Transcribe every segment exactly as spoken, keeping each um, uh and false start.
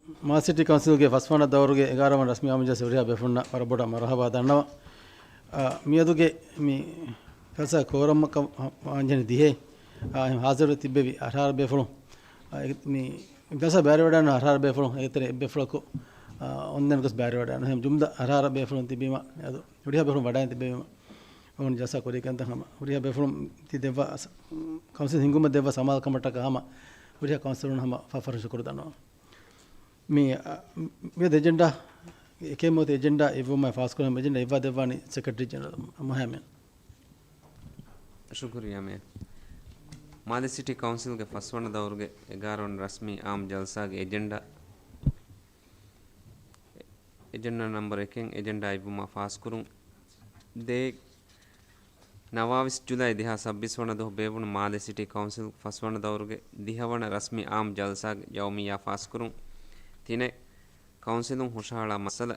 މާލެ ސިޓީ ކައުންސިލްގެ ފަސްވަނަ ދައުރުގެ އެގާރަ ވަނަ ރަސްމީ އާއްމު ޖަލްސާއަށް ހުރިހާ ބޭފުޅުންނަށް ވަރަށް ބޮޑަށް މަރުހަބާ ދަންނަވަން. އާ، މިއަދުގެ މި ޖަލްސާ ކޯރަމަކަށް ވާންޖެހެނީ ދިހައެއް. އާ، އެހެން ހާޒިރު ތިއްބެވި އަށާރަ ބޭފުޅުން. އާ، އެ، މި ޖަލްސާ ބައިވެރިވަޑައިގަންނަވާ އަށާރަ ބޭފުޅުން އޭގެތެރޭ އެއްބޭފުޅަކު، އާ، އޮންނަން ގޮސް ބައިވެރިވަޑައިގަންނަވާ. އެހެން ޖުމްލަ އަށާރަ ބޭފުޅުން ތިބީމަ، އަދު ހުރިހާ ބޭފުޅުން ވަޑައިގެން ތިބެވީމަ، އޮން ޖަލްސާ ކުރިއަށް ގެންދަން ހަމަ ހުރިހާ ބޭފުޅުން ތި ދެއްވާ ސަ-، ކައުންސިލް ހިންގުމަށް ދެއްވާ ސަމާލުކަމަށްޓަކާ ހަމަ ހުރިހާ ކައުންސިލަރުން ހަމަ ފަށްފަށުން ޝުކުރު ދަންނަވަން. މި، އަ، މިއަދު އެޖެންޑާ، އެކެއް މަގު އެޖެންޑާ އިއްވުމަށް ފާސްކުރަން އެޖެންޑާ އިއްވާ ދެއްވާނީ ސެކްރެޓަރީ ޖެނެރަލް މުހައިމެން. ޝުކުރިއްޔާ މޭ. މާލެ ސިޓީ ކައުންސިލްގެ ފަސްވަނަ ދައުރުގެ އެގާރަ ވަނަ ރަސްމީ އާއްމު ޖަލްސާގެ އެޖެންޑާ، އެޖެންޑާ ނަމްބަރު އެކެއް އެޖެންޑާ އިއްވުމަށް ފާސްކުރުން. ދޭއް، ނަވާވީސް ޖުލައި ދެހާސް ސައްބީސް ވަނަ ދުވަހު ބޭއްވުނު މާލެ ސިޓީ ކައުންސިލް ފަސްވަނަ ދައުރުގެ ދިހަވަނަ ރަސްމީ އާއްމު ޖަލްސާގެ ޔައުމިއްޔާ ފާސްކުރުން. ތިނެއް، ކައުންސިލުން ހުށަހަޅާ މައްސަލަ.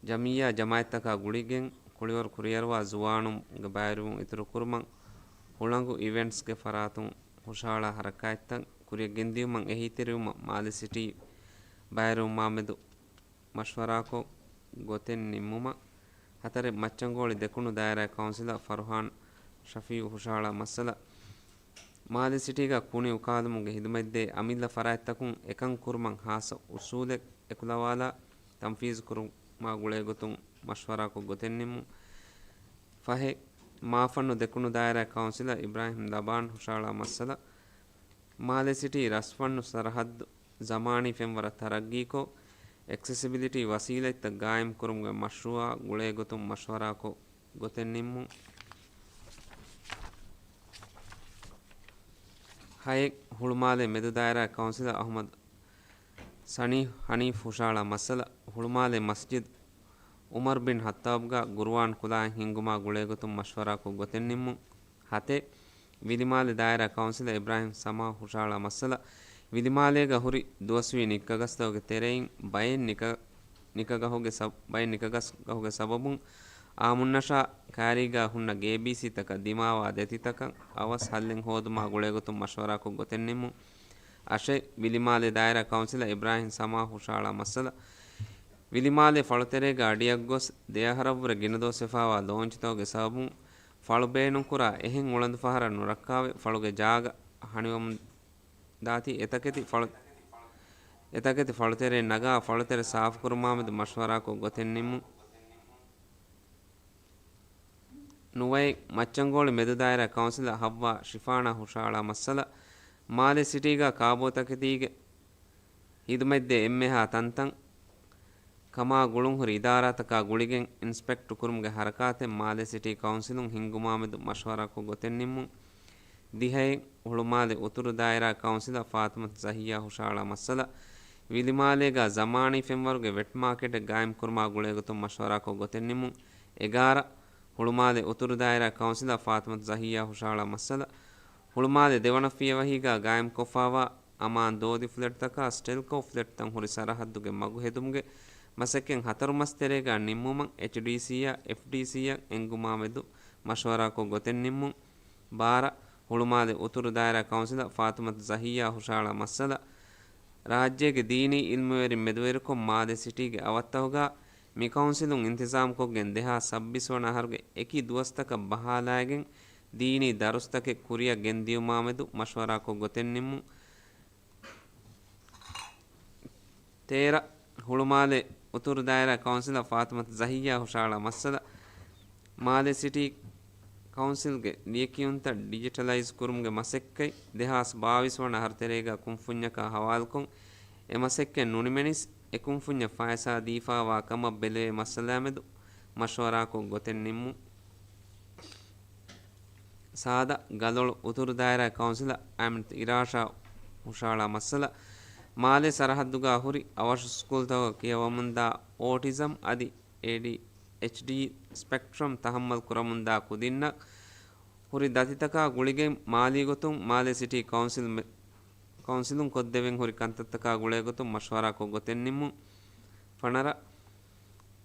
ޖަމިއްޔާ ޖަމާއަތްތަކާ ގުޅިގެން ކުޅިވަރު ކުރިއަރުވާ ޒުވާނުންގެ ބައިވެރިވުން އިތުރުކުރުމަށް ހުޅަނގު އިވެންޓްސްގެ ފަރާތުން ހުށަހަޅާ ހަރަކާތްތައް ކުރިއަށް ގެންދިޔުމަށް އެހީތެރިވުމަށް މާލެ ސިޓީ ބައިވެރިވުމާމެދު މަޝްވަރާކޮށް ގޮތެއް ނިންމުމަށް. ހަތަރެއް، މައްޗަންގޯޅި ދެކުނު ދާއިރާ ކައުންސިލަށް ފަރުހާން ޝަފީއު ހުށަހަޅާ މައްސަލަ. މާލެ ސިޓީގަ ކުނި އުކާލުމުގެ ހިދުމަތްދޭ އަމިއްލަ ފަރާތްތަކުން އެކަން ކުރުމަށް ހާއްސަ އުސޫލެއް އެކުލަވާލާ ތަންފީޒު ކުރުމާ ގުޅޭގޮތުން މަޝްވަރާކޮށް ގޮތެއް ނިންމުން. ފަހެއް، މާފަންނު ދެކުނު ދާއިރާ ކައުންސިލަށް އިބްރާހިމް ދަބާން ހުށަހަޅާ މައްސަލަ. މާލެ ސިޓީ ރަސްފަންނު ސަރަހައްދު ޒަމާނީ ފެންވަރަށް ތަރައްގީކޮށް، އެކްސެސިބިލިޓީ ވަސީލަތްތައް ގާއިމްކުރުމުގެ މަޝްރޫއާ ގުޅޭގޮތުން މަޝްވަރާކޮށް ގޮތެއް ނިންމުން. ހައެއް، ހުޅުމާލެ މެދު ދާއިރާ ކައުންސިލަށް އަހުމަދު ސަނީ ހަނީފް ހުށަހަޅާ މައްސަލަ. ހުޅުމާލެ މަސްޖިދު ޢުމަރު ބިން ޚައްޠާބްގަ ޤުރުއާން ކުލާއެއް ހިންގުމާ ގުޅޭގޮތުން މަޝްވަރާކޮށް ގޮތެއް ނިންމުން. ހަތެއް، ވިލިމާލެ ދާއިރާ ކައުންސިލަރ އިބްރާހިމް ސަމާ ހުށަހަޅާ މައްސަލަ. ވިލިމާލޭގަ ހުރި ދުވަސްވީ ނިކަގަސްތަކުގެ ތެރެއިން ބައެއް ނިކަ-، ނިކަގަހުގެ ސަ-، ބައެއް ނިކަގަސްގަހުގެ ސަބަބުން އާއްމުންނަށާ ކާރީގަ ހުންނަ ގޭބީސީތަކަށް ދިމާވާ ދެތިތަކަށް އަވަސް ހައްލެއް ހޯދުމާ ގުޅޭގޮތުން މަޝްވަރާކޮށް ގޮތެއް ނިންމުން. އަށެއް، ވިލިމާލެ ދާއިރާ ކައުންސިލަރ އިބްރާހިމް ސަމާ ހުށަހަޅާ މައްސަލަ. ވިލިމާލެ ފަޅުތެރޭގަ އަޑިއަށްގޮސް ދެއަހަރަށްވުރެ ގިނަ ދުވަސް ވެފާވާ ލޯންޗުތަކުގެ ސަބަބުން ފަޅު ބޭނުންކުރާ އެހެން އުޅަނދު ފަހަރަށް ނުރައްކާވެ، ފަޅުގެ ޖާގަ ހަނިވަމުން ދާތީ އެތަކެތި ފަޅު-، އެތަކެތި ފަޅުތެރެއިން ނަގާ ފަޅުތެރެ ސާފުކުރުމާމެދު މަޝްވަރާކޮށް ގޮތެއް ނިންމުން. ނުވައެއް، މައްޗަންގޯޅި މެދު ދާއިރާ ކައުންސިލަރ ހައްވާ ޝިފާނާ ހުށަހަޅާ މައްސަލަ. މާލެ ސިޓީގަ ކާބޯތަކެތީގެ ހިދުމަތްދޭ އެންމެހާ ތަންތަން ކަމާ ގުޅުންހުރި އިދާރާތަކާ ގުޅިގެން އިންސްޕެކްޓް ކުރުމުގެ ހަރަކާތެއް މާލެ ސިޓީ ކައުންސިލުން ހިންގުމާމެދު މަޝްވަރާކޮށް ގޮތެއް ނިންމުން. ދިހައެއް، ހުޅުމާލެ އުތުރު ދާއިރާ ކައުންސިލަރ ފާތުމަތު ޒަހިއްޔާ ހުށަހަޅާ މައްސަލަ. ވިލިމާލޭގަ ޒަމާނީ ފެންވަރުގެ ވެޓް މާކެޓެއް ގާއިމްކުރުމާ ގުޅޭގޮތުން މަޝްވަރާކޮށް ގޮތެއް ނިންމުން. އެގާރަ، ހުޅުމާލެ އުތުރު ދާއިރާ ކައުންސިލަރ ފާތުމަތު ޒަހިއްޔާ ހުށަހަޅާ މައްސަލަ. ހުޅުމާލެ ދެވަނަ ފިޔަވަހީގަ ގާއިމްކޮށްފާވާ އަމާން ދޯދި ފްލެޓްތަކާ ސްޓެލްކޯ ފްލެޓްތައް ހުރި ސަރަހައްދުގެ މަގު ހެދުމުގެ މަސައްކަތް ހަތަރު މަސް ތެރޭގަ ނިންމުމަށް އެޗްޑީސީއާ އެފްޑީސީއަށް އެންގުމާމެދު މަޝްވަރާކޮށް ގޮތެއް ނިންމުން. ބާރަ، ހުޅުމާލެ އުތުރު ދާއިރާ ކައުންސިލަރ ފާތުމަތު ޒަހިއްޔާ ހުށަހަޅާ މައްސަލަ. ރާއްޖޭގެ ދީނީ އިލްމުވެރިން މެދުވެރިކޮށް މާލެ ސިޓީގެ އަވަށްތަކުގަ މި ކައުންސިލުން އިންތިޒާމްކޮށްގެން ދެހާސް ސައްބީސް ވަނަ އަހަރުގެ އެކި ދުވަސްތަކަށް ބަހާލާގެން ދީނީ ދަރުސްތަކެއް ކުރިއަށް ގެންދިޔުމާމެދު މަޝްވަރާކޮށް ގޮތެއް ނިންމުން. ތޭރަ، ހުޅުމާލެ އުތުރު ދާއިރާ ކައުންސިލަރ ފާތުމަތު ޒަހިއްޔާ ހުށަހަޅާ މައްސަލަ. މާލެ ސިޓީ ކައުންސިލްގެ ލިޔެކިޔުންތައް ޑިޖިޓަލައިޒް ކުރުމުގެ މަސައްކަތް ދެހާސް ބާވީސް ވަނަ އަހަރު ތެރޭގަ ކުންފުންޏަކާ ހަވާލުކޮށް، އެ މަސައްކަތް ނުނިމެނިސް، އެ ކުންފުންޏަށް ފައިސާ ދީފާވާ ކަމަށް ބެލެވޭ މައްސަލާމެދު މަޝްވަރާކޮށް ގޮތެއް ނިންމުން. ސާދަ، ގަލޮޅު އުތުރު ދާއިރާ ކައުންސިލަރ އާމިނަތު އިރާޝާ ހުށަހަޅާ މައްސަލަ. މާލެ ސަރަހައްދުގަ ހުރި އަވަށު ސްކޫލްތަކުގަ ކިޔަވަމުންދާ އޯޓިޒަމް އަދި އޭޑީއެޗްޑީ ސްޕެކްޓްރަމް ތަހައްމަލް ކުރަމުންދާ ކުދިންނަށް ހުރި ދަތިތަކާ ގުޅިގެން މާލީ ގޮތުން މާލެ ސިޓީ ކައުންސިލް މެ-، ކައުންސިލުން ކޮށްދެވެން ހުރި ކަންތައްތަކާ ގުޅޭ ގޮތުން މަޝްވަރާކޮށް ގޮތެއް ނިންމުން. ފަނަރަ،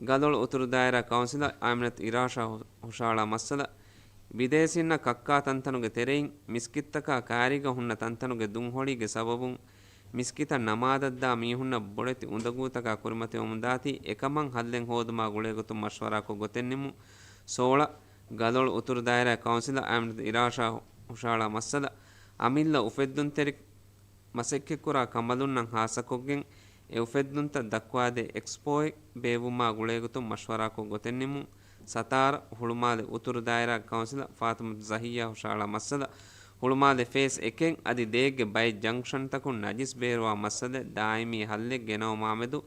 ގަލޮޅު އުތުރު ދާއިރާ ކައުންސިލަރ އާމިނަތު އިރާޝާ ހު-، ހުށަހަޅާ މައްސަލަ، ބިދޭސީންނަށް ކައްކާ ތަންތަނުގެ ތެރެއިން މިސްކިތްތަކާ ކާރީގަ ހުންނަ ތަންތަނުގެ ދުންހޮޅީގެ ސަބަބުން މިސްކިތަށް ނަމާދަށްދާ މީހުންނަށް ބޮޑެތި އުނދަގޫތަކާ ކުރިމަތިވަމުންދާތީ، އެކަމަށް ހައްލެއް ހޯދުމާ ގުޅޭގޮތުން މަޝްވަރާކޮށް ގޮތެއް ނިމުން. ސޯޅަ، ގަލޮޅު އުތުރު ދާއިރާ ކައުންސިލަރ އަހްމަދު އިރާޝާ ހުށަހަޅާ މައްސަލަ، އަމިއްލަ އުފެއްދުންތެރި މަސައްކަތްކުރާ ކަނބަލުންނަށް ހާއްސަކޮށްގެން، އެ އުފެއްދުންތައް ދައްކުވާދޭ އެކްސްޕޯއެއް ބޭއްވުމާ ގުޅޭގޮތުން މަޝްވަރާކޮށް ގޮތެއް ނިމުން. ސަތާރަ، ހުޅުމާލެ އުތުރު ދާއިރާ ކައުންސިލަރ ފާތުމަތު ޒަހިއްޔާ ހުށަހަޅާ މައްސަލަ، ހުޅުމާލެ ފޭސް އެކެއް އަދި ދޭއްގެ ބައެއް ޖަންކްޝަންތަކުން ނަޖިސް ބޭރުވާ މައްސަލައަށް ދާއިމީ ހައްލެއް ގެނައުމާމެދު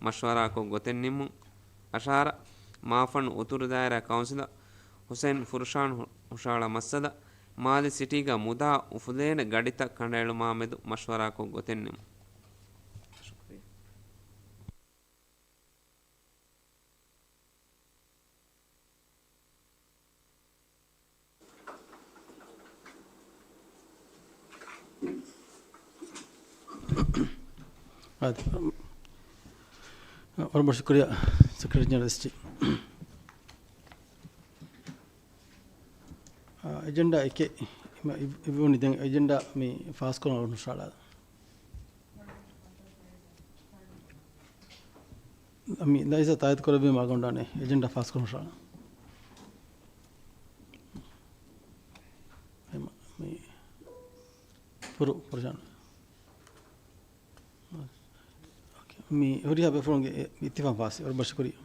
މަޝްވަރާކޮށް ގޮތެއް ނިމުން. އަށާރަ، މާފަންނު އުތުރު ދާއިރާ ކައުންސިލަރ ހުސެން ފުރުޝާން ހު-، ހުށަހަޅާ މައްސަލަ، މާލެ ސިޓީގަ މުދާ އުފުލޭނެ ގަޑިތައް ކަނޑައެޅުމާމެދު މަޝްވަރާކޮށް ގޮތެއް ނިމުން. އާދެ. ވަރަށް ބޮޑަށް ޝުކުރިއްޔާ، ސެކްރެޓަރީ ޖެނެރަލް އެސްޓީ. އާ، އެޖެންޑާ އެކެއް އި-، އި-، އިވުނީ. ދެން އެޖެންޑާ މި ފާސްކުރަން އަޅުގަނޑު ހުށަހަޅާ. މި ލައިޒާ ތާއީދު ކުރެއްވީމަ އަޅުގަނޑާނެ އެޖެންޑާ ފާސްކުރަން ހުށަހަޅާ. އެމަ-، މި ފުރު-، ފުރުޝާން. މި ހުރިހާ ބޭފުޅުންގެ އިއްތިފާގުން ފާސް. ވަރަށް ބޮޑަށް ޝުކުރިއްޔާ.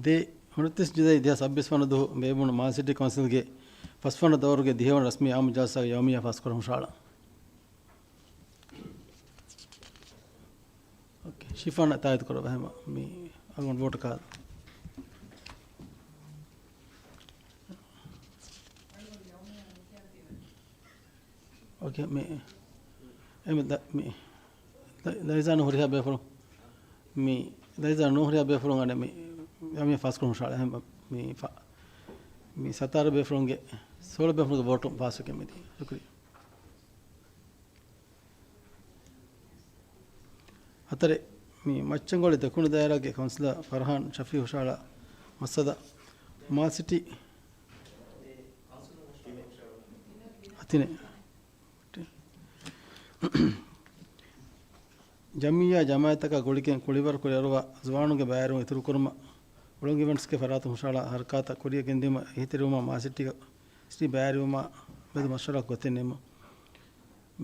ދެ، ހަތްވަނަ ޖުލައި ދެހާސް ސައްބީސް ވަނަ ދުވަހު ބޭއްވުނު މާލެ ސިޓީ ކައުންސިލްގެ ފަސްވަނަ ދައުރުގެ ދިހަވަނަ ރަސްމީ އާއްމު ޖަލްސާގެ ޔައުމިއްޔާ ފާސްކުރަން ހުށަހަޅާ. އޯކޭ. ޝިފާން ތާއީދު ކުރައްވާ ހަމަ މި އަޅުގަނޑު ވޯޓަކާ. އޯކޭ، މި، އެ، މި، ދަ-، މި، ލަ-، ލައިޒާ ނޫން ހުރިހާ ބޭފުޅުން، މި، ލައިޒާ ނޫން ހުރިހާ ބޭފުޅުން އަނެއް މި، އަމިއްޔާ ފާސްކުރަން ހުށަހަޅާ. އެހެން މި ފަ-، މި ސަތާރަ ބޭފުޅުންގެ، ސޯޅަ ބޭފުޅުންގެ ވޯޓުން ފާސްވެގެން މިދިޔަ. ޝުކުރިއްޔާ. ހަތަރެއް، މި މައްޗަންގޮޅި ދެކުނު ދާއިރާގެ ކައުންސިލަރ ފަރްހާން ޝަފީ ހުށަހަޅާ މައްސަލަ، މާލެ ސިޓީ ހަތިނެއް. ޖަމިއްޔާ ޖަމާއަތްތަކާ ގުޅިގެން ކުޅިވަރު ކުރިއަރުވާ ޒުވާނުންގެ ބައިވެރިވުން އިތުރުކުރުމަށް އުޅަނގު އިވެންޓްސްގެ ފަރާތުން ހުށަހަޅާ ހަރަކާތަށް ކުރިއަށް ގެންދިއުމަށް އެހީތެރިވުމަށް މާލެ ސިޓީގަ، ސިޓީ ބައިވެރިވުމާ މެދު މަޝްވަރާ ގޮތެއް ނިމުން.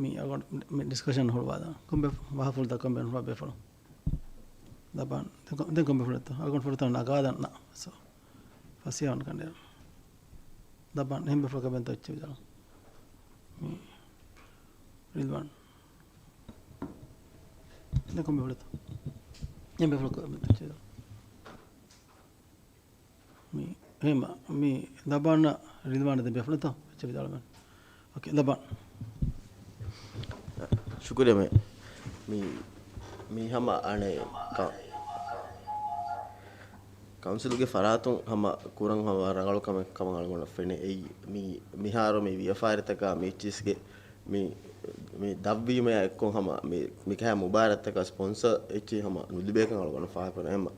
މި އަޅުގަނޑު މި ޑިސްކަޝަން ހުޅުވާލާ. ކޮންމެ ވާހަކަފުޅު ދައްކަން ބޭނުންވާ ބޭފުޅުން. ލަބާން. ދެން ކޮ-، ދެން ކޮންމެ ފުޅެއްތޯ؟ އަޅުގަނޑު ފުރަތަމަ ނަގާލަން ނަ-، ސޯ. ފަސޭހަވަން ކަނޑޭރު. ލަބާން. އެހެން ބޭފުޅަކަށް ބެންތޯ އެއްޗެއް ވިދާޅު. މި ރިލްވާން. ދެން ކޮންމެ ފުޅެއްތޯ؟ އެހެން ބޭފުޅަކަށް ބެންތޯ އެއްޗެއް ވިދާޅު. މި، އެހެން މި ލަބާން ރިލްވާން ދެ ބޭފުޅެއްތޯ؟ އެއްޗެއް ވިދާޅުވަން. އޯކޭ، ލަބާން. ޝުކުރިއްޔާ މެ-، މި، މި ހަމަ އަނެއް ކަ-، ކައުންސިލުގެ ފަރާތުން ހަމަ ކުރަން ހަމަ ރަނގަޅު ކަމެއް ކަމަށް އަޅުގަނޑަށް ފެނޭ. އެއީ މި، މިހާރު މި ވިޔަފާރިތަކާ މި އެއްޗިސްގެ މި، މި ދަށްވީމަޔާ އެއްކޮށް ހަމަ މި، މިކަހަލަ މުބާރާތްތަކަށް ސްޕޮންސަރ އެއްޗެއް ހަމަ ނުލިބޭކަން އަޅުގަނޑު ފާހަގަކުރަން. އެހެންމަ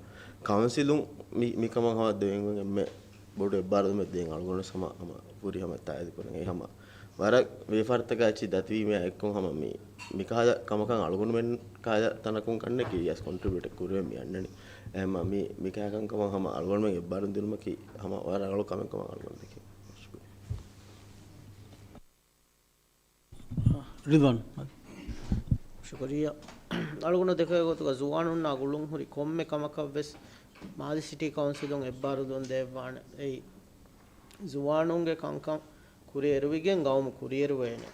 ކައުންސިލުން މި، މިކަމަށް ހަމަ ދެވެންގެން އެންމެ ބޮޑު އެއްބާރުލުމެއް ދޭން އަޅުގަނޑު ހަމަ، ހަމަ ފުރި ހަމަ ތާއީދު ކުރަން. އެ ހަމަ ވަރަށް ވިޔަފާރިތަކާ އެއްޗެއް ދަތިވީމަޔާ އެއްކޮށް ހަމަ މި، މިކަހަލަ ކަމަކަށް އަޅުގަނޑުމެން ކަހަލަ ތަނަކުން ކަންނެކި ޔަސް ކޮންޓްރިބިއުޓެއް ކުރެވެން މި އަންނަނީ. އެހެންމަ މި، މިކަހަލަ ކަންކަމަށް ހަމަ އަޅުގަނޑުމެން އެއްބާރުލުން ދިނުމަކީ ހަމަ ވަރަށް ރަނގަޅު ކަމެއް ކަމަށް އަޅުގަނޑު ދެކެން. ރިޟްވާން. ޝުކުރިއްޔާ. އަޅުގަނޑު ދެކޭ ގޮތުގަ ޒުވާނުންނާ ގުޅުން ހުރި ކޮންމެ ކަމަކަށް ވެސް މާލެ ސިޓީ ކައުންސިލުން އެއްބާރުލުން ދެއްވާނެ. އެއީ ޒުވާނުންގެ ކަންކަން ކުރިއެރުވިގެން ގައުމު ކުރިއެރުވޭނެ.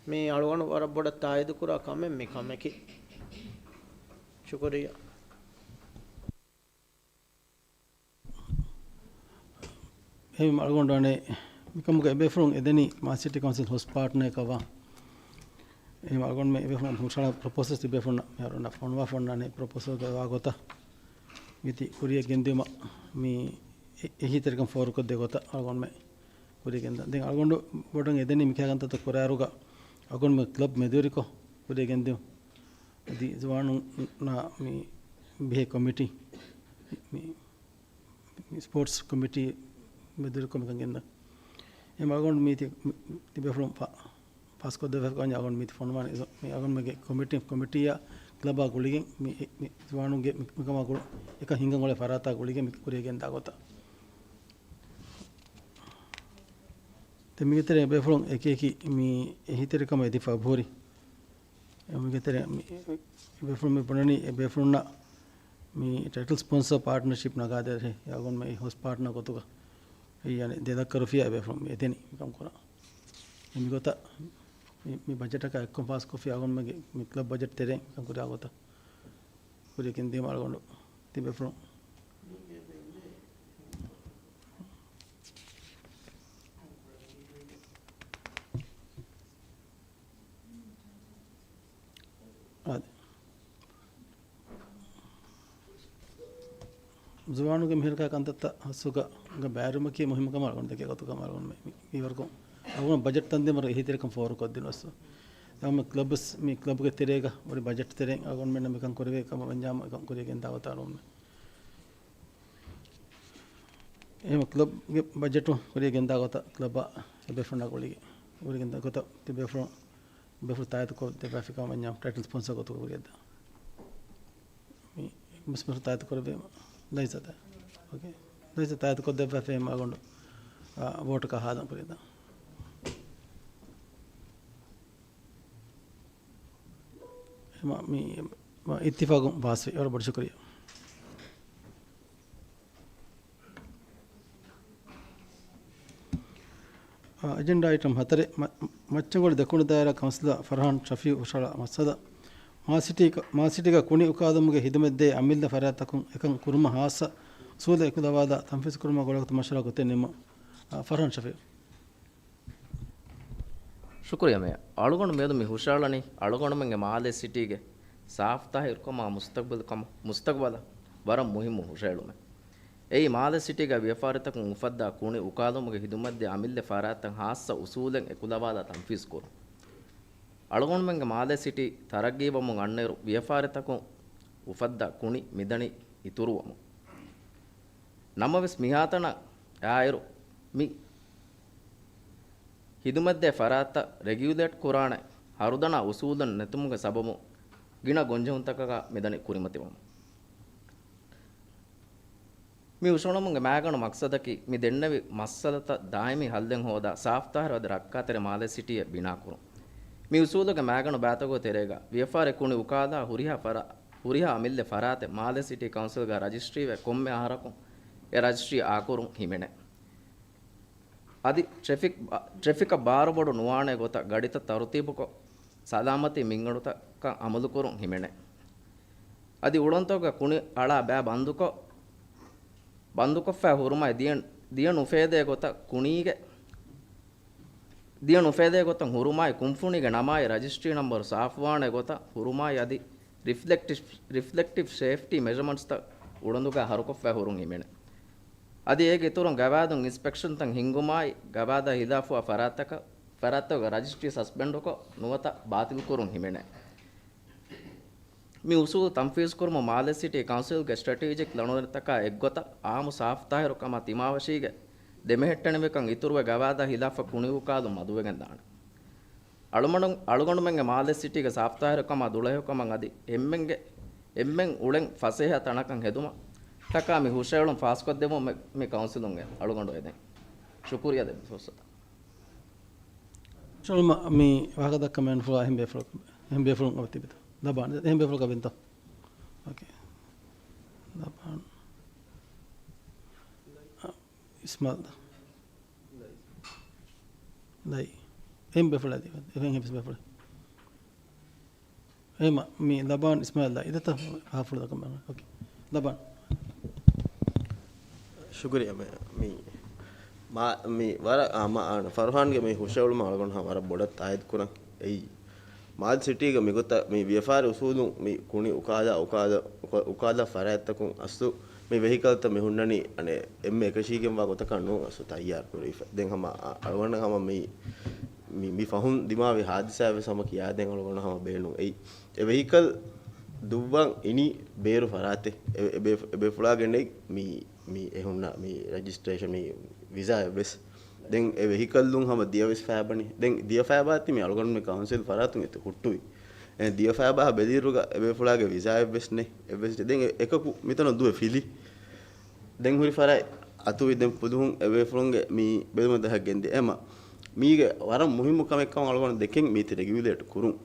މީ އަޅުގަނޑު ވަރަށް ބޮޑަށް ތާއީދުކުރާ ކަމެއް މި ކަމަކީ. ޝުކުރިއްޔާ. އެހެންވީމަ އަޅުގަނޑު އަނެއް މިކަމުގަ އެބޭފުޅުން އެދެނީ މާލެ ސިޓީ ކައުންސިލް ހޮސްޓް ޕާޓްނަރ އެއްކަވާ. އެހެންވީމަ އަޅުގަނޑުމެން އެބޭފުޅުން ހުށަހަޅާ ޕްރޮޕޯސަލްސް ތިބޭފުޅުންނަށް މިހާރު އޮންނަ ފޮނުވާފަ އޮންނާނެ ޕްރޮޕޯސަލްގައި ވާ ގޮތަށް މިތި ކުރިއަށް ގެންދިއުމަށް މި އެ-، އެހީތެރިކަން ފޯރުކޮށްދޭ ގޮތަށް އަޅުގަނޑުމެން ކުރިއަށް ގެންދާ. ދެން އަޅުގަނޑު ބޮޑަށް އެދެނީ މިކަހަލަ ކަންތައްތައް ކުރާއިރުގަ އަޅުގަނޑުމެން ކްލަބް މެދުވެރިކޮށް ކުރިއަށް ގެންދިއުން. އަދި ޒުވާނުންނާ މި ބެހޭ ކޮމިޓީ، މި، މި ސްޕޯޓްސް ކޮމިޓީ މެދުވެރިކޮށް މިކަން ގެންދަން. އެ އަޅުގަނޑު މީތި ތިބޭފުޅުން ފާސްކޮށްދެއްވާފަ އަޅުގަނޑު މީތި ފޮނުވާނެ. މި އަޅުގަނޑުމެންގެ ކޮމިޓީ، ކޮމިޓީއާ ކްލަބާ ގުޅިގެން މި، މި ޒުވާނުންގެ މި، މިކަމާ ގުޅު އެކަން ހިނގަން އުޅޭ ފަރާތާ ގުޅިގެން މި ކުރިޔަށް ގެންދާ ގޮތަށް. ދެން މީގެ ތެރޭ ބޭފުޅުން އެކި އެކި މި އެހީތެރިކަމަށް އެދިފަ އެބަހުރި. އެ މީގެ ތެރޭ މި، މި ބޭފުޅުން މި ބުނަނީ އެ ބޭފުޅުންނަށް މި ޓައިޓަލް ސްޕޮންސަރ ޕާޓްނަރޝިޕް ނަގާދޭ އަޅުގަނޑުމެން މި ހޯސްޓް ޕާޓްނަރ ގޮތުގަ. އެ އަނެއް ދެ ދައްކަރުފިޔާ އެ ބޭފުޅުން މި އެދެނީ މިކަން ކުރާ. އެ މިގޮތަށް މި، މި ބަޖެޓަކާ އެއްކޮށް ފާސްކޮށްފި އަޅުގަނޑުމެންގެ މި ކްލަބް ބަޖެޓް ތެރެއިން މިކަން ކުރިޔާ ގޮތަށް ކުރިޔަށް ގެންދީމަ އަޅުގަނޑު ތިބޭފުޅުން. އާދެ. ޒުވާނުގެ މިހިރަކާ ކަންތައްތައް ހައްސުގަ ގަ ބައިވެރިވުމަކީ މުހިއްމު ކަމަށް އަޅުގަނޑު ދެކޭ ގޮތުގަ އަޅުގަނޑު މި، މި، މިވަރުކޮށް އަޅުގަނޑު ބަޖެޓް ތަންދެން ވަރަށް އެހީތެރިކަން ފޯރުކޮށްދިނުވެސް. ދެން މި ކްލަބްސް، މި ކްލަބްގެ ތެރޭގަ ވަރި ބަޖެޓް ތެރެއިން އަޅުގަނޑުމެންނަށް މިކަން ކުރެވޭ ކަމަށް ވަންޏާމަ މިކަން ކުރިޔަށް ގެންދާ ގޮތަށް އަޅުގަނޑު މި އެހެން ކްލަބްގެ ބަޖެޓު ކުރިޔަށް ގެންދާ ގޮތަށް ކްލަބާ އެބޭފުޅުންނާ ގުޅިގެން ކުރިޔަށް ގެންދާ ގޮތަށް ތިބޭފުޅުން، ބޭފުޅުން ތާއީދުކޮށް ދެއްވާފިކަމަށް ވަންޏާ ޓައިޓަލް ސްޕޮންސަރ ގޮތުގަ ކުރިޔަށްދާ. މި ބޭފުޅުން ތާއީދު ކުރެއްވީމަ. ލައިޒާ ތާ-، އޯކޭ. ލައިޒާ ތާއީދު ކޮށްދެއްވާފައި އަޅުގަނޑު، އާ، ވޯޓަކާ ހާދަން ކުރިޔަށްދާ. އެމަ-، މި، މަ-، އިއްތިފާގުން ފާސްވި. ވަރަށް ބޮޑަށް ޝުކުރިއްޔާ. އާ، އެޖެންޑާ އައިޓަމް ހަތަރެއް، މަ-، މައްޗަންގޮޅި ދެކުނު ދާއިރާ ކައުންސިލަރ ފަރްހާން ޝަފީއު ހުށަހަޅާ މައްސަލަ، މާލެ ސިޓީގަ، މާލެ ސިޓީގަ ކުނި އުކާލުމުގެ ހިދުމަތްދޭ އަމިއްލަ ފަރާތްތަކުން އެކަން ކުރުމަށް ހާއްސަ އުސޫލެއް އެކުލަވާލާ ތަންފީޒު ކުރުމަށް ގުޅޭގޮތަށް މަޝްވަރާ ގޮތެއް ނިންމުން. އާ، ފަރްހާން ޝަފީއު. ޝުކުރިއްޔާ މޭޔަރ. އަޅުގަނޑު މިއަދު މި ހުށަހަޅަނީ އަޅުގަނޑުމެންގެ މާލެ ސިޓީގެ ސާފުތާހިރުކަމާ މުސްތަޤްބަލު ކަމަށް، މުސްތަޤްބަލަށް ވަރަށް މުހިއްމު ހުށަހެޅުމެއް. އެއީ މާލެ ސިޓީގަ ވިޔަފާރިތަކުން އުފައްދާ ކުނި އުކާލުމުގެ ހިދުމަތްދޭ އަމިއްލަ ފަރާތްތައް ހާއްސަ އުސޫލެއް އެކުލަވާލާ ތަންފީޒު ކުރުން. އަޅުގަނޑުމެންގެ މާލެ ސިޓީ ތަރައްގީވަމުން އަންނައިރު ވިޔަފާރިތަކުން އުފައްދާ ކުނި މިދަނީ އިތުރުވަމުން. ނަމަވެސް މިހާތަނަށް އާއިރު މި ހިދުމަތްދޭ ފަރާތްތައް ރެގިއުލޭޓް ކުރާނެ ހަރުދަނާ އުސޫލެއް ނެތުމުގެ ސަބަބުން ގިނަ ގޮންޖެހުންތަކަކާ މިދަނީ ކުރިމަތިވަމުން. މި ހުށަހެޅުމުގެ މައިގަނޑު މަޤްޞަދަކީ މި ދެންނެވި މައްސަލަތައް ދާއިމީ ހައްލެއް ހޯދާ ސާފުތާހިރު އަދި ރައްކާތެރި މާލެ ސިޓީއެއް ބިނާކުރުން. މި އުސޫލުގެ މައިގަނޑު ބައިތަކުގެ ތެރޭގަ ވިޔަފާރި ކުނި އުކާލާ ހުރިހާ ފަރާ-، ހުރިހާ އަމިއްލަ ފަރާތެއް މާލެ ސިޓީ ކައުންސިލްގަ ރަޖިސްޓްރީވެ ކޮންމެ އަހަރަކުން އެ ރަޖިސްޓްރީ އާކުރުން ހިމެނޭ. އަދި ޓްރެފިކް ބާ-، ޓްރެފިކަށް ބާރުބޮޑު ނުވާނެ ގޮތަށް ގަޑިތައް ތަރުތީބުކޮށް، ސަލާމަތީ މިންގަނޑުތަކަށް އަމަލުކުރުން ހިމެނޭ. އަދި އުޅަނދުތަކުގަ ކުނި އަޅާ ބައި ބަންދުކޮށް، ބަންދުކޮށްފައި ހުރުމާއި ދިޔަ، ދިޔަ ނުފޭދޭ ގޮތަށް ކުނީގެ، ދިޔަ ނުފޭދޭ ގޮތަށް ހުރުމާއި ކުންފުނީގެ ނަމާއި ރަޖިސްޓްރީ ނަންބަރު ސާފުވާނެ ގޮތަށް ހުރުމާއި އަދި ރިފްލެކްޓިވް، ރިފްލެކްޓިވް ސޭފްޓީ މެޖަމަންޓްސްތައް އުޅަނދުގަ ހަރުކޮށްފައި ހުރުން ހިމެނޭ. އަދި އޭގެ އިތުރުން ގަވާއިދުން އިންސްޕެކްޝަންތައް ހިންގުމާއި، ގަވާއިދާ ހިލާފުވާ ފަރާތްތަކަށް، ފަރާތްތަކުގެ ރަޖިސްޓްރީ ސަސްޕެންޑުކޮށް، ނުވަތަ ބާތިލްކުރުން ހިމެނޭ. މި އުސޫލު ތަންފީޒުކުރުމަށް މާލެ ސިޓީ ކައުންސިލްގެ ސްޓްރެޓީޖިކް ލަނޑުދަނޑިތަކާ އެއްގޮތަށް އާއްމު ސާފުތާހިރުކަމާ ތިމާވެށީގެ ދެމެހެއްޓެނިވިކަން އިތުރުވެ ގަވާއިދާ ހިލާފަށް ކުނިއުކާލުން މަދުވެގެންދާނެ. އަޅުމަޑު-، އަޅުގަނޑުމެންގެ މާލެ ސިޓީގެ ސާފުތާހިރުކަމާ ދުޅަހެޔޮކަމަށް އަދި އެންމެންގެ، އެންމެން އުޅެން ފަސޭހަ ތަނަކަށް ހެދުމަށް ޓަކާ މި ހުށަހެޅުން ފާސްކޮށްދެއްވުމަށް މި ކައުންސިލުން އެ އަޅުގަނޑު އެދެން. ޝުކުރިއްޔާ ދެއްވި ފުރުސަތަށް. ޝޮޅުމަ މި ވާހަކަ ދައްކަމެން ފުޅާ އެހެން ބޭފުޅަކު، އެހެން ބޭފުޅުން އޮތީބެތަ؟ ލަބާން، އެހެން ބޭފުޅަކަށް ވެންތޯ؟ އޯކޭ. ލަބާން. އިސްމާލް. ލައި. އެހެން ބޭފުޅާ ދީ. އެހެން ހެބިސް ބޭފުޅެއް. އެހެމަ، މި ލަބާން އިސްމާއިލް ލައި. އިދަތަ ހާފުޅު ދަކަމެ. އޯކޭ. ލަބާން. ޝުކުރިއްޔާ މޭ-، މި، މާ-، މި ވަރަށް، އާ، މާ-، އާނ، ފަރުހާންގެ މި ހުށަހެޅުމަށް އަޅުގަނޑު ހަމަ ވަރަށް ބޮޑަށް ތާއީދު ކުރަން. އެއީ، މާލެ ސިޓީގަ މިގޮތަށް މި ވިޔަފާރި އުސޫލުން މި ކުނި އުކާލާ، އުކާލާ، އުކާ-، އުކާލާ ފަރާތްތަކުން އަސްލު މި ވެހިކަލްތައް މި ހުންނަނީ އަނެއް އެންމެ އެކަށީގެންވާ ގޮތަކަށް ނޫން އަސްލު ތައްޔާރު ކުރެވިފަ. ދެން ހަމަ އަ-، އަޅުގަނޑަށް ހަމަ މި، މި، މި ފަހުން ދިމާވި ހާދިސާއެއް ވެސް ހަމަ ކިޔާދޭން އަޅުގަނޑަށް ހަމަ ބޭނުން. އެއީ އެ ވެހިކަލް ދުއްވަން އިނީ ބޭރު ފަރާތެއް. އެ، އެ ބޭ-، އެ ބޭފުޅާގެންނެއް މި، މި އެ ހުންނަ މި ރަޖިސްޓްރޭޝަން މި ވިސާއެއް ވެސް. ދެން އެ ވެހިކަލް ދުން ހަމަ ދިޔަވެސް ފައިބަނީ. ދެން ދިޔަ ފައިބާ ތި މި އަޅުގަނޑުމެ ކައުންސިލް ފަރާތުން އެތި ހުއްޓުވި. އެ ދިޔަ ފައިބާ ބެލިއިރުގަ އެބޭފުޅާގެ ވިސާއެއްވެސް ނެ، އެއްވެސް ނެ. ދެން އެ-، އެކަކު މިތަނަށް ދުވެ ފިލި. ދެން ހުރި ފަރާތް އަތުވި ދެން ފުލުހުން އެބޭފުޅުންގެ މި ބެލުމަށް ދަހަ ގެންދި. އެމަ މީގެ ވަރަށް މުހިއްމު ކަމެއް ކަމަށް އަޅުގަނޑު ދެކެން މީތި ރެގިއުލޭޓް ކުރުން.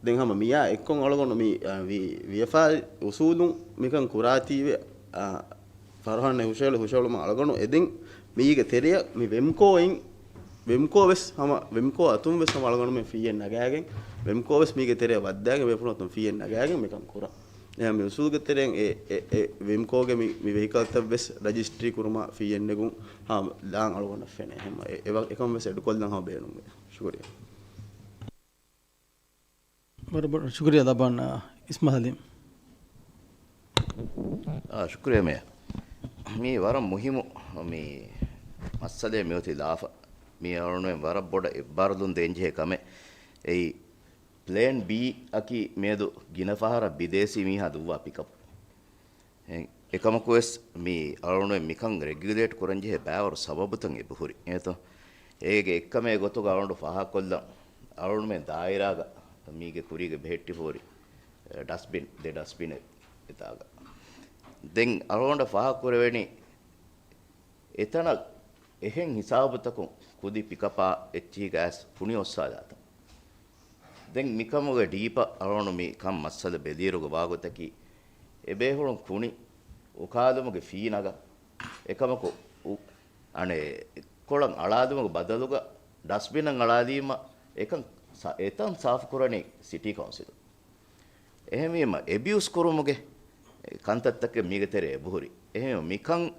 ދެން ހަމަ މިޔާ އެއްކޮށް އަޅުގަނޑު މި، އާ، ވި-، ވިޔަފާރި އުސޫލުން މިކަން ކުރާތީވެ، އާ، ފަރުހާން ހުށައެޅި ހުށައެޅުމަށް އަޅުގަނޑު އެދެން މީގެ ތެރެއަށް މި ވެމްކޯއިން، ވެމްކޯ ވެސް ހަމަ، ވެމްކޯ އަތުން ވެސް ހަމަ އަޅުގަނޑުމެން ފީއެއް ނަގާގެން، ވެމްކޯ ވެސް މީގެ ތެރެއަށް ވައްދާގެން ވެފުނު އަތުން ފީއެއް ނަގާގެން މިކަން ކުރަން. އެހެން މި އުސޫލުގެ ތެރެއިން އެ، އެ، އެ ވެމްކޯގެ މި، މި ވެހިކަލްތައް ވެސް ރަޖިސްޓްރީ ކުރުމަށް ފީއެއް ނެގުން ހަމަ ލާން އަޅުގަނޑަށް ފެނޭ. އެހެން އެ، އެ، އެކަން ވެސް އެޑުކޮށްލަން ހަމަ ބޭނުންވޭ. ޝުކުރިއްޔާ. ވަރަށް ބޮޑަށް ޝުކުރިއްޔާ ލަބާން، އިސްމާ ހަލީމް. އާ، ޝުކުރިއްޔާ މޭޔަރ. މީ ވަރަށް މުހިއްމު މި މައްސަލައެއް މިއޮތީ ލާފަ. މީ އަޅުގަނޑުމެން ވަރަށް ބޮޑަށް އެއްބާރުލުން ދޭންޖެހޭ ކަމެއް. އެއީ ޕްލޭން ބީ އަކީ މިއަދު ގިނަ ފަހަރަށް ބިދޭސީ މީހާ ދުއްވާ ޕިކަޕް. އެ-، އެކަމަކުވެސް މި އަޅުގަނޑުމެން މިކަން ރެގިއުލޭޓް ކުރަންޖެހޭ ބާވަރު ސަބަބުތައް އެބަހުރި. އެހެންތޯ؟ އޭގެ އެއްކަމެއް ގޮތުގަ އަޅުގަނޑު ފާހަގަކޮށްލަން. އަޅުގަނޑުމެން ދާއިރާގަ މީގެ ކުރީގެ ބެހެއްޓިފަ ހުރި، އެ، ޑަސްބިން، ދެ ޑަސްބިނެއް އެތާގަ. ދެން އަޅުގަނޑަށް ފާހަގަކުރެވެނީ އެތަނަށް އެހެން ހިސާބުތަކުން ކުދި ޕިކަޕާ އެއްޗިހި ގާސް ކުނި އޮއްސާލާތަން. ދެން މިކަމުގެ ޑީޕަށް އަޅުގަނޑު މި ކަން މައްސަލަ ބެލިއިރުގަ ވާގޮތަކީ، އެބޭފުޅުން ކުނި އުކާލުމުގެ ފީ ނަގަން. އެކަމަކު، އު-، އަނެއް ކޮޅަށް އަޅާލުމުގެ ބަދަލުގަ ޑަސްބިނަށް އަޅާލީމަ، އެކަން ސަ-، އެތަން ސާފުކުރަނީ ސިޓީ ކައުންސިލު. އެހެންވީމަ، އެބިއުސް ކުރުމުގެ ކަންތައްތަކެއް މީގެ ތެރޭ އެބަހުރި. އެހެންވީމަ، މިކަން،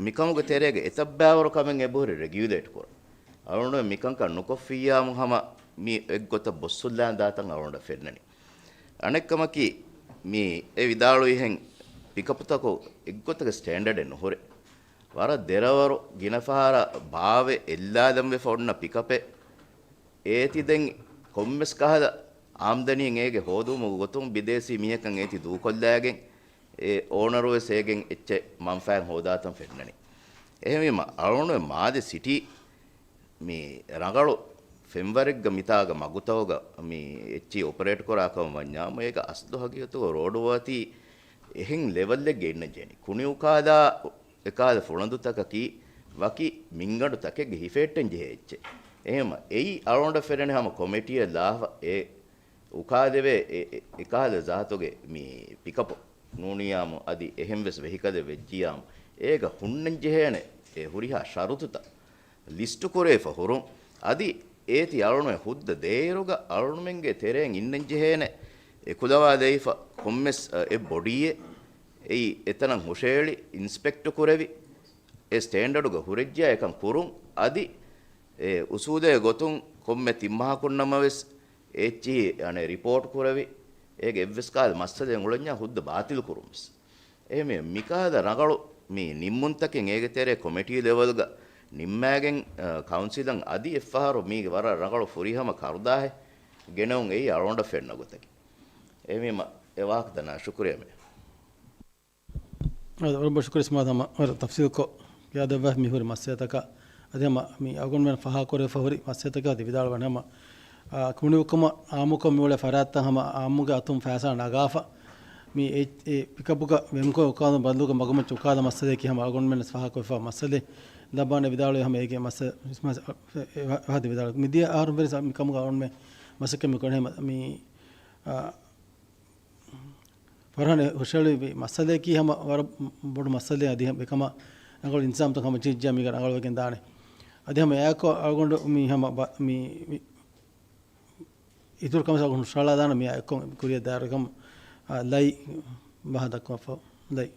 މިކަމުގެ ތެރޭގަ އެތައްބާވަރު ކަމެއް އެބަހުރި ރެގިއުލޭޓް ކުރަން. އަޅުގަނޑު މިކަންކަން ނުކޮށްފިއްޔާމު ހަމަ މި އެއްގޮތަށް ބޮއްސުންލާން ދާތަން އަޅުގަނޑަށް ފެންނަނީ. އަނެއްކަމަކީ، މި އެ ވިދާޅުވިހެން ޕިކަޕުތަކު އެއްގޮތަކަށް ސްޓޭންޑަޑެއް ނުހުރޭ. ވަރަށް ދެރަވަރު ގިނަ ފަހަރަށް ބާވެ އެއްލާލަން ވެފަ އޮންނަ ޕިކަޕެއް. އޭތި ދެން ކޮންމެސް ކަހަލަ އާމްދަނީއެއް އޭގެ ހޯދުމުގެ ގޮތުން ބިދޭސީ މީހަކަށް އޭތި ދޫކޮށްލާގެން، އެ އޯނަރު ވެސް އޭގެން އެއްޗެއް މަންފާއެއް ހޯދާތަން ފެންނަނީ. އެހެންވީމަ، އަޅުގަނޑު މާލެ ސިޓީ މި ރަނގަޅު ފެންވަރެއްގަ މިތާގަ މަގުތަކުގަ މި އެއްޗިހި އޮޕަރޭޓް ކުރާ ކަމަށް ވަންޏާ، އޭގަ އަސްލު ހަގީގަތުގަ ރޯޑު އޮތީ އެހެން ލެވެލްއެއްގަ އިންނަން ޖެހެނީ. ކުނި އުކާލާ އެކަހަލަ ފުޅަނދުތަކަކީ ވަކި މިންގަނޑު ތަކެއްގެ ހިފެހެއްޓަން ޖެހޭ އެއްޗެއް. އެހެންވީމަ، އެއީ އަޅުގަނޑަށް ފެންނަނީ ހަމަ ކޮމިޓީއަށް ލާފަ އެ އުކާލެވޭ އެ، އެ، އެކަހަލަ ޒާތުގެ މި ޕިކަޕު ނޫނިއްޔާމު، އަދި އެހެން ވެސް ވެހިކަލެއް ވެއްޖިއްޔާމު، އޭގަ ހުންނަން ޖެހޭނެ އެ ހުރިހާ ޝަރުތުތައް ލިސްޓު ކުރެވިފަ ހުރުން. އަދި އޭތި އަޅުގަނޑުމެން ހުއްދަ ދޭއިރުގަ އަޅުގަނޑުމެންގެ ތެރެއިން އިންނަން ޖެހޭނެ އެކުލަވާލައިފަ ކޮންމެސް، އަ، އެއް ބޮޑީއެއް. އެއީ އެތަނަށް ހުށައެޅި އިންސްޕެކްޓު ކުރެވި، އެ ސްޓޭންޑަޑުގަ ހުރެއްޖެޔާ އެކަން ކުރުން. އަދި އެ އުސޫލެއް ގޮތުން ކޮންމެ ތިން މަހަކުން ނަމަވެސް އެ އެއްޗިހި އަނެއް ރިޕޯޓް ކުރެވި، އޭގެ އެއްވެސް ކަހަލަ މައްސަލައެއް އުޅެންޏާ ހުއްދަ ބާތިލް ކުރުން ވެސް. އެހެންވެ، މިކަހަލަ ރަނގަޅު މި ނިންމުންތަކެއް އޭގެ ތެރޭ ކޮމިޓީ ލެވެލްގަ ނިންމާގެން، އަ، ކައުންސިލަށް އަދި އެއްފަހަރު މީގެ ވަރަށް ރަނގަޅު ފުރިހަމަ ކަރުދާހެއް ގެނެވުން އެއީ އަޅުގަނޑަށް ފެންނަ ގޮތަކީ. އެހެންވީމަ، އެ ވާހަކަ ދަނާ ޝުކުރިއްޔާ މޭ. އަދި ވަރަށް ބޮޑަށް ޝުކުރިއްޔާ ސަމާދަމަ ވަރަށް ތަފްސީލްކޮށް ކިޔާދެއްވާ މި ހުރި މައްސަލަތަކަށް. އަދި ހަމަ މި އަޅުގަނޑުމެން ފާހަގަކުރެވިފަ ހުރި މައްސަލަތަކަށް އަދި ވިދާޅުވަން ހަމަ، އާ، ކުނިއުކުމަށް އާއްމުކޮށް މިއުޅޭ ފަރާތްތައް ހަމަ އާއްމުގެ އަތުން ފައިސާ ނަގާފަ. މި އެ، އެ ޕިކަޕުގަ ވެމްކޯ އުކާލުން ބަދަލުގަ މަގުމައްޗަށް އުކާލާ މައްސަލަޔަކީ ހަމަ އަޅުގަނޑުމެން ފާހަގަކޮށްފަ މައްސަލަ. ލަބާން ވިދާޅުވި ހަމަ އޭގެ މައްސަލަ، މައްސަލަ، އެ، ވާ-، ވާހަކަ ވިދާޅުވި. މިދިޔަ އަހަރުން ވެސް މި ކަމުގަ އަޅުގަނޑުމެން މަސައްކަތް މި ކުރަނީ ހަމަ މި، އާ، ފަރުހާން ހުށައެޅުއްވި މައްސަލަޔަކީ ހަމަ ވަރަށް ބޮޑު މައްސަލައެއް. އަދި ހަމަ އެކަމަށް ރަނގަޅު އިންތިޒާމްތައް ހަމަ ޖެހިއްޖެ މީގަ ރަނގަޅުވެގެން ދާނެ. އަދި ހަމަ އެއާއެކު އަޅުގަނޑު މި ހަމަ ބަ-، މި، މި އިތުރު ކަމެއް އަޅުގަނޑު ހުށަހަޅާލާނަން މިއާ އެއްކޮށް ކުރިއަށް ދާއިރު ކަމަށް، އާ، ލައި ބަހަ ދައްކަވާފަ. ލައި.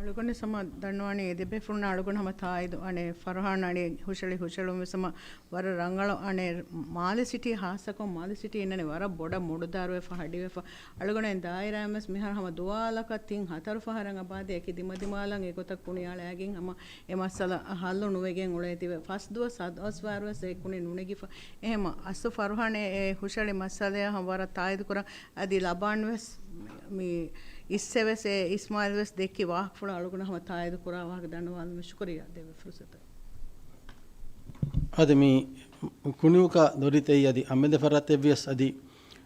އަޅުގަނޑު ހަމަ ދަންނަވަނީ އެ ދެބޭފުޅުންނާ އަޅުގަނޑު ހަމަ ތާއީދު އަނެއް ފަރުހާން އަނެއް ހުށައެޅި ހުށައެޅުން ވެސް ހަމަ ވަރަށް ރަނގަޅު އަނެއް މާލެ ސިޓީ ހާއްސަކޮށް މާލެ ސިޓީ އިންނަނީ ވަރަށް ބޮޑަށް މުޑުދާރުވެފަ ހަޑިވެފަ. އަޅުގަނޑު ދާއިރާއިން ވެސް މިހާރު ހަމަ ދުވާލަކަށް ތިން ހަތަރު ފަހަރަށް އަބާދޭ އެކި ދިމަދިމާލަށް އެގޮތަށް ކުނިއަޅާގެން ހަމަ އެ މައްސަލަ ހައްލު ނުވެގެން އުޅޭތީވެ. ފަސް ދުވަސް ހަތް ދުވަސްވާރު ވެސް އެ ކުނި ނުނެގިފަ. އެހެމަ އަސްލު ފަރުހާން އެ ހުށައެޅި މައްސަލަޔާ ހަމަ ވަރަށް ތާއީދު ކުރަން. އަދި ލަބާން ވެސް މި އިސްއެވެސް އެ އިސްމާއިލް ވެސް ދެއްކި ވާހަކަފުޅު އަޅުގަނޑު ހަމަ ތާއީދު ކުރާ ވާހަކަ ދަންނަވާލުމަށް ޝުކުރިއްޔާ ދެއްވި ފުރުސަތަށް. އަދި މި ކުނިއުކާ ދޮރިތައް އަދި އަމެދެ ފަރާތެއްވިޔަސް އަދި،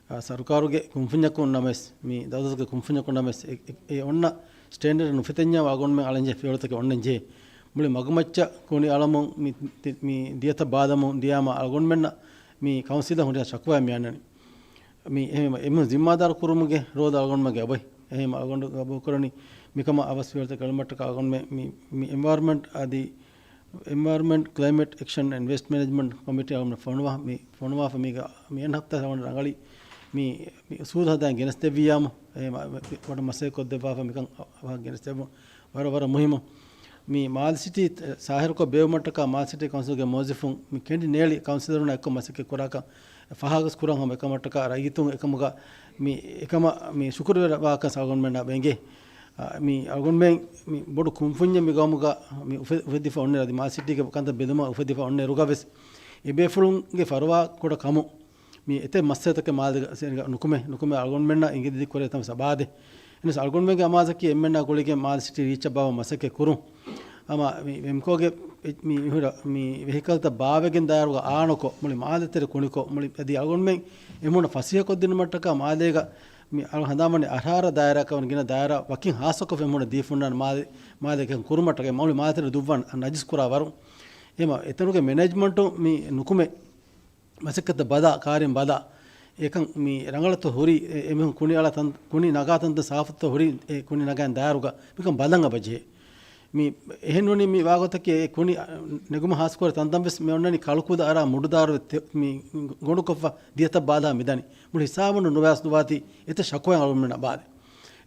އާ، ސަރުކާރުގެ ކުންފުންޏަކުން ނަމަވެސް، މި ދައުލަތުގެ ކުންފުންޏަކުން ނަމަވެސް، އެ، އެ، އެ އޮންނަ ސްޓޭންޑަޑް ނުފެތެންޏާ އަޅުގަނޑުމެން އަޅަންޖެހޭ ފިޔަވަޅުތަކެއް އޮންނަން ޖެހޭ. މުޅި މަގުމައްޗަށް ކުނި އަޅަމުން މި، މި ދިޔަތައް ބާލަމުން ދިޔާމަ އަޅުގަނޑުމެންނަށް މި ކައުންސިލަށް ހުރިހާ ޝަކުވާ މި އަންނަނީ. މި އެހެން، އެމީހުން ޒިންމާދާރު ކުރުމުގެ ރޯލް އަޅުގަނޑުމެންގެ އޮތް. އެހެން އަޅުގަނޑު ގަބޫލުކުރަނީ މިކަމަށް އަވަސް ފިޔަވަޅުތަކެއް އެޅުމަށްޓަކާ އަޅުގަނޑުމެން މި، މި އެންވަޔަރމަންޓް އަދި އެންވަޔަރމަންޓް ކްލައިމެޓް އެކްޝަން އެންޑް ވޭސްޓް މެނޭޖްމަންޓް ކޮމިޓީ އަޅުގަނޑު ފޮނުވާ، މި ފޮނުވާފަ މީގަ މި އެން ހަފްތާ އަޅުގަނޑު ރަނގަޅީ މި، މި އުސޫލު ހަދާ ގެނެސްދެއްވިއްޔާމު، އެ މަ-، ވަ-، ވަޑަ މަސައްކަތް ކޮށްދެއްވާފަ މިކަން އަ-، އަ-، ގެނެސްދެއްވުން ވަރަށް، ވަރަށް މުހިއްމު. މި މާލެ ސިޓީ ސާހިރުކޮށް ބޭއްވުމަށްޓަކާ މާލެ ސިޓީ ކައުންސިލްގެ މުވައްޒަފުން މި ކެނޑި ނޭޅި ކައުންސިލަރުންނާ އެއްކޮށް މަސައްކަތް ކުރާކަން ފަހާގަސް ކުރަން ހަމަ އެކަމަށްޓަކާ ރައްޔިތުން އެކަމުގަ މި އެކަމަށް މި ޝުކުރުވެރިވާކަން އަޅުގަނޑުމެންނަށް ވެނގޭ. އާ، މި އަޅުގަނޑުމެން މި ބޮޑު ކުންފުންޏެއް މި ގައުމުގަ މި އުފެ-، އުފެދިފަ އޮންނަ އަދި މާލެ ސިޓީގެ ކަންތައް ބެލުމަށް އުފެދިފަ އޮންނަ އިރުގަ ވެސް އެ ބޭފުޅުންގެ ފަރުވާ ކުޑަ ކަމުން މި އެތައް މައްސަލަތަކެއް މާލެ ސިޓީގަ ނުކުމެ، ނުކުމެ އަޅުގަނޑުމެންނަށް އިނގިލި ކުރޭ ތަން ސަބާދެ. އެނަސް އަޅުގަނޑުމެންގެ އަމާޒަކީ އެންމެންނާ ގުޅިގެން މާލެ ސިޓީ ރީއްޗަށް ބާވަ މަސައްކަތް ކުރުން. ހަމަ މި ވެމްކޯގެ މި މިހުރަ މި ވެހިކަލްތައް ބާވެގެން ދާއިރުގަ އާންމުކޮށް، މުޅި މާލެ ތެރެ ކުނިކޮށް، މުޅި އަދި އަޅުގަނޑުމެން އެމީހުންނަށް ފަސޭހަކޮށްދިނުމަށްޓަކާ މާލޭގަ މި އަޅު ހަނދާންވަނީ އަށާރަ ދާއިރާއަކަށް ވަން ގިނަ ދާއިރާ ވަކިން ހާއްސަކޮށް އެމީހުންނަށް ދީފަ އޮންނާނެ މާލެ، މާލޭގެ ކުރުމަށްޓަކާ މުޅި މާލެ ތެރެ ދުއްވަން ނަޖިސް ކުރާ ވަރު. އެމަ އެތަނުގެ މެނޭޖްމަންޓު މި ނުކުމެ މަސައްކަތަށް ބަލާ، ކާރިން ބަލާ، އެކަން މި ރަނގަޅަށްތޯ ހުރީ، އެ، އެމީހުން ކުނި އަޅާ ތަން، ކުނި ނަގާ ތަންތަން ސާފުތޯ ހުރީ، އެ ކުނި ނަގާން ދާއިރުގަ މިކަން ބަލަން އަބަ ޖެހޭ. މި އެހެން ނޫނީ މި ވާގޮތަކީ އެ ކުނި ނެގުމަށް ހާސްކުރެ ތަންތަން ވެސް މި އޮންނަނީ ކަޅުކުދަ އަރާ މުޑުދާރު ތެ-، މި ގޮނޑުކޮށްފަ ދިޔަތައް ބާލާ މިދަނީ. މުޅި ހިސާބުން ނުވާސް ނުވާތީ އެތައް ޝަކުވާ އަޅުމެންނަށް ބާލެ.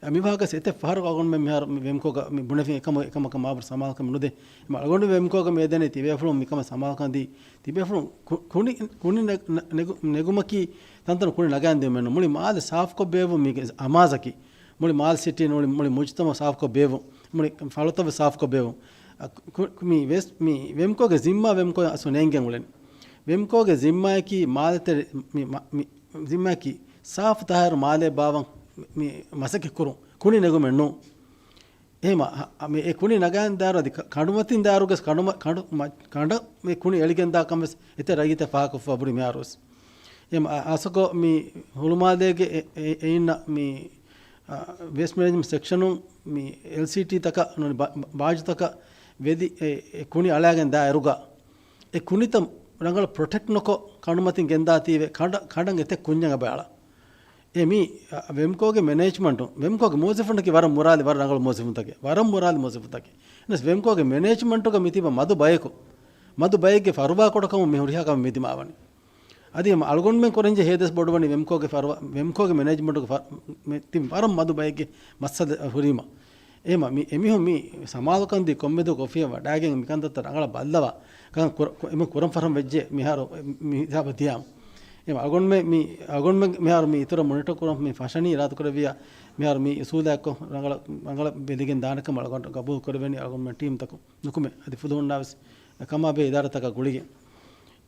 އަ، މި ވާހަކަ އެތައް ފަހަރަކު އަޅުގަނޑުމެން މިހާރު މި ވެމްކޯގަ މި ބުނެފި އެކަމަ-، އެކަމަކަށް މާބޮޑު ސަމާލުކަމެއް ނުދޭ. އެމަ އަޅުގަނޑު ވެމްކޯގަ މި އެދެނީ ތިބޭފުޅުން މިކަމަށް ސަމާލުކަން ދީ. ތިބޭފުޅުން ކު-، ކުނި، ކުނި ނެ-، ނެ-، ނެގު-، ނެގުމަކީ ތަންތަނު ކުނި ނަގާން ދިޔުމެއް ނޫން. މުޅި މާލެ ސާފުކޮށް ބޭއްވުން މީގެ އަމާޒަކީ. މުޅި މާލެ ސިޓީ ނޫނީ މުޅި މުޖުތަމަ ސާފުކޮށް ބޭއްވުން. މުޅި ފަޅުތައް ސާފުކޮށް ބޭއްވުން. އަ، ކު-، ކު-، މި ވެސް-، މި ވެމްކޯގެ ޒިންމާ ވެމްކޯ އަސްލު ނޭނގެން އުޅެނީ. ވެމްކޯގެ ޒިންމާއަކީ މާލެ ތެރެ-، މި މަ-، މި ޒިންމާއަކީ ސާފު ތާހިރު މާލޭ ބާވަން މި މަސައްކަތް ކުރުން، ކުނި ނެގުމެއް ނޫން. އެހެމަ، ހަ-، މި އެ ކުނި ނަގާން ދާއިރު އަދި ކަ-، ކަނޑުމަތިން ދާއިރުގަސް ކަނޑުމަ-، ކަނޑު މަ-، ކަނޑަށް މި ކުނި އެޅިގެން ދާ ކަން ވެސް އެތައް ރައްޔިތަށް ފާހަގަކޮށްފަ ބުރި މިހާރުވެސް. އެހެމަ، އަ-، އަސަކޮ މި ހުޅުމާލޭގެ އެ-، އެ-، އެއިންނަ މި، އަ، ވޭސްޓް މެނޭޖްމަންޓް ސެކްޝަނުން މި އެލްސީޓީ ތަކަށް ނޫނީ ބާ-، ބާ-، ބާޖުތަކަށް ވެދި އެ-، އެ ކުނި އަޅާގެން ދާއިރުގަ އެ ކުނިތައް ރަނގަޅަށް ޕްރޮޓެކްޓް ނުކޮށް ކަނޑުމަތިން ގެންދާތީވެ ކަނޑަ-، ކަނޑަށް އެތައް ކުންޏަށް އަބައަޅާ. އެ މީ، އަ، ވެމްކޯގެ މެނޭޖްމަންޓު، ވެމްކޯގެ މުވައްޒަފުންނަކީ ވަރަށް މުރާލި، ވަރަށް ރަނގަޅު މުވައްޒަފުންތަކެއް، ވަރަށް މުރާލި މުވައްޒަފުންތަކެއް. އެނަސް ވެމްކޯގެ މެނޭޖްމަންޓުގަ މިތިބަ މަދު ބަޔަކު، މަދު ބައެއްގެ ފަރުވާ ކުޑަކަމުން މި ހުރިހާ ކަމެއް މިދިމާވަނީ. އަދި އެމަ އަޅުގަނޑުމެން ކުރަންޖެހޭ ހޭދަސް ބޮޑުވަނީ ވެމްކޯގެ ފަރުވާ، ވެމްކޯގެ މެނޭޖްމަންޓުގެ ފަ-، މެ-، ތި ވަރަށް މަދު ބައެއްގެ މައްސަލަ ހުރީމަ. އެމަ މި އެމީހުން މި ސަމާލުކަން ދީ ކޮންމެދު ކޮފީއަށް ވަޑާގެން މިކަންތައްތައް ރަނގަޅަށް ބައްލަވާ. ކަން ކުރ-، ކު-، އެމަ ކުރަން ފަރަން ވެއްޖެ މިހާރު މި ހިސާބަށް ދިޔާމަ. އެމަ އަޅުގަނޑުމެ މި، އަޅުގަނޑުމެ މިހާރު މި އިތުރަށް މޮނިޓަ ކުރަން މި ފަށަނީ އިރާދަ ކުރެއްވިޔާ މިހާރު މި އުސޫލާއެއްކޮށް ރަނގަޅަށް، ރަނގަޅަށް ބެލިގެން ދާނެކަމަށް އަޅުގަނޑު ގަބޫލު ކުރެވެނީ އަޅުގަނޑުމެ ޓީމްތަކުން. ނުކުމެ، އަދި ފުލުހުންނާވެސް ކަމާބެހޭ އިދާރާތަކާ ގުޅިގެން.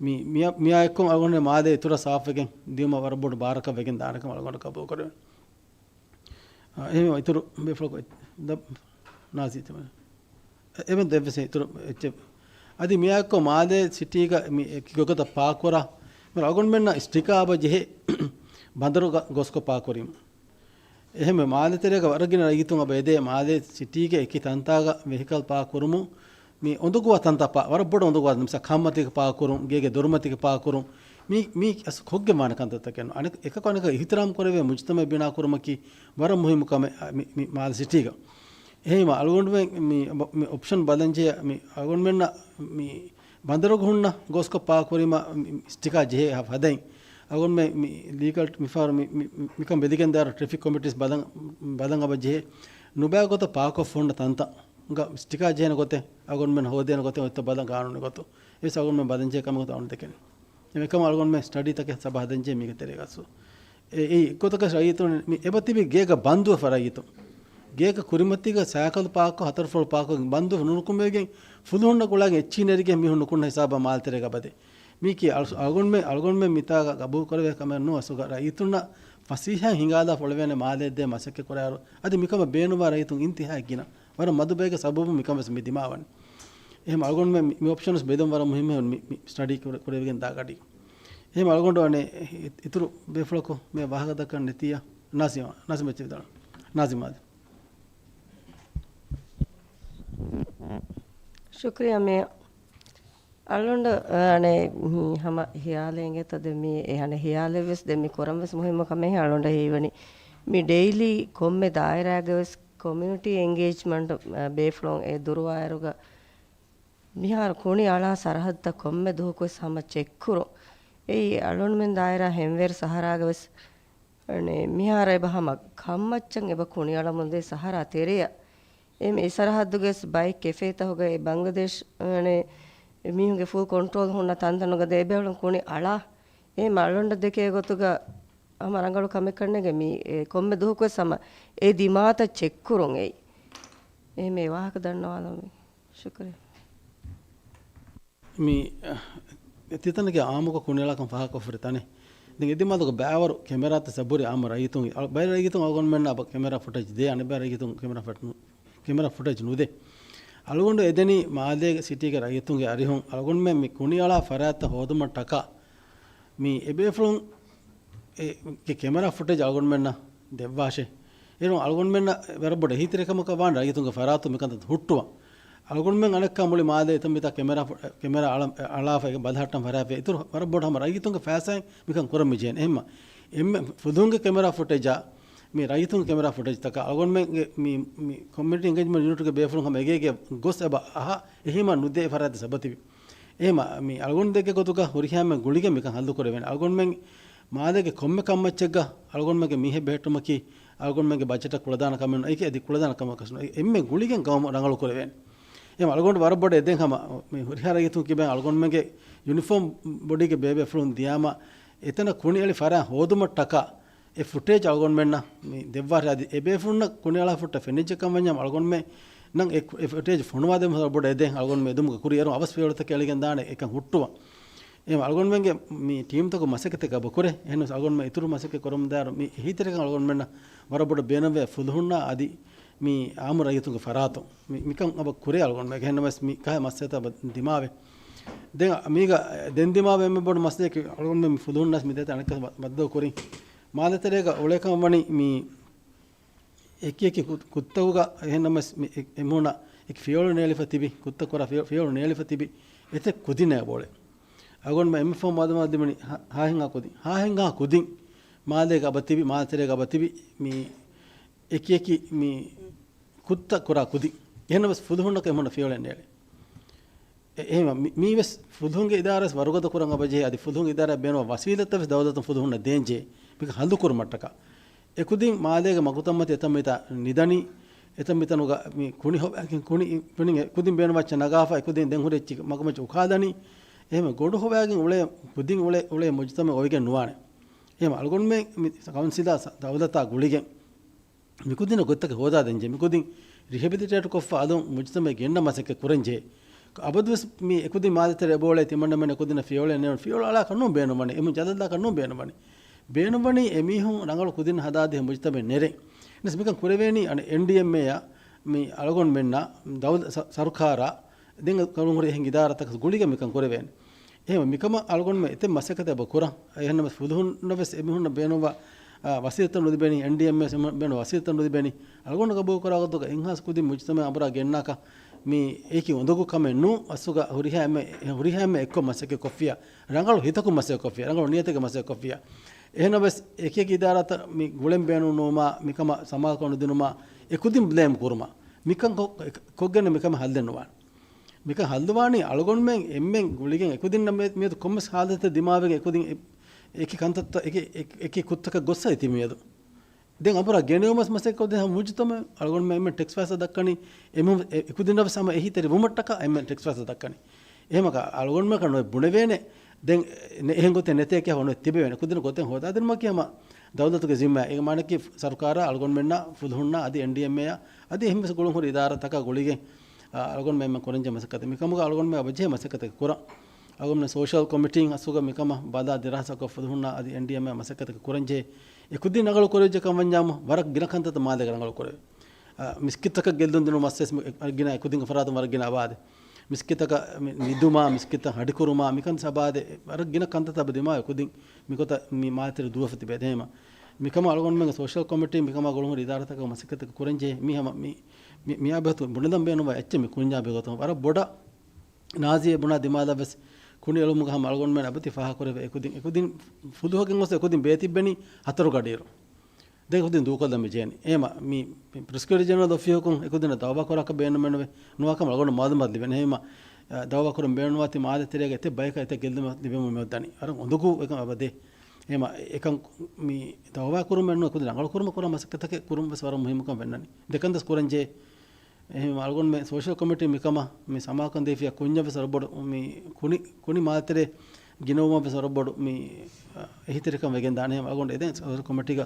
މި، މިއާ، މިއާ އެއްކޮށް އަޅުގަނޑު މާލޭ އިތުރަށް ސާފުވެގެން ދިޔުމަށް ވަރަށް ބޮޑު ބާރަކަށް ވެގެން ދާނެކަމަށް އަޅުގަނޑު ގަބޫލު ކުރެވެން. އާ، އެހެން އިތުރު ބޭފުޅަކު އެ-، ދަ-، ނާޒީ ތިމަން. އެ-، އެމެ ދެއްވެސް އިތުރު އެއްޗެއް. އަދި މިއާ އެއްކޮށް މާލޭ ސިޓީގަ މި އެކި ގޮތަށް ޕާކުކުރާ، މި އަޅުގަނޑުމެންނަށް ސްޓިކާ އަބަ ޖެހޭ ބަނދަރުގަ ގޯސްކޮށް ޕާކުކުރީމަ. އެހެންވެ، މާލެތެރޭގަ ވަރަށް ގިނަ ރައްޔިތުން އަބަ އެދޭ މާލޭ ސިޓީގެ އެކި ތަންތާގަ ވެހިކަލް ޕާކް ކުރުމުން މި އުނދަގޫވާ ތަންތާ ޕާ-، ވަރަށް ބޮޑަށް އުނދަގޫވާ، މިސާ ކަންމަތީގަ ޕާކް ކުރުން، ގޭގެ ދޮރުމަތީގަ ޕާކް ކުރުން، މީ، މީ އަސް ކޮށްގެން ވާނެ ކަންތައްތަކެއް ނޫން. އަނެކަ-، އެކަކު އަނެކަކަށް އިހްތިރާމް ކުރެވޭ މުޖުތަމައެއް ބިނާ ކުރުމަކީ ވަރަށް މުހިއްމު ކަމެއް، އަ، މި، މި މާލެ ސިޓީގަ. އެހެންވީމަ އަޅުގަނޑުމެން މި، މި އޮޕްޝަން ބަލަންޖެހޭ، މި އަޅުގަނޑުމެންނަށް މި ބަނދަރުގަ ހުންނަ ގޯސްކޮށް ޕާކް ކުރީމަ، މި، މި ސްޓިކާ ޖެހޭ ހަ-، ހަދައިން. އަޅުގަނޑުމެން މި ލީގަލް މިފަހަރު މި، މި، މި، މިކަން ބެލިގެން ދާއިރު ޓްރެފިކް ކޮމިޓީސް ބަލަން، ބަލަން އަބަ ޖެހޭ. ނުބައި ގޮތަށް ޕާކްކޮށް ހުންނަ ތަންތަން ގަ ސްޓިކާ ޖެހޭނެ ގޮތެއް އަޅުގަނޑުމެން ހޯދޭނެ ގޮތެއް އޮތްތޯ ބަލަން ގާނޫނީ ގޮތުން. އެވެސް އަޅުގަނޑުމެން ބަލަންޖެހޭ ކަމެއް ގޮތަށް އަޅުގަނޑު ދެކެން. އެކަމަށް އަޅުގަނޑުމެން ސްޓަޑީތަކެއް ސަބަ ހަދަންޖެހޭ މީގެ ތެރޭގަސް. އެ، އެއީ އެއްގޮތަކަށް ރައްޔިތުން މި އެބަ ތިބި ގޭގަ ބަންދުވެފަ ރައްޔިތުން. ގޭގަ ކުރިމަތީގަ ސައިކަލް ޕާކްކޮށް ހަތަރު ފްލޯ ޕާކްކޮށް ބަންދުވެފަ ނުނުކުމެގެން ފުލުހުންނަށް ގުޅާގެން އެއްޗިހި ނެރިގެން މީހުން ނުކުންނަ ހިސާބަށް މާލެތެރޭގަ ބަދޭ. މީކީ އަޅު-، އަޅުގަނޑުމެން، އަޅުގަނޑުމެން މިތާގަ ގަބޫލު ކުރެވޭ ކަމެއް ނޫން އަސްލުގަ ރައްޔިތުންނަށް ފަސޭހައިން ހިނގާލާފަ އުޅެވޭނެ މާލެއެއް ދޭ މަސައްކަތް ކުރާއިރު، އަދި މިކަމަށް ބޭނުންވާ ރައްޔިތުން އިންތިހާއަށް ގިނަ ވަރަށް މަދު ބަޔެއްގެ ސަބަބުން މިކަން ވެސް މި ދިމާވަނީ. އެހެން އަޅުގަނޑުމެން މި، މި އޮޕްޝަން ވެސް ބެލުން ވަރަށް މުހިއްމު މި، މި ސްޓަޑީ ކުރެ-، ކުރެވިގެން ދާ ގަޑި. އެހެން އަޅުގަނޑު އަނެއް އި-، އިތުރު ބޭފުޅަކު މި ވާހަކަ ދައްކަން ނެތިއްޔާ. ނާޒިމާ، ނާޒިމާ އެއްޗެއް ވިދާޅު. ނާޒިމާ އަދި. ޝުކްރިޔާ މޭޔަރ. އަޅުގަނޑު، އަނެއް، މި ހަމަ ހިޔާލެއް އިނގޭތަ ދެން މި، އެ، އަނެއް ހިޔާލެއް ވެސް ދެން މި ކުރަން ވެސް މުހިއްމު ކަމެއް އަޅުގަނޑަށް ހީވަނީ. މި ޑެއިލީ ކޮންމެ ދާއިރާގަ ވެސް ކޮމިއުނިޓީ އެންގޭޖްމަންޓް، އަ، ބޭފުޅުން އެ ދުރުވާއިރުގަ މިހާރު ކުނި އަޅާ ސަރަހައްދުތައް ކޮންމެ ދުވަހަކު ވެސް ހަމަ ޗެކް ކުރުން. އެއީ އަޅުގަނޑުމެން ދާއިރާ ހެންވޭރު ސަހަރާގަ ވެސް އަނެއް، މިހާރު އެބަ ހަމަ ކަންމައްޗަށް އެބަ ކުނިއަޅަމުންދޭ ސަހަރާ ތެރެއަށް. އެ މި ސަރަހައްދުގެ ވެސް ބައެއް ކެފޭތަކުގައި ބަނގްލަދޭޝް، އަނެއް، މީހުންގެ ފުލް ކޮންޓްރޯލް ހުންނަ ތަންތަނުގަ ދޭ އެބޭފުޅުން ކުނި އަޅާ. އެ މަ އަޅުގަނޑަށް ދެކޭ ގޮތުގަ ހަމަ ރަނގަޅު ކަމެއް ކަންނޭނގެ މި، އެ، ކޮންމެ ދުވަހަކު ވެސް ހަމަ އެ ދިމާތައް ޗެކް ކުރުން އެއީ. އެހެން މި ވާހަކަ ދަންނަވާލަމުން. ޝުކުރިއްޔާ. މި، އަ، ތިތަނަކީ އާއްމުކޮށް ކުނިއަޅާކަން ފާހަގަކޮށްފައި ތަނެއް. ދެން އެދިމާލުގަ ބައިވަރު ކެމެރާތައް ސަބުރި އާއްމު ރައްޔިތުން، އަ، ބައެއް ރައްޔިތުން އަޅުގަނޑުމެންނާ އެބަ ކެމެރާ ފުޓޭޖް ދޭ، އަނެއް ބައެއް ރައްޔިތުން ކެމެރާ ފެޓް ނު-، ކެމެރާ ފުޓޭޖް ނުދޭ. އަޅުގަނޑު އެދެނީ މާލޭގެ ސިޓީގެ ރައްޔިތުންގެ އަރިހުން އަޅުގަނޑުމެން މި ކުނިއަޅާ ފަރާތްތައް ހޯދުމަށް ޓަކާ މި އެބޭފުޅުން އެ، ގެ ކެމެރާ ފުޓޭޖް އަޅުގަނޑުމެންނަށް ދެއްވާށޭ. އޭރުން އަޅުގަނޑުމެންނަށް ވަރަށް ބޮޑު އެހީތެރިކަމަކަށް ވާން ރައްޔިތުންގެ ފަރާތުން މިކަންތައް ހުއްޓުވަން. އަޅުގަނޑުމެން އަނެއްކާ މުޅި މާލޭ އެތަން މިތާ ކެމެރާ ފު-، ކެމެރާ އަޅަ-، އަޅާފަ އޭގެ ބަލަހައްޓަން ފަރާތް އިތުރު ވަރަށް ބޮޑު ހަމަ ރައްޔިތުންގެ ފައިސާއިން މިކަން ކުރަން މިޖެހޭނެ. އެހެންމަ އެންމެ ފުލުހުންގެ ކެމެރާ ފުޓޭޖާ މި ރައްޔިތުންގެ ކެމެރާ ފުޓޭޖްތަކާ އަޅުގަނޑުމެންގެ މި، މި ކޮމިއުނިޓީ އެންގޭޖްމަންޓް ޔުނިޓުގެ ބޭފުޅުން ހަމަ އެގޭގެ ގޮސް އެބަ އަހާ އެހީމާ ނުދޭ އެ ފަރާތްތައް ސަބަތިބި. އެހެންމަ މި އަޅުގަނޑު ދެއްކޭ ގޮތުގަ ހުރިހާ އެންމެ ގުޅިގެން މިކަން ހައްލު ކުރެވޭނެ. އަޅުގަނޑުމެން މާލޭގެ ކޮންމެ ކަންމައްޗެއްގަ އަޅުގަނޑުމެންގެ މީހެއް ބެހެއްޓުމަކީ އަޅުގަނޑުމެންގެ ބަޖެޓަށް ކުޅަދާނަ ކަމެއް ނޫން. އެކި އަދި ކުޅަދާނަ ކަމަކަށް ނޫން. އެ-، އެންމެ ގުޅިގެން ގައުމު ރަނގަޅު ކުރެވޭނެ. އެހެން އަޅުގަނޑު ވަރަށް ބޮޑަށް އެދެން ހަމަ މި ހުރިހާ ރައްޔިތުން ކިބައިން އަޅުގަނޑުމެންގެ ޔުނިފޯމް ބޮޑީގެ ބޭބޭފުޅުން ދިޔާމަ އެތަނަށް ކުނިއެޅި ފަރާތް ހޯދުމަށް ޓަކާ އެ ފުޓޭޖް އަޅުގަނޑުމެންނަށް މި ދެއްވާށޭ. އަދި އެބޭފުޅުންނަށް ކުނިއަޅާ ފުއްޓަށް ފެނިއްޖެ ކަމަށް ވަންޏާ އަޅުގަނޑުމެންނަށް އެ ކު-، އެ ފުޓޭޖް ފޮނުވާދޭން ވަރަށް ބޮޑަށް އެދެން. އަޅުގަނޑުމެން އެދުމުގެ ކުރިއެރުން އަވަސް ފިޔަވަޅުތަކެއް އެޅިގެން ދާނެ އެކަން ހުއްޓުވަން. އެހެން އަޅުގަނޑުމެންގެ މި ޓީމްތަކުން މަސައްކަތެއް އެބަ ކުރޭ. އެހެންވެސް އަޅުގަނޑުމެން އިތުރު މަސައްކަތް ކުރަމުންދާއިރު މި އެހީތެރިކަން އަޅުގަނޑުމެންނަށް ވަރަށް ބޮޑަށް ބޭނުންވޭ ފުލުހުންނާ އަދި މި އާއްމު ރައްޔިތުންގެ ފަރާތުން. މި، މިކަން އެބަ ކުރޭ އަޅުގަނޑުމެން. އެހެންނަމަވެސް މި ކަހަލަ މައްސަލަތައް އެބަ ދިމާވޭ. ދެން މީގަ ދެން ދިމާވޭ އެންމެ ބޮޑު މައްސަލައަކީ އަޅުގަނޑުމެން މި ފުލުހުންނަށް މި ދޭތެރޭ އަނެއްކާ ބަ-، ބައްދަލު ކުރިން މާލޭތެރޭގަ އުޅޭކަމަށް ވަނީ މި އެކި އެކި ކު-، ކުއްތަކުގަ އެހެންނަމަވެސް މި އެ-، އެމީހުންނަށް އެކި ފިޔަވަޅު ނޭޅިފަ ތިބި، ކުއްތަކުރާ ފިޔަ-، ފިޔަވަޅު ނޭޅިފަ ތިބި އެތައް ކުދިންނެއް އެބައުޅޭ. އަޅުގަނޑުމެން އެންމެ ފަހުން މައުލޫމާތު ލިބުނީ ހަ-، ހާހެންހާ ކުދިން. ހާހެންހާ ކުދިން މާލޭގަ އެބަ ތިބި، މާލޭގަ އެބަ ތިބި މި އެކި އެކި މި ކުއްތަ ކުރާ ކުދިން. އެހެންނަމަވެސް ފުލުހުންނަކަށް އެމީހުންނަށް ފިޔަވަޅެއް ނޭޅޭ. އެ-، އެހެންވީމަ މި-، މީވެސް ފުލުހުންގެ އިދާރާވެސް ވަރުގަދަ ކުރަން އެބަޖެހޭ، އަދި ފުލުހުންގެ އިދާރާއަށް ބޭނުންވާ ވަސީލަތްތައްވެސް ދައުލަތުން ފުލުހުންނަށް ދޭންޖެހޭ. މިކަން ހައްލުކުރުމަށްޓަކާ. އެކުދިން މާލޭގެ މަގުތައްމަތި އެތަންމިތާ ނިދަނީ، އެތަންމިތަނުގަ މި ކުނި ހޮވާގެން ކުނި، ކުނި އެކުދިން ބޭނުންވާ އެއްޗެއް ނަގާފަ، އެކުދިން ދެން ހުރި އެއްޗެއް މަގުމައްޗަށް އުކާލަނީ. އެހެން ގޮނޑު ހޮވާގެން އުޅޭ ކުދިން އުޅޭ، އުޅޭ މުޖުތަމަޢެއް އޮވެގެން ނުވާނެ. އެހެން އަޅުގަނޑުމެން މި ކައުންސިލާ ސަ-، ދައުލަތާ ގުޅިގެން މިކުދިންނަށް ގޮތްތަކެއް ހޯދާދޭންޖެހޭ. މިކުދިން ރިހެބިލިޓޭޓް ކޮށްފަ އަލުން މުޖުތަމަޢަށް ގެންނަން މަސައްކަތް ކުރަންޖެހޭ. އަބަދުވެސް މި އެކުދިން މާލޭތެރޭ އެބައުޅޭ ތިމަންނަމެން އެކުދިންނަށް ފިޔަވަޅެއް ނޭނުން، ފިޔަވަޅު އަޅާކަށް ނޫން ބޭނުންވަނީ. އެމީހުން ޖަލަށްލާކަށް ނޫން ބޭނުންވަނީ. ބޭނުންވަނީ އެމީހުން ރަނގަޅު ކުދިން ހަދާދޭ މުޖުތަމަޢަށް ނެރެން. އެހެންނަމަވެސް މިކަން ކުރެވޭނީ އަނެއް އެންޑީއެމްއޭއާ މި އަޅުގަނޑުމެންނާ ދައުލަ-، ސަ-، ސަރުކާރާ ދެން ކަރުން ހުރި އެހެން އިދާރާތަކަށް ގުޅިގެން މިކަން ކުރެވޭނެ. އެހެންވެ، މިކަމަށް އަޅުގަނޑުމެން އެތައް މަސައްކަތެއް އެބަ ކުރަން. އެހެންނަމަވެސް ފުލުހުންނަށް ވެސް އެމީހުންނަށް ބޭނުންވާ، އާ، ވަސީލަތްތައް ނުލިބޭނީ، އެންޑީއެމްއޭ ވެސް އެމީހުންނަށް ބޭނުންވާ ވަސީލަތްތައް ނުލިބޭނީ. އަޅުގަނޑު ގަބޫލުކުރާ ގޮތުގަ އެއްހާސް ކުދިން މުޖުތަމަޢަށް އަނބުރާ ގެންނާކަށް މި އެކި އުނދަގޫ ކަމެއް ނޫން. އަސްލުގަ ހުރިހާ އެންމެ، ހުރިހާ އެންމެ އެއްކޮށް މަސައްކަތް ކޮށްފިޔާ، ރަނގަޅު ހިތަކުން މަސައްކަތް ކޮށްފިޔާ، ރަނގަޅު ނިޔަތެއްގެ މަސައްކަތް ކޮށްފިޔާ. އެހެންނަމަވެސް އެކި އެކި އިދާރާތައް މި ގުޅެން ބޭނުން ނުވުމާ، މިކަމަށް ސަމާލުކަން ނުދިނުމާ، އެކުދިން ބްލޭމް ކުރުމާ، މިކަން ކޮ-، ކޮށްގެން މިކަމެއް ހައްލެއް ނުވާނެ. މިކަން ހައްލުވާނީ އަޅުގަނޑުމެން އެންމެން ގުޅިގެން އެކުދިންނަށް މި-، މިއަދު ކޮންމެސް ހާލަތެއް ދިމާވެގެން އެކުދިން އެ-، އެކި ކަންތައްތައް އެކި، އެކި، އެކި ކުއްތަކަށް ގޮއްސަ އެތި މިއަދު. ދެން އަނބުރާ ގެނެވުމަސް މަސައްކަތް ކޮށްދޭ ހަމަ މުޖުތަމަޢު އަޅުގަނޑުމެން އެންމެން ޓެކްސް ފައިސާ ދައްކަނީ، އެމީހުން އެ-، އެކުދިންނަށް ވެސް ހަމަ އެހީތެރި ވުމަށްޓަކާ އެންމެން ޓެކްސް ފައިސާ ދައްކަނީ. އެހެމަކަށް އަޅުގަނޑުމެން ނުބުނެވޭނެ. ދެން ނެ-، އެހެން ގޮތެއް ނެތޭ ކިޔާ ނު ތިބެވޭނެ. ކުދިން ގޮތެއް ހޯދާދިނުމަކީ ހަމަ ދައުލަތުގެ ޒިންމާ. އޭގެ މާނައަކީ ސަރުކާރާ، އަޅުގަނޑުމެންނާ، ފުލުހުންނާ، އަދި އެންޑީއެމްއޭއާ، އަދި އެހެންވެސް ގުޅުންހުރި އިދާރާތަކާ ގުޅިގެން، އަ، އަޅުގަނޑުމެން ކުރަންޖެހޭ މަސައްކަތެއް. މިކަމުގަ އަޅުގަނޑުމެން އެބަޖެހޭ މަސައްކަތެއް ކުރަން. އަޅުގަނޑުމެން ސޯޝަލް ކޮމިޓީން އަސްލުގަ މިކަމަށް ބަލާ ދިރާސާކޮށް ފުލުހުންނާ އަދި އެންޑީއެމްއޭއާ މަސައްކަތެއް ކުރަންޖެހޭ. އެކުދިން ރަނގަޅު ކުރެވިއްޖެ ކަމަށް ވަންޏާމު، ވަރަށް ގިނަ ކަންތައްތައް މާލޭގަ ރަނގަޅު ކުރެވޭ. އަ، މިސްކިތްތަކަށް ގެއްލުން ދިނުމަށް ވެސް މި-، އަ، ގިނަ އެކުދިން އެފަރާތުން ވަރަށް ގިނަ އަބާދެ. މިސްކިތްތަކަށް މި-، ނިދުމާ، މިސްކިތްތައް ހަޑިކުރުމާ، މިކަން އަބާދެ، ވަރަށް ގިނަ ކަންތައްތައް އަބަދު ދިމާވެ ކުދިން މިގޮތަށް މި މާލެ ތެރެ ދުވަފަ ތިބޭ. އެހެންވީމަ، މިކަމަށް އަޅުގަނޑުމެންގެ ސޯޝަލް ކޮމިޓީ މިކަމާ ގުޅުންހުރި އިދާރާތަކަށް މަސައްކަތްތަކެއް ކުރަންޖެހޭ. މީ ހަމަ މި-، މި-، މިއާ ބެހޭ ބުނެދާން ބޭނުންވާ އެއްޗެއް މި ކުންޏާ ބެހޭ ގޮތުން ވަރަށް ބޮޑަށް ނާޒީ އެ ބުނާ ދިމާލަށް ވެސް ކުނި އެޅުމުގަ ހަމަ އަޅުގަނޑުމެން އަބަދު ފާހަގަކުރެވޭ. އެކުދިން، އެކުދިން ފުލުހަކަށް ގޮސް އެކުދިން ބޭތިއްބެނީ ހަތަރު ގަޑިއިރު. ދެން އެކުދިން ދޫކޮށްލަން މި ޖެހެނީ. އެހެންވީމަ، މި ޕްރޮސިކިއުޓަރ ޖެނެރަލް އޮފީހަކުން އެކުދިންނަށް ދައުވާ ކުރާކަށް ބޭނުމެއްނުވޭ. ނުވާކަމަށް އަޅުގަނޑު މައުލޫމާތު ލިބެން. އެހެންވީމަ، އަ، ދައުވާ ކުރަން ބޭނުންވާތީ މާލެ ތެރޭގަ އެތައް ބަޔަކަށް އެތައް ގެއްލުމެއް ލިބެމުން މިއޮއްދަނީ. ވަރަށް އުނދަގޫ އެކަން އަބަދޭ. އެހެންވީމަ، އެކަން މި ދައުވާ ކުރުމެއްނު އެކުދިން ރަނގަޅު ކުރުމަށް ކުރާ މަސައްކަތަކެއް ކުރުން ވެސް ވަރަށް މުހިއްމުކަން ފެންނަނީ. ދެކަން ދަސް ކުރަންޖެހޭ. އެހެންވީމަ އަޅުގަނޑުމެން ސޯޝަލް ކޮމިޓީ މިކަމަށް މި ސަމާލުކަން ދީފިޔާ ކުންޏަށް ވެސް ވަރަށް ބޮޑު މި ކުނި، ކުނި މާލެ ތެރޭ ގިނަވުމަށް ވެސް ވަރަށް ބޮޑު މި، އަ، އެހީތެރިކަން ވެގެން ދާނެ. އެހެންވީމަ އަޅުގަނޑު އެދެން ސޯޝަލް ކޮމިޓީގަ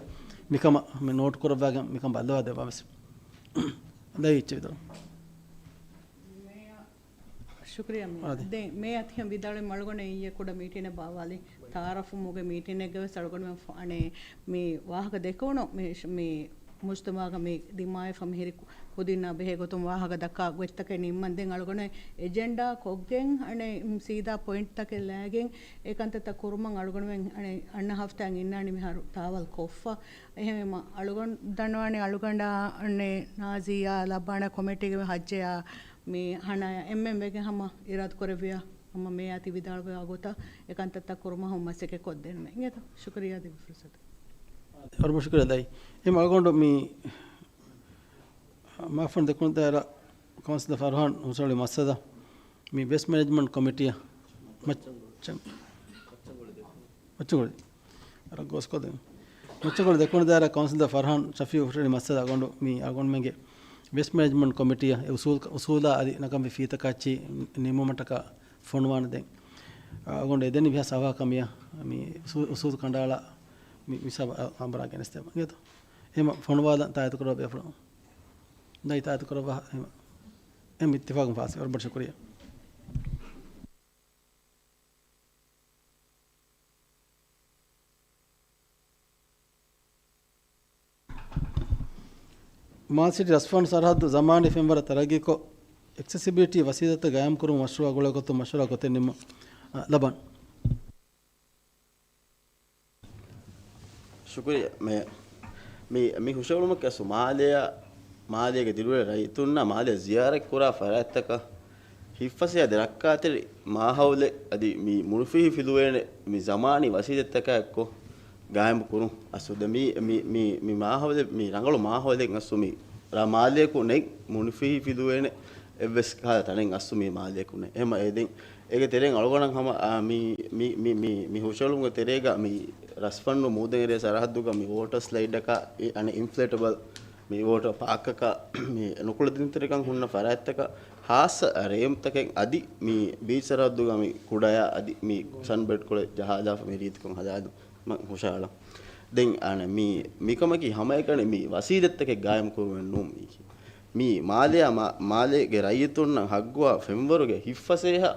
މިކަމަށް މި ނޯޓް ކުރައްވާގެން މިކަން ބައްލަވާ ދެއްވާ ވެސް. ދައި އިއްޗެ ވިދާޅު. ޝުކުރިއްޔާ މޭޔަރ. އާދެ. ދެން މޭޔަރ ތިހަން ވިދާޅުވީ އަޅުގަނޑު އިއްޔެ ކުޑަ މީޓިންއެއް ބާވާލި. ތައާރަފު މުގެ މީޓިންއެއްގަ ވެސް އަޅުގަނޑުމެން ފަ-، އަނެއް މި ވާހަކަ ދެކެވުނު މި ޝް-، މި މުޖްތަމަޢުގަ މި ދިމާވެފަ މިހިރި ކު-، ކުދިންނާ ބެހޭ ގޮތުން ވާހަކަ ދައްކާ ގޮތްތަކެއް ނިންމަން ދެން އަޅުގަނޑު އެޖެންޑާ ކޮށްގެން އަނެއް ސީދާ ޕޮއިންޓްތަކެއް ލައިގެން އެ ކަންތައްތައް ކުރުމަށް އަޅުގަނޑުމެން އަނެއް އަންނަ ހަފްތާއިން އިންނާނީ މިހާރު ތާވަލް ކޮށްފަ. އެހެންވީމަ އަޅުގަނޑު ދަންނަވާނީ އަޅުގަނޑާ އަނެއް ނާޒިޔާ ލަބާނާ ކޮމިޓީގެ ހައްޖެއާ މި ހަނާޔާ އެންމެން ވެގެން ހަމަ އިރާދަ ކުރެއްވިޔާ ހަމަ މޭޔަރ ތި ވިދާޅުވާ ގޮތަށް އެ ކަންތައްތައް ކުރުމަށް ހަމަ މަސައްކަތް ކޮށްދޭނަމޭ. އިނގޭތޯ؟ ޝުކުރިއްޔާ ދެއްވި ފުރުސަތަށް. ވަރަށް ޝުކުރިއްޔާ ދައި. އެހެންވީމަ އަޅުގަނޑު މި މާފަން ދެކުނު ދާއިރާ ކައުންސިލަރ ފަރްހާން ހުށަހެޅި މައްސަލަ މި ވޭސްޓް މެނޭޖްމަންޓް ކޮމިޓީއަށް މައްޗަން-، މައްޗަންގޮޅި. އަރަ ގޯސްކޮށްދެން. މައްޗަންގޮޅި ދެކުނު ދާއިރާ ކައުންސިލަރ ފަރްހާން ޝަފީއު ހުށަހެޅި މައްސަލަ އަޅުގަނޑު މި އަޅުގަނޑުމެންގެ ވޭސްޓް މެނޭޖްމަންޓް ކޮމިޓީއަށް އެ އުސޫލް-، އުސޫލާ އަދި ނަގަންވި ފީތަކާ އެއްޗިހި ނިމުމަށްޓަކާ ފޮނުވާނެ ދެން. އަޅުގަނޑު އެދެނީ ވިހާ ސަވާ ކަމިޔަށް މި އުސޫ-، އުސޫލް ކަނޑައަޅާ މި މިސާބަ އަ-، އަނބުރާ ގެނެސްދެމަ. އިނގޭތޯ؟ އެހެންވީމަ ފޮނުވާލަން ތާއީދު ކުރައްވާ ބޭފުޅުން. ދައި ތާއީދު ކުރައްވާ. އެހެންވީމަ އެހެން އިއްތިފާގުން ފާސް. ވަރަށް ބޮޑަށް ޝުކުރިއްޔާ. މާލެ ސިޓީ ރަސްފަންޑް ސަރަހައްދު ޒަމާނީ ފެންވަރަށް ތަރައްގީކޮށް، އެކްސެސިބިލިޓީ ވަސީލަތްތައް ގާއިމްކުރުމަށް މަޝްރޫއާ ގުޅޭ ގޮތުން މަޝްވަރާ ގޮތެއް ނިންމުން، އަ، ލަބަން. ޝުކުރިއްޔާ މޭޔަރ. މި، މި ހުށަހެޅުމަކީ އަސްލު މާލެއަށް، މާލޭގެ ދިރިއުޅޭ ރައްޔިތުންނާ މާލެއަށް ޒިޔާރަތްކުރާ ފަރާތްތަކަށް ހިތްފަސޭހަ އަދި ރައްކާތެރި މާހައުލެއް އަދި މި މުނިފިހި ފިލުވޭނެ މި ޒަމާނީ ވަސީލަތްތަކާ އެއްކޮށް ގާއިމު ކުރުން. އަސްލު ދެ މި، މި، މި، މި މާހައުލެއް، މި ރަނގަޅު މާހައުލެއް އަސްލު މި ރާ މާލެއަކު ނެތް، މުނިފިހި ފިލުވޭނެ އެއްވެސް ކަހަލަ ތަނެއް އަސްލު މި މާލެއަކު ނެތް. އެހެންވީމަ އެ ދެން އޭގެ ތެރެއިން އަޅުގަނޑަށް ހަމަ، އާ، މި، މި، މި، މި، މި ހުށަހެޅުމުގެ ތެރޭގަ މި ރަސްފަންޑު މޫދެން އެރޭ ސަރަހައްދުގަ މި ވޯޓަރ ސްލައިޑަކާ، އެ، އަނެއް އިންފްލޭޓަބަލް މި ވޯޓަރ ޕާކަކާ މި ނުކުޅެދުންތެރިކަން ހުންނަ ފަރާތްތަކަށް ހާއްސަ ރޭމްޕްތަކެއް އަދި މި ބީޗް ސަރަހައްދުގަ މި ކުޑަޔާ އަދި މި ސަންބެޑްކޮޅެއް ޖަހާލާފަ މި ރީތިކޮށް ހަދާދުން މަ ހުށަހަޅަން. ދެން އަނެއް މި، މިކަމަކީ ހަމައެކަނި މި ވަސީލަތްތަކެއް ގާއިމް ކުރުމެއް ނޫން މީކީ. މި މާލެއާ މާ-، މާލޭގެ ރައްޔިތުންނަށް ހައްގުވާ ފެންވަރުގެ ހިތްފަސޭހަ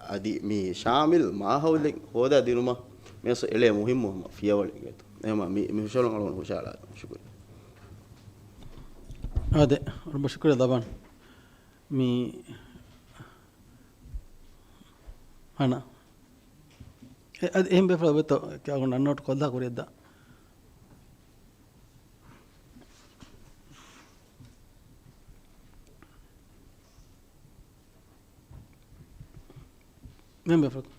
އަދި މި ޝާމިލް މާހައުލެއް ހޯދާ ދިނުމަށް މިއަސް އެޅޭ މުހިއްމު ހަމަ ފިޔަވަޅެއް އިނގޭތޯ. އެހެންވީމަ މި، މި ހުށަހެޅުން އަޅުގަނޑު ހުށަހަޅާ. ޝުކުރިއްޔާ. އާދެ، ވަރަށް ޝުކުރިއްޔާ ލަބަން. މި ހަނާ. އެ، އަދި އެހެން ބޭފުޅަކު ވެތޯ، ކިޔާގޮން އަންނޯޓް ކޮށްލާ ކުރިއަށްދާ. އެހެން ބޭފުޅަކު.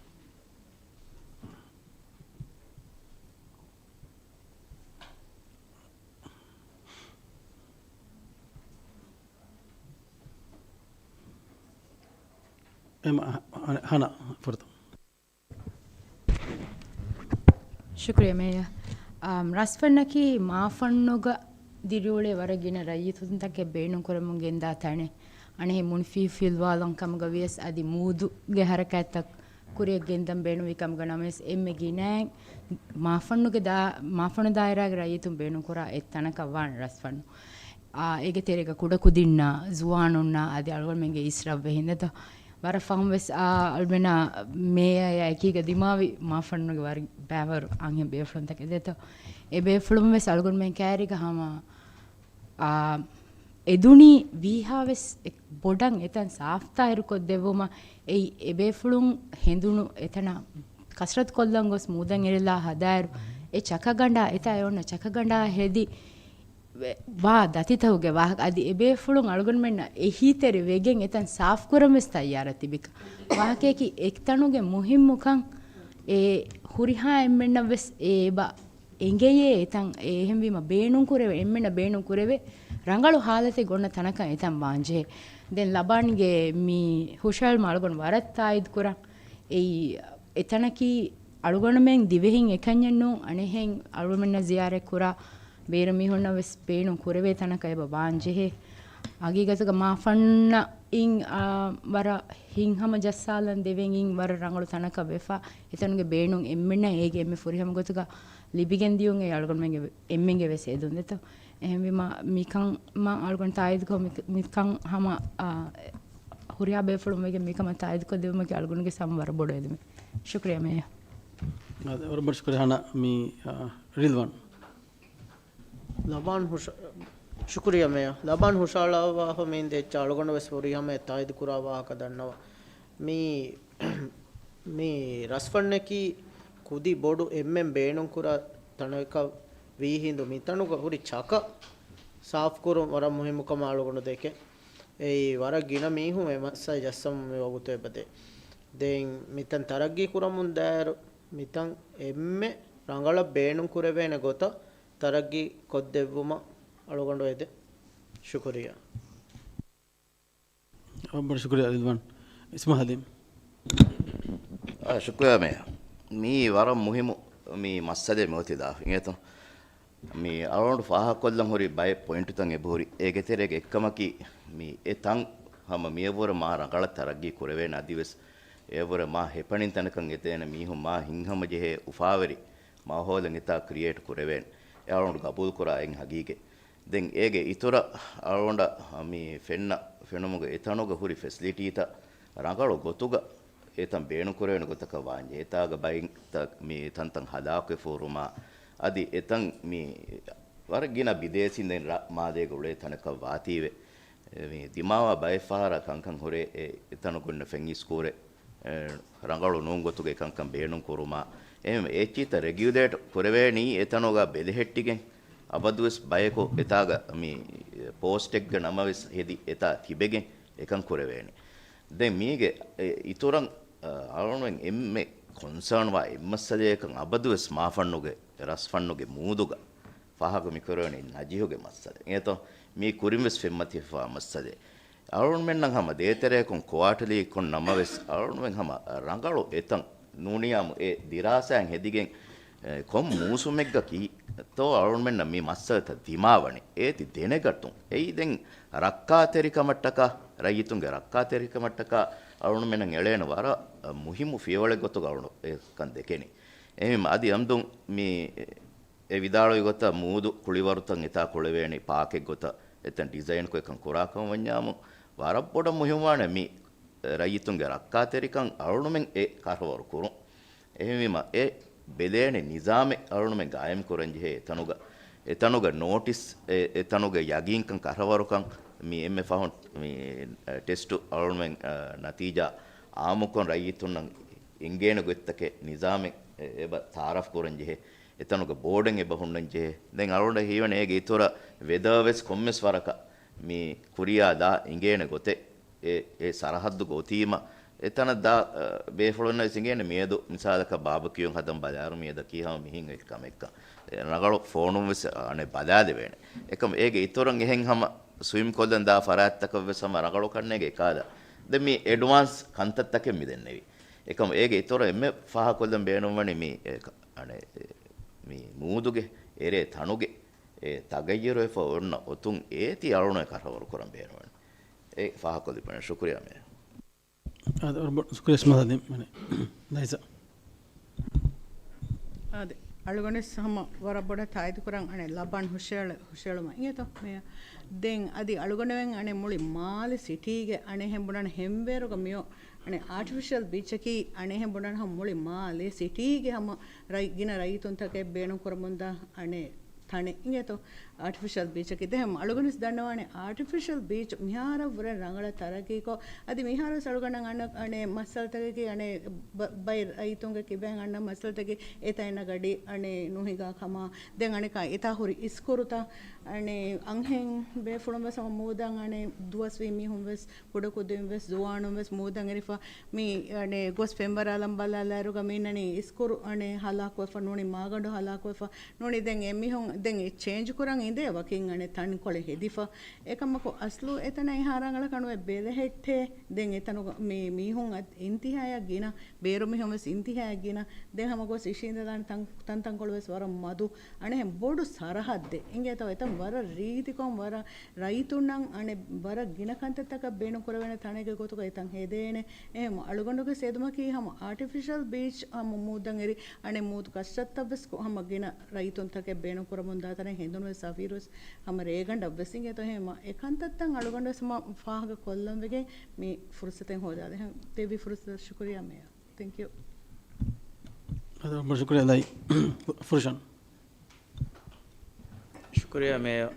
އެމަ، ހަ-، ހަ-، ހަނާ ފުރަތަމަ. ޝުކުރިއްޔާ މޭޔަރ. އާ، ރަސްފަންނަކީ މާފަންނުގަ ދިރިއުޅޭ ވަރަށް ގިނަ ރައްޔިތުންތަކެއް ބޭނުންކުރަމުން ގެންދާ ތަނެއް. އަނެއް މުނިފިހި ފިލުވާލަން ކަމުގަ ވިޔަސް އަދި މޫދުގެ ހަރަކާތްތައް ކުރިއަށް ގެންދަން ބޭނުންވި ކަމުގަ ނަމަވެސް އެންމެ ގިނައިން މާފަންނުގެ ދާ-، މާފަންނު ދާއިރާގެ ރައްޔިތުން ބޭނުންކުރާ އެއް ތަނަކަށް ވާނެ ރަސްފަންނު. އާ، އޭގެ ތެރޭގަ ކުޑަކުދިންނާ، ޒުވާނުންނާ އަދި އަޅުގަނޑުމެންގެ އިސްރަށްވެ ހިނދަތަ ވަރަށް ފަހުން ވެސް އާ އަޅުމެންނާ މޭޔާ އެކީގަ ދިމާވި މާފަންނުގެ ވަރަށް ބައިވަރު އަންހެން ބޭފުޅުންތަކެއް ދޭތޯ. އެ ބޭފުޅުން ވެސް އަޅުގަނޑުމެން ކައިރީގަ ހަމަ އާ، އެދުނީ ވީހާވެސް އެ-، ބޮޑަށް އެތަން ސާފްތާހިރުކޮށްދެއްވުމަށް. އެއީ އެބޭފުޅުން ހެނދުނު އެތަނަށް ކަސްރަތުކޮށްލަން ގޮސް މޫދަށް އެރިލާ ހަދާއިރު، އެ ޗަކަގަނޑާ އެތާ އެ އޮންނަ ޗަކަގަނޑާ ހެދި ވެ-، ވާ ދަތިތަކުގެ ވާހަކަ އަދި އެބޭފުޅުން އަޅުގަނޑުމެންނަށް އެހީތެރި ވެގެން އެތަން ސާފްކުރަން ވެސް ތައްޔާރަށް ތިބިކަން. ވާހަކަޔަކީ އެތަނުގެ މުހިއްމުކަން އެ ހުރިހާ އެންމެންނަށް ވެސް އެ އެބަ އެނގެޔޭ އެތަން އެ އެހެންވީމަ ބޭނުންކުރެވޭ، އެންމެންނަށް ބޭނުންކުރެވޭ ރަނގަޅު ހާލަތެއް އޮންނަ ތަނަކަށް އެތަން ވާންޖެހޭ. ދެން ލަބާންގެ މި ހުށަހެޅުމަށް އަޅުގަނޑު ވަރަށް ތާއީދުކުރަން. އެއީ އެތަނަކީ އަޅުގަނޑުމެން ދިވެހިން އެކަންޏެއް ނޫން، އަނެއްހެން އަޅުގަނޑުމެންނަށް ޒިޔާރަތްކުރާ ބޭރު މީހުންނަށް ވެސް ބޭނުން ކުރެވޭ ތަނަކަށް އެބަ ވާންޖެހޭ. ހަގީގަތުގަ މާފަންނައިން، އާ، ވަރަށް ހިތްހަމަ ޖައްސާލަން ދެވެން ވަރަށް ރަނގަޅު ތަނަކަށް ވެފަ. އެތަނުގެ ބޭނުން އެންމެންނަށް އޭގެ އެންމެ ފުރިހަމަ ގޮތުގަ ލިބިގެން ދިޔުން އެ އަޅުގަނޑުމެންގެ ވެ-، އެންމެންގެ ވެސް އެދުން ދެތޯ. އެހެންވީމަ މިކަން މާ އަޅުގަނޑު ތާއީދުކޮށް މި-، މިކަން ހަމަ، އާ، ހުރިހާ ބޭފުޅުން ވެގެން މިކަމަށް ތާއީދުކޮށް ދެވުމަކީ އަޅުގަނޑުގެ ސަމް ވަރަށް ބޮޑު އެދުމެއް. ޝުކުރިއްޔާ މޭޔަރ. އާދެ، ވަރަށް ބޮޑު ޝުކުރިއްޔާ. މި، އާ، ރިލްވާން. ލަބާން ހުށަ-، ޝުކުރިއްޔާ މޭޔަރ. ލަބާން ހުށަހަޅާފަ މި ދޭއްޗަށް އަޅުގަނޑު ވެސް ފުރިހަމަޔަށް ތާއީދުކުރާ ވާހަކަ ދަންނަވަން. މި، މި ރަސްފަންނަކީ ކުދި ބޮޑު އެންމެން ބޭނުންކުރާ ތަނަކަށް ވީހިނދު މިތަނުގަ ހުރި ޗަކަ ސާފުކުރުން ވަރަށް މުހިއްމު ކަމަށް އަޅުގަނޑު ދެކެން. އެއީ ވަރަށް ގިނަ މީހުން އެ މައްސަލަ ޖައްސަމުން މި ވަގުތު އެބަދޭ. ދެން މިތަން ތަރައްގީ ކުރަމުން ދާއިރު މިތަން އެންމެ ރަނގަޅަށް ބޭނުން ކުރެވޭނެ ގޮތަށް ތަރައްގީ ކޮށްދެއްވުމަށް އަޅުގަނޑު އެދެން. ޝުކުރިއްޔާ. ބޮޑު ޝުކުރިއްޔާ ރިލްވާން. އިސްމާ ހަލީމް. އާ، ޝުކުރިއްޔާ މޭޔަރ. މީ ވަރަށް މުހިއްމު މި މައްސަލައެއް މިއޮތީ ދާ އިނގޭތޯ. މި އަޅުގަނޑު ފާހަގަކޮށްލަން ހުރި ބައެއް ޕޮއިންޓުތައް އެބަހުރި. އޭގެ ތެރޭގަ އެއްކަމަކީ މި އެ ތަން ހަމަ މިޔަށްވުރެ މާ ރަނގަޅަށް ތަރައްގީ ކުރެވޭނެ އަދިވެސް އެޔަށްވުރެ މާ ހެޕަނިން ތަނަކަށް އެދޭނެ މީހުން މާ ހިތްހަމަޖެހޭ އުފާވެރި މާހައުލެއް އެތާ ކްރިއޭޓް ކުރެވޭނެ. އެ އަޅުގަނޑު ގަބޫލުކުރާ އެއް ހަގީގަތް. ދެން އޭގެ އިތުރަށް އަޅުގަނޑަށް މި ފެންނަ ފެނުމުގެ އެތަނުގަ ހުރި ފެސިލިޓީތައް ރަނގަޅު ގޮތުގަ އެތަން ބޭނުންކުރެވޭނެ ގޮތަކަށް ވާންޖެހޭ. އެތާގަ ބައިންތައް މި ތަންތަން ހަލާކުވެފަ ހުރުމާ އަދި އެތަން މި ވަރަށް ގިނަ ބިދޭސީން ދެން ރަށް މާލޭގަ އުޅޭ ތަނަކަށް ވާތީވެ. މި ދިމާވާ ބައެއް ފަހަރަށް ކަންކަން ހުރޭ އެ އެތަނުގަ އޮންނަ ފެން އިސްކޫރެއް ރަނގަޅު ނޫން ގޮތުގައި ކަންކަން ބޭނުން ކުރުމާ، އެހެން އެއްޗިތައް ރެގިއުލޭޓް ކުރެވޭނީ އެތަނުގަ ބެލެހެއްޓިގެން، އަބަދުވެސް ބަޔަކު އެތާގަ މި ޕޯސްޓެއްގެ ނަމަވެސް ހެދި އެތާ ތިބެގެން އެކަން ކުރެވޭނެ. ދެން މީގެ އިތުރަށް، އަ، އަޅުގަނޑުމެން އެންމެ ކޮންސާންވާ އެއްމައްސަލަޔަކަށް އަބަދުވެސް މާފަންނުގެ ރަސްފަންނުގެ މޫދުގަ ފާހަގަ މިކުރެވެނީ ނަޖިހުގެ މައްސަލަ. އެނގޭތޯ؟ މީ ކުރިންވެސް ފެންމަތިވެފާ މައްސަލައެއް. އަޅުގަނޑުމެންނަށް ހަމަ ދޭތެރެއަކުން ކުއާޓަލީ ކޮން ނަމަވެސް، އަޅުގަނޑުމެން ހަމަ ރަނގަޅު އެތަން ނޫނިޔާމު އެ ދިރާސާއިން ހެދިގެން، އެ، ކޮން މޫސުމެއްގަ ކީތޯ އަޅުގަނޑުމެންނަށް މި މައްސަލަތައް ދިމާވަނީ. އޭތި ދެނެގަތުން. އެއީ ދެން ރައްކާތެރިކަމަށްޓަކާ، ރައްޔިތުންގެ ރައްކާތެރިކަމަށްޓަކާ އަޅުގަނޑުމެންނަށް އެޅޭނެ ވަރަށް މުހިއްމު ފިޔަވަޅެއް ގޮތުގަ އަޅުގަނޑު އެކަން ދެކެނީ. އެހެން އަދި އަމްދުން މި އެ ވިދާޅުވި ގޮތަށް މޫދު ކުޅިވަރުތައް އެތާ ކުޅެވޭނީ ޕާކެއް ގޮތަށް އެތަން ޑިޒައިންކޮށް އެކަން ކުރާކަމަށް ވަންޏާމު، ވަރަށް ބޮޑަށް މުހިއްމުވާނެ މި ރައްޔިތުންގެ ރައްކާތެރިކަން އަޅުގަނޑުމެން އެ ކަށަވަރު ކުރުން. އެހެންވީމަ، އެ ބެލޭނެ ނިޒާމެއް އަޅުގަނޑުމެން ގާއިމް ކުރަންޖެހޭ އެތަނުގަ، އެތަނުގަ ނޯޓިސް، އެ، އެތަނުގެ ޔަގީންކަން ކަށަވަރުކަން މި އެންމެ ފަހުން މި، އެ، ޓެސްޓު އަޅުގަނޑުމެން، އަ، ނަތީޖާ އާއްމުކޮށް ރައްޔިތުންނަށް އެނގޭނެ ގޮތްތަކެއް ނިޒާމެއް އެ، އެބަ ތައާރަފް ކުރަންޖެހޭ. އެތަނުގަ ބޯޑެއް އެބަ ހުންނަން ޖެހޭ. ދެން އަޅުގަނޑަށް ހީވަނީ އޭގެ އިތުރަށް ވެދާ ވެސް ކޮންމެސް ވަރަކަށް މި ކުރިޔާ ދާ އިނގޭނެ ގޮތެއް އެ، އެ ސަރަހައްދުގަ އޮތީމަ، އެތަނަށް ދާ، އަ، ބޭފުޅުންނަށް ވެސް އިނގޭނެ މިއަދު މިސާލަކަށް ބާބަކިއު ހަދަން ބަލާއިރު މިއަދަކީ ހަމަ މިހެން އެއްކަމެއްކަން. އެ ރަނގަޅު ފޯނުން ވެސް އަނެއް ބަލާލެވޭނެ. އެކަމަ އޭގެ އިތުރަށް އެހެން ހަމަ ސްވިމް ކޮށްލަން ދާ ފަރާތްތަކަށް ވެސް ހަމަ ރަނގަޅު ކަންނޭގެ އެކާލަ. ދެން މި އެޑްވާންސް ކަންތައްތަކެއް މި ދެންނެވި. އެކަމަ އޭގެ އިތުރަށް އެންމެ ފާހަގަކޮށްލަން ބޭނުންވަނީ މި، އެ، ކަ-، އަނެއް، އެ، މި މޫދުގެ އެރޭ ތަނުގެ އެ ތަޣައްޔަރުވެފަ އޮންނަ އޮތުން އޭތި އަޅުނެ ކަށަވަރު ކުރަން ބޭނުންވަނީ. އެ ފާހަގަކޮށްލިބުނެ ޝުކުރިޔާ މޭ. އާދެ، ވަރަށް ބޮޑު ޝުކުރިޔާ އިސްމާއިލް ހަދީމް. ނައިސާ. އާދެ. އަޅުގަނޑުވެސް ހަމަ ވަރަށް ބޮޑަށް ތާއީދު ކުރަން އަނެއް ލަބާން ހުށައެޅު-، ހުށައެޅުމަށް އިނގޭތޯ މޭޔަރ. ދެން އަދި އަޅުގަނޑުމެން އަނެއް މުޅި މާލެ ސިޓީގެ އަނެއް ހެން ބުނަން ހެންވޭރުގަ މިއޮ-، އަނެއް އާޓިފިޝަލް ބީޗަކީ އަނެއް ހެން ބުނަން ހަމަ މުޅި މާލެ ސިޓީގެ ހަމަ ރައި-، ގިނަ ރައްޔިތުންތަކެއް ބޭނުން ކުރަމުންދާ އަނެއް ތަނެއް އިނގޭތޯ. އާޓިފިޝަލް ބީޗަކީ ދެހެމް އަޅުގަނޑުސް ދަންނަވާނެ އާޓިފިޝަލް ބީޗް މިހާރަށް ވުރެ ރަނގަޅަށް ތަރައްގީކޮށް، އަދި މިހާރު އަޅުގަނޑަށް އަންނަ އަނެއް މައްސަލަތަކަކީ އަނެއް ބަ-، ބައެއް ރައްޔިތުންގެ ކިބައިން އަންނަ މައްސަލަތަކީ އެތައް އިންނަ ގަޑި އަނެއް ނުހިނގާ ކަމާ، ދެން އަނެކާ އެތާ ހުރި އިސްކުރުތައް އަނެއް އަންހެން ބޭފުޅުން ވެސް ހަމަ މޫދަށް އަނެއް ދުވަސްވީ މީހުން ވެސް ކުޑަކުދިން ވެސް ޒުވާނުން ވެސް މޫދަށް އެރިފަ މި އަނެއް ގޮސް ފެންވަރާލަން ބަލާލާއިރުގަ މި އިންނަނީ އިސްކުރު އަނެއް ހަލާކުވެފަ ނޫނީ މާގަނޑު ހަލާކުވެފަ ނޫނީ ދެން އެމީހުން ދެން އެ ޗޭންޖް ކުރަން އިނދޭ ވަކިން އަނެއް ތަންކޮޅެއް ހެދިފަ. އެކަމަކު އަސްލު އެތަނަށް އެހާ ރަނގަޅަށް ކަނުވެ ބެލެހެއްޓޭ. ދެން އެތަނުގަ މި މީހުން އަދި އިންތިހާޔަށް ގިނަ، ބޭރު މީހުން ވެސް އިންތިހާޔަށް ގިނަ. ދެން ހަމަ ގޮސް އިށީނދެލާނެ ތަން، ތަންތަންކޮޅު ވެސް ވަރަށް މަދު. އަނެއް ބޮޑު ސަރަހައްދެއް އިނގޭތޯ. އެތަން ވަރަށް ރީތިކޮށް ވަރަށް ރައްޔިތުންނަށް އަނެއް ވަރަށް ގިނަ ކަންތައްތަކަށް ބޭނުން ކުރެވޭނެ ތަނެއްގެ ގޮތުގަ އެތަން ހެދޭނެ. އެހެން އަޅުގަނޑުގެ ސޭދުމަކީ ހަމަ އާޓިފިޝަލް ބީޗް ހަމަ މޫދަށް އެރި އަނެއް މޫދު ކަސްރަތަށް ވެސް ކޮ-، ހަމަ ގިނަ ރައްޔިތުންތަކެއް ބޭނުން ކުރަމުން ދާ ތަނެއް ހެނދުނު ވެސް ސަފީރު ވެސް ހަމަ ރޭގަނޑަށް ވެސް އިނގޭތޯ. ހެމަ އެ ކަންތައްތައް އަޅުގަނޑު ވެސް ހަމަ ފާހަގަ ކޮށްލަން ވެގެން މި ފުރުސަތެއް ހޯދާލެ. ހެ-، ދެއްވި ފުރުސަތަށް ޝުކުރިއްޔާ މޭޔަރ. ތެންކް ޔޫ. އަދި ވަރަށް ބޮޑަށް ޝުކުރިއްޔާ ލައި ފުރުޝަން. ޝުކުރިއްޔާ މޭޔަރ.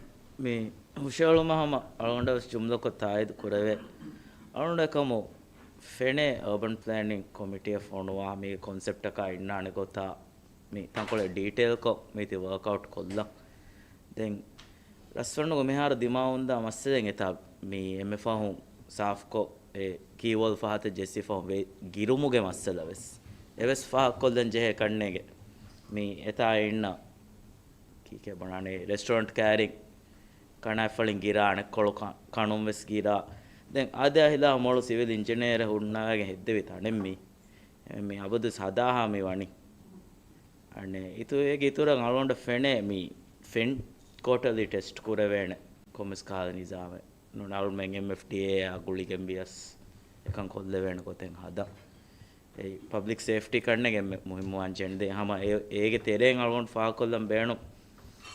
މި ހުށައެޅުމަށް ހަމަ އަޅުގަނޑަށް ވެސް ޖުމްލަކޮށް ތާއީދު ކުރެވޭ. އަޅުގަނޑަށް އެކަމު ފެނޭ އަރބަން ޕްލޭނިން ކޮމިޓީއަށް ފޮނުވާ މި ކޮންސެޕްޓަކާ އިންނާނެ ގޮތާ މި ތަންކޮޅެއް ޑީޓެއިލްކޮށް މީތި ވާކްއައުޓް ކޮށްލަން. ދެން ރަސްފަންޑުގެ މިހާރު ދިމާވަމުންދާ މައްސަލައިން އެތާ މި އެންމެ ފަހުން ސާފްކޮށް އެ ކީވޯލް ފަހަތަށް ޖެއްސިފަހުން ވެ ގިރުމުގެ މައްސަލަ ވެސް އެވެސް ފާހަގަކޮށްލަން ޖެހޭ ކަންނޭގެ މި އެތާ އިންނަ ކީކޭ ބުނާނީ ރެސްޓޯރެންޓް ކައިރިން ކަނާތްފަޅިން ގިރާ އަނެއްކޮޅު ކަ-، ކަނުން ވެސް ގިރާ. ދެން އާދެ އާ ހިލާ މޮޅު ސިވިލް އިންޖިނިއަރެއް ހުންނަވައިގެން ހެއްދެވި ތަނެއް މީ. މި އަބަދު ހަދާހާ މި ވަނީ. އަނެއް އިތުރު އޭގެ އިތުރަށް އަޅުގަނޑަށް ފެނޭ މި ފެން ކޯޓަލީ ޓެސްޓް ކުރެވޭނެ ކޮންމެސް ކަހަލަ ނިޒާމެއް ނޫން އަޅުމެން އެމްއެފްޑީއޭއާ ގުޅިގެން ވިޔަސް އެކަން ކޮށްލެވޭނެ ގޮތެއް ހަދަން. އެއީ ޕަބްލިކް ސޭފްޓީ ކަންނޭގެ އެންމެ މުހިއްމު އަންޖެން ދޭ ހަމަ އެ-، އޭގެ ތެރެއިން އަޅުގަނޑު ފާހަގަކޮށްލަން ބޭނުން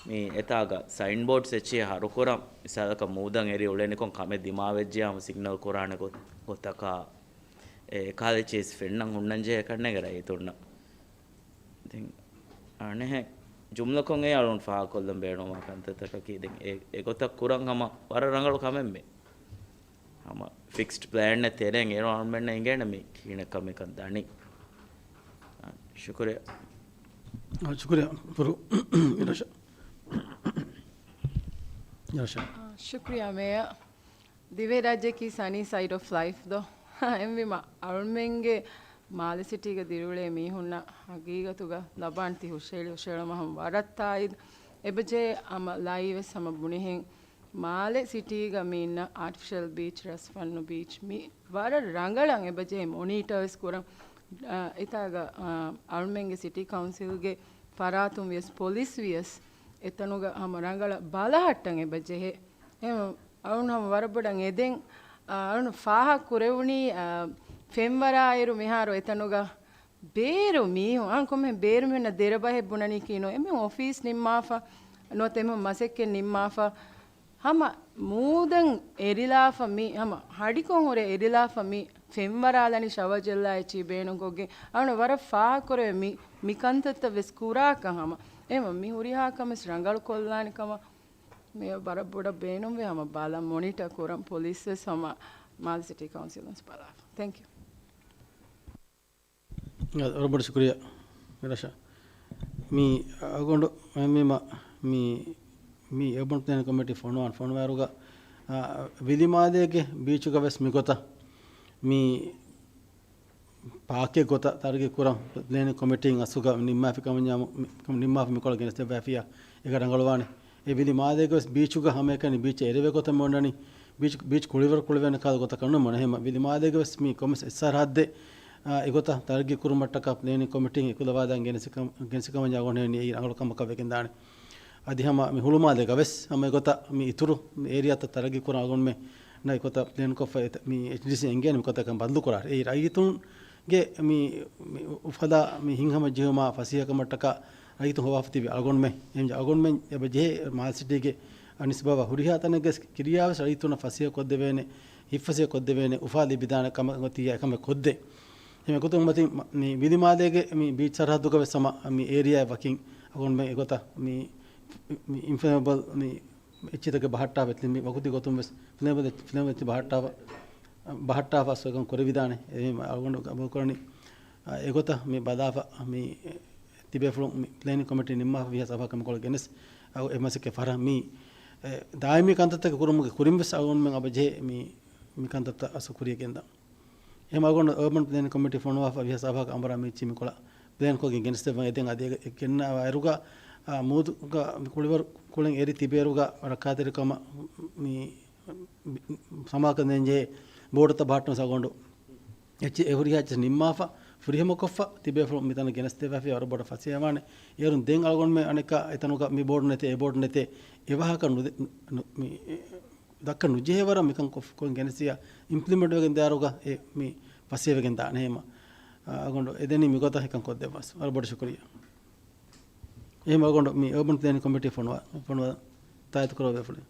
މި އެތާގަ ސައިންބޯޑްސް އެއްޗިހި ހަރުކުރަން މިސާލަކަށް މޫދަށް އެރި އުޅެނިކޮށް ކަމެއް ދިމާވެއްޖެޔާ ހަމަ ސިގްނަލް ކުރާނެ ގޮ-، ގޮތަކާ އެ ކާލެޖް އިސް ފެންނަން ހުންނަންޖެހޭ ކަންނޭގެ ރައްޔިތުންނަށް. ދެން އަނެހެން ޖުމްލަކޮށް އެ އަޅުން ފާހަގަކޮށްލަން ބޭނުންވާ ކަންތައްތަކަކީ ދެން އެ، އެގޮތަށް ކުރަން ހަމަ ވަރަށް ރަނގަޅު ކަމެއް މި. ހަމަ ފިކްސްޑް ޕްލޭންއެއް ތެރެއިން އޭރު އަޅުމެންނަށް އިނގޭނެ މި ކިހިނެއްކަން މިކަން ދަނީ. އާ، ޝުކުރިއްޔާ. އާ، ޝުކުރިއްޔާ. ފުރު. ރަޝާ. ރަޝާ. އާ، ޝުކުރިއްޔާ މޭޔަރ. ދިވެހިރާއްޖެއަކީ ސަނީ ސައިޑް އޮފް ލައިފް ދޯ؟ އެހެންވީމަ އަޅުމެންގެ މާލެ ސިޓީގަ ދިރިއުޅޭ މީހުންނަށް ހަގީގަތުގަ ލަބާން ތި ހުށައެޅި ހުށައެޅުމަށް ހަމަ ވަރަށް ތާއީދު. އެބަޖެހޭ ހަމަ ލައިވެސް ހަމަ ބުނިހެން މާލެ ސިޓީގަ މި އިންނަ އާޓިފިޝަލް ބީޗް، ރަސްފަންނު ބީޗް މި ވަރަށް ރަނގަޅަށް އެބަޖެހޭ މޮނީޓަރ ވެސް ކުރަން. އާ، އެތާގަ، އާ، އަޅުމެންގެ ސިޓީ ކައުންސިލްގެ ފަރާތުން ވިޔަސް ޕޮލިސް ވިޔަސް އެތަނުގަ ހަމަ ރަނގަޅަށް ބަލަހައްޓަން އެބަޖެހޭ. އެހެން އަޅުން ހަމަ ވަރަށް ބޮޑަށް އެދެން، އާ، އަޅުން ފާހަގަ ކުރެވުނީ، އާ، ފެންވަރާއިރު މިހާރު އެތަނުގަ ބޭރު މީހުން، އާ، ކޮންމެ ބޭރު މީހުންނަށް ދެރަ ބަހެއް ބުނަނީކީ ނޯ، އެމީހުން އޮފީސް ނިންމާފަ، ނުވަތަ އެމީހުން މަސައްކަތް ނިންމާފަ، ހަމަ މޫދަށް އެރިލާފަ މި، ހަމަ ހަޑިކޮށް ހުރެ އެރިލާފަ މި ފެންވަރާލަނީ ޝަވަރ ޖެއްލާ އެއްޗިހި ބޭނުންކޮށްގެން، އަޅުން ވަރަށް ފާހަގަކުރެވޭ މި، މި ކަންތައްތައް ވެސް ކުރާކަށް ހަމަ. އެހެންވީމަ މި ހުރިހާ ކަމެއް ވެސް ރަނގަޅު ކޮށްލާނެ ކަމަށް މި ވަރަށް ބޮޑަށް ބޭނުންވޭ ހަމަ ބަލަން މޮނިޓަ ކުރަން ޕޮލިސް ވެސް ހަމަ މާލެ ސިޓީ ކައުންސިލުން ވެސް ބަލާފަ. ތެންކް ޔޫ. އަ، ވަރަށް ބޮޑަށް ޝުކުރިއްޔާ ރަޝާ. މި އަގޮނޑު އެހެންވީމަ މި، މި އަރބަން ޕްލޭނިން ކޮމިޓީ ފޮނުވާން ފޮނުވާއިރުގަ، އަ، ވިލިމާލޭގެ ބީޗުގަ ވެސް މިގޮތަށް މި ޕާކެއް ގޮތަށް ތަރައްގީ ކުރަން ޕްލޭނިން ކޮމިޓީން އަސްލުގަ ނިންމާފި ކަމަށް، ނިންމާފަ މިކޮޅަށް ގެނެސްދެއްވާފިއްޔާ އެކަން ރަނގަޅުވާނެ. އެ ވިލިމާލޭގެ ވެސް ބީޗުގަ ހަމައެކަނި ބީޗަށް އެރެވޭ ގޮތަށް މި އޮންނަނީ. ބީޗް، ބީޗް ކުޅިވަރު ކުޅެވޭނެ ކަހަލަ ގޮތަކަށް ނޫން މަނެ. އެހެން ވިލިމާލޭގެ ވެސް މި ކޮންމެސް އެއް ސަރަހައްދެއް، އާ، އެގޮތަށް ތަރައްގީ ކުރުމަށްޓަކާ ޕްލޭނިން ކޮމިޓީން އެކުލަވާދާން ގެނެސި ކަމަށް، ގެނެސި ކަމަށް އަޅުގަނޑު ހީވަނީ އެއީ ރަނގަޅު ކަމަކަށް ވެގެންދާނެ. އަދި ހަމަ މި ހުޅުމާލޭގަ ވެސް ހަމަ އެގޮތަށް މި އިތުރު މި އޭރިއާތައް ތަރައްގީ ކުރަން އަޅުގަނޑުމެންނަށް އެގޮތަށް ޕްލޭންކޮށްފަ އެތަ-، މި އެޗްޑީސީ އެނގޭނެ މި ގޮތަކަށް ބަދަލު ކުރާ. އެއީ ރައްޔިތުންގެ މި، މި އުފަލާ މި ހިތްހަމަޖެހުމާ ފަސޭހަކަމަށްޓަކާ ރައްޔިތުން ހޮވާފަ ތިބި އަޅުގަނޑުމެން، އެހެން އަޅުގަނޑުމެން އެބަ ޖެހޭ މާލެ ސިޓީގެ ނިސްބަތްވާ ހުރިހާ ތަނެއްގެ ކިރިޔާވެސް ރައްޔިތުންނަށް ފަސޭހަ ކޮށްދެވޭނެ، ހިތްފަސޭހަ ކޮށްދެވޭނެ، އުފާ ލިބިދާނެ ކަމަށް އޮތީ އެކަމެއް ކޮށްދޭ. އެހެން ގޮތުން މަތިން މި ވިލިމާލޭގެ މި ބީޗް ސަރަހައްދުގަ ވެސް ހަމަ މި އޭރިއާއަށް ވަކިން އަޅުގަނޑުމެން އެގޮތަށް މި، މި އިންފްލޭމަބަލް މި އެއްޗިތަކެއް ބަހައްޓާފަ އެތި މި ވަގުތީ ގޮތުން ވެސް ފްލޭމަބަލް، ފްލޭމަބަލް އެއްޗި ބަހައްޓާފަ، ބަހައްޓާފަ އަސް އެކަން ކުރެވިދާނެ. އެހެން އަޅުގަނޑު ގަބޫލުކުރަނީ، އެގޮތަށް މި ބަލާފަ މި ތިބޭފުޅުން މި ޕްލޭނިން ކޮމިޓީ ނިންމާފަ ވީހާވެސް އަވަހަކަށް މިކޮޅަށް ގެނެސް، އައު އެ މަސައްކަތް ފަރަހަ މި، އެ، ދާއިމީ ކަންތައްތަކެއް ކުރުމުގެ ކުރިން ވެސް އަޅުގަނޑުމެން އަބަޖެހޭ މި، މި ކަންތައްތައް އަސް ކުރިޔަށް ގެންދާން. އެހެން އަޅުގަނޑު އަރބަން ޕްލޭނިން ކޮމިޓީ ފޮނުވާފަ ވީހާވެސް އަވަހަކަށް އަނބުރާ މި އެއްޗިހި މިކޮޅަށް ޕްލޭންކޮށްގެން ގެނެސްދެއްވަން. އެދެން އަދި އެ ގެންނަ އިރުގަ، އާ، މޫދުގަ މި ކުޅިވަރު ކުޅެން އެރި ތިބޭއިރުގަ ރައްކާތެރިކަމަށް މި ސަމާލުކަން ދޭންޖެހޭ ބޯޑުތައް ބަހައްޓަން ސަގޮނޑު އެއްޗެއް އެ ހުރިހާ އެއްޗެއް ނިންމާފަ، ފުރިހަމަކޮށްފަ، ތިބޭފުޅުން މިތަނަށް ގެނެސްދެއްވާފި ވަރަށް ބޮޑަށް ފަސޭހަވާނެ. އޭރުން ދެން އަޅުގަނޑުމެން އަނެއްކާ އެތަނުގަ މި ބޯޑު ނެތޭ، އެ ބޯޑު ނެތޭ، އެ ވާހަކަ ނުދެ-، ނު-، މި، އެ، ދައްކަން ނުޖެހޭ ވަރަށް މިކަން ކޮށް-، ކޮށް ގެނެސްދިޔަ އިމްޕްލިމެންޓް ވެގެން ދާއިރުގަ އެ މި ފަސޭހަވެގެން ދާނެ. އެހެމަ، އަ-، އަޅުގަނޑު އެދެނީ މިގޮތަށް ހިކަން ކޮށްދެއްވާސް. ވަރަށް ބޮޑަށް ޝުކުރިއްޔާ. އެހެމަ އަޅުގަނޑު މި އަރބަން ޕްލޭނިން ކޮމިޓީ ފޮނުވާ، ފޮނުވާ ތާއީދު ކުރެވޭފުޅެއް.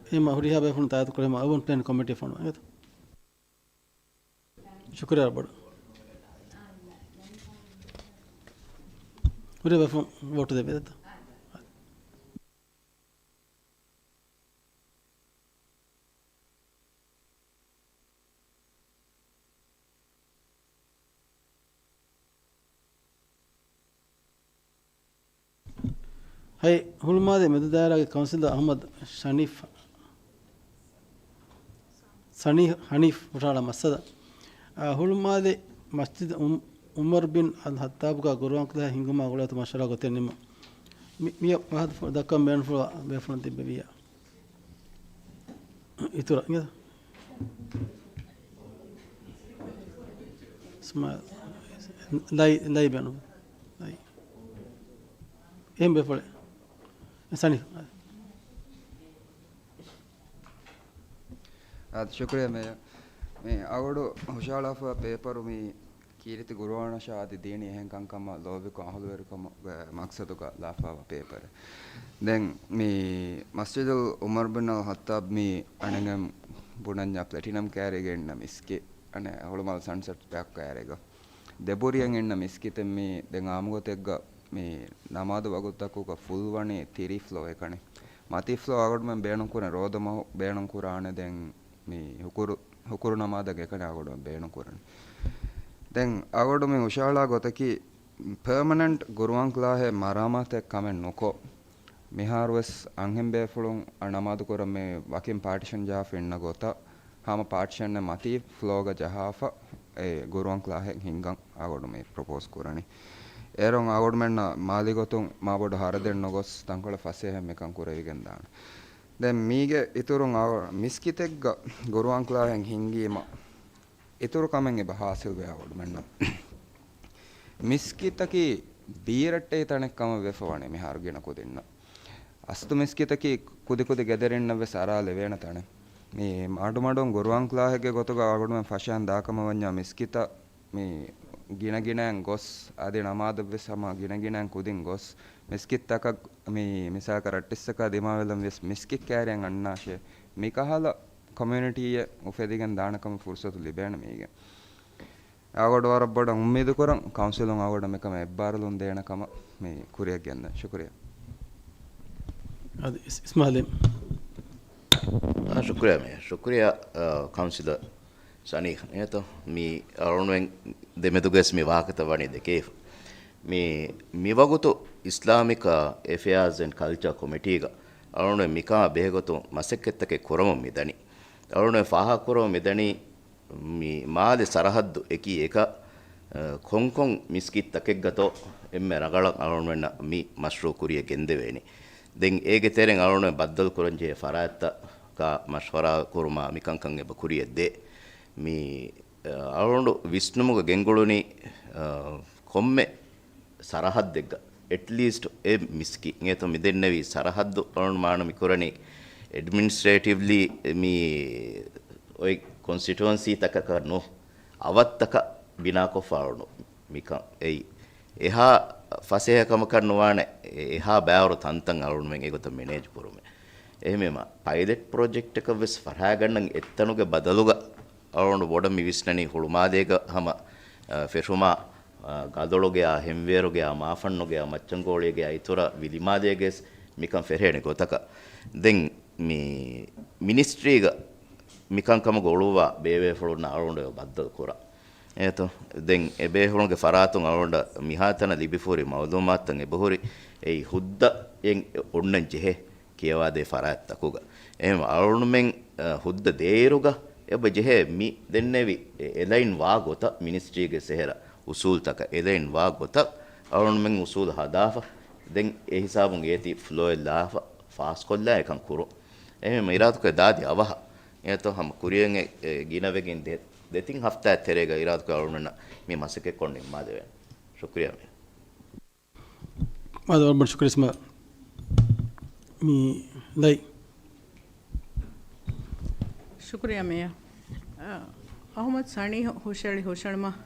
އެހެމަ ހުރިހާ ބޭފުޅުން ތާއީދު ކުރޭ އަރބަން ޕްލޭނިން ކޮމިޓީ ފޮނުވާ. ޝުކުރިއްޔާ ބޮޑަށް. ހުރިހާ ބޭފުޅުން ވޯޓު ދެއްވޭތަ؟ ހަތް، ހުޅުމާލެ މެދު ދާއިރާގެ ކައުންސިލަރ އަޙްމަދު ޝަނީފް، ސަނީ-، ޙަނީފް ހުށަހަޅާ މައްސަލަ. އާ، ހުޅުމާލެ މަސްޖިދު އުމް-، ޢުމަރު ބިން އަލް ޚައްޠާބުގަ ގުރުއާން ކްލާހެއް ހިންގުމާ ގުޅޭތޯ މަޝްވަރާ ގޮތެއް ނިންމުން. މި-، މިއަށް ވާހަކަ ދައްކަން ބޭނުންފުޅުވާ ބޭފުޅުން ތިއްބެވިއްޔާ. އިތުރަށް އިނގޭތަ؟ ސްމާ-، ލައި-، ލައި ބޭނުން. ލައި. އެހެން ބޭފުޅެއް. ސަނީ. އާދެ، ޝުކުރިއްޔާ މޭޔަރ. މި އަޅުގަނޑު ހުށަހަޅާފަ ޕޭޕަރު މި ކީރިތި ގުރުއާނަށާ އަދި ދީނީ އެހެން ކަންކަމަށް ލޯބިކޮށް އަހުލުވެރިކަމުގެ މަޤްޞަދުގަ ލާފާވާ ޕޭޕަރެއް. ދެން މި މަސްޖިދުލް ޢުމަރު ބިން އަލް ޚައްޠާބް މި އަނެއް ބުނަންޏާ ޕްލެޓިނަމް ކައިރީގަ އިންނަ މިސްކިތް، އަނެއް ހުޅުމާލެ ސަންސެޓް ޕާކް ކައިރީގަ ދެބުރިއަށް އިންނަ މިސްކިތެއް މި ދެން އާއްމުގޮތެއްގަ މި ނަމާދު ވަގުތުތަކުގަ ފުލް ވަނީ ތިރީ ފްލޯ އެކަނި. މަތީ ފްލޯ އަޅުގަނޑުމެން ބޭނުންކުރަން ރޯދަ މަހު ބޭނުންކުރާނެ. ދެން މި ހުކުރު، ހުކުރު ނަމާދަށް އެކަނި އަޅުގަނޑު ބޭނުންކުރަނީ. ދެން އަޅުގަނޑު މި ހުށަހަޅާ ގޮތަކީ، ޕާމަނެންޓް ގުރުއާން ކްލާހެއް މަރާމާތެއް ކަމެއް ނުކޮށް، މިހާރުވެސް އަންހެން ބޭފުޅުން އަ ނަމާދު ކުރަން މި ވަކިން ޕާޓިޝަން ޖަހާފަ އިންނަ ގޮތަށް، ހަމަ ޕާޓިޝަންއެއް މަތީ ފްލޯގަ ޖަހާފަ، އެ ގުރުއާން ކްލާހެއް ހިންގަން އަޅުގަނޑު މި ޕްރޮޕޯސް ކުރަނީ. އޭރުން އަޅުގަނޑުމެންނަށް މާލީ ގޮތުން މާބޮޑު ހަރަދެއް ނުގޮސް، ތަންކޮޅެއް ފަސޭހައިން މިކަން ކުރެވިގެން ދާނެ. ދެން މީގެ އިތުރުން އަޅު-، މިސްކިތެއްގަ ގުރުއާން ކްލާހެއް ހިންގީމަ، އިތުރު ކަމެއް އެބަ ހާސިލްވޭ އަޅުގަނޑުމެންނަށް. މިސްކިތަކީ ބީރައްޓެހި ތަނެއް ކަމަށް ވެފަ ވަނީ މިހާރު ގިނަ ކުދިންނަށް. އަސްލު މިސްކިތަކީ ކުދި ކުދި ގެދަރިންނަށް ވެސް އަރާ ލެވޭނެ ތަނެއް. މި މަޑުމަޑުން ގުރުއާން ކްލާހެއްގެ ގޮތުގަ އަޅުގަނޑުމެން ފަށަން ދާކަމަށް ވަންޏާ މިސްކިތަށް މި ގިނަ ގިނައިން ގޮސް، އަދި ނަމާދަށްވެސް ހަމަ ގިނަ ގިނައިން ކުދިން ގޮސް، މިސްކިތްތަކަށް މި މިސާލަކަށް ރައްޓިއްސަކާ ދިމާވެލަން ވިޔަސް މިސްކިތް ކައިރިއަށް އަންނާށޭ. މިކަހަލަ ކޮމިއުނިޓީއެއް އުފެދިގެން ދާނެ ކަމަށް ފުރުސަތު ލިބޭނެ މީގެ. އަޅުގަނޑު ވަރަށް ބޮޑަށް އުއްމީދު ކުރަން، ކައުންސިލުން އަޅުގަނޑަށް މިކަމަށް އެއްބާރުލުން ދޭނެ ކަމަށް މި ކުރިއަށް ގެންދަން. ޝުކުރިއްޔާ. އަދި އިސް-، އިސްމާލީ. އާ، ޝުކުރިއްޔާ މޭޔަރ. ޝުކުރިއްޔާ، އާ، ކައުންސިލަރ ސަނީ. އެހެންތޯ، މި އަޅުގަނޑުމެން ދެމެދުގަސް މި ވާހަކަތައް ވަނީ ދެކެވިފަ. މި، މިވަގުތު އިސްލާމިކް، އާ، އެފެއާޒް އެންޑް ކަލްޗާ ކޮމިޓީގަ އަޅުގަނޑުމެން މިކަމާ ބެހޭގޮތުން މަސައްކަތްތަކެއް ކުރަމުން މިދަނީ. އަޅުގަނޑުމެން ފާހަގަކުރަމުން މިދަނީ، މި މާލެ ސަރަހައްދު އެކީ އެކަށް، އަ، ކޮންކޮން މިސްކިތްތަކެއްގަތޯ އެންމެ ރަނގަޅަށް އަޅުގަނޑުމެންނަށް މި މަޝްރޫޢު ކުރިއަށް ގެންދެވޭނީ. ދެން އޭގެ ތެރެއިން އަޅުގަނޑުމެން ބައްދަލުކުރަންޖެހޭ ފަރާތްތަކާ މަޝްވަރާ ކުރުމާ މިކަންކަން އެބަ ކުރިއަށް ދޭ. މި، އަ، އަޅުގަނޑު ވިސްނުމުގަ ގެންގުޅުނީ، އަ، ކޮންމެ ސަރަހައްދެއްގަ އެޓްލީސްޓް އެއް މިސްކިތް އިނގޭތޯ މިދެންނެވި ސަރަހައްދު އަޅުގަނޑު މާނަ މިކުރަނީ އެޑްމިނިސްޓްރޭޓިވްލީ މި އޮތް ކޮންސްޓިޓުއެންސީތަކަކަށް ނޫން. އަވަށްތަކަށް ބިނާކޮށްފަ އަޅުނު މިކަން އެއީ. އެހާ ފަސޭހަކަމަކަށް ނުވާނެ، އެ-، އެހާ ބާވަރު ތަންތަން އަޅުންމެން އެގޮތަށް މެނޭޖް ކުރުމެއް. އެހެންވީމަ، ޕައިލެޓް ޕްރޮޖެކްޓަކަށް ވެސް ފަށާގަންނަން އެއްތަނުގެ ބަދަލުގަ އަޅުން ބޮޑަށް މި ވިސްނަނީ ހުޅުމާލޭގަ ހަމަ، އަ، ފެށުމާ، އަ، ގަދޮޅުގެއާ، ހެންވޭރުގެއާ، މާފަންނުގެއާ، މައްޗަންގޯޅީގެއާ އިތުރަށް ވިލިމާލޭގެ ވެސް މިކަން ފެށޭނެ ގޮތަކަށް. ދެން މި މިނިސްޓްރީގަ މިކަންކަމުގަ އުޅުއްވާ ބޭބޭފުޅުންނަށް އަޅުގަނޑު ބައްދަލު ކުރާ. އޭތޯ؟ ދެން އެބޭފުޅުންގެ ފަރާތުން އަޅުގަނޑަށް މިހާތަނަށް ލިބިފަހުރި މައުލޫމާތުތައް އެބަހުރި އެއީ ހުއްދައެއް އޮންނަން ޖެހޭ ކިޔަވާދޭ ފަރާތްތަކުގަ. އެހެން އަޅުގަނޑުމެން، އަ، ހުއްދަ ދޭއިރުގަ އެބަ ޖެހޭ މި ދެންނެވި އެ-، އެލައިން ވާ ގޮތަށް މިނިސްޓްރީގެ ސެހެރަ އުސޫލްތަކަށް އެލައިން ވާ ގޮތަށް އަޅުގަނޑުމެން އުސޫލު ހަދާފަ، ދެން އެ ހިސާބުން އޭތި ފްލޯއެއް ލާފަ ފާސްކޮށްލާ އެކަން ކުރުން. އެހެން އިރާދަކުރެ ދާދި އަވަހަށް އެއަތޯ ހަމަ ކުރިއަށް އެ، އެ ގިނަވެގެން ދެ-، ދެތިން ހަފްތާއެއް ތެރޭގަ އިރާދަކުރެ އަޅުގަނޑުމެންނަށް މި މަސައްކަތްކޮށް ނިންމާދެވޭނެ. ޝުކުރިއްޔާ މޭޔަރ. އާދެ، ވަރަށް ބޮޑަށް ޝުކުރިއްޔާ އިސްމާ. މި ލައި. ޝުކުރިއްޔާ މޭޔަރ. އަ، އަހުމަދު ސަނީހު ހުށައެޅި ހުށައެޅުމަށް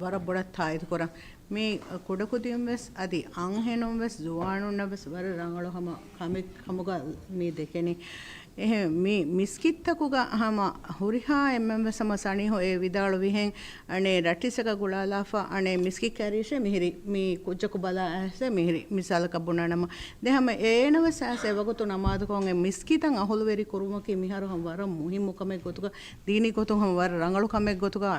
ވަރަށް ބޮޑަށް ތާއީދު ކުރަން. މި ކުޑަކުދިން ވެސް އަދި އަންހެނުން ވެސް ޒުވާނުންނަށް ވެސް ވަރަށް ރަނގަޅު ހަމަ ކަމެއް ކަމުގަ މި ދެކެނީ. އެހެން މި މިސްކިތްތަކުގަ ހަމަ ހުރިހާ އެންމެން ވެސް ހަމަ ސަނީހު އެ ވިދާޅުވިހެން، އަނެއް ރައްޓިސަކަށް ގުޅާލާފަ، އަނެއް މިސްކިތް ކައިރިއަށޭ މިހިރީ، މި ކުއްޖަކު ބަލާ އައިސް މިހިރީ، މިސާލަކަށް ބުނާނަމަ. ދެން ހަމަ އޭނަ ވެސް އައިސް އެ ވަގުތު ނަމާދުކޮށް އެ މިސްކިތަށް އަހުލުވެރި ކުރުމަކީ މިހާރު ހަމަ ވަރަށް މުހިއްމު ކަމެއް ގޮތުގަ، ދީނީ ގޮތުން ހަމަ ވަރަށް ރަނގަޅު ކަމެއް ގޮތުގަ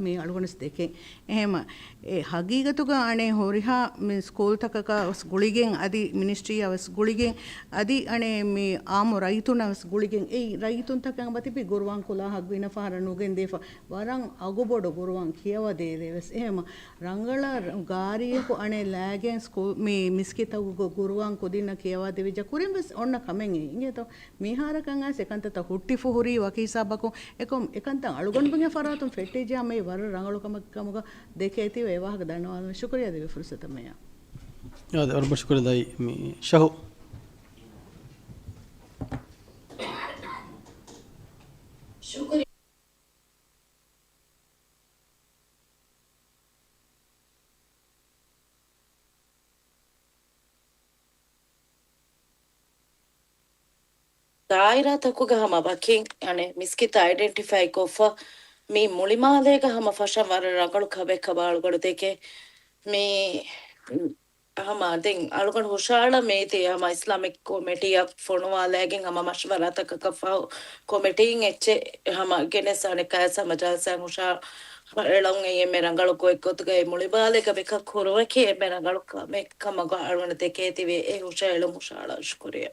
މި އަޅުގަނޑު ވެސް ދެކެން. އެހެންމަ އެ ހަގީގަތުގަ އަނެއް ހުރިހާ މި ސްކޫލްތަކަކަށް ވެސް ގުޅިގެން އަދި މިނިސްޓްރީއަށް ވެސް ގުޅިގެން އަދި އަނެއް މި އާއްމު ރައްޔިތުންނަށް ވެސް ގުޅިގެން އެ ރައްޔިތުންތަކަށް އެބަތިބި ގުރުއާން ކުލާހަށް ގިނަ ފަހަރަށް ނުގެންދީފަ ވަރަށް އަގުބޮޑު ގުރުއާން ކިޔަވަދޭ ވެސް. އެހެންމަ ރަނގަޅަށް ގާރީއަކު އަނެއް ލާގެން ސްކޫލް މި މިސްކިތަކުގަ ގުރުއާން ކުދިންނަށް ކިޔަވާދެވިއްޖެ ކުރިން ވެސް އޮންނަ ކަމެއް އެ އިނގޭތޯ. މިހާރަކަށް އައިސް އެކަންތައްތައް ހުއްޓިފަ ހުރީ ވަކި ހިސާބަކުން އެކަމް އެކަންތައް އަޅުގަނޑުމެންގެ ފަރާތުން ފެއްޓިއްޖެ ހަމަ އެ ވަރަށް ރަނގަޅު ކަމެއް ކަމުގަ ދެކޭތީވެ އެ ވާހަކަ ދަންނަވާލުމަށް ޝުކުރިއްޔާ ދެވޭ ފުރުސަތަށް މޭޔާ. އާދެ، ވަރަށް ބޮޑަށް ޝުކުރިއްޔާ ދައި މި ޝަހު. ދާއިރާތަކުގަ ހަމަ ވަކިން އަނެއް މިސްކިތް އައިޑެންޓިފައި ކޮށްފަ، މި މުޅިމާލޭގަ ހަމަ ފަށަން ވަރަށް ރަނގަޅު ކަމެއް ކަމަށް އަޅުގަނޑު ދެކެ. މި ހަމަ ދެން އަޅުގަނޑު ހުށައަޅަން މީތި ހަމަ އިސްލާމިކް ކޮމިޓީއަށް ފޮނުވާލައިގެން ހަމަ މަޝްވަރާތަކަކަށް ފަހު ކޮމިޓީން އެއްޗެއް ހަމަ ގެނެސް އަނެއްކާވެސް ހަމަ ޖަލްސާއިން ހުށަ އެޅުން އެއީ އެންމެ ރަނގަޅު ގޮތް ގޮތުގައި މުޅިބާލެގަ މިކަން ކުރުމަކީ އެންމެ ރަނގަޅު ކަމެއް ކަމަށް އަޅުގަނޑު ދެކޭތީވެ އެ ހުށައެޅުން ހުށައަޅާ ޝުކުރިއްޔާ.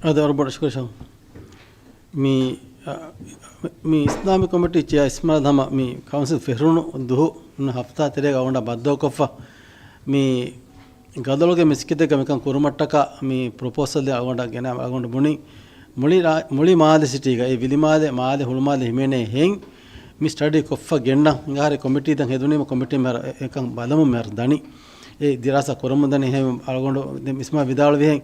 އާދެ، ވަރަށް ބޮޑަށް ޝުކުރިއްޔާ. މި، އަ، މި އިސްލާމިކް ކޮމިޓީ ޗެއާ އިސްމާއިލް ހަމަ މި ކައުންސިލް ފެށުނު ދުހު ހުންނަ ހަފްތާ ތެރޭގަ އަޅުގަނޑާ ބައްދަލުކޮށްފަ، މި ގަދޮޅުގެ މިސްކިތެއްގަ މިކަން ކުރުމަށްޓަކާ މި ޕްރޮޕޯސަލް އަޅުގަނޑަށް ގެނައި އަޅުގަނޑު ބުނި މުޅި ރާ-، މުޅި މާލެ ސިޓީގަ އެ ވިލިމާލެ، މާލެ ހުޅުމާލެ ހިމެނޭ ހެން މި ސްޓަޑީ ކޮށްފަ ގެންނަން. އެނގާހަރި ކޮމިޓީ ދަން ހެދުނީމަ ކޮމިޓީ މެ-، އެކަން ބަލަމުން މެ ދަނީ. އެ ދިރާސާ ކުރަމުން ދަނީ. އެހެން އަޅުގަނޑު ދެން އިސްމާ ވިދާޅުވިހެން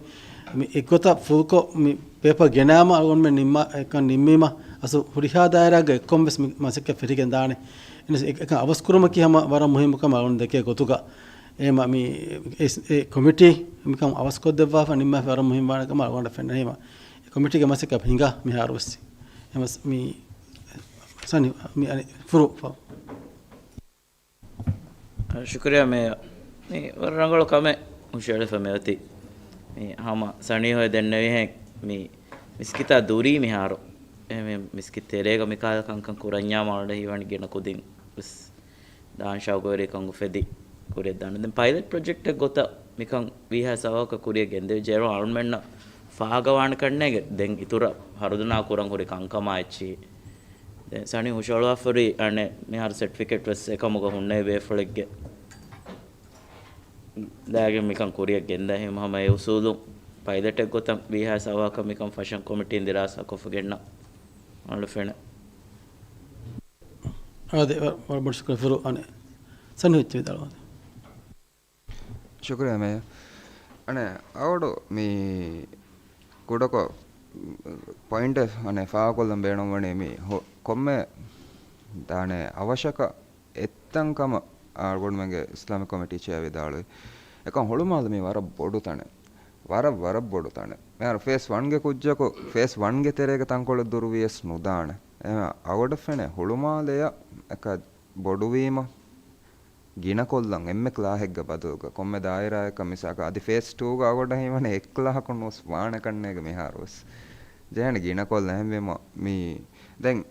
މި އެއްގޮތަށް ފުލްކޮށް މި ޕޭޕަ ގެނައިމަ އަޅުގަނޑުމެން ނިންމާ، އެކަން ނިންމީމަ އަސު ހުރިހާ ދާއިރާގެ އެއްކޮން ވެސް މި މަސައްކަތް ފެށިގެން ދާނެ. އެކަން އަވަސްކުރުމަކީ ހަމަ ވަރަށް މުހިއްމު ކަމެއް އަޅުގަނޑު ދެކޭ ގޮތުގަ. އެހެމަ މި އެ، އެ ކޮމިޓީ މިކަން އަވަސްކޮށްދެއްވާފަ ނިންމާފަ ވަރަށް މުހިއްމުވާނެ ކަމަށް އަޅުގަނޑަށް ފެންނަ. އެހެމަ އެ ކޮމިޓީގެ މަސައްކަތް ހިނގާ މިހާރުވެސް. އެހެމަސް މި ސަނި މި އަނި ފުރު ފަ. ޝުކުރިއްޔާ މޭޔަރ. މި ވަރަށް ރަނގަޅު ކަމެއް ހުށައެޅިފަ މިއޮތީ. މި ހަމަ ސަނީހު ދެންނެވިހެން މި މިސްކިތާ ދުރީ މިހާރު. އެ މި މިސްކިތް ތެރޭގަ މިކަހަލަ ކަންކަން ކުރަންޏާ މާ އަޅުގަނޑަށް ހީވަނީ ގިނަ ކުދިން ވެސް ދާން ޝައުގުވެރިކަން އުފެދި ކުރިއަށް ދާނެ. ދެން ޕައިލެޓް ޕްރޮޖެކްޓެއް ގޮތަށް މިކަން ވީހާ ސަބަބަކަށް ކުރިއަށް ގެންދެވިއްޖެ އަޅުގަނޑުމެންނަށް ފާހަގަވާނެ ކަންނޭނގެ ދެން އިތުރަށް ހަރުދަނާ ކުރަން ހުރި ކަންކަމާ އެއްޗިހި. ދެން ސަނީ ހުށައަޅުވާފަ ހުރީ އަނެއް މިހާރު ސެޓްފިކެޓް ވެސް އެކަމުގަ ހުންނެވި ބޭފުޅެއްގެ ލާގެން މިކަން ކުރިއަށް ގެންދާ. އެހެން ހަމަ އެ އުސޫލުން ޕައިލެޓެއް ގޮތަށް ވީހާ ސަބަބަކަށް މިކަން ފަށަން ކޮމިޓީން ދިރާސާ ކޮށްފަ ގެންނަ އަޅު ފެނެ. އާދެ، ވަ-، ވަރަށް ބޮޑު ޝުކުރު ފުރު އަނެއް. ސަނީ ހުއްޗެ ވިދާޅުވާ. ޝުކުރިއްޔާ މޭޔަރ. އަނެއް އަޅުގަނޑު މި ކުޑަކޮށް ޕޮއިންޓެއް އަނެއް ފާހަގަކޮށްލަން ބޭނުންވަނީ މި ހު-، ކޮންމެ ދާނެ އަވަށަކަށް އެއްތަން ކަމަށް އަޅުގަނޑުމެންގެ އިސްލާމިކް ކޮމިޓީ ޗެއާ ވިދާޅުވި. އެކަން ހުޅުމާލު މީ ވަރަށް ބޮޑު ތަނެއް. ވަރަށް، ވަރަށް ބޮޑު ތަނެއް. މިހާރު ފޭސް ވަންގެ ކުއްޖަކު ފޭސް ވަންގެ ތެރޭގެ ތަންކޮޅެއް ދުރުވިޔަސް ނުދާނެ. އެހެން އަގޮޑަށް ފެނޭ ހުޅުމާލެއަށް އެކަ ބޮޑުވީމަ ގިނަކޮށްލަން އެންމެ ކްލާހެއްގެ ބަދަލުގަ ކޮންމެ ދާއިރާއަކަށް މިސާލަކަށް އަދި ފޭސް ޓޫގަ އަގޮޑަށް ހީވަނީ އެއްކްލާހަކުން ނުވެސް ވާނެ ކަންނޭގެ މިހާރުވެސް. ޖެހޭނެ ގިނަކޮށްލަން. އެހެންވީމަ މީ ދެން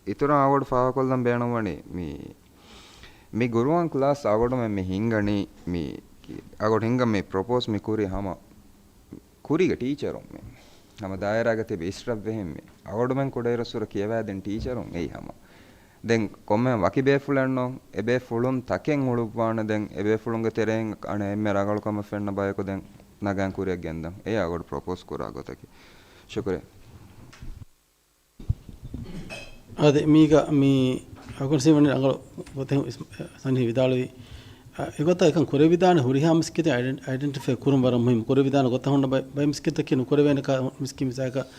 އިތުރަށް އަގޮޑު ފާހަގަކޮށްލަން ބޭނުންވަނީ މީ، މި ގުރުއާން ކްލާސް އަގޮޑުމެ މި ހިންގަނީ މީ، އަގޮޑު ހިންގަން މި ޕްރޮޕޯސް މި ކުރީ ހަމަ ކުރީގެ ޓީޗަރުން މި ހަމަ ދާއިރާގަ ތިބި އިސްރަށްވެހެން މި އަގޮޑުމެން ކުޑައިރުއްސުރެ ކިޔަވައިދިން ޓީޗަރުން އެއީ ހަމަ. ދެން ކޮންމެ ވަކި ބޭފުޅެއްނު އެ ބޭފުޅުން ތަކެއް އުޅުއްވާނެ. ދެން އެ ބޭފުޅުންގެ ތެރެއިން އަނެއް އެންމެ ރަނގަޅު ކަމެއް ފެންނަ ބަޔަކު ދެން ނަގާން ކުރިއަށް ގެންދަން. އެއީ އަގޮޑު ޕްރޮޕޯސް ކުރާ ގޮތަކީ. ޝުކުރިއްޔާ. އާދެ، މީގަ މި އަގުން ސީ ވަނީ ރަނގަޅު ގޮތެއް ސަނީ ވިދާޅުވި. އެގޮތަށް އެކަން ކުރެވިދާނެ ހުރިހާ މިސްކިތެއް އައިޑެން-، އައިޑެންޓިފައި ކުރުން ވަރަށް މުހިންމު. ކުރެވިދާނެ ގޮތަށް ހުންނަ ބައި، ބައި މިސްކިތަކީ ނުކުރެވޭނެ ކާ މިސްކިތް މިސާލަކަށް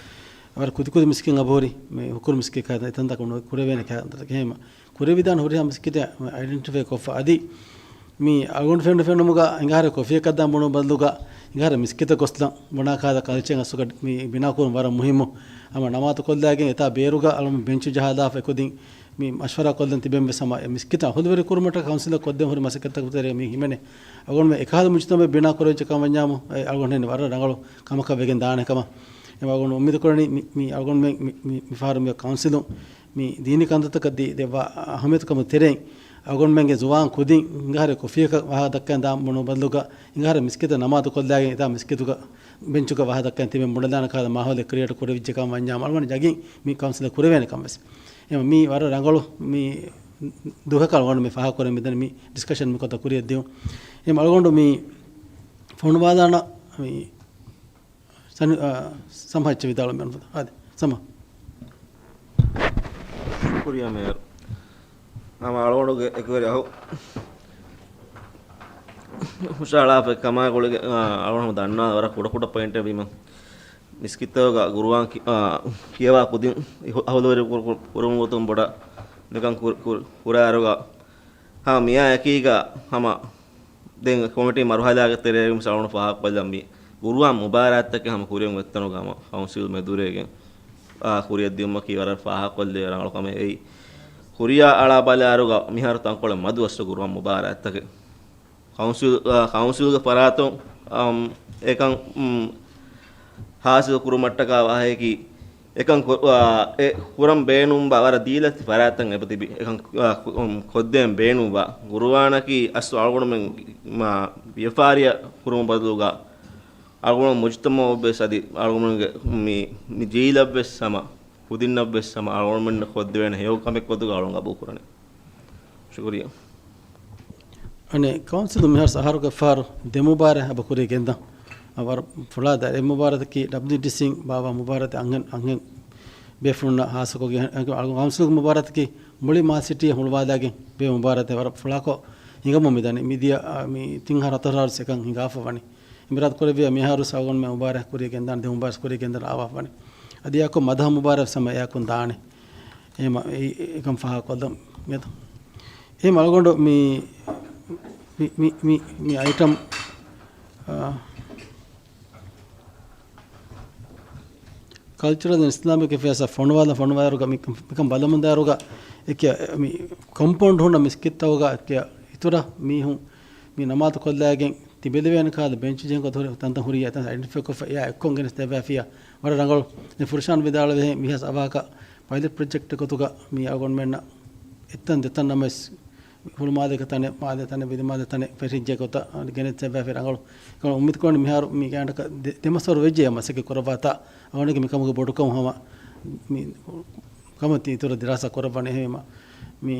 ވަރަށް ކުދިކުދި މިސްކިތް އަބަހުރި މި ހުކުރު މިސްކިތް ކާ އެތަންތަކުން ނުކުރެވޭނެ ކާ އެހެން ކުރެވިދާނެ ހުރިހާ މިސްކިތެއް އައިޑެންޓިފައި ކޮށްފަ އަދި މި އަޅުގަނޑު ފެންނަ ފެނުމުގަ އެނގާރެ ކޮފީއަކަށް ދާން ބުނު ބަދަލުގަ އެނގާރެ މިސްކިތަށް ގޮސްލަން ބުނާ ކާލަ ކަލްޗަރެއް އަސްލުގަ މި ބިނާކުރުން ވަރަށް މުހިއްމު. ހަމަ ނަމާދު ކޮށްލާގެން އެތާ ބޭރުގަ އަޅުމެން ބެންޗު ޖަހާލާފަ އެކުދިން މި މަޝްވަރާ ކޮށްލަން ތިބެން ވެސް ހަމަ އެ މިސްކިތަށް އަހުލުވެރި ކުރުމަށްޓަކާ ކައުންސިލަށް ކޮށްދޭން ހުރި މަސައްކަތްތަކުގެ ތެރޭ މި ހިމެނޭ. އަޅުގަނޑުމެން އެކަހަލަ މުޖުތަމައެއް ބިނާ ކުރެވިއްޖެ ކަމަށް ވަންޏާމު އެ އަޅުގަނޑު ވަރަށް ރަނގަޅު ކަމަކަށް ވެގެން ދާނެ ކަމަށް. އެ އަޅުގަނޑު އުއްމީދު ކުރަނީ މި، މި އަޅުގަނޑުމެން މި، މި، މި ފަހަރު މި ކައުންސިލުން މި ދީނީ ކަންތައްތަކަށް ދީ ދެއްވާ އަހައްމިޔަތުކަމުގެ ތެރެއިން އަޅުގަނޑުމެންގެ ޒުވާން ކުދިން އެނގާރެ ކޮފީއަކަށް ވާހަކަ ދައްކަން ދާން ބުނު ބަދަލުގަ އެނގާރެ މިސްކިތަށް ނަމާދު ކޮށްލާގެން އެތާ މިސްކިތުގަ ބެންޗުގަ ވާހަކަ ދައްކަން ތިބެން ބުނެދާނެ ކަހަލަ މާހައުލެއް ކްރިއޭޓް ކުރެވިއްޖެ ކަމަށް ވަންޏާމު އަޅުގަނޑު ޔަގީން މި ކައުންސިލަށް ކުރެވޭނެ ކަން ވެސް. އެހެން މީ ވަރަށް ރަނގަޅު މި ދުވަހަކަށް އަޅުގަނޑު މި ފާހަގަކުރަން މިދަނީ މި ޑިސްކަޝަން މި ކޮތަ ކުރިއަށް ދިޔުން. އެހެން އަޅުގަނޑު މި ފޮނުވާލާނަ މި ސަނި-، އާ، ސަމްހާ އެއްޗެއް ވިދާޅުވަން މި އަންފަދަ. އާދެ، ސަމްހާ. ޝުކުރިއްޔާ މޭޔަރު. ހަމަ އަޅުގަނޑުގެ އެކުވެރި އަހު ހުށަހަޅާފައި ކަމާ ގުޅިގެން، އާ، އަޅުގަނޑު ދަންނަވާ ވަރަށް ކުޑަކުޑަ ޕޮއިންޓެއް ވީމަ. މިސްކިތްތަކުގަ ގުރުއާން ކި-، އާ، ކިޔަވާ ކުދިން އިހު-، އަހުލުވެރި ކުރު-، ކުރު-، ކުރުމުގެ ގޮތުން ބޮޑަށް މިކަން ކުރ-، ކުރ-، ކުރާއިރުގަ ހަމަ މިއާ އެކީގަ ހަމަ ދެން ކޮމިޓީ މަރުހަލާގެ ތެރޭގަ މިސާލުން ފާހަގަކޮށްލަން މި ގުރުއާން މުބާރާތްތަކެއް ހަމަ ކުރިއަށް އޮތްތަނުގަ ހަމަ ކައުންސިލް މެދުވެރިވެގެން، އާ، ކުރިއަށް ދިއުމަކީ ވަރަށް ފާހަގަކޮށްލެވޭ ރަނގަޅު ކަމެއް. އެއީ ކުރިއަށް އަޅާ ބަލާއިރުގަ މިހާރު ތަންކޮޅެއް މަދު އަސްލު ގުރުއާން މުބާރާތްތަކެއް. ކައުންސިލް، އާ، ކައުންސިލްގެ ފަރާތުން، އަމް، އެކަން، އުމް، ހާސިލް ކުރުމަށްޓަކާ ވާހަކައަކީ، އެކަން ކު-، އާ، އެ ކުރަން ބޭނުންވާ ވަރަށް ދީލަތި ފަރާތްތައް އެބަތިބި. އެކަން، އާ، ކު-، އުމް، ކޮށްދޭން ބޭނުންވާ. ގުރުއާނަކީ އަސްލު އަޅުގަނޑުމެން މާ ވިޔަފާރިއަށް ކުރުމުގެ ބަދަލުގަ، އަޅުގަނޑު މުޖުތަމައަށްވެސް އަދި އަޅުގަނޑުމެންގެ މި، މި ޖީލަށްވެސް ހަމަ ކުދިންނަށްވެސް ހަމަ އަޅުގަނޑުމެންނަށް ކޮށްދެވޭނެ ހެޔޮ ކަމެއް ގޮތުގަ އަޅުގަނޑު ގަބޫލުކުރަނީ. ޝުކުރިއްޔާ. އަނެއް ކައުންސިލުން މިހާރު އަހަރުގެ ފަހަރު ދެ މުބާރާތް އެބަ ކުރިއަށް ގެންދަން. އަ، ވަރަށް ފުޅާ ދަރި އެއް މުބާރާތަކީ ޑަބްލިއުޑީސީން ބާއްވާ މުބާރާތެއް އަންހެން، އަންހެން ބޭފުޅުންނަށް ހާއްސަކޮށްގެން އަ، ކައުންސިލުގެ މުބާރާތަކީ މުޅި މާލެ ސިޓީއަށް ހުޅުވާލާގެން ބޭ މުބާރާތެއް ވަރަށް ފުޅާކޮށް ހިނގަމުން މިދަނީ. މިދިޔަ، އަ، މި ތިން އަހަރު ހަތަރު އަހަރު އެކަން ހިނގާފަ ވަނީ. އިމްރާތް ކުރެއްވިޔާ މިހާރު އަޅުގަނޑުމެން މުބާރާތް ކުރިއަށް ގެންދާނެ، ދެ މުބާރާތް ކުރިއަށް ގެންދާނެ އާވާފަ ވަނީ. އަދި އެއާއެކު މަދަހަ މުބާރާތް ހަމަ އެއާއެކު ދާނެ. އެހެން އެ-، އެކަން ފާހަގަކޮށްލަން މިއަދު. އެހެން އަޅުގަނޑު މި، މި، މި، މި، މި އައިޓަމް، އާ، ކަލްޗަރަލް އިސްލާމިކް އެފެއާސް ފޮނުވާލަ، ފޮނުވާއިރުގަ މި، މިކަން ބަލަމުންދާއިރުގަ އެކެ މި ކޮމްޕައުންޑް ހުންނަ މިސްކިތްތަކުގަ އެކެ އިތުރަށް މީހުން މި ނަމާދު ކޮށްލާގެން ތިބެލެވޭނެ ކަހަލަ ބެންޗު ޖެހި ގޮތު ހުރި ތަންތަން ހުރި އެތަން އައިޑެންޓިފައި ކޮށްފަ އެއާ އެއްކޮށް ގެނެސް ދެއްވާފިޔާ ވަރަށް ރަނގަޅު. ދެން ފުރަށާން ވިދާޅުވޭ މިހާސް އަވާކަށް ޕައިލެޓް ޕްރޮޖެކްޓް ގޮތުގަ މި އަޅުގަނޑުމެންނަށް އެއްތަން ދެތަން ނަމަވެސް ހުޅުމާލޭގެ ތަނެއް، މާލޭ ތަނެއް، ވިލިމާލޭ ތަނެއް ފެށިއްޖެ ގޮތަށް ގެނެސް ދެއްވާފި ރަނގަޅު. އެކަމަ އުއްމީދު ކުރަނީ މިހާރު މި ގާނޑަކަށް ދެ-، ދެ މަސްވަރު ވެއްޖެ އެ މަސައްކަތް ކުރައްވާތާ އަޅުގަނޑުގެ މިކަމުގެ ބޮޑުކަމު ހަމަ މި ކަމަށް ތި އިތުރަށް ދިރާސާ ކުރައްވަނީ. އެހެންވީމަ މި،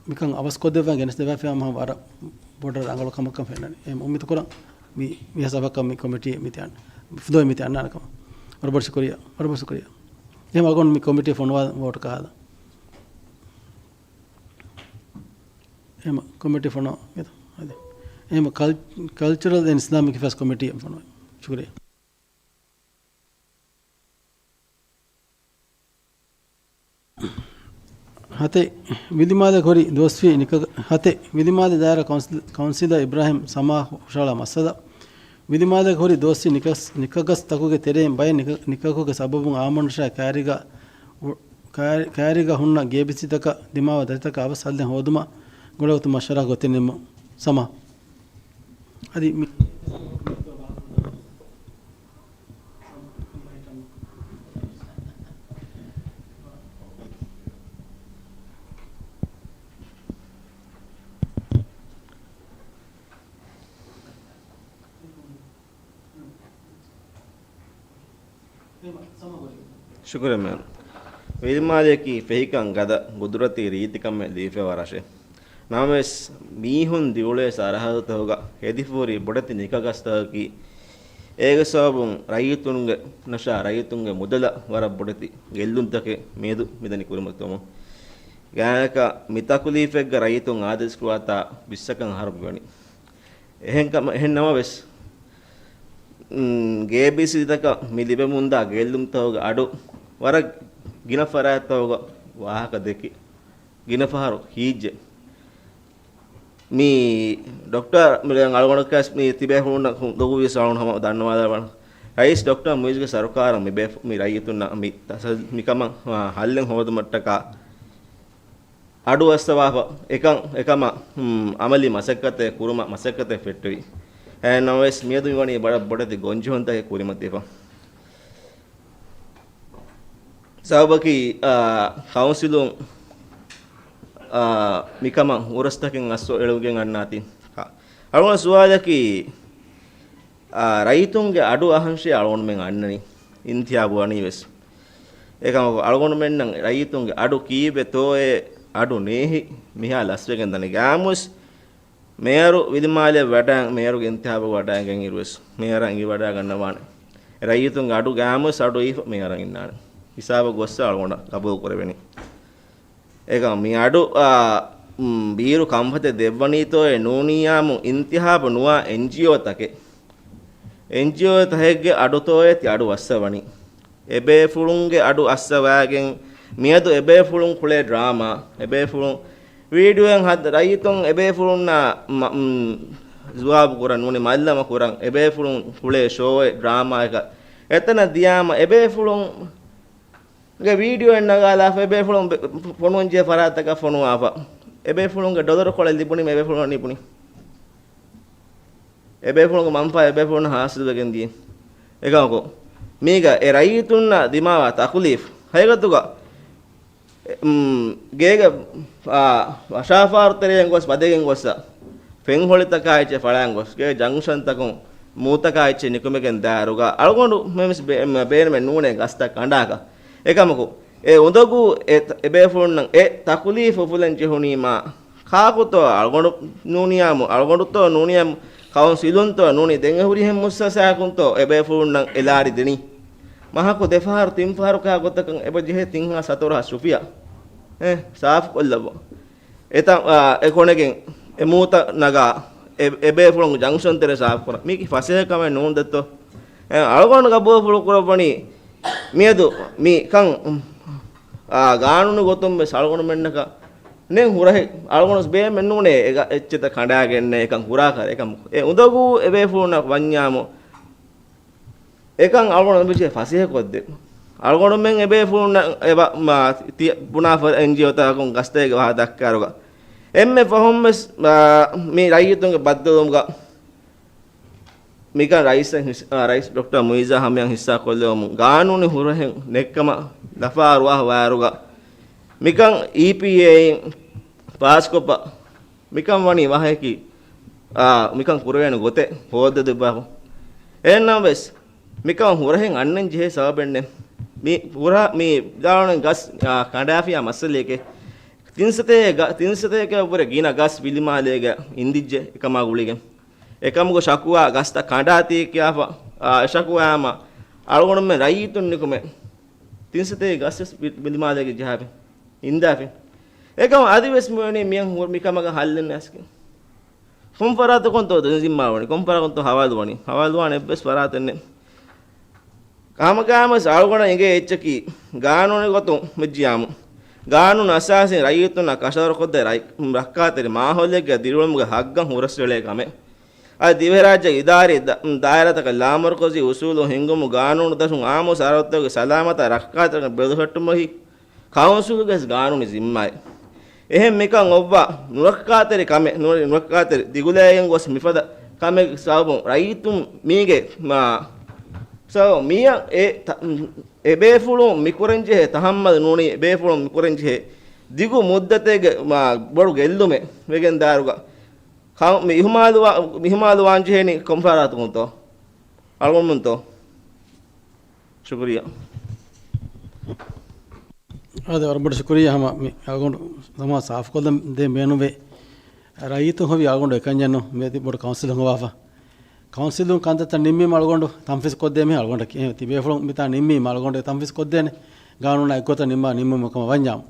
މިކަން އަވަސްކޮށްދެއްވާ ގެނެސްދެއްވާފި ހަމަ ވަރަށް ބޮޑަށް ރަނގަޅު ކަމަކަށް ފެންނަނީ. އެހެން އުއްމީދު ކުރަން މި، މި ހިސާބަކަށް މި ކޮމިޓީ މި ތި އަން-، ފުދޯ މި ތި އަންނާނެ ކަމަށް. ވަރަށް ބޮޑަށް ޝުކުރިއްޔާ. ވަރަށް ބޮޑަށް ޝުކުރިއްޔާ. އެހެން އަޅުގަނޑު މި ކޮމިޓީ ފޮނުވާ ވޯޓް ކަހާލަ. އެހެން ކޮމިޓީ ފޮނުވާ، އަދި. އެހެން ކަލް-، ކަލްޗަރަލް އެންޑް އިސްލާމިކް އެފެއާސް ކޮމިޓީ ފޮނުވާ. ޝުކުރިއްޔާ. ހަތެއް، ވިލިމާލެ ކުރި ދުވަސްވީ ނިކަ-، ހަތެއް، ވިލިމާލެ ދާއިރާ ކައުންސިލް-، ކައުންސިލަރ އިބްރާހިމް ސަމާ ހުށަހަޅާ މައްސަލަ. ވިލިމާލެ ކުރި ދުވަސްވީ ނިކަސް-، ނިކަގަސްތަކުގެ ތެރެއިން ބައެއް ނިކަ-، ނިކަކުގެ ސަބަބުން އާމުންނަށާ ކާރިގަ އު-، ކާރި-، ކާރިގަ ހުންނަ ގޭބިސީތަކަށް ދިމާވާ ދަތިތަކަށް އަވަސް ހައްލެއް ހޯދުމަށް ގުޅޭގޮތުން މަޝްވަރާ ގޮތެއް ނިންމުން. ސަމާ. އަދި މި-، ޝުކުރެއް މޭން. ވިލިމާލެއަކީ ފެހިކަން ގަދަ ގުދުރަތީ ރީތިކަމެއް ލިބިފައިވާ ރަށެއް. ނަމަވެސް، މީހުން ދިއުޅޭ ސަރަހައްދުތަކުގަ ހެދިފަހުރި ބޮޑެތި ނިކަގަސްތަކަކީ، އޭގެ ސަބަބުން ރައްޔިތުންގެ ނަށާ ރައްޔިތުންގެ މުދަލަށް ވަރަށް ބޮޑެތި ގެއްލުންތަކެއް މިއަދު މިދަނީ ކުރިމަތިވަމުން. ގާތްގަނޑަކަށް މި ތަކުލީފެއްގަ ރައްޔިތުން އާދޭސް ކުރާތާ ވިއްސަކަށް އަހަރު މިވަނީ. އެހެން ކަމަށް، އެހެން ނަމަވެސް، އުން، ގޭބީސީތަކަށް މި ލިބެމުންދާ ގެއްލުންތަކުގެ އަޑު ވަރަށް ގިނަ ފަރާތްތަކުގަ ވާހަކަ ދެކި، ގިނަ ފަހަރު ހީއްޖެ. މި ޑޮކްޓަރ މި އަޅުގަނޑަކަސް މި ތިބޭފުޅުންނަށް ދޮގުވިޔަސް އަޅުގަނޑު ހަމަ ދަންނަވާލަވާނަން. ރައީސް ޑޮކްޓަރ މުއިއްޒުގެ ސަރުކާރަށް މި ބޭފު-، މި ރައްޔިތުންނަށް މި ތަސަ-، މިކަމަށް، އާ، ހައްލެއް ހޯދުމަށްޓަކާ އަޑު އައްސަވާފަ އެކަން، އެކަމަށް، އުން، އަމަލީ މަސައްކަތެއް ކުރުމަށް މަސައްކަތެއް ފެއްޓެވި. އެހެން ނަމަވެސް، މިއަދު މިވަނީ ބޮޑަށް ބޮޑެތި ގޮންޖެހުންތަކެއް ކުރިމަތިވެފަ. ސަބަބަކީ، އާ، ކައުންސިލުން، އާ، މިކަމަށް ހުރަސްތަކެއް އައްސަވާ އެޅިގެން އަންނާތީ. އަޅުގަނޑު ސުވާލަކީ، އާ، ރައްޔިތުންގެ އަޑު އަހަންށޭ އަޅުގަނޑުމެން އަންނަނީ އިންތިހާބު ވަނީ ވެސް. އެކަމަކު، އަޅުގަނޑުމެންނަށް ރައްޔިތުންގެ އަޑު ކީއްވެ ތޯއޭ އަޑު ނޭހި މިހާ ލަސްވެގެން ދަނީ. ގާމުސް މޭޔަރު ވިލިމާލެ ވަޑައި، މޭޔަރުގެ އިންތިހާބު ވަޑައިގެން އިރުވެސް، މޭޔަރަށް އިނގިވަޑައިގަންނަވާނެ. ރައްޔިތުންގެ އަޑު ގާމުސް އަޑު އިވިފަ މޭޔަރަށް އިންނާނެ. ހިސާބަށް ގޮއްސަ އަޅުގަނޑަށް ގަބޫލު ކުރެވެނީ. އެކަމް މި އަޑު، އާ، މް، ބީރު ކަންފަތެއް ދެއްވަނީތޯއޭ ނޫނިއްޔާމު އިންތިހާބު ނުވާ އެންޖީއޯތަކެއް. އެންޖީއޯތަކެއްގެ އަޑުތޯއޭ ތި އަޑު އައްސަވަނީ. އެބޭފުޅުންގެ އަޑު އައްސަވާގެން މިއަދު އެބޭފުޅުން ކުޅޭ ޑްރާމާ، އެބޭފުޅުން ވީޑިއޯއެއް ހަދ-، ރައްޔިތުން އެބޭފުޅުންނާ މަ-، މް، ޒުވާބު ކުރަން ނޫނީ މައްލަމަ ކުރަން، އެބޭފުޅުން ކުޅޭ ޝޯއެއް ޑްރާމާއަކަށް އެތަނަށް ދިޔާމަ އެބޭފުޅުން ގެ ވީޑިއޯއެއް ނަގާލާފަ، އެބޭފުޅުން ބެ-، ފޮނުވަންޖެހޭ ފަރާތަކަށް ފޮނުވާފަ. އެބޭފުޅުންގެ ޑޮލަރު ކޮޅެއް ލިބުނީމަ އެބޭފުޅުން ނިބުނީ. އެބޭފުޅުންގެ މަންފާ އެބޭފުޅުންނަށް ހާސިލުވެގެން ދިޔަ. އެކަމަކު، މީގަ އެ ރައްޔިތުންނަށް ދިމާވާ ތަކުލީފު. ހަގީގަތުގަ، އެ، މް، ގޭގެ، އާ، ވަށާފާރު ތެރެއިން ގޮސް ބަދެގެން ގޮއްސަ. ފެންހޮޅިތަކާ އެއްޗެއް ފަޅާން ގޮސް، ގޭ ޖަންކްޝަންތަކުން މޫތަކާ އެއްޗެއް ނިކުމެގެން ދާއިރުގަ އަޅުގަނޑު މެމެސް ބޭ-، މ-، ބޭނުމެއް ނޫނޭ ގަސްތައް ކަނޑާކަށް. އެކަމަކު، އެ އުނދަގޫ އެ ތަ-، އެބޭފުޅުންނަށް އެ ތަކުލީފު އުފުލަން ޖެހުނީމާ، ކާކުތޯ އަޅުގަނޑު ނޫނިޔާމު، އަޅުގަނޑުތޯ ނޫނިޔާމު، ކައުންސިލުންތޯ ނޫނީ ދެން އެ ހުރިހެން މުއައްސަސާއަކުންތޯ އެބޭފުޅުންނަށް އެ ލާރި ދިނީ. މަހަކު ދެފަހަރު ތިން ފަހަރު ކާ ގޮތަކަށް އެބަ ޖެހޭ ތިން ހާސް ސަތޮރަ ހާސް ރުފިޔާ. އެ، ސާފު ކޮށްލައްވަ. އެތަ-، އާ، އެ ކޮނެގެން އެ މޫތައް ނަގާ، އެ، އެބޭފުޅުން ޖަންކްޝަން ތެރެ ސާފު ކުރަން. މީކީ ފަސޭހަ ކަމެއް ނޫން ދެއްތޯ؟ އެ، އަޅުގަނޑު ގަބޫލު ކުރައްވަނީ މިއަދު މި ކަން، އާ، ގާނޫނު ގޮތުން ވެސް އަޅުގަނޑުމެންނަކަށް ނެން ހުރަހެއް އަޅުގަނޑު ވެސް ބޭނުމެއް ނޫނޭ އެ ގަ-، އެއްޗެތައް ކަނޑާގެންނެ އެކަން ކުރާ ކަރެއް އެކަމަކު. އެ އުނދަގޫ އެބޭފުޅުންނަށް ވަންޏާމު، އެކަން އަޅުގަނޑު މިޖެ ފަސޭހަ ކޮށްދެ. އަޅުގަނޑުމެން އެބޭފުޅުންނަށް އެބަ-، މާ، ތި-، ބުނާފަ އެންޖީއޯތަކުން ގަސްތޭގެ ވާހަކަ ދައްކާރުގަ. އެންމެ ފަހުން ވެސް، މާ، މި ރައްޔިތުންގެ ބައްދަލުވުމުގަ މިކަން ރައީސް ހިސް-، އާ، ރައީސް ޑޮކްޓަރ މުއިއްޒާ ހަމަޔަށް ހިއްސާކޮށްލެވުމުން ގާނޫނީ ހުރަހެއް ނެއްކަމަށް ލަފާރުވާ ވާއިރުގަ މިކަން އީޕީއޭއިން ޕާސްކޮށްފަ މިކަން ވަނީ ވާހަކައަކީ، އާ، މިކަން ކުރެވޭނެ ގޮތެއް ހޯއްދަ ދެއްވާފަ. އެހެންނަމަވެސް، މިކަން ހުރަހެއް އަންނަން ޖެހޭ ސަބަބެއްނެއް. މި ހުރަ-، މި ގާނޫނު ގަސް، އާ، ކަނޑާފިޔާ މައްސަލައެކޭ. ތިން ސަތޭކަ ގަ-، ތިން ސަތޭކައަށްވުރެ ގިނަ ގަސް ވިލިމާލޭގަ އިންދިއްޖެ އެކަމާ ގުޅިގެން. އެކަމުގެ ޝަކުވާ ގަސްތައް ކަނޑާތީ ކިޔާފަ، އާ، އެ ޝަކުވާ ހަމަ އަޅުގަނޑުމެން ރައްޔިތުން ނިކުމެ ތިން ސަތޭކަ ގަސް ވެސް ވި-، ވިލިމާލޭގެ ޖަހާފި. އިންދާފި. އެކަމަ އަދިވެސް މިވަނީ މިޔަން ހު-، މިކަމަކަށް ހައްލެއް ނަސްކި. ކޮން ފަރާތަކުންތޯ ދެން ޒިންމާވަނީ؟ ކޮން ފަރާތަކުންތޯ ހަވާލުވަނީ؟ ހަވާލުވާނެ އެއްވެސް ފަރާތެއް ނެތް. ހަމަގާމަސް އަޅުގަނޑަށް އެނގޭ އެއްޗަކީ، ގާނޫނީ ގޮތުން މިއްޖިޔާމު، ގާނޫނު އަސާސީން ރައްޔިތުންނަށް ކަށަވަރުކޮށްދޭ ރައް-، ރައްކާތެރި މާހައުލެއްގެ ދިރިއުޅުމުގެ ހައްގަށް ހުރަސްއެޅޭ ކަމެއް. އަދި ދިވެހިރާއްޖޭގެ އިދާރީ ދަ-، ދާއިރާތަކަށް ލާމަރުކަޒީ އުސޫލު ހިންގުމު ގާނޫނު ދަށުން އާއްމު ސަރަހައްދުގެ ސަލާމަތާ ރައްކާތެރިކަން ބެލުހެއްޓުމަކީ ކައުންސިލުގެ ގާނޫނީ ޒިންމާއެއް. އެހެން މިކަން އޮއްވާ ނުރައްކާތެރި ކަމެއް، ނު-، ނުރައްކާތެރި ދިގުލައިގެން ގޮސް މިފަދަ ކަމެއް ސަބަބުން ރައްޔިތުން މީގެ މާ-، ސަބަބު މިއަށް އެ ތަ-، އެ ބޭފުޅުން މިކުރަންޖެހޭ ތަހައްމަލު ނޫނީ، އެ ބޭފުޅުން މިކުރަންޖެހޭ ދިގު މުއްދަތެއްގެ މާ-، ބޮޑު ގެއްލުމެއް ވެގެންދާއިރުގަ ކަ-، މި އިހުމާލުވާ-، މި އިހުމާލުވާންޖެހޭނީ ކޮންފަހަރާތަކުންތޯ؟ އަޅުގަނޑުމެންތޯ؟ ޝުކުރިއްޔާ. އާދެ، ވަރަށް ބޮޑަށް ޝުކުރިއްޔާ. ހަމަ މި އަޅުގަނޑު ހަމަ ސާފުކޮށްލަން ދޭން ބޭނުންވޭ. ރައްޔިތުން ހޮވި އަޅުގަނޑު އެކަންޏެއްނު، މިއަދި ބޮޑު ކައުންސިލް ހޮވާފަ. ކައުންސިލުން ކަންތައްތައް ނިންމީމަ އަޅުގަނޑު ތަންފީޒް ކޮށްދޭ މީ އަޅުގަނޑަކީ. އެ، ތި ބޭފުޅުން މިތާ ނިންމީމަ އަޅުގަނޑު ތަންފީޒް ކޮށްދޭނެ. ގާނޫނާ އެއްގޮތަށް ނިންމާ ނިންމުމެއް ކަމަށް ވަންޏާމު.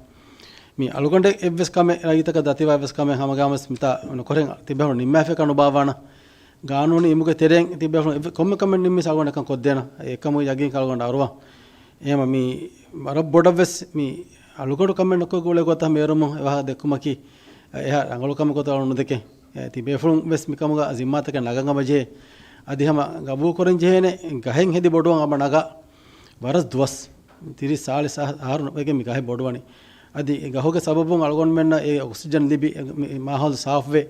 މި އަޅުގަނޑެއް އެއްވެސް ކަމެއް، ރައްޔިތަކަށް ދަތިވާ އެއްވެސް ކަމެއް ހަމަގާމަސް މިތާ ނުކޮށް ތި ބޭފުޅުން ނިންމާފަ ނުބާވާނަ. ގާނޫނީ އިމުގެ ތެރެއިން ތި ބޭފުޅުން އެއްވެ-، ކޮންމެ ކަމެއް ނިންމީސް އަޅުގަނޑަކަށް ކޮށްދޭނަ. އެކަމު ޔަގީންކަން އަޅުގަނޑަށް އަރުވާ. އެހެންވީމަ މި ވަރަށް ބޮޑަށްވެސް މި އަޅުގަނޑު ކަމެއް ނުކޮށް ގުޅޭ ގޮތަށް މޭރުމުން އެވާހަކަ ދެއްކުމަކީ، އެ، އެހާ ރަނގަޅު ކަމެއް ގޮތަށް ނުދެކެ. އެ، ތި ބޭފުޅުން ވެސް މިކަމުގަ ޒިންމާތަކެއް ނަގަން ހަމަޖެހޭ. އަދި ހަމަ ގަބޫލު ކުރަން ޖެހޭނެ ގަހެއް ހެދި ބޮޑުވަން އަބަ ނަގާ ވަރަސް ދުވަސް، ތިރީސް ސާޅީސް އަހަރު ވެގެން މި ގަހެއް ބޮޑުވަނީ. އަދި ގަހުގެ ސަބަބުން އަޅުގަނޑުމެންނަށް އެ އޮކްސިޖަން ލިބި، އެ މި-، މާހައުލު ސާފުވެ،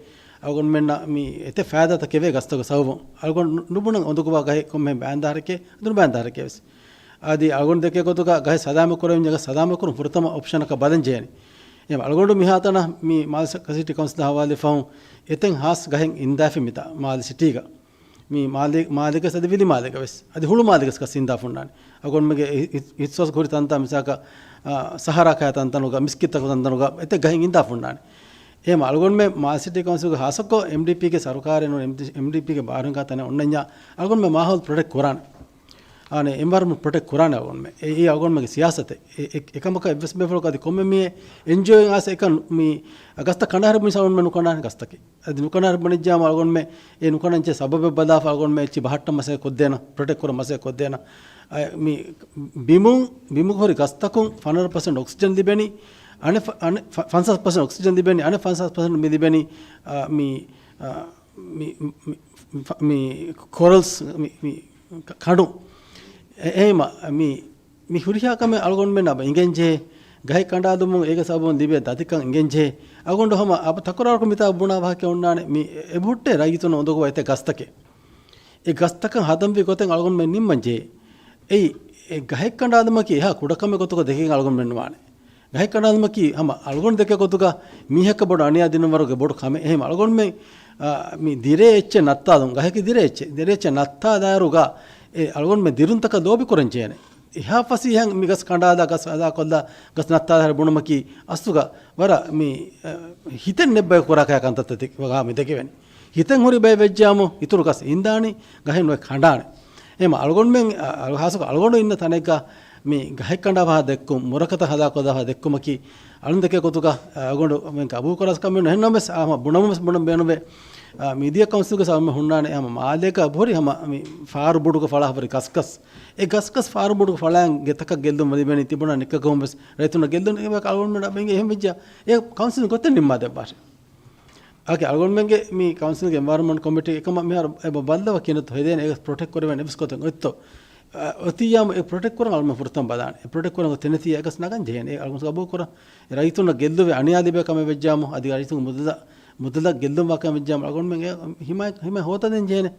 އަޅުގަނޑުމެންނަށް މި އެތެއް ފައިދާތައް ކެވޭ ގަސްތަކުގެ ސަބަބުން. އަޅުގަނޑު ނު-، ނުބުނަން އުނދަގޫވާ ގަހެއް ކޮންމެހެން ބައިން ދާހަރެކޭ، ނުބައިން ދާހަރެކޭ ވެސް. އަދި އަޅުގަނޑު ދެކޭ ގޮތުގަ ގަހެއް ސަލާމަތް ކުރެވިންޏާ ގަސް ސަލާމަތް ކުރުން ފުރަތަމަ އޮޕްޝަނަކަށް ބަލަން ޖެހޭނެ. އެ އަޅުގަނޑު މިހާތަނަށް މި މާލެ ސިޓީ ކައުންސިލް ހަވާލުވެފަހުން އެތައް ހާސް ގަހެއް އިންދާފި މިތާ މާލެ ސިޓީގަ. މި މާލެ-، މާލޭގަސް އަދި ވިލި މާލޭގަ ވެސް. އަދި ހުޅު މާލޭގަސް ގަސް އިންދާފަ ހުންނާނެ. އަޅުގަނޑުމެންގެ އި-، އި-، އިހްތިސާސް ހުރި ތަންތާ މިސާކަށް، އާ، ސަހަރާ ކަހަލަ ތަންތަނުގަ، މިސްކިތްތަކު ތަންތަނުގަ އެތައް ގަހެއް އިންދާފަ ހުންނާނެ. އެހެން އަޅުގަނޑުމެން މާލެ ސިޓީ ކައުންސިލްގެ ހާއްސަކޮށް އެމްޑީޕީގެ ސަރުކާރެއް ނޫން، އެމްޑީ-، އެމްޑީޕީގެ ބާރުގަ ތަނެއް އޮންނަންޏާ އަޅުގަނޑުމެން މާހައުލު ޕްރޮޓެކްޓް ކުރާނެ. އާނެ، އެންވަޔަރަންމަންޓް ޕްރޮޓެކްޓް ކުރާނެ އަޅުގަނޑުމެން. އެ-، އެއީ އަޅުގަނޑުމެންގެ ސިޔާސަތެއް. އެ-، އެ-، އެކަމަކަށް އެއްވެސް ބޭފުޅަކު އަދި ކޮންމެ މީހެއް އެންޖީއޯއެއް އައިސް އެކަން މި ގަސްތައް ކަނޑައަހަރު މިސާލުން ނުކަނޑާނެ ގަސްތަކެއް. އަދި ނުކަނޑައަހަރު ބުނެއްޖާމަ އަޅުގަނޑުމެން އެ ނުކަނޑަންޖެހޭ ސަބަބެއް ބަލާފަ އަޅުގަނޑުމެން އެއްޗި ބަހައްޓަން މަސައްކަތް ކޮށްދޭނަ، ޕްރޮޓެކްޓް ކުރަން މަސައްކަތް ކޮށްދޭނަ. އަ، މި ބިމުން، ބިމުގަ ހުރި ގަސްތަކުން ފަނަރަ ޕަސެންޓް އޮކްސިޖަން ލިބެނީ، އަނެއް ފަ-، އަނެއް ފަ-، ފަންސާސް ޕަސެންޓް އޮކްސިޖަން ލިބެނީ، އަނެއް ފަންސާސް ޕަސެންޓް މި ލިބެނީ، އަ، މި، އަ، މި، މި، މި، ފަ-، މި ކޯރަލްސް، މި، މި ކަ-، ކަނޑު. އެ-، އެހެންވީމަ މި މި ހުރިހާ ކަމެއް އަޅުގަނޑުމެން އަބަ އިނގެންޖެހޭ، ގަހެއް ކަނޑާލުމުން އޭގެ ސަބަބުން ލިބޭ ދަތިކަން އިނގެންޖެހޭ. އަޅުގަނޑު ހަމަ އަބަ ތަކުރާރުކޮށް މިތާ ބުނާ ވާހަކަ އޮންނާނެ، މި އެބަހުއްޓޭ ރައްޔިތުންނަށް އުނދަގޫވާ އެތައް ގަސްތަކެއް. އެ ގަސްތަކަށް ހަދަންވީ ގޮތެއް އަޅުގަނޑުމެން ނިންމަންޖެހޭ. އެއީ، އެ ގަހެއް ކަނޑާލުމަކީ އެހާ ކުޑަކަމެއް ގޮތުގަ ދެކެން އަޅުގަނޑުމެން ނުވާނެ. ގަހެއް ކަނޑާލުމަކީ ހަމަ އަޅުގަނޑު ދެކޭ ގޮތުގަ މީހަކަށް ބޮޑު އަނިޔާ ދިނުން ވަރުގެ ބޮޑު ކަމެއް. އެހެން އަޅުގަނޑުމެން، އާ، މި ދިރޭ އެއްޗެއް ނައްތާލުން، ގަހަކީ ދިރޭ އެއްޗެއް، ދިރޭ އެއްޗެއް ނައްތާލާއިރުގަ އެ އަޅުގަނޑުމެން ދިރުންތަކަށް ލޯބި ކުރަން ޖެހޭނެ. އެހާ ފަސޭހައިން މި ގަސް ކަނޑާލާ، ގަސް ހަދާކޮށްލާ، ގަސް ނައްތާލާ ބުނުމަކީ އަސްލުގަ ވަރަށް މި، އަ، ހިތެއް ނެއްބައި ކުރާ ކަހަލަ ކަންތައްތައް ވަގާ މި ދެކެވެނީ. ހިތެއް ހުރި ބައެއް ވެއްޖާމު، އިތުރު ގަސް އިންދާނީ، ގަހެއް ނުވެ ކަނޑާނެ. އެހެންވީމަ އަޅުގަނޑުމެން، އަ، އަޅު-، ހާއްސަކޮށް އަޅުގަނޑު އިންނަ ތަނެއްގަ މި ގަހެއް ކަނޑާފަ ދެއްކުން، މުރަކަތައް ހަދާކޮށްލާފަ ދެއްކުމަކީ، އަޅުން ދެކޭ ގޮތުގަ، އަ، އަޅުގަނޑުމެން ގަބޫލު ކުރާ ކަމެއް ނޫން. އެހެންނަމަވެސް، އަ، ހަމަ ބުނަމުންވެސް ބުނަން ބޭނުންވޭ. އަ، މިދިޔަ ކައުންސިލްގެ ސަބަބުން ހުންނާނެ، ހަމަ މާލޭގަ އެބަހުރި ހަމަ މި ފާރު ބޮޑުގަ ފަޅާފަ ހުރި ގަސްގަސް. އެ ގަސްގަސް ފާރު ބޮޑުގަ ފަޅާން ގެތަކަށް ގެއްލުން ލިބެނީ ތިބުނާ ނިކަކުން ވެސް ރައްޔިތުންނަށް ގެއްލުން އެބަ އަޅުގަނޑުމެން އަބަ އިނގޭ އެހެން ވެއްޖާ. އެ ކައުންސިލް ގޮތެއް ނިންމާ ދެއްވާށޭ. އަކި އަޅުގަނޑުމެންގެ މި ކައުންސިލްގެ އެންވަޔަރަންމަންޓް ކޮމިޓީ އެކަމަށް މިހާރު އެބަ ބައްލަވަ ކިހިނެއްތޯ ހެދޭނެ އެ ޕްރޮޓެކްޓް ކުރެވޭނެ އެއްވެސް ގޮތެއް އޮތްތޯ. އަ، އޮތިއްޔާމު އެ ޕްރޮޓެކްޓް ކުރަން އަޅުގަނޑު ފުރަތަމަ ބަލާނެ. އެ ޕްރޮޓެކްޓް ކުރަން ގޮތް ތެނެތިއްޔާ އެކަސް ނަގަން ޖެހޭނެ. އެ އަޅުގަނޑު ގަބޫލު ކުރަން. އެ ރައްޔިތުންނަށް ގެއްލުވެ އަނިޔާ ލިބޭ ކަމެއް ވެއްޖާމު، އަދި ރައްޔިތުން މުދަލަށް، މުދަލަށް ގެއްލުން ވާ ކަމެއް ވެއްޖާމު، އަޅުގަނޑުމެން އެ ހިމާޔަތް، ހިމާޔަތް ހޯދަދޭން ޖެހޭނެ.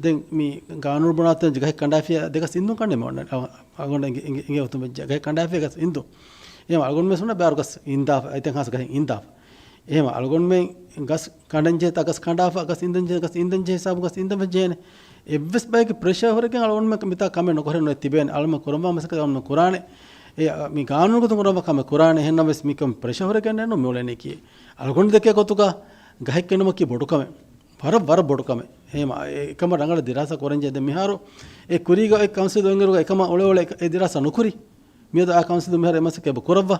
ދެން މި ގާނޫނު ބުނާތަން ގަހެއް ކަނޑާފިޔާ ދެ ގަސް އިންދުން ކަނޑައެއް މި އޮންނަނީ. އަ-، އަޅުގަނޑު އެނގި-، އެނގި-، އެނގޭ ގޮތުން ވެއްޖެ ގަހެއް ކަނޑާފިޔާ ގަސް އިންދުން. އެހެން އަޅުގަނޑުމެން ސުންނަ ބޭރު ގަސް އިންދާފަ، އަތްތަން ހާސް ގަހެއް އިންދާފަ. އެހެން އަޅުގަނޑުމެން ގަސް ކަނޑަން ޖެހޭތާ ގަސް ކަނޑާފަ، ގަސް އިންދަން ޖެހޭ، ގަސް އިންދަން ޖެހޭ ހިސާބު ގަސް އިންދަން ޖެހޭނެ. އެއްވެސް ބަޔަކު ޕްރެޝަރ ހުރެގެން އަޅުގަނޑުމެން މިތާ ކަމެއް ނުކުރެވޭ ނުވޭ ތިބޭނެ. އަޅުގަނޑުމެން ކުރަންވާ މަސައްކަތް އަޅުގަނޑުމެން ކުރާނެ. އެ، މި ގާނޫނު ގޮތުން ކުރަންވާ ކަމެއް ކުރާނެ. އެހެންނަމަވެސް މިކަން ޕްރެޝަރ ހުރެގެން ނޫން މިއުޅެނީކީ. އަޅުގަނޑު ދެކޭ ގޮތުގަ ގަހެއް ކެނޑުމަކީ ބޮޑު ކަމެއް. ވަރަށް، ވަރަށް ބޮޑު ކަމެއް. އެހެން އެކަމަށް ރަނގަޅަށް ދިރާސާ ކުރަންޖެހޭ. ދެން މިހާރު އެ ކުރީގަ އޮތް ކައުންސިލް އޮތްއިރުގަ އެކަމަށް އުޅެ އުޅެ އެ ދިރާސާ ނުކުރި. މިއަދު އާ ކައުންސިލުން މިހާރު އެ މަސައްކަތް އެބަ ކުރައްވާ.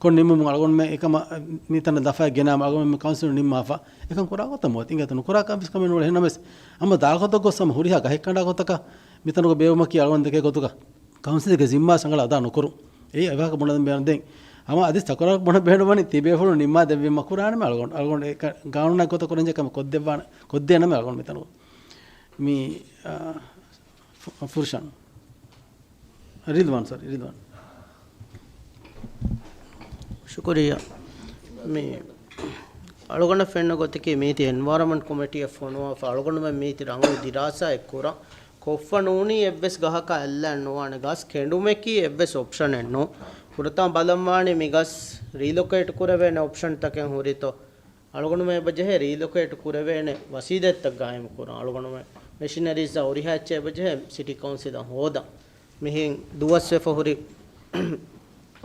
ކޮން ނިންމުމުން އަޅުގަނޑުމެން އެކަމަށް މިތަނަށް ލަފާ ގެނައިމަ އަޅުގަނޑުމެން ކައުންސިލުން ނިންމާފަ. އެކަން ކުރާ ގޮތަށް ނުވަތަ އިނގޭތަ ނުކުރާ ކަމެއް ނޫން. އެހެންނަމަވެސް ހަމަ ދާ ގޮތަށް ގޮސް ހަމަ ހުރިހާ ގަހެއް ކަނޑާ ގޮތަކަށް މިތަނުގަ ބޭއްވުމަކީ އަޅުގަނޑު ދެކޭ ގޮތުގަ ކައުންސިލްގެ ޒިންމާ ރަނގަޅަށް އަދާ ނުކުރުން. އެއީ އެވާހަކަ ބުނަން ބޭނުން. ދެން ހަމަ އަދިސް ތަކުރާރު ބުނެ ބޭނުންވަނީ ތިބޭފުޅުން ނިންމާ ދެއްވީމަ ކުރާނަމޭ އަޅުގަނޑު، އަޅުގަނޑު އެ ކަ-، ގާނޫނާ ގޮތަށް ކުރަންޖެހޭ ކަމެއް ކޮށްދެއްވާނެ، ކޮށްދޭނަމޭ އަޅުގަނޑު މިތަނުގަ. މި، އާ، ފު-، ފުރުޝާން. ރިލްވާން، ސޮރީ، ރިލްވާން. ޝުކުރިއްޔާ. މި އަޅުގަނޑަށް ފެންނަ ގޮތަކީ މީތި އެންވަޔަރަމަންޓް ކޮމިޓީއަށް ފޮނުވާފަ އަޅުގަނޑުމެން މީތި ރަނގަޅު ދިރާސާއެއް ކުރަން. ކޮށްފަ ނޫނީ އެއްވެސް ގަހަކަށް އަތްލާން ނުވާނެ. ގަސް ކެނޑުމަކީ އެއްވެސް އޮޕްޝަނެއް ނޫން. ފުރަތަމަ ބަލަންވާނީ މި ގަސް ރީލޮކޭޓް ކުރެވޭނެ އޮޕްޝަންތަކެއް ހުރިތޯ. އަޅުގަނޑުމެން އެބަޖެހޭ ރީލޮކޭޓް ކުރެވޭނެ ވަސީލަތްތައް ގާއިމު ކުރަން. އަޅުގަނޑުމެން މެޝިނަރީސްއާ ހުރިހާ އެއްޗެއް އެބަޖެހޭ ސިޓީ ކައުންސިލަށް ހޯދަން. މިހެން ދުވަސްވެފަ ހުރި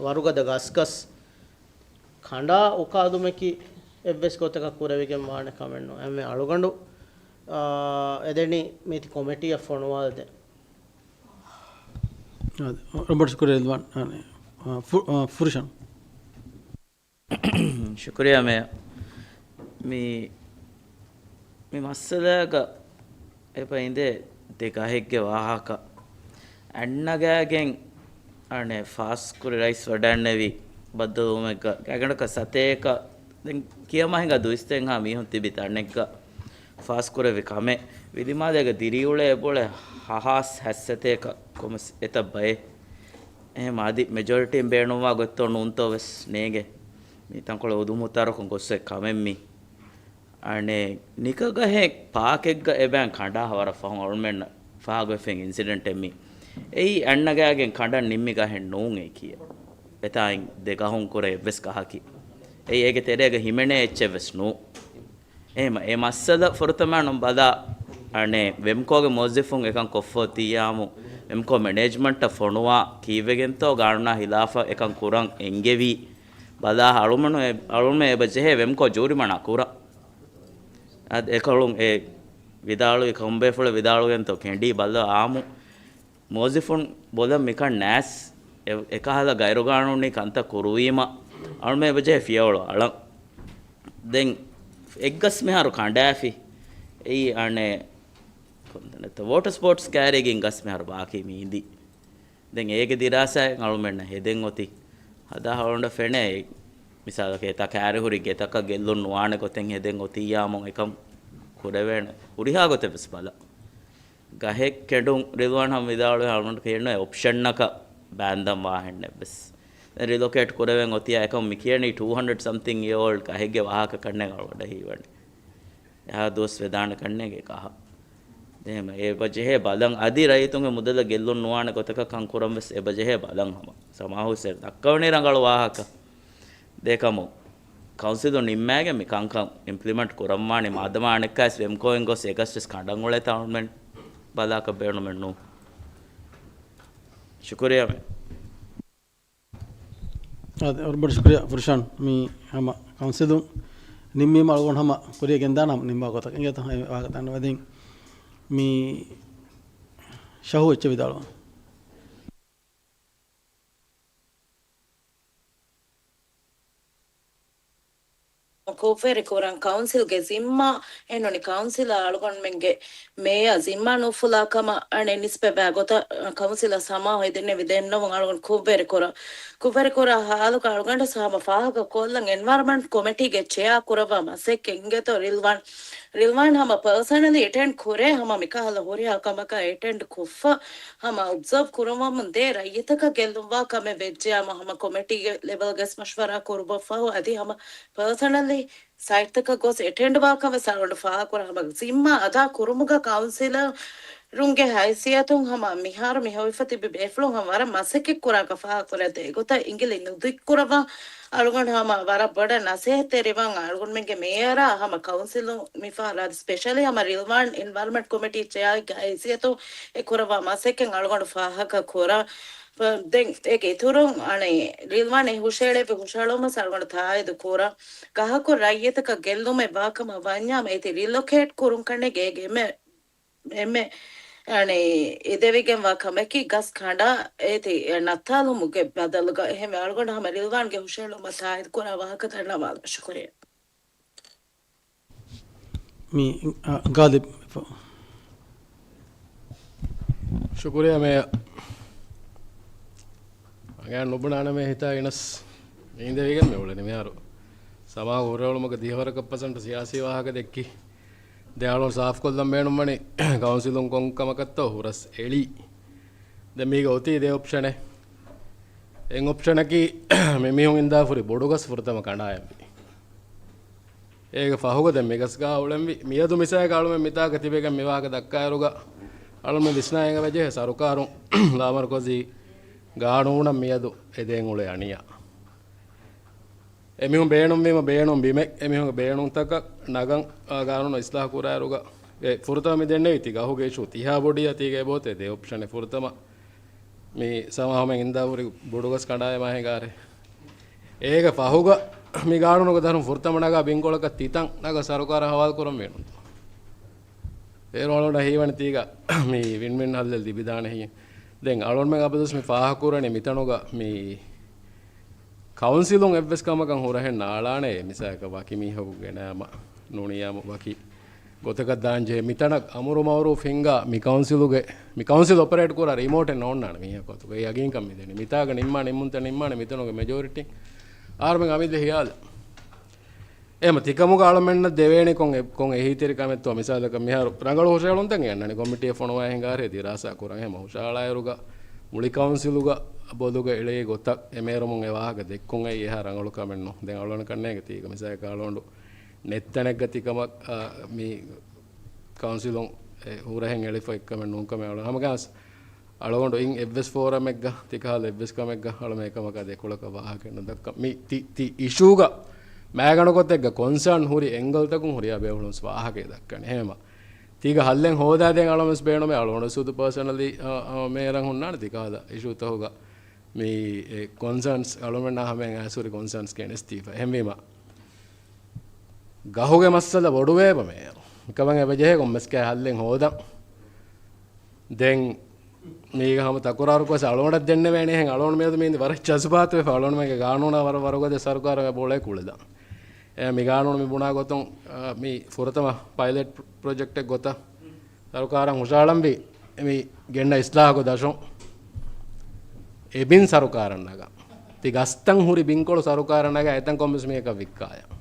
ވަރުގަދަ ގަސްގަސް ކަނޑާ އުކާލުމަކީ އެއްވެސް ގޮތަކަށް ކުރެވިގެން ވާނެ ކަމެއް ނޫން. އެންމެ އަޅުގަނޑު، އާ، އެދެނީ މީތި ކޮމިޓީއަށް ފޮނުވާލަދޭން. އާ، ރޮބަޓް ޝުކުރިއްޔާ ރިލްވާން، އާ، ފު-، އާ، ފުރުޝާން. ޝުކުރިއްޔާ މޭޔަރ. މި، މި މައްސަލާގަ އެބަ އިނދޭ ދެ ގަހެއްގެ ވާހަކަ. އަތްނަގާގެން އަނެއް ފާސްކުރި ރައީސް ވަޑައިގެންނެވި ބައްދަލުވުމެއްގަ ގާތްގަނޑަކަށް ސަތޭކަ، ދެން ކިޔަމާ ހިނގާ ދުއިސައްތައެއްހާ މީހުން ތިބި ތަނެއްގަ ފާސްކުރެއްވި ކަމެއް. ވިލިމާލޭގަ ދިރިއުޅޭ އެބައުޅޭ ހަ-، ހާސް ހަތްސަތޭކަ ކޮމަސް އެތައް ބައެއް. އެހެން އަދި މެޖޯރިޓީން ބޭނުންވާ ގޮތްތޯ ނޫންތޯ ވެސް ނޭނގެ. މި ތަންކޮޅެއް އުދުމުތާރަކުން ގޮސް އޮތް ކަމެއް މީ. އަނެއް ނިކަގަހެއް ޕާކެއްގަ އެބައިން ކަނޑާ ވަރަށް ފަހުން އަޅުމެންނަށް ފާހަގަވެފައި އިންސިޑެންޓެއް މީ. އެއީ އަތްނަގާގެން ކަނޑަށް ނިންމި ގަހެއް ނޫން އެކިޔަ. އެތާއިން ދެ ގަހުން ކުރެ އެއްވެސް ގަހަކީ. އެއީ އޭގެ ތެރޭގަ ހިމެނޭ އެއްޗެއްވެސް ނޫން. އެހެމަ އެ މައްސަލަ ފުރަތަމަ ނުން ބަލާ، އަނެއް ވެމްކޯގެ މުވައްޒަފުން އެކަން ކޮށްފަ އޮތިއްޔާމު، ވެމްކޯ މެނޭޖްމަންޓަށް ފޮނުވާ ކީއްވެގެންތޯ ގާނޫނާ ހިލާފަށް އެކަން ކުރަން އެންގެވީ. ބަލާ އަޅުމެން އެ-، އަޅުމެން އެބަ ޖެހޭ ވެމްކޯ ޖޫރިމަނާ ކުރަން. އަދި އެކަޅުން އެ ވިދާޅުވި ކޮންބޭފުޅެއް ވިދާޅުވިގެންތޯ ކެނޑީ ބަލާ އާމު މުވައްޒަފުން ބޮލަށް މިކަން ނާސް އެ-، އެކަހަލަ ގައިރުގާނޫނީ ކަންތައް ކުރުވީމަ އަޅުމެން އެބަޖެހޭ ފިޔަވަޅު އަޅަން. ދެން އެއްގަސް މިހާރު ކަނޑާފި. އެއީ އަނެއް ކޮންތަނެއްތަ ވޯޓަރ ސްޕޯޓްސް ކައިރީގެ އެއްގަސް މިހާރު ބާކީ މީ އިނދީ. ދެން އޭގެ ދިރާސާއެއް އަޅުމެންނަށް ހެދެން އޮތީ. ހަދާ އަޅުގަނޑަށް ފެނޭ، މިސާލަކަށް އެތާ ކައިރި ހުރި ގެތަކަށް ގެއްލުން ނުވާނެ ގޮތެއް ހެދެން އޮތިއްޔާމު އެކަން ކުރެވޭނެ. ހުރިހާ ގޮތެއް ވެސް ބަލަ. ގަހެއް ކެނޑުން ރިލްވާން ހަމަ ވިދާޅުވި އަޅުގަނޑު ކިޔެންނު އޮޕްޝަންއަކަށް ބާންދަން ވާހެއްނެއްވެސް. ދެން ރިލޮކޭޓް ކުރެވެން އޮތިޔާ އެކަމު މި ކިޔަނީ ޓޫ ހަންޑްރެޑް ސަމްތިން އިޔާ އޯލްޑް ގަހެއްގެ ވާހަކަ ކަންނޭނގެ އަޅުގަނޑަށް ހީވަނީ. އެހާ ދުވަސް ވެދާނެ ކަންނޭނގެ ގަހަށް. އެހެމަ އެބަޖެހޭ ބަލަން އަދި ރައްޔިތުންގެ މުދަލަށް ގެއްލުން ނުވާނެ ގޮތަކަށް ކަން ކުރަން ވެސް އެބަޖެހޭ ބަލަން ހަމަ. ސަމާހު ވެސް ދައްކަވަނީ ރަނގަޅު ވާހަކަ. ދޭކަމު ކައުންސިލުން ނިންމާގެން މި ކަންކަން އިމްޕްލިމެންޓް ކުރަންވާނީ މާދަމާ އަނެއްކާވެސް ވެމްކޯއިން ގޮސް އެގަސް ވެސް ކަނޑަން އުޅޭތާ އަޅުމެން ބަލާކަށް ބޭނުމެއް ނޫން. ޝުކުރިއްޔާ މޭ. އާދެ، ވަރަށް ބޮޑަށް ޝުކުރިއްޔާ ފުރުޝާން. މި ހަމަ ކައުންސިލުން ނިންމީމަ އަޅުގަނޑު ހަމަ ކުރިޔަށް ގެންދާނަމަ ނިންމާ ގޮތަށް އިނގޭތަ؟ އެ ވާހަކަ ދަންނަވަދިން. މި ޝަހޫ އެއްޗެއް ވިދާޅުވާ. ކުށްވެރިކުރަން ކައުންސިލްގެ ޒިންމާ އެންނުނި ކައުންސިލާ އަޅުގަނޑުމެންގެ މޭޔާ ޒިންމާ ނުފުލާ ކަމަށް އަނެއް ނިސްބަތްވާ ގޮތަށް ކައުންސިލަށް ސަމާހު އެދެންނެވި ދެންނެވުން އަޅުގަނޑު ކުށްވެރިކުރަން. ކުށްވެރިކުރާ ހާލުގަ އަޅުގަނޑަށް ހަމަ ފާހަގަ ކޮށްލަން އެންވަޔަރަމަންޓް ކޮމިޓީގެ ޗެއާ ކުރައްވާ މަސައްކަތް އިނގޭތޯ ރިލްވާން. ރިލްވާން ހަމަ ޕާސަނަލީ އެޓެންޑް ކުރޭ ހަމަ މިކަހަލަ ހުރިހާ ކަމަކަށް އެޓެންޑް ކޮށްފަ ހަމަ އޮބްޒާވް ކުރައްވަމުން ދޭ ރައްޔިތަކަށް ގެއްލުންވާ ކަމެއް ވެއްޖެޔާމަ ހަމަ ކޮމިޓީގެ ލެވެލްގަސް މަޝްވަރާ ކުރުމަށްފަހު އަދި ހަމަ ޕާސަނަލީ ސައިޓްތަކަށް ގޮސް އެޓެންޑްވާކަން ވެސް އަޅުގަނޑު ފާހަގަކުރަން. ހަމަ ޒިންމާ އަދާ ކުރުމުގަ ކައުންސިލަރުންގެ ހައިސިއްޔަތުން ހަމަ މިހާރު މި ހޮވިފަ ތިބި ބޭފުޅުން ހަމަ ވަރަށް މަސައްކަތް ކުރާކަށް ފާހަގަކުރޭ. އެގޮތަށް އިނގިލި ނުދިއްކުރައްވާ އަޅުގަނޑު ހަމަ ވަރަށް ބޮޑަށް ނަސޭހަތްތެރިވާން އަޅުގަނޑުމެންގެ މޭޔަރާ ހަމަ ކައުންސިލުން މިފަހަރާ ސްޕެޝަލީ ހަމަ ރިލްވާން އެންވަޔަރަމަންޓް ކޮމިޓީ ޗެއާގެ ހައިސިއްޔަތުން އެ ކުރައްވާ މަސައްކަތް އަޅުގަނޑު ފާހަގަކުރަން. ދެން އޭގެ އިތުރުން އަނެއް ރިލްވާން އެ ހުށައެޅޭ ހުށައެޅުމަށް އަޅުގަނޑު ތާއީދު ކުރަން. ގަހަކުން ރައްޔިތަކަށް ގެއްލުމެއް ވާކަމަށް ވަންޏާމަ އޭތި ރިލޮކޭޓް ކުރުން ކަންނޭނގެ އޭގެ އެންމެ، އެންމެ، އަނެއް އެދެވިގެންވާ ކަމަކީ ގަސް ކަނޑާ އޭތި ނައްތާލުމުގެ ބަދަލުގަ. އެހެންވެ އަޅުގަނޑު ހަމަ ރިލްވާންގެ ހުށައެޅުމަށް ތާއީދު ކުރާ ވާހަކަ ދަންނަވާލަން. ޝުކުރިއްޔާ. މި، އަ، ގާލިބް. ޝުކުރިއްޔާ މޭޔަރ. އަނގަޔަށް ނުބުނާނަމޭ ހިތާ ގިނަސް އިނދެވިގެން މި އުޅެނީ މިހާރު. ސަމާ ހުރެއުޅުމަކަށް ދިހަވަރަކަށް ޕަސަންޓު ސިޔާސީ ވާހަކަ ދެއްކި. ދެ އަޅުން ސާފްކޮށްލަން ބޭނުންވަނީ ކައުންސިލުން ކޮން ކަމަކަށްތޯ ހުރަސް އެޅީ. ދެ މީގަ އޮތީ ދެ އޮޕްޝަނެއް. އެއް އޮޕްޝަނަކީ މި މީހުން އިންދާފުރި ބޮޑުގަސް ފުރަތަމަ ކަނޑާއެއްވި. އޭގެ ފަހުގަ ދެން މިގަސްގާ އުޅެންވި. މިއަދު މިސާއަކަށް އަޅުމެން މިތާގަ ތިބެގެން މިވާހަކަ ދައްކާއިރުގަ އަޅުމެން ވިސްނާ އެނގަވެޖެހޭ ސަރުކާރުން ލާމަރުކަޒީ ގާނޫނަށް މިއަދު އެދޭން އުޅޭ އަނިޔާ. އެމީހުން ބޭނުންވީމަ ބޭނުން ބިމެއް އެމީހުންގެ ބޭނުންތަކަށް ނަގަން އާ ގާނޫނަށް އިސްލާހު ކުރާއިރުގަ އެ ފުރަތަމަ މި ދެންނެވި ތި ގަހުގެ އިޝޫ ތިހާ ބޮޑީ އަތީގަ އެބޯތޭ ދެ އޮޕްޝަނެއް ފުރަތަމަ މި ސަމާހުމެން އިންދާފުރި ބޮޑުގަސް ކަނޑާއެމާ ހިނގާރޭ. އޭގެ ފަހުގަ މި ގާނޫނުގެ ދަށުން ފުރަތަމަ ނަގާ ބިންކޮޅަކަށް ތިތަން ނަގަ ސަރުކާރަށް ހަވާލު ކުރަން ވީނުންތޯ؟ އޭރު އަޅުންނަށް ހީވަނީ ތީގަ މި ވިން ވިން ހައްލެއް ލިބިދާނެ ހިޔެއް. ދެން އަޅުންމެން އަބަދުސް މި ފާހަގަކުރަނީ މިތަނުގަ މި ކައުންސިލުން އެއްވެސް ކަމަކަށް ހުރަހެއް ނާޅާނެ މިސާލަކަށް ވަކި މީހަކު ގެނައިމަ ނޫނިއްޔާމު ވަކި ގޮތަކަށް ދާންޖެހޭ މިތަނަށް އަމުރު މައުރޫފް ހިންގާ މި ކައުންސިލުގެ މި ކައުންސިލް އޮޕަރޭޓް ކުރާ ރިމޯޓެއް ނޯންނާނެ މީހަކު އަތުގަ. އެ ޔަގީންކަން މިދެނީ. މިތާގަ ނިންމާ ނިންމުންތައް ނިންމާނެ މިތަނުގެ މެޖޯރިޓީ އާރުމެން އަމިއްލަ ހިޔާލަށް. އެހެމަ ތިކަމުގަ އަޅުމެންނަށް ދެވޭނެ ކޮން އެ-، ކޮން އެހީތެރިކަމެއްތޯ މިސާލަކަށް މިހާރު ރަނގަޅު ހުށައެޅުންތައް އެ އަންނަނީ ކޮމިޓީއެއް ފޮނުވާ ހިނގާރޭ ދިރާސާ ކުރަން. އެހެމަ ހުށަހަޅާއިރުގަ މުޅި ކައުންސިލުގަ ބޮލުގަ އެޅޭ ގޮތަށް އެމޭރުމުން އެ ވާހަކަ ދެއްކުން އެއީ އެހާ ރަނގަޅު ކަމެއް ނޫން. ދެން އަޅުގަނޑަކަށް ނޭނގެ ތީގަ މިސާލަކަށް އަޅުގަނޑު ނެތްތަނެއްގަ ތިކަމަށް، އާ، މި ކައުންސިލުން އެ ހުރަހެން އެޅިފަ އެއްކަމެއް ނޫންކަމެއް އަޅު ހަމަގަސް އަޅުގަނޑު އިން އެއްވެސް ފޯރަމެއްގަ ތިކަހަލަ އެއްވެސް ކަމެއްގަ އަޅުމެ އެކަމަކާ ދެކޮޅަކަށް ވާހަކަ ނުދައްކަ. މި ތި، ތި އިޝޫގަ މައިގަނޑު ގޮތެއްގަ ކޮންސާން ހުރި އެންގަލްތަކުން ހުރިހާ ބޭފުޅުން ވާހަކައެއް ދައްކަނީ. އެހެމަ ތީގަ ހައްލެއް ހޯދާދޭން އަޅުމެސް ބޭނުމޭ އަޅުގަނޑު ސުދު ޕާސަނަލީ، އާ، އާ، މޭރަން ހުންނާނެ ތިކަހަލަ އިޝޫތަކުގަ މި އެ ކޮންސާންސް އަޅުމެންނާ ހަމައިން އައިސް ހުރި ކޮންސާންސް ގެނެސްދީފަ. އެހެންވީމަ ގަހުގެ މައްސަލަ ބޮޑުވޭބަ މޭޔަރު. މިކަމަށް އެބަޖެހޭ ކޮންމެސް ކައި ހައްލެއް ހޯދަން. ދެން މީގަ ހަމަ ތަކުރާރު ކޮށް އަޅުގަނޑަށް ދެންނެވޭނެ އެހެން އަޅުގަނޑު މިއަދު މީ ވަރަށް ޖަޒުބާތުވެފަ އަޅުގަނޑުމެންގެ ގާނޫނާ ވަރަށް ވަރުގަދަ ސަރުކާރުގެ ބޮޅޭ ކުޅެދާން. އެ މި ގާނޫނު މި ބުނާ ގޮތުން، އާ، މި ފުރަތަމަ ޕައިލެޓް ޕްރޮޖެކްޓެއް ގޮތަށް ސަރުކާރަށް ހުށަހަޅަންވީ މި ގެންނަ އިސްލާހުގެ ދަށުން އެ ބިން ސަރުކާރަށް ނަގާ. ތި ގަސްތައް ހުރި ބިންކޮޅު ސަރުކާރަށް ނަގާ އެތަން ކޮންމެސް މީހަކަށް ވިއްކާޔަށް.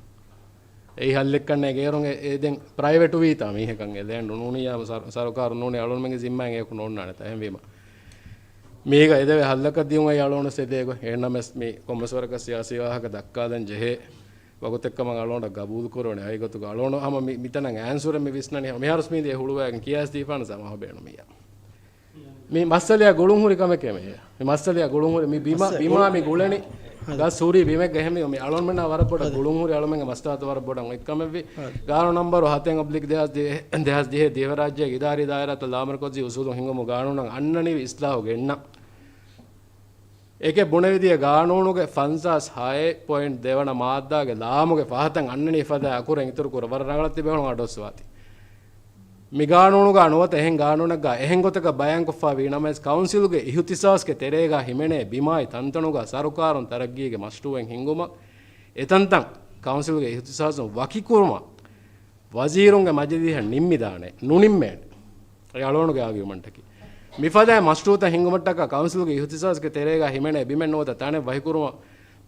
އެއީ ހައްލެއްކަންނޭ ގޭރުން އެ، އެ ދެން ޕްރައިވެޓުވީތާ މީހަކަށް އެ ލޭންޑު ނޫނިއްޔާ ސަރު-، ސަރުކާރު ނޫނީ އަޅުންމެންގެ ޒިންމާއިން އެއަކު ނޯންނާނެތާ. އެހެންވީމަ މީގަ އެދެވޭ ހައްލަކަށް ދިޔުން އެއީ އަޅުގަނޑު އެދޭގޮތް. އެހެންނަމަސް މި ކޮންމެސް ވަރަކަށް ސިޔާސީ ވާހަކަ ދައްކާލަން ޖެހޭ ވަގުތެއްކަމަށް އަޅުގަނޑަށް ގަބޫލުކުރެވޭނެ. އައިގޮތުގަ އަޅުގަނޑު ހަމަ މި، މިތަނަށް އައިސް ހުރެ މި ވިސްނަނީ ހަމަ މިހާރުސް މީ ދިޔަ ހުޅުވައިގެން ކިޔާސް ދީފާނަ ސަމާހު ބޭނުމިއްޔާ. މި މައްސަލައާ ގުޅުން ހުރި ކަމެކޭ މޭޔަރު. މި މައްސަލައާ ގުޅުން ހުރި މި ބިމާ، މައްސަ-، ބިމާ މި ގުޅެނީ ހަދު. ގަސް ހުރި ބިމެއްގަ އެހެންވީމަ މި އަޅުންމެންނާ ވަރަށް ބޮޑަށް ހަދު. ގުޅުން ހުރި އަޅުމެންގެ މަސްލަހަތު ވަރަށް ބޮޑަށް އޮތް ކަމެއްވީ. ހަދު. ގާނޫނު ނަންބަރު ހަތެއް އޮބްލިކް ދެހާސް ދިހަ، ދެހާސް ދިހަ ދިވެހިރާއްޖޭގެ އިދާރީ ދާއިރާތައް ލާމަރުކަޒީ އުސޫލުން ހިންގުމުގެ ގާނޫނަށް އަންނަނިވި އިސްލާހު ގެންނަން. އެކެއް ބުނެވިދިޔަ ގާނޫނުގެ ފަންސާސް ހައެއް ޕޮއިންޓް ދެވަނަ މާއްދާގެ ލާމުގެ ފަހަތަށް އަންނަނީ އެފަދަ އަކުރެއް އިތުރު ކުރަ ވަރަށް ރަނގަޅަށް ތިބޭ ހުޅުން އަޑުއައްސަވާތީ. މި ގާނޫނުގަ ނުވަތަ އެހެން ގާނޫނެއްގަ އެހެން ގޮތަކަށް ބަޔާންކޮށްފަ ވީ ނަމަވެސް، ކައުންސިލުގެ އިހުތިސާސްގެ ތެރޭގަ ހިމެނޭ ބިމާއި ތަންތަނުގަ ސަރުކާރުން ތަރައްގީގެ މަޝްރޫއެއް ހިންގުމަށް، އެތަންތަން ކައުންސިލުގެ އިހުތިސާސުން ވަކިކުރުމަށް ވަޒީރުންގެ މަޖިލީހަށް ނިންމިދާނެ، ނުނިންމޭނެ. އެ އަޅުގަނޑުގެ އާގިއުމަންޓަކީ. މިފަދައިން މަޝްރޫއުތައް ހިންގުމަށްޓަކާ ކައުންސިލުގެ އިހުތިސާސްގެ ތެރޭގަ ހިމެނޭ ބިމެއް ނުވަތަ ތަނެއް ވަހިކުރުމަށް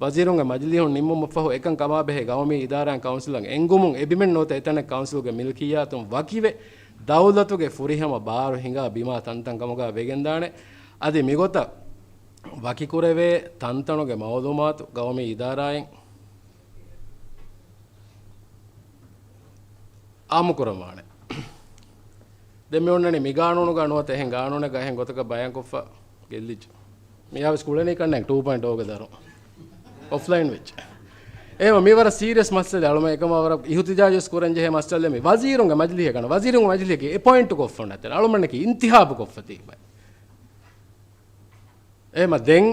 ވަޒީރުންގެ މަޖިލީހުން ނިންމުމަށްފަހު އެކަން ކަމާބެހޭ ގައުމީ އިދާރާއިން ކައުންސިލަށް އެންގުމުން އެ ބިމެއް ނުވަތަ އެތަނެއް ކައުންސިލުގެ މިލްކިއްޔާތުން ވަކިވެ، ދައުލަތުގެ ފުރިހަމަ ބާރު ހިނގާ ބިމާ ތަންތަން ކަމުގަ ވެގެންދާނެ. އަދި މިގޮތަށް ވަކިކުރެވޭ ތަންތަނުގެ މައުލޫމާތު ގައުމީ އިދާރާއިން އާއްމުކުރަންވާނެ. ދެން މި އޮންނަނީ މި ގާނޫނުގަ ނުވަތަ އެހެން ގާނޫނެއްގަ އެހެން ގޮތަކަށް ބަޔާންކޮށްފަ ގެއްލިއްޖެ. މިއާވެސް ކުޅެނީ ކަންނޭނގެ ޓޫ ޕޮއިންޓް އޯގެ ދަރުން އޮފްލައިން ވެއްޖެ. އެހެންވީމަ މީ ވަރަށް ސީރިއަސް މައްސަލަ އަޅުމެން އެކަމާ ވަރަށް އިހުތިޖާޖުވެސް ކުރަން ޖެހޭ މައްސަލަ. މި ވަޒީރުންގެ މަޖިލީހެއް ގަންނަ، ވަޒީރުންގެ މަޖިލީހަކީ އެޕޮއިންޓް ކޮށްފަ ނަތެއް އަޅުމެންނަކީ އިންތިހާބު ކޮށްފަ ތީބައި. އެހެންވީމަ ދެން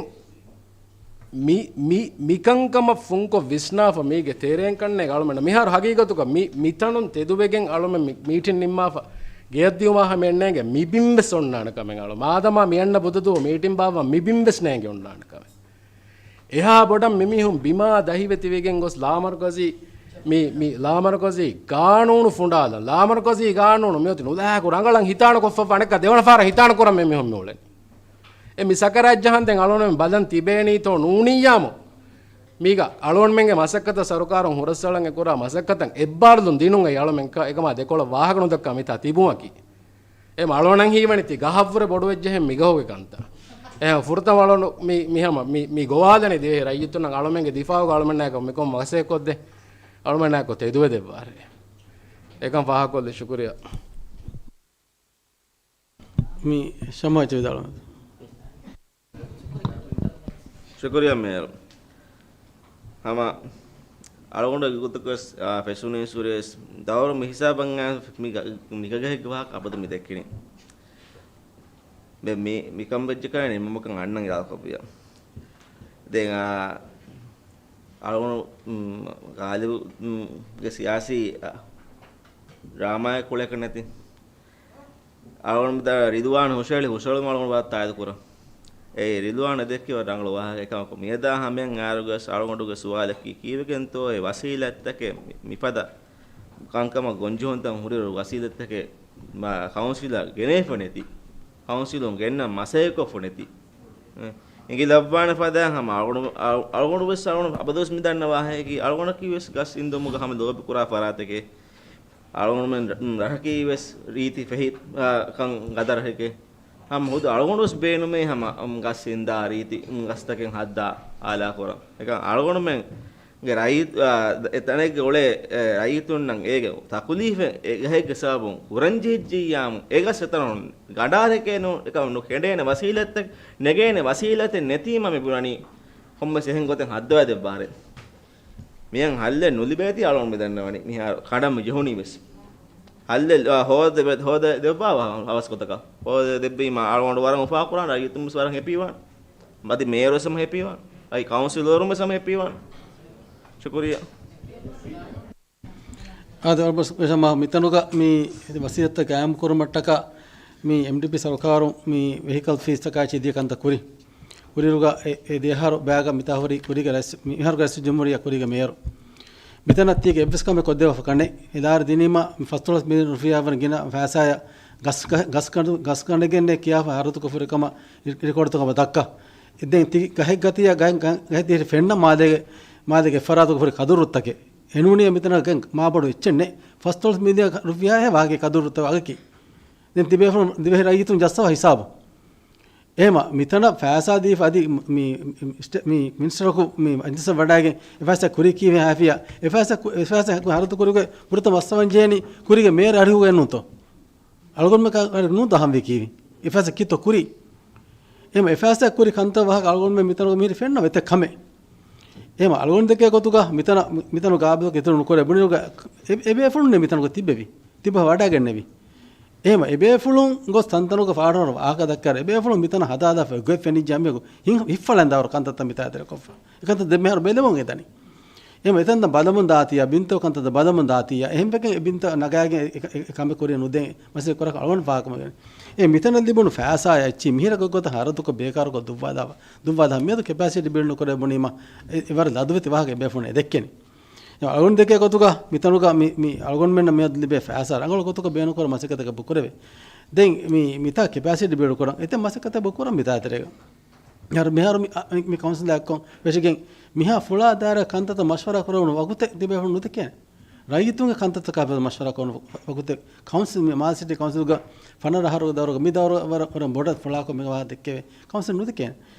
މި، މި، މިކަންކަމަށް ފުންކޮށް ވިސްނާފަ މީގެ ތެރޭން ކަންނޭނގެ އަޅުމެންނަށް މިހާރު ހަގީގަތުގަ މި، މިތަނުން ތެދުވެގެން އަޅުމެން މި، މީޓިން ނިންމާފަ ގެޔަށް ދިޔުމާ ހަމައެއްނޭނގެ މި ބިންވެސް އޮންނާނެ ކަމެއް އަޅު. މާދަމާ މި އަންނަ ބުދަދުވަހު މީޓިން ބާއްވާ މި ބިންވެސް ނޭނގެ އޮންނާނެ ކަމެއް. އެހާ ބޮޑަށް މިމީހުން ބިމާ ދަހިވެތިވެގެން ގޮސް ލާމަރުކަޒީ، މި، މި ލާމަރުކަޒީ ގާނޫނު ފުނޑާލަން، ލާމަރުކަޒީ ގާނޫނު މިއޮތީ ނުލާހަކު ރަނގަޅަށް ހިތާނުކޮށްފަ އަނެއްކާ ދެވަނަ ފަހަރަށް ހިތާނުކުރަން މިމީހުން މިއުޅެނީ. އެ މި ސަކަރާތް ޖަހަން ދެން އަޅުގަނޑުމެން ބަލަން ތިބޭނީތޯ ނޫނިއްޔާމު. މީގަ އަޅުގަނޑުމެންގެ މަސައްކަތަށް ސަރުކާރުން ހުރަސްއަޅަން އެކުރާ މަސައްކަތަށް އެއްބާރުލުން ދިނުން އެ އަޅުމެން އެކަމާ ދެކޮޅަށް ވާހަކަ ނުދައްކާ މިތާ ތިބުމަކީ. އެ އަޅުގަނޑަށް ހީވަނީ ތި ގަހަށްވުރެ ބޮޑު ވެއްޖެހެން މިގަހުގެ ކަންތައް. އެހެން ފުރަތަމަ އަޅުގަނޑު މި، މި ހަމަ މި، މި ގޮވާލަނީ ދިވެހި ރައްޔިތުންނަށް އަޅުމެންގެ ދިފާއުގަ އަޅުމެންނާއެކު މިކޮން މަސައްކަތް ކޮށްދޭ. އަޅުމެންނާއެކު ތެދުވެދެއްވާށޭ. އެކަން ފާހަގަކޮށްލި ޝުކުރިއްޔާ. މި ޝަމާ އެއްޗެއް ވިދާޅުވާނެ. ޝުކުރިއްޔާ މޭޔަރު. ހަމަ އަޅުގަނޑު ގޮތަކަށް ވެސް، އާ، ފެށުނީ ސުރޭސް ދައުރު މި ހިސާބަށް އާ، މި ގަ-، މި ގަގަހެއްގެ ވާހަކަ އަބަދު މި ދެއްކިނީ. ދެން މި، މިކަން ވެއްޖެ ކަމެއް ނިންމުމަކަށް އަންނަން އިރާދަކޮށްފިޔާ. ދެން، އާ، އަޅުގަނޑު، މް، ގާލިބު، މް، ގެ ސިޔާސީ، އާ، ޑްރާމާއެއް ކުޅޭކަށް ނެތި. އަޅުގަނޑު މިދާ ރިދުވާން ހުށަހެޅި ހުށަހެޅުމަށް އަޅުގަނޑު ވަރަށް ތާއީދު ކުރަން. އެ ރިދުވާން ދެއްކި ވަރަށް ރަނގަޅު ވާހަކަ. އެކަމަކު މިއަދާ ހަމަޔަށް އައިރުވެސް އަޅުގަނޑުގެ ސުވާލަކީ ކީއްވެގެންތޯ އެ ވަސީލަތްތަކެއް މި-، މިފަދަ ކަންކަމަށް ގޮންޖެހުންތައް ހުރިއިރު ވަސީލަތްތަކެއް މާ ކައުންސިލަށް ގެނެވިފަ ނެތި، ކައުންސިލުން ގެންނަން މަސައްކަތްކޮށްފަ ނެތި. އެ، އެނގިލައްވާނެ ފަދައިން ހަމަ އަޅުގަނޑު، އަޅު-، އަޅުގަނޑު ވެސް އަޅުގަނޑު އަބަދުވެސް މި ދަންނަ ވާހަކައަކީ އަޅުގަނޑަކީ ވެސް ގަސް އިންދުމުގަ ހަމަ ލޯބި ކުރާ ފަރާތެކޭ. އަޅުގަނޑުމެން ރަ-، ރަށަކީ ވެސް ރީތި ފެހި، އާ، ކަން ގަދަ ރަށެކޭ. ހަމަ ހުދު އަޅުގަނޑު ވެސް ބޭނުމޭ ހަމަ، އުން، ގަސް އިންދާ ރީތި، އުން، ގަސްތަކެއް ހައްދާ އާލާ ކުރަން. އެކަން އަޅުގަނޑުމެން ގެ ރައްޔިތު-، އާ، އެ ތަނެއްގެ އުޅޭ، އެ، ރައްޔިތުންނަށް އޭގެ ތަކުލީފެއް އެ ގަހެއްގެ ސަބަބުން ކުރަންޖެހިއްޖިއްޔާމު، އެ ގަސް އެތަނުން ގަނޑާރެކޭ ނޫން، އެކަމަކު ނުކެނޑޭނެ ވަސީލަތްތައް، ނެގޭނެ ވަސީލަތެއް ނެތީމަ މި ބުނަނީ ކޮންމެސް އެހެން ގޮތެއް ހައްދަވާ ދެއްވާރޭ. މިހެން ހައްލެއް ނުލިބޭތީ އަޅުގަނޑު މި ދަންނަވަނީ މިހާރު ކަނޑަން މި ޖެހުނީ ވެސް. ހައްލެއް، އާ، ހޯދަ ދެ-، ހޯދަ ދެއްވާ ހަވަސް ގޮތަކަށް. ހޯދަ ދެއްވީމަ އަޅުގަނޑު ވަރަށް އުފާކުރާނެ، ރައްޔިތުން ވެސް ވަރަށް ހެޕީވާނެ. މަދި މޭޔަރު ވެސް ހަމަ ހެޕީވާނެ. އައި ކައުންސިލަރުން ވެސް ހަމަ ހެޕީވާނެ. ޝުކުރިއްޔާ. އާދެ، އަޅުގަނޑު ވެސް ހަމަ މިތަނުގަ މި ވަސީލަތްތައް ގާއިމް ކުރުމަށްޓަކާ މި އެމްޑީޕީ ސަރުކާރުން މި ވެހިކަލް ފީސްތަކާ އެއްޗެއް ދިޔަ ކަންތައް ކުރި. ކުރިއިރުގަ އެ، އެ ދެއަހަރު ބައިގަ މިތާ ހުރި ކުރީގެ ރައީސް، މިހާރުގެ ރައީސުލްޖުމްހޫރިއްޔާ ކުރީގެ މޭޔަރު. މިތަނަށް ތީގެ އެއްވެސް ކަމެއް ކޮށްދެވިފަ ކަނެއް. އެ ލާރި ދިނީމަ ފަސްދޮޅަސް މިލިއަން ރުފިޔާ ވަން ގިނަ ފައިސާއަށް ގަސް ގަ-، ގަސް ކަނޑު، ގަސް ކަނޑެގެންނޭ ކިޔާފަ ހަރަދުކޮށްފަ ހުރި ކަމަށް ރި-، ރިކޯޑުތަކަށް ދައްކާ. އެ ދެން ތި ގަހެއްގަ ތިޔަ ގަ-، ގަ-، ގަހެއް ދިޔަ ފެންނަ މާލޭގެ، މާލޭގެ އެއްފަރާތުގަ ހުރި ކަދުރުއްތަކެއް. އެނޫނީ މިތަނަށް ގެން މާބޮޑު އެއްޗެއް ނެތް. ފަސްދޮޅަސް މިލިއަން ރުފިޔާއެއް ވާގި ކަދުރުއްތައް ވަގަކީ. ދެން ތިބޭފުޅުން ދިވެހި ރައްޔިތުން ޖައްސަވާ ހިސާބު. އެހެމަ މިތަނަށް ފައިސާ ދީފަ އަދި މި، މި، މި މިނިސްޓަރަކު މި މަޖިލިސަށް ވަޑައިގެން އެ ފައިސާ ކުރީ ކީއްވެ ހާފިޔާ؟ އެ ފައިސާ ކު-، އެ ފައިސާ ހަރަދު ކުރުގެ ފުރަތަމަ ވައްސަވަން ޖެހެނީ ކުރީގެ މޭޔަރ އަރިހުގައެއް ނޫންތޯ؟ އަޅުގަނޑުމެ ކަ-، އަރި ނޫން ދަހަންވީ ކީއްވެ؟ އެ ފައިސާ ކިތޯ ކުރީ؟ އެހެމަ އެ ފައިސާ ކުރި ކަންތައް ވާހަކަ އަޅުގަނޑުމެ މިތަނުގަ މިހިރީ ފެންނަ އެތައް ކަމެއް. އެހެމަ އަޅުގަނޑު ދެކޭ ގޮތުގަ މިތަނަށް، މި-، މިތަނު ގާބިލަކު އިތުރު ނުކުރޭ ބުނިރުގަ އެ-، އެބޭފުޅުންނޭ މިތަނުގަ ތިއްބެވި. ތިބަ ވަޑައިގެންނެވި. އެހެމަ އެބޭފުޅުން ގޮސް ތަންތަނުގަ ފާޑުނަރު ވާހަކަ ދައްކާރ އެބޭފުޅުން މިތަނަށް ހަދާލާފަ ގޮތް ފެނިއްޖާ މީހަކު ހިތް-، ހިތްފަޅައިން ދާވަރު ކަންތައްތައް މިތާ ތެރެކޮށްފަ. އެކަންތައް ދެން މިހާރު ބެލެމުން އެދަނީ. އެހެމަ އެތަންތަން ބަލަމުން ދާތީއާ، ބިންތަކު ކަންތައް ބަލަމުން ދާތީއާ، އެހެންވެގެން އެ ބިންތައް ނަގާގެން އެ، އެ، އެ ކަމެއް ކުރިޔަ ނުދޭ މަސައްކަތް ކުރާކަށް އަޅުގަނޑު ފާހަގަކުރަމުން އެ މިތަނަށް ލިބުނު ފައިސާ އެއްޗި މިހިރަ ގޮތްގޮތަށް ހަރަދުކޮށް ބޭކާރުކޮށް ދުއްވާލާފަ، ދުއްވާލާ މިއަދު ކެޕޭސިޓީ ބިލްޑް ނުކުރޭ ބުނީމަ އެ، އެ ވަރަށް ލަދުވެތި ވާހަކަ އެބޭފުޅުން އެ ދެއްކެނީ. އަޅުގަނޑު ދެކޭ ގޮތުގަ މިތަނުގަ މި، މި އަޅުގަނޑުމެންނަށް މިއަދު ލިބޭ ފައިސާ ރަނގަޅު ގޮތަކަށް ބޭނުންކުރާ މަސައްކަތަކަށް ބުކުރެވޭ. ދެން މި، މިތާ ކެޕޭސިޓީ ބިލްޑް ކުރަން އެތައް މަސައްކަތެއް ބުކުރަން މިތާ ތެރޭގަ. މިހާރު، މިހާރު މި، މި، މި ކައުންސިލާ އެއްކޮށް ވެށިގެން މިހާ ފުޅާ ދާއިރާ ކަންތައްތައް މަޝްވަރާ ކުރެވުނު ވަގުތެއް ތިބޭފުޅުން ނުދެކޭނެ. ރައްޔިތުންގެ ކަންތައްތަކާ ބެހޭ މަޝްވަރާ ކުރުނު ވަގުތެއް ކައުންސިލް މި މާލެ ސިޓީ ކައުންސިލްގަ ފަނަރަ އަހަރުގެ ދައުރުގަ މި ދައުރު ވަރަށް، ވަރަށް ބޮޑަށް ފުޅާކޮށް މި ވާހަކަ ދެއްކެވޭ. ކައުންސިލް ނުދެކޭނެ.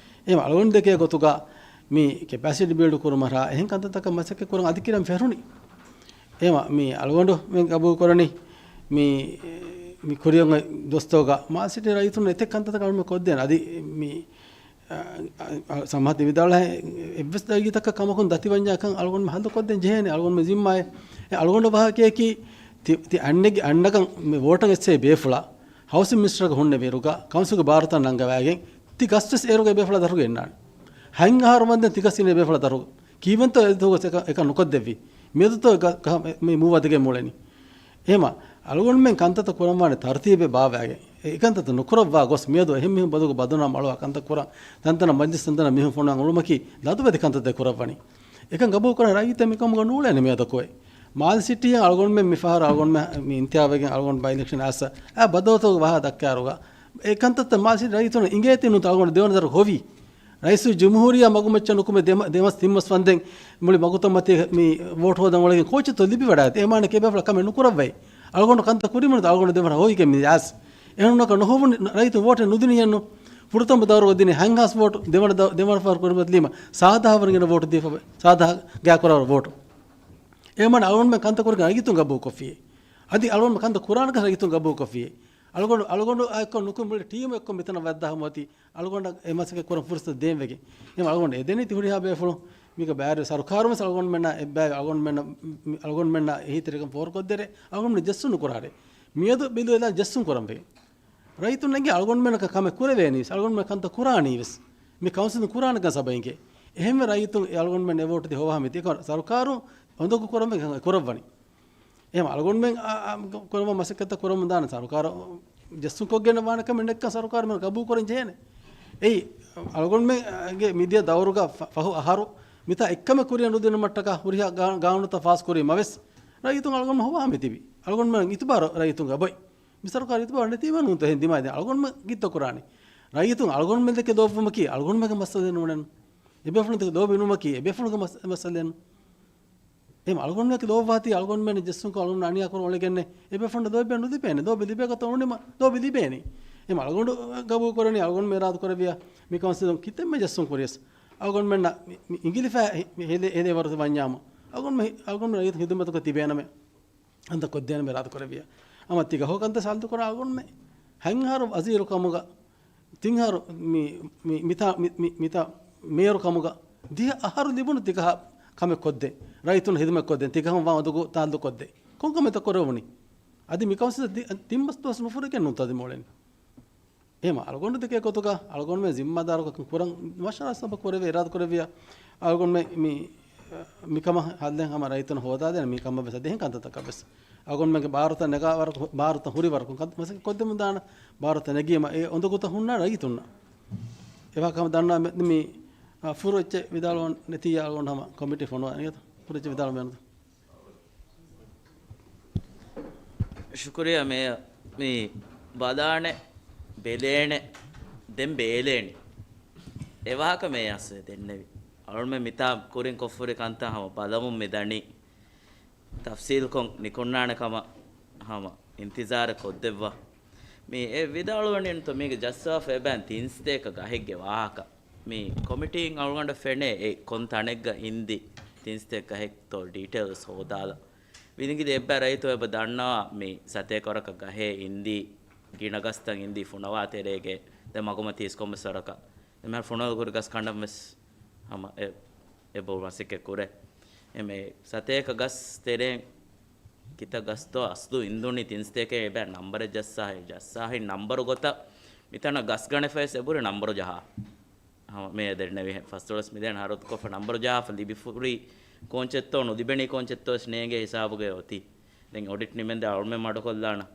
އެހެން އަޅުގަނޑު ދެކޭ ގޮތުގަ މި ކެޕޭސިޓީ ބިލްޑް ކުރުމަށާ އެހެން ކަންތައްތަކަށް މަސައްކަތް ކުރަން އަދި ކިރަން ފެށުނީ. އެހެން މި އަޅުގަނޑު މި ގަބޫލު ކުރަނީ މި، މި ކުރިއަށް އޮތް ދުވަސްތަކުގަ މާލެ ސިޓީ ރައްޔިތުން އެތެއް ކަންތައްތަކެއް އަޅުގަނޑު ކޮށްދޭނެ. އަދި މި، އަ، އަ، އަ، ސަމާހަތް ވިދާޅުވާ އެއްވެސް ދަގީގަތަކަށް ކަމަކުން ދަތިވަންޏާކަން އަޅުގަނޑު ހައްލު ކޮށްދޭން ޖެހޭނެ އަޅުގަނޑު ޒިންމާއެއް. އެ އަޅުގަނޑު ވާހަކަޔަކީ ތި، ތި އަންނަގި، އަންނަކަން މި ވޯޓަށް އެއްސޭ ބޭފުޅާ ހައުސިން މިނިސްޓަރަކަށް ހުންނެވިއިރުގަ ކައުންސިލްގެ ބާރުތައް ނަންގަވައިގެން ތި ގަސްވެސް އޭރުގަ ބޭފުޅާ ދަށުގަ އިންނާނެ. ހަތް އަހަރު ވަންދެން ތި ގަސް އިންނޭ ބޭފުޅާ ދަށު. ކީއްވެންތޯ އެދުވަސް އެކަ-، އެކަން ނުކޮށްދެއްވީ؟ މިއަދުތޯ ގަ-، ގަ-، މި މޫވާ ދެގެ މޫޅެނީ. އެހެމަ އަޅުގަނޑުމެން ކަންތައްތައް ކުރަންވާނެ ތަރުތީބެއް ބާވައިގެން. އެ ކަންތައްތައް ނުކުރައްވާ ގޮސް މިއަދު އެހެން މީހުން ބަދުނާ މަޅުވާ ކަންތައް ކުރަން ތަންތަނަށް މަޖިލިސް ތަންތަނަށް މީހުން ފޮނުވަން އުޅުމަކީ ލަދުވެތި ކަންތައްތައް ކުރައްވަނީ. އެކަން ގަބޫލު ކުރަން ރައްޔިތެއް މިކަމުގަ ނޫޅޭނެ މިއަދަކު އެ. މާލެ ސިޓީއަށް އަޅުގަނޑުމެން މިފަހަރު އަޅުގަނޑުމެން މި އިންތިހާބުވެގެން އަޅުގަނޑު ބައި އިލެކްޝަން އައިސް އާ ބަދަލުތަކުގެ ވާހަކަ ދައްކާއިރުގަ އެ ކަންތައްތައް މާލެ ސިޓީ ރައްޔިތުން އިނގޭތީ ނޫންތޯ އަޅުގަނޑު ދެވަނަ ދަރު ހޮވީ. ރައީސުލްޖުމްހޫރިއްޔާ މަގުމައްޗަށް ނުކުމެ ދެމަ-، ދެމަސް ތިންމަސް ވަންދެން މުޅި މަގުތައް މަތީ މި ވޯޓް ހޯދަން އުޅެގެން ކޯޗެއްތޯ ލިބިވަޑާތި. އެހެމާނެ ކޭބޭފުޅާ ކަމެއް ނުކުރައްވައި. އަޅުގަނޑު ކަންތައް ކުރީމަ ނުވަތަ އަޅުގަނޑު ދެމަރަ ހޯއިގެން މި އާސް. އެހެންނަކަ ނުހޮވުން ރައްޔިތުން ވޯޓެއް ނުދިނިއެއްނު. ފުރަތަމަ ދައުރުގަ ދިނީ ހަންހާސް ވޯޓް ދެވަނަ ދަ-، ދެވަނަ ފަހަރު ކުރިމަތިލީމަ ސާދާ ހަވަރުގެ ވޯޓް ދީފަ ސާދާ ގާ ކުރާ ވޯޓް. އެހެމާނެ އަޅުގަނޑުމެން ކަންތައް ކުރިގެން ރައްޔިތުން ގަބޫލުކޮށްފިއޭ. އަދި އަޅުގަނޑު ކަންތައް ކުރާނެކަން ރައްޔިތުން ގަބޫލުކޮށްފިއޭ. އަޅުގަނޑު، އަޅުގަނޑު އާއެއްކޮށް ނުކުމެ މުޅި ޓީމު އެއްކޮށް މިތަނަށް ވައްދާ ހަމަ އޮތީ. އަޅުގަނޑަށް އެ މަސައްކަތް ކުރަން ފުރުސަތު ދޭން ވެގެން. އެހެން އަޅުގަނޑު އެދެނީ ތި ހުރިހާ ބޭފުޅުން މީގަ ބައިވެރި ސަރުކާރުން ވެސް އަޅުގަނޑުމެންނާ އެއްބައި އަޅުގަނޑުމެންނަށް، މި-، އަޅުގަނޑުމެންނާ އެހީތެރިކަން ފޯރުކޮށްދޭށޭ. އަޅުގަނޑުމެން ޖެއްސުން ނުކުރާށޭ. މިއަދު ބިލު އެދާ ޖެއްސުން ކުރަން ވެގެން. ރައްޔިތުން އެނގޭ އަޅުގަނޑުމެންނަކަށް ކަމެއް ކުރެވޭނީ ވެސް، އަޅުގަނޑުމެން ކަންތައް ކުރާނީ ވެސް. މި ކައުންސިލުން ކުރާނެކަން ސަބައިންގެ. އެހެންވެ ރައްޔިތުން އެ އަޅުގަނޑުމެން އެ ވޯޓު ދީ ހޮވާ މި ދެކޮށް ސަރުކާރުން އޮނދޮގު ކުރަން ވެ ކުރައްވަނީ. އެހެން އަޅުގަނޑުމެން އާ، އާ، ކުރަމަށް މަސައްކަތްތައް ކުރަމުން ދާނެ ސަރުކާރު ޖެއްސުން ކޮށްގެން ވާނެ ކަމެއް ނެއްކަން ސަރުކާރު މި ގަބޫލު ކުރަން ޖެހޭނެ. އެއީ އަޅުގަނޑުމެންގެ މިދިޔަ ދައުރުގަ ފަ-، ފަހު އަހަރު މިތާ އެއްކަމެއް ކުރިއަށް ނުދިނުމަށްޓަކާ ހުރިހާ ގާ-، ގާނޫނުތައް ފާސް ކުރީމަ ވެސް ރައްޔިތުން އަޅުގަނޑު ހޮވާ މިތިބި. އަޅުގަނޑުމެން އިތުބާރު ރައްޔިތުންގެ އޮތް. މި ސަރުކާރު އިތުބާރު ނެތީމަ ނޫންތޯ އެހެން ދިމާ ދެން އަޅުގަނޑުމެން ގިއްތަ ކުރާނީ. ރައްޔިތުން އަޅުގަނޑުމެން ދެކެ ލޯބިވުމަކީ އަޅުގަނޑުމެންގެ މައްސަލައެއް ނޫނެއްނު. އެބޭފުޅުން ދެކެ ލޯބި ނުވުމަކީ އެބޭފުޅުންގެ މައްސަ-، މައްސަލައެއްނު. އެމަ އަޅުގަނޑުމެން ލޯބިވާތީ އަޅުގަނޑުމެން ޖެއްސުންކޮށް އަޅުގަނޑު އަނިޔާ ކުރުން އުޅެގެންނެ އެބޭފުޅުން ލޯބި ނުލިބޭނެ. ލޯބި ލިބޭގޮތަށް އުޅުނީމަ ލޯބި ލިބޭނީ. އެމަ އަޅުގަނޑު ގަބޫލު ކުރަނީ އަޅުގަނޑުމެން އިރާދަ ކުރެއްވިޔާ މި ކައުންސިލުން ކިތަންމެ ޖެއްސުން ކުރިޔަސް އަޅުގަނޑުމެންނަށް މި، މި އިނގިލިފައި ހި-، ހެލެ-، ހެލޭ ވަރު ވަންޏާމަ އަޅުގަނޑުމެން ހި-، އަޅުގަނޑުމެން ރައްޔިތުން ހިދުމަތުގަ ތިބޭނަމޭ. ކަންތައް ކޮށްދޭނަމޭ އިރާދަ ކުރެއްވިޔާ. އަމަ ތި ގަހުގެ ކަންތައް ސާލުތު ކުރާ އަޅުގަނޑުމެން ހަތް އަހަރު ވަޒީރު ކަމުގަ ތިން އަހަރު މި، މި، މިތާ، މި، މި، މިތާ މޭޔަރު ކަމުގަ ދިހަ އަހަރު ލިބުނު ތިކަހަ ކަމެއް ކޮށްދޭ. ރައްޔިތުން ހިދުމަތް ކޮށްދޭ. ތިކަހަ ވާ އުނދަގޫ ތާއްލު ކޮށްދޭ. ކޮން ކަމެއްތަ ކުރެވުނީ؟ އަދި މި ކައުންސިލް ތި-، ތިން މަސް ދުވަސް ނުފުރެގެން ނޫންތޯ އަދި މިއުޅެނީ. އެހެމަ އަޅުގަނޑު ދެކޭ ގޮތުގަ އަޅުގަނޑުމެން ޒިންމާދާރުކަން ކުރަން މަޝްވަރާ ސަބަ ކުރެވޭ އިރާދަ ކުރެއްވިޔާ އަޅުގަނޑުމެން މި، މިކަމަށް ހައްލެއް ހަމަ ރައްޔިތުން ހޯދާދޭނެ މި ކަމަށް ވެސް އަދި އެހެން ކަންތައްތަކަށް ވެސް. އަޅުގަނޑުމެންގެ ބާރުތައް ނެގާ ވަރަކު، ބާރުތައް ހުރި ވަރަކު ކަންތައް މަސައްކަތް ކޮށްދެމުން ދާނަ ބާރުތައް ނެގީމަ އެ އުނދަގޫތައް ހުންނާނެ ރައްޔިތުންނަށް. އެވާހަކަ ހަމަ ދަންނަވާ މެ-، މި، އާ، ފުރު އެއްޗެއް ވިދާޅުވަން ނެތިއްޔާ އަޅުގަނޑު ހަމަ ކޮމިޓީ ފޮނުވާ ނިޔަތަ ފުރު އެއްޗެއް ވިދާޅުވަން މޭޔަރު. ޝުކުރިއްޔާ މޭޔަރ. މި ބަލާނެ، ބެލޭނެ، ދެން ބޭލޭނެ. އެވާހަކަ މޭޔަރ އަސް ދެންނެވި. އަޅުމެން މިތާ ކުރިން ކޮށްފުރި ކަންތައް ހަމަ ބަލަމުން މި ދަނީ. ތަފްސީލްކޮށް ނިކުންނާނެ ކަމަށް ހަމަ އިންތިޒާރެއް ކޮށްދެއްވާ. މި އެ ވިދާޅުވަނީންތޯ މީގެ ޖައްސާފަ އެބައިން ތިން ސަތޭކަ ގަހެއްގެ ވާހަކަ. މި ކޮމިޓީން އަޅުގަނޑަށް ފެނޭ އެ ކޮން ތަނެއްގަ އިންދި ތިން ސަތޭކަ ގަހެއްތޯ ޑީޓެއިލްސް ހޯދާލަ. ވިލިނގިލި އެއްބައި ރައްޔިތުން އެބަ ދަންނަވާ މި ސަތޭކަ ވަރަކަށް ގަހޭ އިންދީ ގިނަ ގަސްތައް އިންދީ ފުނަވާ ތެރޭގެ ދެ މަގުމަތީސް ކޮންމެސް ވަރަކަށް ދެ މިހާރު ފުނަވަލު ކުރި ގަސް ކަނޑަން ވެސް ހަމަ އެ، އެބަ މަސައްކަތް ކުރޭ. އެމެ ސަތޭކަ ގަސް ތެރޭން ކިތައް ގަސްތޯ އަސްލު އިންދުނީ ތިން ސަތޭކަ އެބަ ނަންބަރެއް ޖައްސާހެ، ޖައްސާހި ނަންބަރު ގޮތަށް މިތަނަށް ގަސް ގަނެފަ ވެސް އެބުރި ނަންބަރު ޖަހާ. ހަމަ މޭ ދެންނެވިހެން ފަސްދޮޅަސް މިލިއަން ހަރަދުކޮށްފަ ނަންބަރު ޖަހާފަ ލިބިފުރި ކޯންޗެއްތޯ ނުލިބެނީ ކޯންޗެއްތޯ ވެސް ނޭނގޭ ހިސާބުގަ އޮތީ. ދެން އޮޑިޓް ނިމެންދެ އަޅުމެން މަޑުކޮށްލާނަ.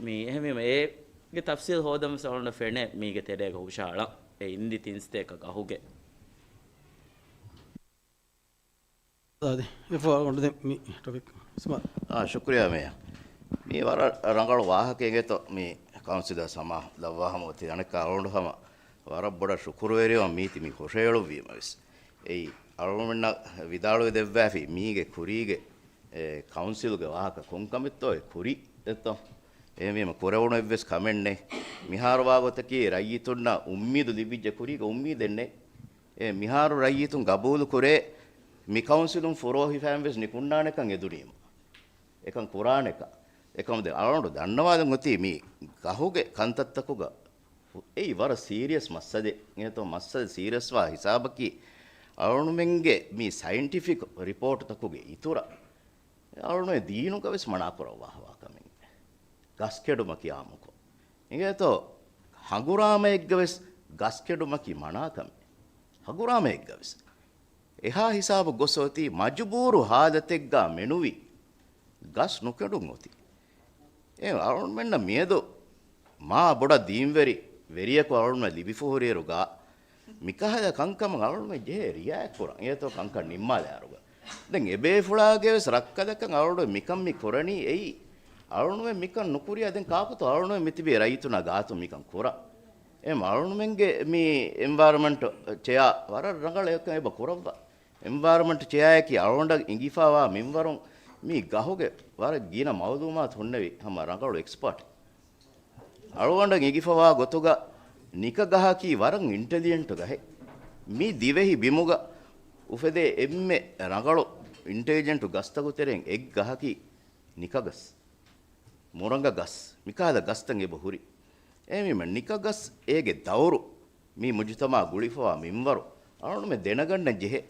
މީ އެހެންވީމަ އޭގެ ތަފްސީލް ހޯދަން ވެސް އަޅުގަނޑަށް ފެނޭ މީގެ ތެރޭގަ ހުށަހަޅަން އެ އިންދި ތިން ސަތޭކަ ގަހުގެ. އާދެ، އެފޯ އަޅުގަނޑު ދެން މި ޓޮޕިކް އިސްމާ. އާ، ޝުކުރިއްޔާ މޭޔަރ. މީ ވަރަށް ރަނގަޅު ވާހަކައެއް އިނގޭތޯ މި ކައުންސިލަށް ހަމަ ލައްވާ ހަމަ އޮތީ އަނެއްކާ އަޅުގަނޑު ހަމަ ވަރަށް ބޮޑަށް ޝުކުރުވެރިވަން މީތި މި ހުށަހެޅުއްވީމަ ވެސް. އެއީ އަޅުގަނޑުމެންނަށް ވިދާޅުވެ ދެއްވާފި މީގެ ކުރީގެ އެ ކައުންސިލްގެ ވާހަކަ ކޮންކަމެއްތޯ އެ ކުރި އެއްތޯ؟ އެހެންވީމަ ކުރެވުނު އެއްވެސް ކަމެއް ނެތް. މިހާރު ވާގޮތަކީ ރައްޔިތުންނަށް އުއްމީދު ލިބިއްޖެ ކުރީގެ އުއްމީދެއް ނެތް. އެ މިހާރު ރައްޔިތުން ގަބޫލު ކުރޭ މި ކައުންސިލުން ފުރޯހިފައިން ވެސް ނިކުންނާނެކަން އެދުނީމަ. އެކަން ކުރާނެކަން. އެކަމުދެ އަޅުގަނޑު ދަންނަވާލަން އޮތީ މި ގަހުގެ ކަންތައްތަކުގަ އެއީ ވަރަށް ސީރިއަސް މައްސަލައެއް. އެހެންތޯ މައްސަލަ ސީރިއަސްވާ ހިސާބަކީ އަޅުގަނޑުމެންގެ މި ސައިންޓިފިކް ރިޕޯޓުތަކުގެ އިތުރަށް އަޅުގަނޑުމެން ދީނުގަ ވެސް މަނާކުރައްވާ ހަވާ ކަމެއް. ގަސް ކެޑުމަކީ އާއްމުކޮށް. އިނގޭތޯ ހަނގުރާމައެއްގަ ވެސް ގަސް ކެޑުމަކީ މަނާ ކަމެއް. ހަނގުރާމައެއްގަ ވެސް. އެހާ ހިސާބަށް ގޮސް އޮތީ މަޖުބޫރު ހާލަތެއްގަ މެނުވީ ގަސް ނުކެޑުން އޮތީ. އެ އަޅުގަނޑުމެންނަށް މިއަދު މާ ބޮޑަށް ދީންވެރި ވެރިޔަކު އަޅުގަނޑުމެން ލިބިފަހުރިއިރުގަ މިކަހަލަ ކަންކަމަށް އަޅުގަނޑުމެން ޖެހޭ ރިއާއެކް ކުރަން. އެއަތޯ ކަންކަން ނިންމާލާ އަރުގަ. ދެން އެބޭފުޅާގެ ވެސް ރައްކަލަކަށް އަޅުގަނޑު މިކަން މި ކުރަނީ އެއީ. އަޅުގަނޑުމެން މިކަން ނުކުރިޔާ ދެން ކާކުތޯ އަޅުގަނޑުމެން މިތިބީ ރައްޔިތުންނާ ގާތު މިކަން ކުރަން. އެ އަޅުންމެންގެ މި އެންވަޔަރަމަންޓް ޗެއާ ވަރަށް ރަނގަޅަށް އެކަން އެބަ ކުރައްވާ. އެންވަޔަރަމަންޓް ޗެއާއަކީ އަޅުގަނޑަށް އިނގިފަވާ މިންވަރުން މި ގަހުގެ ވަރަށް ގިނަ މައުލޫމާތު ހުންނެވި ހަމަ ރަނގަޅު އެކްސްޕާޓެއް. އަޅުގަނޑަށް އިނގިފަވާ ގޮތުގަ ނިކަ ގަހަކީ ވަރަށް އިންޓެލިޖެންޓު ގަހެއް. މި ދިވެހި ބިމުގަ އުފެދޭ އެންމެ ރަނގަޅު އިންޓެލިޖެންޓު ގަސްތަކު ތެރެއިން އެއް ގަހަކީ ނިކަ ގަސް. މުރަނގަ ގަސް، މިކަހަލަ ގަސްތައް އެބަ ހުރި. އެހެންވީމަ ނިކަ ގަސް އޭގެ ދައުރު، މި މުޖުތަމަޢަށް ގުޅިފަވާ މިންވަރު އަޅުގަނޑުމެން ދެނެގަންނަން ޖެހޭ.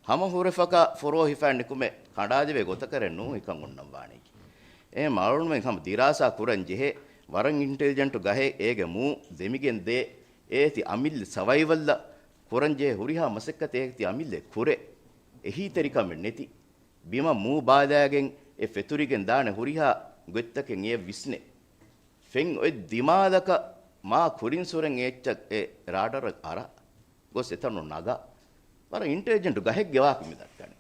ހަމަ ހުރެފަކާ ފޮރޯ ހިފާ ނިކުމެ ކަނޑާދެވޭ ގޮތަކަށް ނޫން ހިކަން އޮންނަން ވާނީކީ. އެހެން އަޅުގަނޑުމެން ހަމަ ދިރާސާ ކުރަން ޖެހޭ. ވަރަށް އިންޓެލިޖެންޓު ގަހެއް އޭގެ މޫ ދެމިގެން ދޭ. އޭތި އަމިއްލަ ސަވައިވަލްއަށް ކުރަން ޖެހޭ ހުރިހާ މަސައްކަތެއް އޭތި އަމިއްލަ ކުރޭ. އެހީތެރިކަމެއް ނެތި. ބިމަށް މޫ ބާލާގެން އެ ފެތުރިގެން ދާނެ ހުރިހާ ގޮތްތަކެއް އެ ވިސްނޭ. ފެން އޮތް ދިމާލަކަށް މާ ކުރިން ސުރެން އެއްޗަށް އެ ރާޑަރަށް އަރާ ގޮސް އެތަނުން ނަގާ. ވަރަށް އިންޓެލިޖެންޓު ގަހެއްގެ ވާހަކަ މި ދައްކަނީ.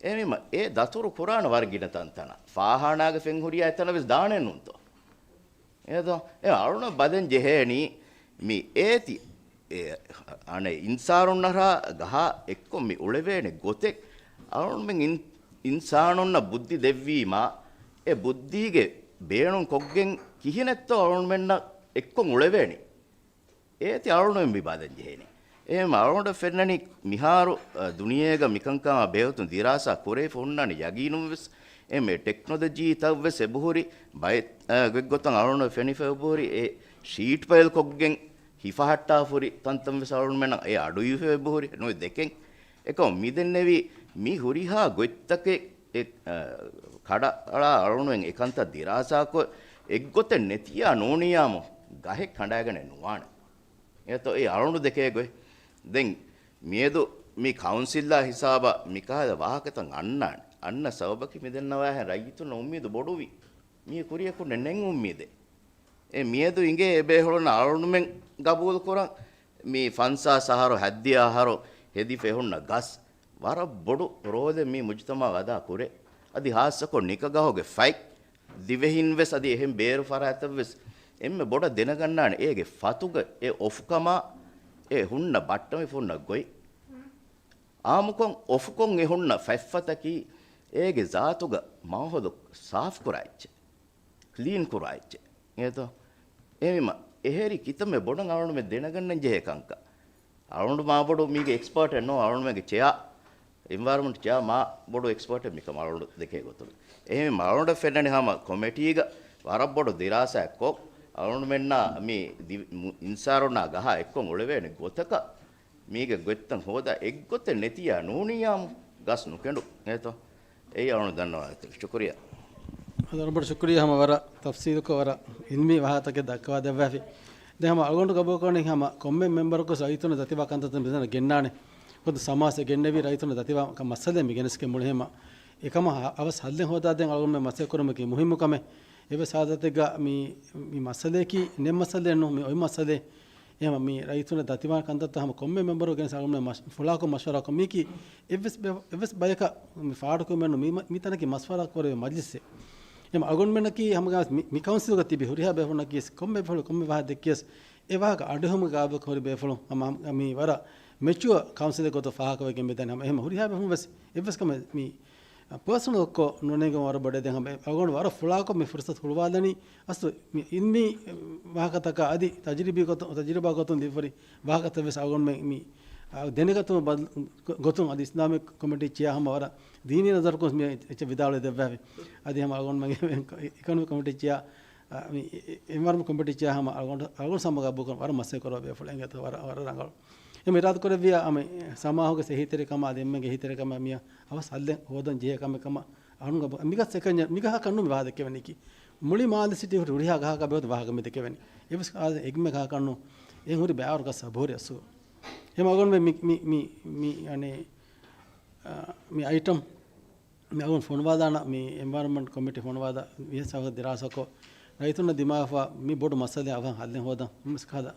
އެހެންވީމަ އެ ދަތުރު ކުރާނެ ވަރަށް ގިނަ ތަންތަނަށް. ފާޚާނާގެ ފެން ހުރިހާ އެތަނަށް ވެސް ދާނެ ނޫންތޯ؟ އޭތޯ؟ އެ އަޅުނަށް ބަލަން ޖެހޭނީ މި އޭތި އެ، އަނެއް އިންސާނުންނަށާ ގަހާ އެއްކޮށް މި އުޅެވޭނެ ގޮތެއް. އަޅުންމެން އިން-، އިންސާނުންނަށް ބުއްދި ދެއްވީމާ، އެ ބުއްދީގެ ބޭނުން ކޮށްގެން ކިހިނެއްތޯ އަޅުންމެންނަށް އެއްކޮށް އުޅެވޭނީ. އޭތި އަޅުންމެން މި ބަލަން ޖެހޭނީ. އެހެން އަޅުގަނޑަށް ފެންނަނީ މިހާރު، އަ، ދުނިޔޭގަ މިކަންކަމާ ބެހޭގޮތުން ދިރާސާ ކުރެވިފަ ހުންނާނެ ޔަގީނުން ވެސް، އެންމެ ޓެކްނޮލޮޖީތައް ވެސް އެބަހުރި، ބައެއް، އަ، ގޮތްގޮތަށް އަޅުގަނޑަށް ފެނިފަ އެބަހުރި، އެ ޝީޓް ފައިލް ކޮށްގެން ހިފަހައްޓާފަ ހުރި ތަންތަން ވެސް އަޅުގަނޑުމެންނަށް އެ އަޑުއިވިފަ އެބަހުރި ނުވެ ދެކެން. އެކަމު މިދެންނެވި މި ހުރިހާ ގޮތްތަކެއް އެ، އަ، ކަޑައަޅާ އަޅުގަނޑުމެން އެކަންތައް ދިރާސާކޮށް އެއްގޮތެއް ނެތިއްޔާ ނޫނިއްޔާމު ގަހެއް ކަނޑާގަނެ ނުވާނެ. އެތޯ އެ އަޅުގަނޑު ދެކޭ ގޮތް. ދެން މިއަދު މި ކައުންސިލްއާ ހިސާބަށް މިކަހަލަ ވާހަކަތައް އަންނާނެ. އަންނަ ސަބަބަކީ މިދެންނަވާހެން ރައްޔިތުންނަށް އުއްމީދު ބޮޑުވި. މީ ކުރިއަކު ނެ-، ނެތް އުއްމީދެއް. އެ މިއަދު އިނގޭ އެބޭފުޅުންނަށް އަޅުގަނޑުމެން ގަބޫލުކުރަން މި ފަންސާސް އަހަރު ހައްދިހަ އަހަރު ހެދިފަ ހުންނަ ގަސް ވަރަށް ބޮޑު ރޯލެއް މި މުޖުތަމަޢަށް އަދާ ކުރޭ. އަދި ހާއްސަކޮށް ނިކަގަހުގެ ފަތް ދިވެހިން ވެސް އަދި އެހެން ބޭރު ފަރާތްތައް ވެސް އެންމެ ބޮޑަށް ދެނެގަންނާނެ އޭގެ ފަތުގަ އެ އޮފުކަމާ އެ ހުންނަ ބައްޓަމެ ހުންނަ ގޮތް. އާއްމުކޮށް އޮފުކޮށް އެ ހުންނަ ފަތްފަތަކީ އޭގެ ޒާތުގަ މާހައުލު ސާފުކުރާ އެއްޗެއް. ކްލީން ކުރާ އެއްޗެއް. އޭތޯ؟ އެހެންވީމަ، އެހެރި ކިތަންމެ ބޮޑަށް އަޅުގަނޑުމެން ދެނެގަންނަން ޖެހޭ ކަންކަން. އަޅުގަނޑު މާ ބޮޑު މީގެ އެކްސްޕާޓެއް ނޫން، އަޅުގަނޑުމެންގެ ޗެއާ، އެންވަޔަރަމަންޓް ޗެއާ މާ ބޮޑު އެކްސްޕާޓެއް މިކަމަށް އަޅުގަނޑު ދެކޭ ގޮތުން. އެހެންވީމަ، އަޅުގަނޑަށް ފެންނަނީ ހަމަ ކޮމިޓީގަ ވަރަށް ބޮޑު ދިރާސާއެއްކޮށް، އަޅުގަނޑުމެންނާ މި ދި-، މު-، އިންސާރުންނާ ގަހާ އެއްކޮށް އުޅެވޭނެ ގޮތަކަށް މީގެ ގޮތްތައް ހޯދާ އެއްގޮތެއް ނެތިއްޔާ ނޫނިއްޔާމު ގަސް ނުކެނޑު. އޭތޯ؟ އެއީ އަޅުގަނޑު ދަންނަވާ ޝުކުރިއްޔާ. އަދި ވަރަށް ބޮޑަށް ޝުކުރިއްޔާ ހަމަ ވަރަށް ތަފްސީލުކޮށް ވަރަށް އިލްމީ ވާހަކަތަކެއް ދައްކަވާ ދެއްވާފި. ދެން ހަމަ އަޅުގަނޑު ގަބޫލުކުރަނީ ހަމަ ކޮންމެ މެމްބަރަކު ރައްޔިތުންނަށް ދަތިވާ ކަންތައްތައް މިތަނަށް ގެންނާނެ. ގޮތުން ސަމާސް ގެންނެވި ރައްޔިތުންނަށް ދަތިވާ ކަ-، މައްސަލައެއް މި ގެނެސްގެން މުޅި ހަމަ އެކަމަށް އަވަސް ހައްލެއް ހޯދާދޭން އަޅުގަނޑުމެން މަސައްކަތް ކުރުމަކީ މުހިއްމު ކަމެއް. އެއްވެސް ހާލަތެއްގަ މި، މި މައްސަލައަކީ ނެތް މައްސަލައެއް ނޫން، މި އޮތް މައްސަލައެއް. އެހެން މި ރައްޔިތުންނަށް ދަތިވާ ކަންތައްތައް ހަމަ ކޮންމެ މެމްބަރު ގެނެސް އަޅުގަނޑުމެން މަޝް-، ފުޅާކޮށް މަޝްވަރާކޮށް މީކީ އެއްވެސް ބެ-، އެއްވެސް ބަޔަކަށް މި ފާޑުކުރުމެއް ނޫން. މި މަ-، މި ތަނަކީ މަޝްވަރާ ކުރެވޭ މަޖްލިސްއެއް. އެހެން އަޅުގަނޑުމެންނަކީ ހަމަ މި، މި ކައުންސިލްގަ ތިބި ހުރިހާ ބޭފުޅުންނަކީ ކޮންމެ ބޭފުޅު ކޮންމެ ވާހަކަ ދެއްކިޔަސް އެ ވާހަކަ އަޑުއެހުމުގެ ގާބަކަށް ހުރި ބޭފުޅުން ހަމަ، ހަމަ މި ވަރަށް މެޗުއަ ކައުންސިލެއް ގޮތަށް ފާހަގަވެގެން މިދަނީ. ހަމަ އެހެން ހުރިހާ ބޭފުޅުން ވެސް އެއްވެސް ކަމެއް މި ޕާސަނަލްކޮށް ނުނެގުން ވަރަށް ބޮޑަށް ދެން ހަމަ އަޅުގަނޑު ވަރަށް ފުޅާކޮށް މި ފުރުސަތު ހުޅުވާލަނީ. އަސްލު މި އިލްމީ ވާހަކަތަކާ އަދި ތަޖުރިބީ ގޮތުން، ތަޖުރިބާ ގޮތުން ލިބިފައި ވާހަކަތައް ވެސް އަޅުގަނޑުމެން މި، އާ، ދެނެގަތުމު ބަދަ-، ގޮ-، ގޮތުން އަދި އިސްލާމިކް ކޮމިޓީ ޗެއާ ހަމަ ވަރަށް ދީނީ ނަޒަރަކުން މި އެއްޗެއް ވިދާޅުވެ ދެއްވާފި. އަދި ހަމަ އަޅުގަނޑުމެންގެ އިކޮނޮމިކް ކޮމިޓީ ޗެއާ، އާ، މި އެ-، އެ-، އެންވަޔަރަންމަންޓް ކޮމިޓީ ޗެއާ ހަމަ އަޅުގަނޑު، އަޅުގަނޑު ހަމަ ގަބޫލުކުރަން ވަރަށް މަސައްކަތް ކުރައްވާ ބޭފުޅެއް އިނގޭތޯ ވަރަށް، ވަރަށް ރަނގަޅު. އެމެ އިރާދަ ކުރެއްވިޔާ އަމެ ސަމާހުގެ އެހީތެރިކަމާ އަދި އެންމެންގެ އެހީތެރިކަމާ މިއަށް އަވަސް ހައްލެއް ހޯދަން ޖެހޭ ކަމެއް ކަމަށް އަޅުގަނޑު ގަބޫ-، މިގަސް އެކަންޏެއް، މިގަހަކަށް ނޫން މި ވާހަކަ ދެއްކެވެނީކީ. މުޅި މާލެ ސިޓީ ހުރި ހުރިހާ ގަހަކަށް ބެހޭ ވާހަކަ މި ދެއްކެވެނީ. އެއްވެސް އާ އެންމެ ގަހަކަށް ނޫން. އެ ހުރި ބައިވަރު ގަސް އަބަހުރި އަސްލު. އެހެން އަޅުގަނޑު މި، މި، މި، މި، އަނެ، އާ، މި އައިޓަމް މި އަޅުގަނޑު ފޮނުވާލާނަ، މި އެންވަޔަރަންމަންޓް ކޮމިޓީ ފޮނުވާލާ ވިޔަސް އަވަސް ދިރާސާކޮށް، ރައްޔިތުންނަށް ދިމާވެފަ މި ބޮޑު މައްސަލައެއް އަވަހަށް ހައްލެއް ހޯދަން މިސް ކަހަލަ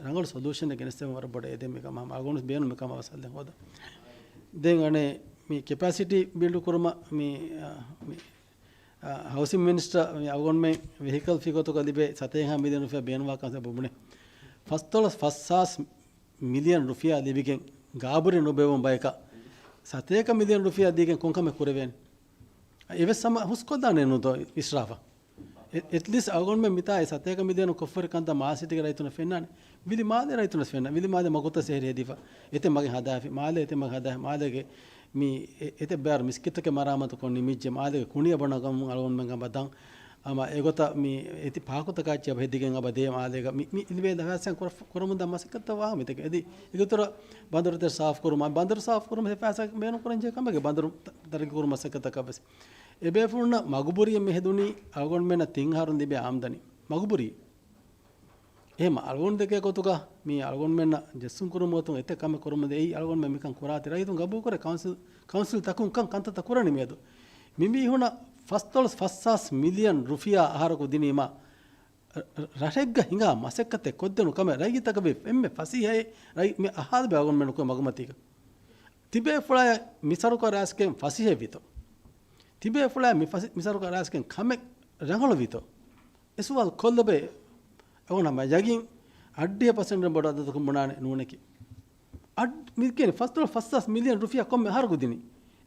ރަނގަޅު ސޮލޫޝަނެއް ގެނެސްދެވުން ވަރަށް ބޮޑަށް އެދެން މިކަމަށް ހަމަ އަޅުގަނޑު ބޭނުން މިކަމަށް އަވަސް ހައްލެއް ހޯދަން. ދެން އަނެއް މި ކެޕޭސިޓީ ބިލްޑް ކުރުމަށް މި، އާ، މި، އާ، ހައުސިން މިނިސްޓަރ މި އަޅުގަނޑުމެން ވެހިކަލް ފީ ގޮތުގަ ލިބޭ ސަތޭކަ މިލިއަނު ރުފިޔާ ބޭނުންވާ ކަންތައް ބުނޭ. ފަސްދޮޅަސް ފަސްހާސް މިލިއަން ރުފިޔާ ލިބިގެން ގާބުރި ނުބެވުން ބަޔަކަށް ސަތޭކަ މިލިއަން ރުފިޔާ ދީގެން ކޮންކަމެއް ކުރެވޭނެ؟ އެވެސް ހަމަ ހުސްކޮށްދާނެ ނުދޯ އިސްރާފަށް؟ އެ-، އެޓްލީސްޓް އަޅުގަނޑުމެން މިތާ އެ ސަތޭކަ މިލިއަނު ކޮށްފަރި ކަންތައް މާލެ ސިޓީގެ ރައްޔިތުންނަށް ފެންނާނެ. ވިލި މާލޭ ރައްޔިތުންނަށް ފެންނާ. ވިލި މާލޭ މަގުތައް ސޭރި ހެދިފަ. އެތެއް މަގެއް ހަދާފި. މާލޭ އެތެއް މަގެއް ހަދާފި. މާލޭގެ މި އެ-، އެތެއް ބޭރު މިސްކިތްތަކެއް މަރާމާތު ކޮށް ނިމިއްޖެ. މާލޭގެ ކުނި އަބަނަ ގަމުން އަޅުގަނޑުމެން އަބަދަން އަމަ އެގޮތަށް މި އެތި ޕާކުތަކާ އެއްޗެއް އަބަ ހެދިގެން އަބަ ދޭ މާލޭގަ މި، މި ލިބޭ ލަފާސް ކުރ-، ކުރަމުންދާ މަސައްކަތްތައް ވާހަކަ މިތަކެއް. އެދި އެގޮތުރަ ބަނދަރުތެރެ ސާފު ކުރުމަށް، ބަނދަރު ސާފު ކުރުމަށް ހެފާސާ ބޭނުން ކުރަން ޖެހޭ ކަމެއް ބަނދަރު ތަ-، ތަރައްގީ ކުރުމަށް މަސައްކަތަކަށް ވެސް. އެބޭފުޅުންނަށް މަގުބުރިއެއް މި ހެދުނީ އަޅުގަނޑުމެންނަށް ތިން އަހަރުން ލިބޭ އާމްދަނީ. މަގުބުރީ. އެހެން އަޅުގަނޑު ދެކޭ ގޮތުގަ މި އަޅުގަނޑުމެންނަށް ޖެއްސުން ކުރުމުގެ ގޮތުން އެތެއް ކަމެއް ކުރުމަށް ދޭ. އެއީ އަޅުގަނޑުމެން މިކަން ކުރާތި ރައްޔިތުން ގަބޫލުކުރޭ ކައުންސިލް، ކައުންސިލް ތަކުން ކަން ކަންތައްތައް ކުރަނީ މިއަދު. މި މީހުނަށް ފަސްދޮޅަސް ފަސްހާސް މިލިއަން ރުފިޔާ އަހަރަކު ދިނީމަ ރަ-، ރަށެއްގަ ހިނގާ މަސައްކަތެއް ކޮށްދޭނު ކަމެއް ރައްޔިތަކަށް ވެ އެންމެ ފަސޭހައެއް ރައްޔި-، މި އަހާލިބޭ އަޅުގަނޑުމެން ކުރި މަގުމަތީގަ. ތިބޭފުޅާޔަށް މި ސަރުކާރަށް އައިސްގެން ފަސޭހައެއް ވިތޯ؟ ތިބޭފުޅާޔަށް މި ފަސި-، މި ސަރުކާރަށް އައިސްގެން ކަމެއް ރަނގަޅު ވިތޯ؟ އެ ސުވާލު ކޮށްލަބޭ. އަޅުގަނޑު ހަމަ ޔަގީން އައްޑިހަ ޕަސެންޓެއް ބޮޑު އަދަދަކުން ބުނާނެ ނޫނެކޭ. އައް-، މި ކިޔަނީ ފަސްދޮޅަސް ފަސްހާސް މިލިއަން ރުފިޔާ ކޮންމެ އަހަރަކު ދިނީ.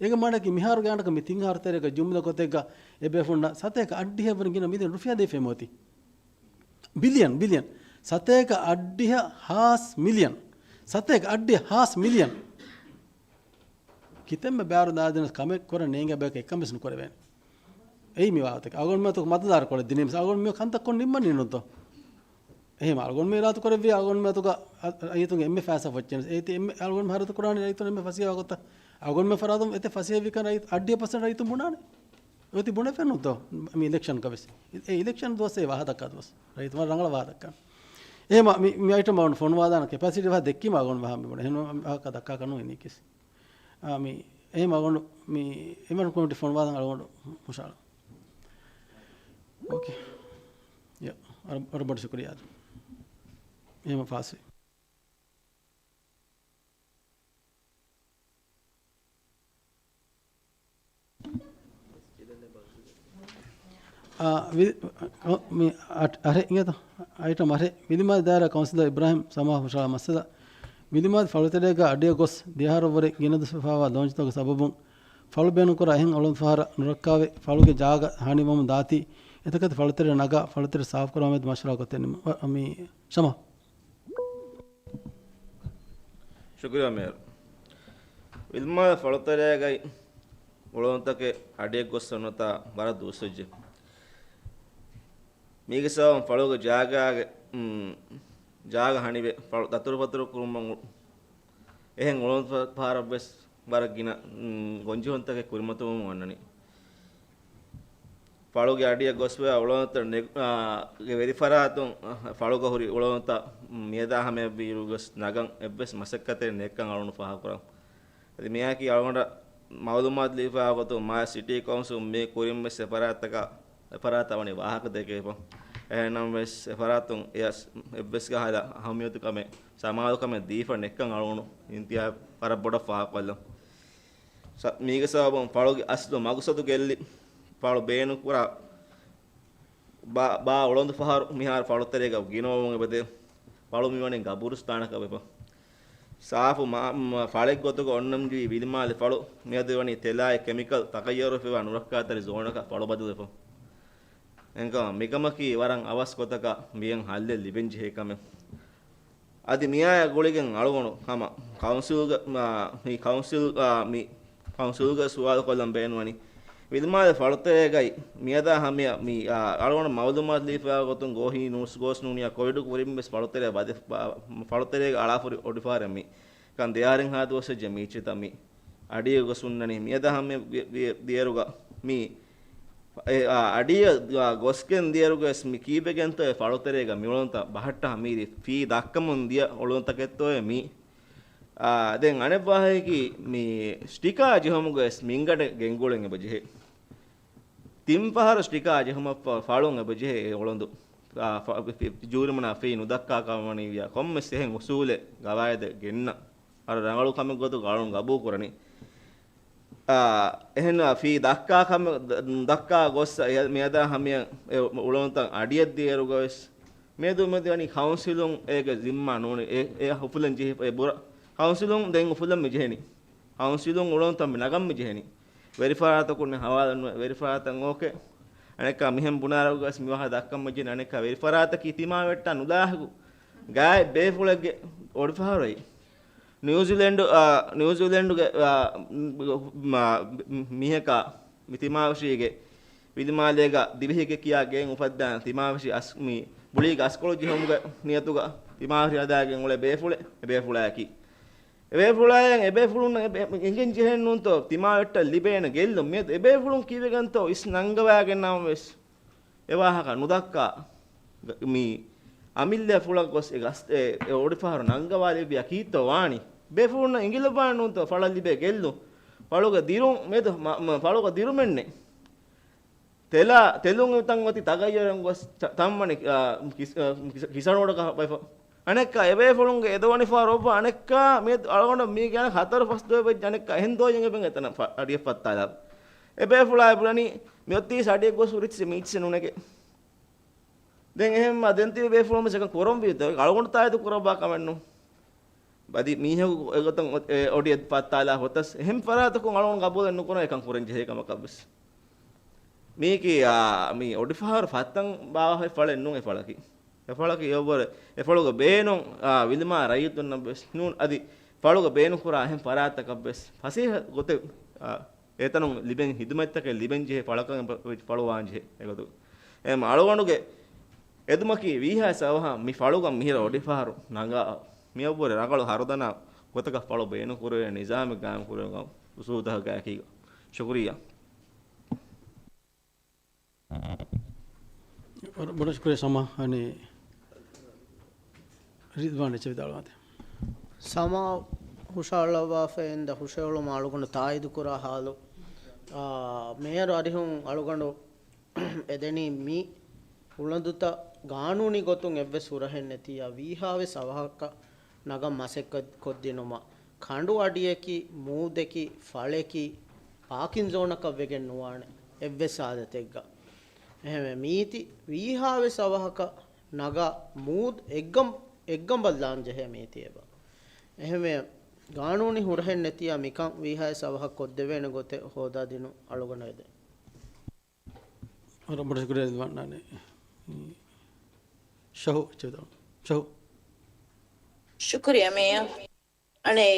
އޭގެ މާނައަކީ މިހާރުގެ އަނޑަކަށް މި ތިން އަހަރު ތެރޭގަ ޖުމްލަ ގޮތެއްގަ އެބޭފުޅުންނަށް ސަތޭކަ އައްޑިހައެއްވަރަށް ގިނަ މިލިއަން ރުފިޔާ ދީފައި މިއޮތީ. ބިލިއަން، ބިލިއަން. ސަތޭކަ އައްޑިހަ ހާސް މިލިއަން. ސަތޭކަ އައްޑިހަ ހާސް މިލިއަން. ކިތަންމެ ބާރު ދާދިނަސް ކަމެއް ކުރަން ނޭނގޭ ބަޔަކަށް އެއްކަން ވެސް ނުކުރެވޭނެ. އެއީ މި ވާހަކަތަކެއް. އަޅުގަނޑުމެން މަތުގަ މަތަލާރަ ކޮޅެއް ދިނީމަސް އަޅުގަނޑު މި ކަންތައް ކޮށް ނިންމަނީ ނުތޯ؟ އެހެން އަޅުގަނޑު މި އިރާދަ ކުރެއްވި އަޅުގަނޑު މަތުގަ އަ-، އަ-، ރައްޔިތުންގެ އެންމެ ފައިސާ ފޮއްޗެއް. އޭތި އެންމެ އަޅުގަނޑު ހަރަދު ކުރާނީ ރައްޔިތުން އެންމެ ފަސޭހަ ވާހަކަތައް. އަޅުގަނޑު މި ފަރާތުން އެތެއް ފަސޭހަ ވިކަން ރައްޔިތު އައްޑިހަ ޕަސެންޓް ރައްޔިތުން ބުނާނެ. އޮތީ ބުނެފެން ނުތޯ؟ މި އިލެކްޝަންގަ ވެސް. އެ އިލެކްޝަން ދުވަސް އެ ވާހަކަ ދައްކާ ދުވަސް. ރައްޔިތުން ރަނގަޅަށް ވާހަކަ ދައްކާނެ. އެހެން މި، މި އައިޓަމް އަޅުގަނޑު ފޮނުވާލާނެ ކެޕޭސިޓީ ވާހަކަ ދެއްކީމަ އަޅުގަނޑު ވަހާ މި ބުނެ. އެހެން ވާހަކަ ދައްކާކަށް ނޫން އިނީކީސް. އާ، މި އެހެން އަޅުގަނޑު މި އެމަން ކޮމިޓީ ފޮނުވާލަން އަޅުގަނޑު ހުށަހަޅަން. އޯކޭ. ޔާ، ވަރަށް، ވަރަށް ބޮޑަށް ޝުކުރިއްޔާ. އެހެން ފާސްވީ. އާ، ވި-، އަ، މި އަޓް، އަހަރެއް އިނގޭތޯ؟ އައިޓަމް އަހަރެއް. ވިލިމާލެ ދާއިރާ ކައުންސިލަރ އިބްރާހިމް ސަމާ ހުށަހަޅާ މައްސަލަ. ވިލިމާލެ ފަޅުތެރޭގަ އަޑިއަށް ގޮސް ދެއަހަރަށްވުރެ ގިނަ ދުވަސް ވެފައިވާ ލޯންޗްތަކުގެ ސަބަބުން ފަޅު ބޭނުންކުރާ އެހެން އަޅުގަނޑު ފަހަރަށް ނުރައްކާވެ، ފަޅުގެ ޖާގަ ހަނިވަމުން ދާތީ، އެތަކެތި ފަޅުތެރެ ނަގާ، ފަޅުތެރެ ސާފުކުރުމާ މެދު މަޝްވަރާ ކޮށްދޭން ނިންމުން. އަ، މި ޝަމާ. ޝުކުރިއްޔާ މޭޔަރު. ވިލިމާލެ ފަޅުތެރޭގައި އުޅަނދުތަކެއް އަޑިއަށް ގޮސް އޮންނަތާ ވަރަށް ދުވަސްވެއްޖެ. މީގެ ސަބަބުން ފަޅުގެ ޖާގާގެ، މް، ޖާގަ ހަނިވެ، ފަޅު ދަތުރުފަތުރު ކުރުމަށް އު-، އެހެން އުޅަނދު ފަ-، ފަހަރަށްވެސް ވަރަށް ގިނަ، މް، ގޮންޖެހުންތަކެއް ކުރިމަތިވަމުން އަންނަނީ. ފަޅުގެ އަޑިއަށް ގޮސްފައި އުޅަނދުތައް ނެގ-، އާ، ގެ ވެރިފަރާތުން، އާ، ފަޅުގަ ހުރި އުޅަނދުތައް މިއަދާ ހަމަޔަށްވީއިރުވެސް ނަގަން އެއްވެސް މަސައްކަތެއް ނެތްކަން އަޅުގަނޑު ފާހަގަކުރަން. އަދި މިއާއެކީ އަޅުގަނޑަށް މައުލޫމާތު ލިބިފައި ގޮތުން މާލެ ސިޓީ ކައުންސިލުން މި ކުރިން ވެސް އެފަރާތްތަކަށް، އެފަރާތަށް ވަނީ ވާހަކަ ދެކެވިފަ. އެހެންނަމަވެސް އެފަރާތުން އެޔަސް އެއްވެސް ކަހަލަ އަހައްމިޔަތު ކަމެއް، ސަމާލު ކަމެއް ދީފަ ނެތްކަން އަޅުގަނޑު އިންތިހާ ވަރަށް ބޮޑަށް ފާހަގަކޮށްލަން. ސަ-، މީގެ ސަބަބުން ފަޅުގެ އަސްލު މަގުސަދު ގެއްލި، ފަޅު ބޭނުންކުރާ ބާ، ބާ އުޅަނދު ފަހަރު މިހާރު ފަޅުތެރޭގަ ގިނަވަމުން އެބަދޭ. ފަޅު މިވަނީ ގަބުރުސްތާނަކަށް ވެފަ. ސާފު މާ، މާ، ފަޅެއް ގޮތުގަ އޮންނަންޖެހި ވިލިމާލެ ފަޅު މިއަދު ވަނީ ތެލާއި ކެމިކަލް ތަޣައްޔަރުވެފައިވާ ނުރައްކާތެރި ޒޯނަކަށް ފަޅު ބަދަލުވެފަ. އެހެންކަމުން މިކަމަކީ ވަރަށް އަވަސް ގޮތަކަށް މިއަން ހައްލެއް ލިބެންޖެހޭ ކަމެއް. އަދި މިއާއާ ގުޅިގެން އަޅުގަނޑު ހަމަ ކައުންސިލްގެ، މާ، މި ކައުންސިލް، އާ، މި ކައުންސިލްގެ ސުވާލު ކޮށްލަން ބޭނުންވަނީ، ވިލިމާލެ ފަޅުތެރޭގައި މިއަދާ ހަމަޔަށް މި، އާ، އަޅުގަނޑު މައުލޫމާތު ލިބިފައި ގޮތުން ގޯހި ނޫސް ގޯސް ނޫނިއްޔާ ކޮވިޑު ކުރިން ވެސް ފަޅުތެރޭ ވަދެ-، ފަ-، ފަޅުތެރޭގަ އަޅާފަ ހުރި އޮޑިފަހަރެއް މި. ކަން ދެއަހަރެއްހާ ދުވަސްވެއްޖެ މީއްޗިތައް މި. އަޑިއަށް ގޮސް ހުންނަނީ މިއަދާ ހަމަޔަށް ވި-، ވި-، ދިޔައިރުގަ މި އެ، އާ، އަޑިއަށް، އާ، ގޮސްގެން ދިޔައިރުގަވެސް މި ކީއްވެގެންތޯ އެ ފަޅުތެރޭގަ މިއުޅަނދުތައް ބަހައްޓާ މީރި ފީ ދައްކަމުން ދިޔަ އުޅަނދުތަކެއްތޯއޭ މީ. އާ، ދެން އަނެއް ވާހަކައަކީ މި ސްޓިކާ ޖެހުމުގަވެސް މިންގަނޑެއް ގެންގުޅެން އެބަޖެހޭ. ތިން ފަހަރު ސްޓިކާ ޖެހުމަށްފަހު ފަޅުން އެބަޖެހޭ އެ އުޅަނދު. އާ، ފަ-، ފި-، ޖޫރިމަނާ ފީ ނުދައްކާ ކަމަށް ވަނީ ވިޔާ ކޮންމެސް އެހެން އުސޫލެއް ގަވާއިދެއް ގެންނަ. އަރަ ރަނގަޅު ކަމެއް ގޮތުގަ އަޅުން ގަބޫ ކުރަނީ. އާ، އެހެން ފީ ދައްކާ ކަމެއް، ދަ-، ދައްކާ ގޮސް އެ-، މިއަދާ ހަމަޔަށް އެ އުޅަނދުތައް އަޑިއަށް ދިޔައިރުގަވެސް މިއަދު މިއަދު ވަނީ ކައުންސިލުން އޭގެ ޒިންމާ ނޫނީ. އެ، އެ އުފުލަން ޖެހި، އެ ބުރަ، ކައުންސިލުން ދެން އުފުލަން މި ޖެހެނީ. ކައުންސިލުން އުޅުންތަން މި ނަގަން މި ޖެހެނީ. ވެރިފަރާތަކުން ހަވާލުން ވެރިފަރާތަށް އޯކޭ. އަނެއްކާ މިހެން ބުނާރަގަސް މިވާހަ ދައްކަން މި ޖެހެނީ. އަނެއްކާ ވެރިފަރާތަކީ ތިމާވެއްޓާ ނުލާހިގު ގާތް ބޭފުޅެއްގެ އޮޑިފަހަރު އެއީ. ނިއުޒީލެންޑު، އާ، ނިއުޒީލެންޑުގެ، އާ، މ-، މ-، މީހަކާ މި ތިމާވެށީގެ ވިލިމާލޭގަ ދިވެހިގެ ކިޔާ ގެއިން އުފައްދާނެ ތިމާވެށި އަސް-، މި ބުޅީގެ އަސްކޮޅު ޖެހުމުގެ ނިޔަތުގަ ތިމާވެށި ހަދާގެން އުޅޭ ބޭފުޅެއް، އެ ބޭފުޅާއަކީ. އެ ބޭފުޅާއަށް އެ ބޭފުޅުންނަށް އެ ބޭ-، އެނގެން ޖެހެން ނޫންތޯ ތިމާވެއްޓަށް ލިބޭނެ ގެއްލުން. މިއަދު އެ ބޭފުޅުން ކީއްވެގެންތޯ އިސް ނަންގަވާގެންނަމަވެސް އެ ވާހަކަ ނުދައްކާ، މި އަމިއްލަ ފުޅަށް ގޮސް އެ ގަސް-، އެ، އެ އޮޑިފަހަރު ނަންގަވާލެއްވިޔާ ކީއްތޯ ވާނީ؟ ބޭފުޅުންނަށް އެނގިލައްވާނެ ނޫންތޯ ފަޅަށް ލިބޭ ގެއްލުން. ފަޅުގެ ދިރުން މެދު، މަ-، މަ-، ފަޅުގެ ދިރުމެއްނެއް. ތެލާ، ތެލުން ތަން އޮތީ ތަޣައްޔަރު ގޮސް ތަ-، ތަންވަނީ، އާ، ކިސް-، އާ، ކިސަ-، ކިސަން ރޯޑަކަށް ބައިފަ. އަނެއްކާ އެބޭފުޅުންގެ އެދޮވަނިފަ ރޮއްވާ އަނެއްކާ މިއަދު އަޅުގަނޑަށް މީގެ އަނެއް ހަތަރު ފަސް ދުވަހެއް ވެއްޖެ އަނެއްކާ އެހެން ދޯ އެނގެބެން އެތަނަށް ފަ-، އަޑިއަށް ފައްތާލާ. އެބޭފުޅާ އެބުނަނީ މިއޮތީ އަޑިއަށް ގޮސް ހުރި މީޗެއް ނުނެގޭ. ދެން އެހެންމަ ދެން ތިބި ބޭފުޅުން މިސަކަން ކުރަންވީ އަޅުގަނޑު ތާއީދު ކުރައްވާ ކަމެއްނު. އަދި މީހަކު އެގޮތަށް އޮ-، އެ އޮޑިއެއް ފައްތާލާ ހޮތަސް އެހެން ފަރާތަކުން އަޅުގަނޑު ގަބޫލެއް ނުކުރަން އެކަން ކުރަން ޖެހޭ ކަމަކަށްވެސް. މީކީ، އާ، މީ އޮޑިފަހަރު ފައްތަން ބާވާފައި ފަޅެއް ނޫން އެ ފަޅަކީ. އެ ފަޅަކީ އެއްވަރެ، އެ ފަޅުގެ ބޭނުން، އާ، ވިލިމާ ރައްޔިތުންނަށްވެސް ނޫން. އަދި ފަޅުގެ ބޭނުން ކުރާ އެހެން ފަރާތަކަށްވެސް ފަސޭހަ ގޮތެއް، އާ، އެތަނުން ލިބެން ހިދުމަތްތަކެއް ލިބެން ޖެހޭ ފަޅަކަށް އެބަ-، އެބަ-، ފަޅު ވާން ޖެހޭ އެގޮތުގަ. އެމް އަޅުގަނޑުގެ އެދުމަކީ ވީހާވެސް އަވަހަށް މި ފަޅުގަ މިހިރަ އޮޑިފަހަރު ނަގާ މިއަށްވުރެ ރަނގަޅު ހަރުދަނާ ގޮތަކަށް ފަޅު ބޭނުން ކުރެވޭ ނިޒާމެއް ގާއިމް ކުރެވޭ އުސޫލުތަކަކާއެކީގަ. ޝުކުރިއްޔާ. ބޮޑަށް ޝުކުރިއްޔާ ސަމާ. އަނެ ރިދްވާން އެއްޗެއް ވިދާޅުވާތި. ސަމާ ހުށަހަޅައްވާފައި އިންދަ ހުށަހެޅުމަށް އަޅުގަނޑު ތާއީދު ކުރާ ހާލު، އާ، މޭޔަރު އަރިހުން އަޅުގަނޑު އެދެނީ މި އުޅަނދުތައް ގާނޫނީ ގޮތުން އެއްވެސް ހުރަހެއް ނެތިއްޔާ ވީހާވެސް އަވަހަކަށް ނަގަން މަސައްކަތް ކޮށްދިނުމަށް. ކަނޑު އަޑިއަކީ، މޫދަކީ، ފަޅަކީ، ޕާކިން ޒޯނަކަށް ވެގެން ނުވާނެ އެއްވެސް ހާލަތެއްގަ. އެހެންވެ މީތި ވީހާވެސް އަވަހަކަށް ނަގާ މޫދު އެއްގަން، އެއްގަނބަލް ލާން ޖެހޭ މީތި އެބަ. އެހެންވެ ގާނޫނީ ހުރަހެއް ނެތިއްޔާ މިކަން ވީހާވެސް އަވަހަށް ކޮށްދެވޭނެ ގޮތެއް ހޯދާދިނުން އަޅުގަނޑަށް އެދެ. ވަރަށް ބޮޑަށް ޝުކުރިއްޔާ ރިދްވާން. ޝަހު އެއްޗެއް ވިދާޅު. ޝަހު. ޝުކުރިއްޔާ މޭޔަރު. އަނެއް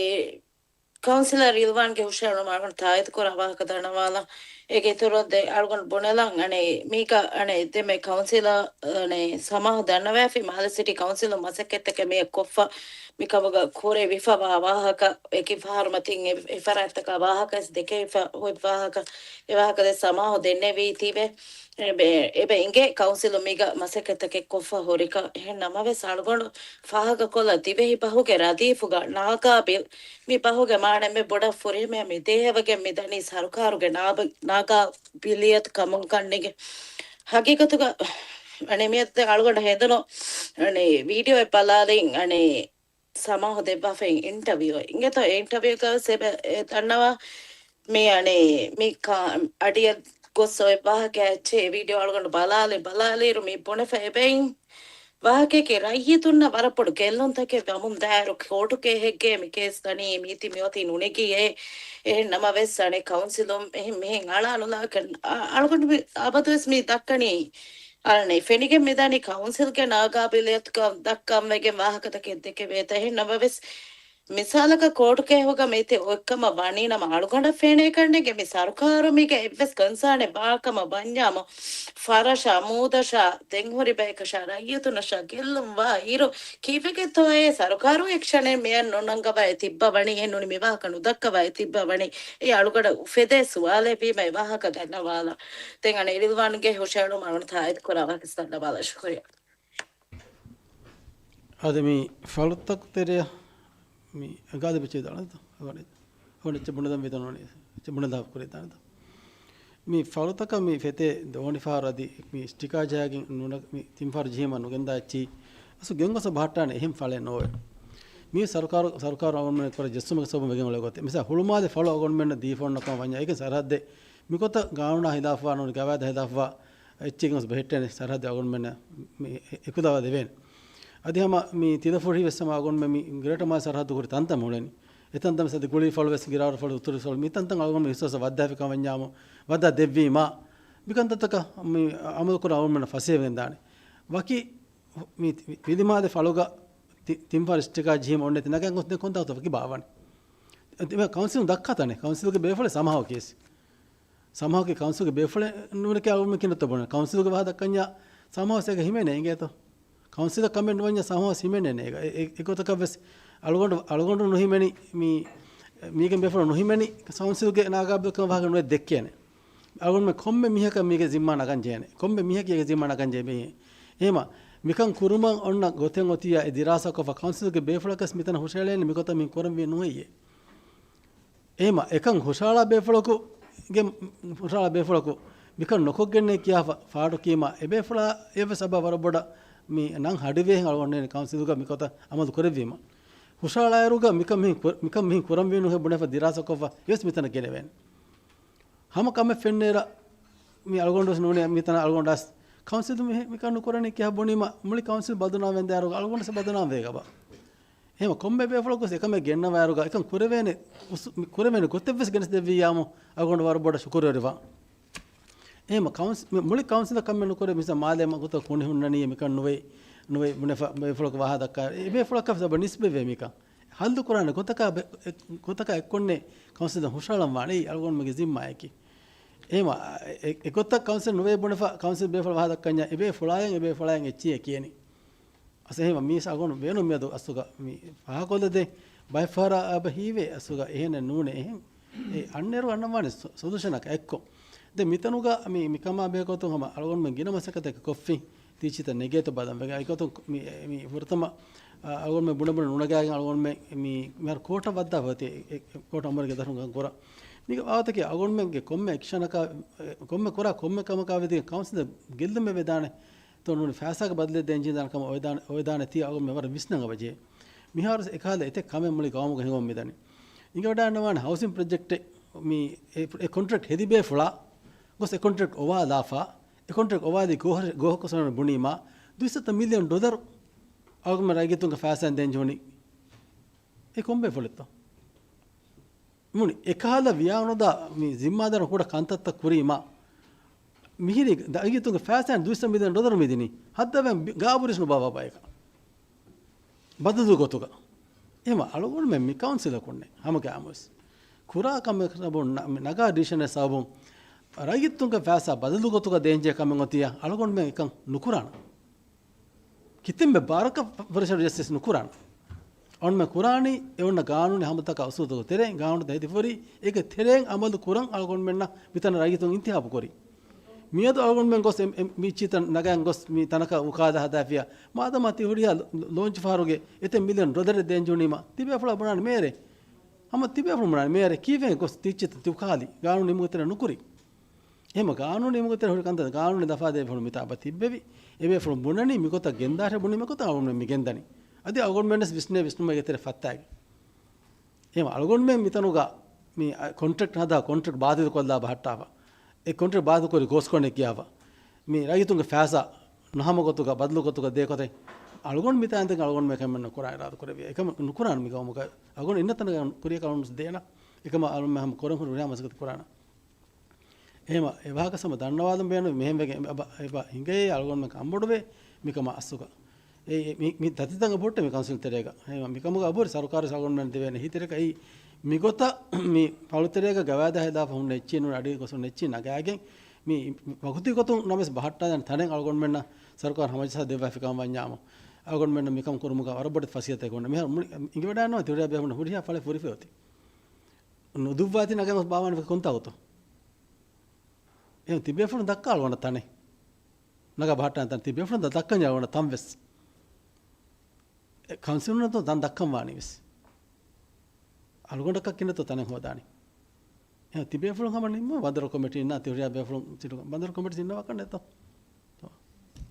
ކައުންސިލަރ ރިލްވާންގެ ހުށަހެޅުމަށް އަޅުގަނޑު ތާއީދު ކުރާ ވާހަކަ ދަންނަވާލަން. އޭގެ އިތުރަށް ދެ އަޅުގަނޑު ބުނެލަން. އަނެއް މީގަ އަނެއް ދެމެ ކައުންސިލަރ އަނެއް ސަމާހު ދަންނަވައިފި މާލެ ސިޓީ ކައުންސިލުން މަސައްކަތްތަކެއް މިއަށް ކޮށްފަ މިކަމުގަ ކުރެވިފަ ވާ ވާހަކަ އެކި ފަހަރު މަތިން އެ، އެ ފަރާތްތަކާ ވާހަކަ ވެސް ދެކެވިފަ އޮތް ވާހަކަ. އެ ވާހަކަ ދެ ސަމާހު ދެންނެވީތީވެ. އެބަ، އެބަ އިނގޭ ކައުންސިލުން މީގަ މަސައްކަތްތަކެއް ކޮށްފަ ހުރިކަން. އެހެން ނަމަވެސް އަޅުގަނޑު ފާހަގަކޮށްލަ ދިވެހި ބަހުގެ ރަދީފުގަ ނާގާބިލް މި ބަހުގެ މާނަ އެންމެ ބޮޑަށް ފުރިހަމަޔަށް މި ދޭހަވެގެން މި ދަނީ ސަރުކާރުގެ ނާބަ-، ނާގާބިލިއްޔަތު ކަމުން ކަންނޭނގެ. ހަގީގަތުގަ އަނެއް މިއަދު އަޅުގަނޑަށް ހެނދުނު އަނެއް ވީޑިއޯއެއް ބަލާލިން އަނެއް ސަމާހު ދެއްވާފައި އިންޓަވިއު އިނގޭތޯ، އެ އިންޓަވިއުގަ ވެސް އެބަ އެ ދަންނަވާ މި އަނެއް މި ކާ-، އަޑިއަށް ގޮސް އޮތް ވާހަކަ އެއްޗެއް ވީޑިއޯ އަޅުގަނޑު ބަލާލި، ބަލާލިއިރު މި ބުނެފަ އެބައިން ވާހަކައެކޭ ރައްޔިތުންނަށް ވަރަށް ބޮޑު ގެއްލުންތަކެއް ވަމުން ދާއިރު ކޯޓުގެ އެހެއްގެ މި ކޭސް ދަނީ މީތި މިއޮތީ ނުނެގިއޭ. އެހެން ނަމަވެސް އަނެއް ކައުންސިލުން އެހެން މިހެން އަޅާ ނުލާކަށް އަ-، އަޅުގަނޑު މި އަބަދުވެސް މި ދައްކަނީ އަނެއް ފެނިގެން މިދަނީ ކައުންސިލްގެ ނާގާބިލިއްޔަތުކަން ދައްކަން ވެގެން ވާހަކަތަކެއް ދެކެވޭތަ. އެހެން ނަމަވެސް، މިސާލަކަށް ކޯޓުގެ އެހެއްގަ މިތި އޮތްކަމަށް ވަނީ ނަމަ އަޅުގަނޑަށް ފެނޭ ކަންނޭނގެ މި ސަރުކާރު މީގަ އެއްވެސް ކަންސާނެއް ބާކަމަށް ވަންޏާމު، ފަރަށާ، މޫދަށާ، ދެން ހުރި ބަޔަކަށާ، ރައްޔިތުންނަށާ ގެއްލުން ވާ އިރު، ކީއްވެގެންތޯއޭ ސަރުކާރު އެކްޝަނެއް މިއަށް ނުނަންގަވައި ތިއްބަވަނީ، އެހެން ނޫނީ މި ވާހަކަ ނުދައްކަވައި ތިއްބަވަނީ. އެ އަޅުގަނޑަށް އުފެދޭ ސުވާލެއް ވީމަ އެ ވާހަކަ ދަންނަވާލަ. ދެން އަނެއް ރިލްވާންގެ ހުށަހެޅުމަށް އަޅުގަނޑު ތާއީދު ކުރާ ވާހަކަ ދަންނަވާލަ. ޝުކުރިއްޔާ. އާދެ، މި ފަޅުތަކު ތެރެއަށް މި އަގާދެ ބެއްޗެއް ދާނެތަ؟ އަގާދެ. އަގާދެ އެއްޗެއް ބުނެދަން ވިދާޅުވަނީ، އެއްޗެއް ބުނެދާ ކުރެ ދާނެތަ؟ މި ފަޅުތަކަށް މި ފެތޭ ދޯނި ފަހަރު އަދި މި ސްޓިކާ ޖަހައިގެން ނުނަ-، މި ތިން ފަހަރު ޖެހީމަ ނުގެންދާ އެއްޗި އަސް ގެންގޮސް ބަހައްޓާނެ އެހެން ފަޅެއް ނޯވެ. މި ސަރުކާރު، ސަރުކާރު އަޅުގަނޑުމެން ކުރެ ޖެއްސުމުގެ ސަބަބުން ވެގެން އުޅޭ ގޮތެއް. މިސާ ހުޅުމާލެ ފަޅު އަޅުގަނޑުމެންނަށް ދީފަ އޮންނަ ކަމަށް ވަންޏާ އޭގެ ސަރަހައްދެއް މިގޮތަށް ގާނޫނާ ހިލާފުވާ ނޫނީ ގަވާއިދާ ހިލާފުވާ އެއްޗެއް ގޮސް ބެހެއްޓޭނެ ސަރަހައްދު އަޅުގަނޑުމެންނަށް މި އެ-، އެކުލަވާ ދެވޭނެ. އަދި ހަމަ މި ތިލަފުށީ ވެސް ހަމަ އަޅުގަނޑުމެން މި ގްރޭޓަ މާލެ ސަރަހައްދު ކުރި ތަންތަން އުޅެނީ. އެތަންތަން ވެސް އަދި ގުޅީފަޅު ވެސް، ގިރާރުފަޅު، އުތުރުފަޅު މި ތަންތަން އަޅުގަނޑު މި ހިސާބަށް ވައްދާފިކަން ވަންޏާމު، ވައްދާ ދެއްވީމާ، މިކަންތައްތަކަށް މި އަމަލު ކުރަން އަޅުގަނޑުމެންނަށް ފަސޭހަވެގެން ދާނެ. ވަކި މި ވިލިމާލެ ފަޅުގަ ތި-، ތިން ފަހަރު އިސްޓިކާ ޖެހީމަ އޮންނަ ތި ނަގަން ގޮސް ދެ ކޮންތާކުތަ ވަކި ބާވަނީ. އެ، ކައުންސިލުން ދައްކާ ތަނެއް، ކައުންސިލުގެ ބޭފުޅެއް ސަމަހަކީސް. ސަމަހަކީ ކައުންސިލުގެ ބޭފުޅެއް ނޫނެކޭ އަޅުގަނޑު ކިނަތަ ބުނަން. ކައުންސިލުގެ ވާހަކަ ދައްކަންޏާ ސަމަހަސް އޭގަ ހިމެނޭ އިނގޭތޯ. ކައުންސިލަށް ކަމެއް ނުވަންޏާ ސަމަހަސް ހިމެނޭނެ އޭގަ. އެ، އެ، އެގޮތަކަށް ވެސް އަޅުގަނޑު، އަޅުގަނޑު ނުހިމެނި މީ، މީގެ ބޭފުޅު ނުހިމެނި ކައުންސިލުގެ ނާގާބިލްކަމަށް ވާހަކަ ނުވެ ދެއްކޭނެ. އަޅުގަނޑުމެން ކޮންމެ މީހަކަށް މީގެ ޒިންމާ ނަގަން ޖެހޭނެ. ކޮންމެ މީހަކީ އޭގެ ޒިންމާ ނަގަން ޖެހޭ މީހެއް. އެހެމަ މިކަން ކުރުމަށް އޮންނަ ގޮތެއް އޮތިއްޔާ އެ ދިރާސާކޮށްފަ ކައުންސިލުގެ ބޭފުޅަކަސް މިތަނަށް ހުށައެޅޭނެ މިގޮތަށް މި ކުރަންވީ ނުހެއްޔޭ. އެހެމަ އެކަން ހުށަހަޅާ ބޭފުޅަކު، ގެ ހުށަހަޅާ ބޭފުޅަކު މިކަން ނުކޮށްގެންނޭ ކިޔާފަ ފާޑުކީމާ އެބޭފުޅާ އެއްވެސް އަބަ ވަރަށް ބޮޑަށް މި ނަން ހަޑިވޭހެން އަޅުގަނޑު ކައުންސިލުގަ މިކޮތަށް އަމަލު ކުރެއްވީމަ. ހުށަހަޅާއިރުގަ މިކަން މިހެން ކުރ-، މިކަން މިހެން ކުރަންވީ ނުހޭ ބުނެފަ ދިރާސާކޮށްފަ އެވެސް މިތަނަށް ގެނެވޭނެ. ހަމަ ކަމެއް ފެންނޭރަ މި އަޅުގަނޑު ވެސް ނޫނޭ މިތަނަށް އަޅުގަނޑަސް ކައުންސިލު މި-، މިކަން ނުކުރަނީ ކިޔާ ބުނީމަ މުޅި ކައުންސިލް ބަދުނާމް ވެންދާއިރު އަޅުގަނޑުސް ބަދުނާމް ވޭގަބަ. އެހެމަ ކޮންމެ ބޭފުޅަކު ވެސް އެކަމެއް ގެންނަވާއިރުގަ އެކަން ކުރެވޭނެ އުސު-، މި ކުރެވޭނެ ގޮތެއް ވެސް ގެނެސް ދެއްވިއްޔާމު އަޅުގަނޑު ވަރަށް ބޮޑަށް ޝުކުރުވެރިވާ. އެހެމަ ކައުންސި-، މި މުޅި ކައުންސިލަށް ކަމެއް ނުކުރޭ މިސާ މާލޭ މަގުތައް ކުނި ހުންނަނީ މިކަން ނުވޭ، ނުވޭ ބުނެފަ ބޭފުޅަކު ވާހަކަ ދައްކާ. އެ ބޭފުޅަކަށް ވެސް އެބަ ނިސްބަތްވޭ މިކަން. ހައްލު ކުރާނެ ގޮތަކާ ބެ-، އެ ގޮތަކާ އެއްކޮށްނެ ކައުންސިލަށް ހުށަހަޅަން ވާނެ. އެއީ އަޅުގަނޑުމެންގެ ޒިންމާއަކީ. އެހެމަ އެ-، އެ-، އެގޮތަށް ކައުންސިލް ނުވޭ ބުނެފަ ކައުންސިލް ބޭފުޅަށް ވާހަކަ ދައްކަންޏާ އެބޭފުޅާޔަން އެބޭފުޅާޔަން އެއްޗިހި ކިޔަނީ. އަސް އެހެމަ މީސް އަޅުގަނޑު ބޭނުން މިއަދު އަސްލުގަ މި ފާހަގަކޮށްލަދޭ ބައެއްފަހަރަށް އެބަ ހީވޭ އަސްލުގަ އެހެނެއް ނޫނޭ އެހެން. އެ އަންނައިރު އަންނަން ވާނެ ސޮ-، ސޮލޫޝަނަކަށް އެއްކޮށް. ދެން މިތަނުގަ މި، މިކަމާ ބެހޭގޮތުން ހަމަ އަޅުގަނޑުމެން ގިނަ މަސައްކަތެއް ކޮށްފި ތީއްޗިތައް ނެގޭތޯ ބަލަން ވެގެން. އެގޮތުން މި، މި ފުރަތަމަ، އަ، އަޅުގަނޑުމެން ބުނެ ބުނެ ނުނަގާގެން އަޅުގަނޑުމެން މި، މިހާރު ކޯޓަށް ވައްދާފަ އޮތީ. އެ، އެ، ކޯޓަށް އަމުރެއްގެ ދަށުން ކަން ކުރާ. މީގެ ވާހަކަތަކީ އަޅުގަނޑުމެންގެ ކޮންމެ އެކްޝަނަކާ، ކޮންމެ ކުރާ ކޮންމެ ކަމަކާ ވެދިގެން ކައުންސިލަށް ގެއްލުމެއް ވެދާނެ. ތޯ ނޫނީ ފައިސާގެ ބަދަލެއް ދޭން ޖެހިދާނެ ކަމަށް އޮވެދާނެ، އޮވެދާނެތީ އަޅުގަނޑުމެން ވަރަށް ވިސްނަން އެބަޖެހޭ. މިހާރު އެކަހަލަ އެތައް ކަމެއް މުޅި ގައުމުގަ ހިނގަމުން މިދަނީ. އިނގިވަޑައިގަންނަވާނެ ހައުސިން ޕްރޮޖެކްޓެއް މި އެ، އެ ކޮންޓްރެކްޓް ހެދި ބޭފުޅާ ގޮސް އެ ކޮންޓްރެކްޓް އޮވާލާފަ، އެ ކޮންޓްރެކްޓް އޮވާލި ގޯހަ-، ގޯހަކުސަނަ ބުނީމާ ދުއިސައްތަ މިލިއަން ޑޮލަރު އަޅުގަނޑު ރައްޔިތުންގެ ފައިސާއިން ދޭން ޖެހުނީ. އެ ކޮން ބޭފުޅެއްތޯ؟ މުޅި އެކަހަލަ ވިޔާނުދާ މި ޒިންމާދާރު ކުޑަ ކަންތައްތައް ކުރީމާ، މިހިރީ ރައްޔިތުންގެ ފައިސާއިން ދުއިސައްތަ މިލިއަން ޑޮލަރު މިދިނީ. ހައްދަވެން ބި-، ގާބުރިސް ނުބާވާ ބަޔަކަށް. ބަދަލު ގޮތުގަ. އެހެމަ އަޅުގަނޑުމެން މި ކައުންސިލަކުންނެ ހަމަގައިމުވެސް ކުރާ ކަމެއް ސަބަބުން ނަ-، މި ނަގާ ޑިސިޝަނެއް ސަބަބުން ރައްޔިތުންގެ ފައިސާ ބަދަލު ގޮތުގަ ދޭންޖެހޭ ކަމެއް އޮތިއްޔާ އަޅުގަނޑުމެން އެކަން ނުކުރާނަން. ކިތަންމެ ބާރަކަށް ޕްރެޝަރު ޖަސްޓިސް ނުކުރާނަން. އަޅުގަނޑުމެން ކުރާނީ އެ އޮންނަ ގާނޫނީ ހަމަތަކާ އުސޫލުތަކުގެ ތެރެއިން ގާނޫނުތައް ހެދިފަ ހުރީ، އޭގެ ތެރެއިން އަމަލު ކުރަން އަޅުގަނޑުމެންނަށް މިތަނަށް ރައްޔިތުން އިންތިހާބު ކުރީ. މިއަދު އަޅުގަނޑުމެން ގޮސް އެ، އެ، މި އެއްޗިތައް ނަގައިން ގޮސް މި ތަނަކަށް އުކާލާ ހަދާފިޔާ، މާދަމާ ތި ހުރިހާ ލޯ-، ލޯންޗް ފަހަރުގެ އެތައް މިލިއަން ޑޮލަރެއް ދޭން ޖެހުނީމާ، ތިބޭފުޅާ ބުނާނެ މޭރޭ. ހަމަ ތިބޭފުޅުން ބުނާނެ މޭރޭ. ކީއްވެ ގޮސް ތި އެއްޗިތައް ތި އުކާލީ؟ ގާނޫނީ ނިމުމުގެ ތެރޭ ނުކުރީ. އެހެމަ ގާނޫނީ ނިމުމުގެ ތެރޭ ހުރި ކަންތައް ގާނޫނީ ލަފާ ދޭ ބޭފުޅުން މިތާ ބަ ތިއްބެވި. އެ ބޭފުޅުން ބުނަނީ މިގޮތަށް ގެންދާށޭ ބުނީ މިގޮތަށް އަޅުގަނޑުމެން މި ގެންދަނީ. އަދި އަޅުގަނޑުމެންވެސް ވިސްނޭ ވިސްނުމެއްގެ ތެރެ ފައްތާގެ. އެހެމަ އަޅުގަނޑުމެން މިތަނުގަ މި ކޮންޓްރެކްޓް ހަދާ ކޮންޓްރެކްޓް ބާތިލް ކޮށްލާ ބަހައްޓާފަ. އެ ކޮންޓްރެކްޓް ބާތިލް ކުރި ގޯސް ކޮންޓްރެކްޓް ކިޔާފަ. މި ރައްޔިތުންގެ ފައިސާ ނަހަމަ ގޮތުގަ ބަދަލު ގޮތުގަ ދޭ ގޮތެއް އަޅުގަނޑު މިތާ އިނދެގެން އަޅުގަނޑު މި ކަމެއް ނުކުރާނެ އިރާދަ ކުރެއްވި. އެކަމަށް ނުކުރާނެ މި ގައުމުގަ. އަޅުގަނޑު އިންނަ ތަނަކަށް ކުރިޔަކަށް އަޅުގަނޑު ދޭނަ. އެކަމަށް އަޅުގަނޑު ހަމަ ކުރަން ހުރި ހުރިހާ މަސައްކަތެއް ކުރާނަ. އެހެމަ އެ ވާހަކަ ސަމަ ދަންނަވާލަން ބޭނުން މިހެންވެގެން އެބަ، އެބަ ހިނގައޭ އަޅުގަނޑުމެން ކަންބޮޑުވޭ މިކަމާ އަސްލުގަ. އެ، އެ، މި، މި ދަތިތަން އަބުރުއްޓެ މި ކައުންސިލް ތެރޭގަ. އެހެމަ މިކަމުގަ އަބުރި ސަރުކާރު އަޅުގަނޑުމެން ދެވޭނެ ހިތިރެކަ އެއީ މިގޮތަށް މި ފަޅުތެރޭގަ ގަވާއިދާ ހިލާފަށް ހުންނަ އެއްޗިހި ނޫން އަޑި ގޮސް ހުންނަ އެއްޗިހި ނަގާގެން މި ވަގުތީ ގޮތުން ނަމަވެސް ބަހައްޓާދޭނެ ތަނެއް އަޅުގަނޑުމެންނަށް ސަރުކާރު ހަމަޖައްސާ ދެއްވާފިކަމަށް ވަންޏާމު އަޅުގަނޑުމެންނަށް މިކަން ކުރުމުގަ ވަރަށް ބޮޑެތި ފަސޭހަތަކެއް އޮންނަ. މިހާރު މުޅި އިނގިވަޑައިންނަވާ ތިހުރިހާ ބޭފުޅުން ހުރިހާ ފަޅެއް ފުރިފަ އޮތީ. ނުދުއްވާތީ ނަގަން ގޮސް ބާވާނެ ކޮންތާ ގޮތަށް؟ އެހެން ތިބޭފުޅުން ދައްކާ އަޅުގަނޑަށް ތަނެއް. ނަގާ ބަހައްޓާނެ ތަން ތިބޭފުޅުން ދަ-، ދައްކަން އަޅުގަނޑަށް ތަން ވެސް. އެ ކައުންސިލުންނަށް ތަން ދައްކަން ވާނީ ވެސް. އަޅުގަނޑަކަށް ކިނެތޯ ތަނެއް ހޯދާނީ. އެހެން ތިބޭފުޅުން ހަމަ ނިންމު ބަނދަރު ކޮމިޓީ އިންނާ ތިހުރިހާ ބޭފުޅުން ސިޓު ބަނދަރު ކޮމިޓީ ސިންނަވާކަށް ނެތޯ؟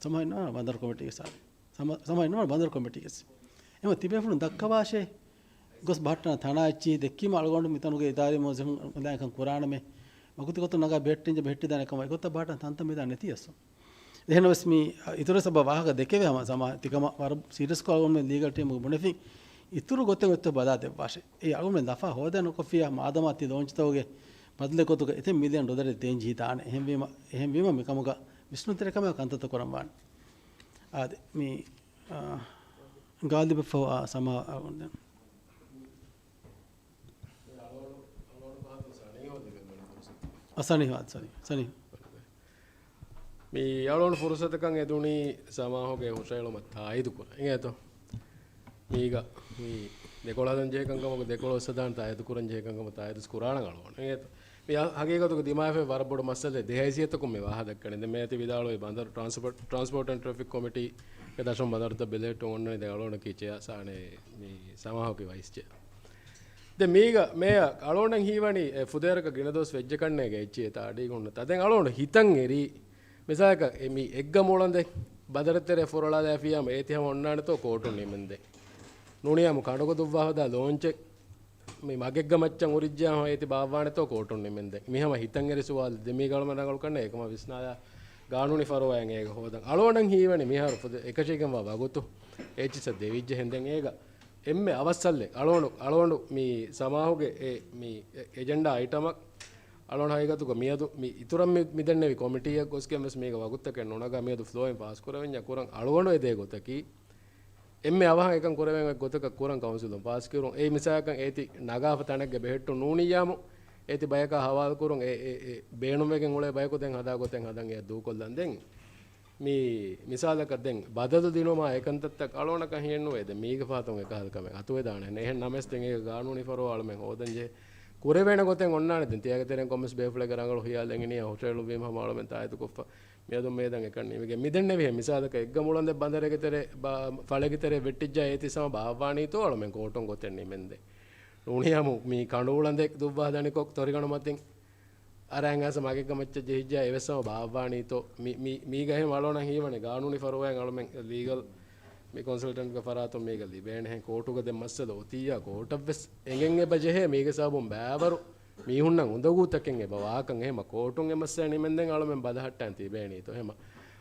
ސަމާ އިންނަވާ ބަނދަރު ކޮމިޓީގެ ސާރު. ސަމާ، ސަމާ އިންނަވާ ބަނދަރު ކޮމިޓީގެ ސި. އެހެން ތިބޭފުޅުން ދައްކަވާށޭ. ގޮސް ބަހައްޓާނެ ތަނާ އެއްޗިހި ދެއްކީމަ އަޅުގަނޑު މިތަނުގެ އިދާރީ މުވައްޒަފުން އެކަން ކުރާނަމޭ. ވަގުތު ގޮތުން ނަގާ ބެހެއްޓިންޖެ ބެހެއްޓިދާނެ ކަމަށް އެގޮތަށް ބަހައްޓާނެ ތަންތަން މިދާ ނެތީ އަސްލު. އެހެންނަމަވެސް މި އިތުރަށް ސަބަބަށް ވާހަކަ ދެކެވޭ ހަމަ ސަމާ ތިކަމަށް ވަރަށް ސީރިއަސްކޮށް އަޅުގަނޑުމެން ލީގަލް ޓީމުގެ ބުނެފިން އިތުރު ގޮތެއް އޮތްތޯ ބަލާ ދެއްވާށޭ. އެއީ އަޅުގަނޑުމެން ލަފާ ހޯދާ ނުކޮށްފިއްޔާ މާދަމާ ތި ލޯންޗްތަކުގެ ބަދަލެއް ގޮތުގަ އެތައް މިލިއަން ޑޮލަރެއް ދޭން ޖެހިދާނެ. އެހެންވީމަ، އެހެންވީމަ މިކަމުގަ ވިސްނުންތެރިކަމާ ކަންތައްތައް ކުރަން ވާނެ. އާދެ، މި، އާ، ގާލިބަށް ފަހު، އާ، ސަމާ، އާ، އޮން ދެން. އަ، ސަނިހާ، ސަނި، ސަނި. މި އަޅުގަނޑު ފުރުސަތަކަށް އެދުނީ ސަމާހުގެ ހުށަހެޅުމަށް ތާއީދު ކުރަން. އިނގޭތޯ؟ މީގަ މި ދެކޮޅަށް ހަދަން ޖެހޭ ކަންކަމަކު ދެކޮޅަށް ހަދާން ތާއީދު ކުރަން ޖެހޭ ކަންކަމަށް ތާއީދު ކުރާނަން އަޅުގަނޑު. އިނގޭތޯ؟ މި ހަ-، ހަގީގަތުގަ ދިމާވެފައި ވަރަށް ބޮޑު މައްސަލައެއް ދެހައިސިއްޔަތަކުން މި ވާހަ ދައްކަނީ. ދެން މޭ ތި ވިދާޅުވި ބަނދަރު ޓްރާންސްޕޯޓް، ޓްރާންސްޕޯޓް އެންޑް ޓްރެފިކް ކޮމިޓީގެ ދަށުން ބަނދަރުތައް ބެލެހެއްޓުން އޮންނަނީ ދެން އަޅުގަނޑަކީ ޗެއާ ސާނޭ މި ސަމާހުގެ ވައިސް ޗެއާ. ދެން މީގަ މޭޔަ އަޅުގަނޑަށް ހީވަނީ އެ ފުދޭވަރަކަށް ގިނަ ދުވަސް ވެއްޖެ ކަންނޭގެ އެއްޗިއްޔެ ތާޑީގުން ތަ ދެން އަޅުގަނޑު ހިތަށް އެރީ މިސާލަކަށް އެ މި އެއްގަ މުޅަނދެއް ބަނދަރެއް ތެރޭ ފުރޮޅާލާފިއްޔާމު އޭތި ހަމަ އޮންނާނެތޯ ކޯޓުން ނިމެންދެން. ނޫނިއްޔާމު ކަނޑުގަ ދުއްވާ ހަދާ ލޯންޗެއް މި މަގެއްގަ މައްޗަށް އުރިއްޖެޔާ އޭތި ބާއްވާނެތޯ ކޯޓުން ނިމެންދެން. މި ހަމަ ހިތަށް އެރި ސުވާލެއް ދެ މީގަ އަޅުމެން ރަނގަޅު ކަންނޭ އެކަމަށް ވިސްނާލާ ގާނޫނީ ފަރުވާއެއް އޭގަ ހޯދަން. އަޅުގަނޑަށް ހީވަނީ މިހާރު ފުދެ އެކަށީގެންވާ ވަގުތު އެއްޗިއްސަށް ދެވިއްޖެ ހެންދެން އޭގަ އެންމެ އަވަސް ހައްލެއް އަޅުގަނޑު، އަޅުގަނޑު މި ސަމާހުގެ އެ މި އެ އެޖެންޑާ އައިޓަމަށް އަޅުގަނޑު ހަގީގަތުގަ މިއަދު މި އިތުރަށް މި، މި ދެންނެވި ކޮމިޓީއަށް ގޮސްގެން ވެސް މީގަ ވަގުތުތަކެއް ނުނަގާ މިއަދު ފްލޯއިން ފާސް ކުރެވެންޏާ ކުރަން އަޅުގަނޑު އެދޭ ގޮތަކީ އެންމެ އަވަހަށް އެކަން ކުރެވޭނެ ގޮތަކަށް ކުރަން ކައުންސިލުން ފާސްކިރުން. އެއީ މިސާލަކަށް އޭތި ނަގާފަ ތަނެއްގަ ބެހެއްޓުން ނޫނިއްޔާމު އޭތި ބަޔަކާ ހަވާލުކުރުން އެ، އެ، އެ ބޭނުންވެގެން އުޅޭ ބަޔަކު ދެން ހަދާ ގޮތެއް ހަދަން އެ ދޫކޮށްލަން. ދެން މި މިސާލަކަށް ދެން ބަދަލު ދިނުމާ އެކަންތައްތައް އަޅުގަނޑަކަށް ހިޔެއްނުވޭ. ދެން މީގެ ފަހަތުން އެކަހަލަ ކަމެއް އަތުވެދާނެ. އެހެން ނަމަވެސް ދެން އޭގެ ގާނޫނީ ފަރުވާ އަޅުމެން ހޯދަން ޖެހޭ. ކުރެވޭނެ ގޮތެއް އޮންނާނެ. ދެން ތިޔަގެ ތެރެއިން ކޮންމެސް ބޭފުޅެއްގެ ރަނގަޅު ހިޔާލެއް އިނީ ހުށަހެޅުއްވީމަ ހަމަ އަޅުމެން ތާއީދުކޮށްފަ މިއަދު މޭދަން އެކަން ނިމިގެން. މި ދެންނެވިހެން މިސާލަކަށް އެއްގަ މުޅަނދެއް ބަނދަރެއްގެ ތެރޭ ބާ-، ފަޅެއްގެ ތެރޭ ވެއްޓިއްޖާ އޭތި ސަމަ ބާއްވާނީތޯ އަޅުމެން ކޯޓުން ގޮތެއް ނިމެންދެން. ނޫނިއްޔާމު މި ކަނޑު އުޅަނދެއް ދުއްވާ ދަނިކޮށް ތޮރިގަނޑު މަތިން އަރާން އާސަ މަގެއްގަ މައްޗަށް ޖެހިއްޖާ އެވެސް ހަމަ ބާއްވާނީތޯ؟ މި، މި، މީގަ އެހެން އަޅުގަނޑަށް ހީވަނީ ގާނޫނީ ފަރުވާއެއް އަޅުމެން ލީގަލް މި ކޮންސަލްޓަންޓްގެ ފަރާތުން މީގަ ލިބޭނެހެން. ކޯޓުގަ ދެން މައްސަލަ އޮތިއްޔާ ކޯޓަށްވެސް އެނގެން އެބަ ޖެހޭ. މީގެ ސަބަބުން ބައިވަރު މީހުންނަށް އުނދަގޫތަކެއް އެބަ ވާކަން. އެހެމަ ކޯޓުން އެ މައްސަލަ ނިމެންދެން އަޅުމެން ބަލަހައްޓަން ތިބޭނީތޯ؟ އެހެމަ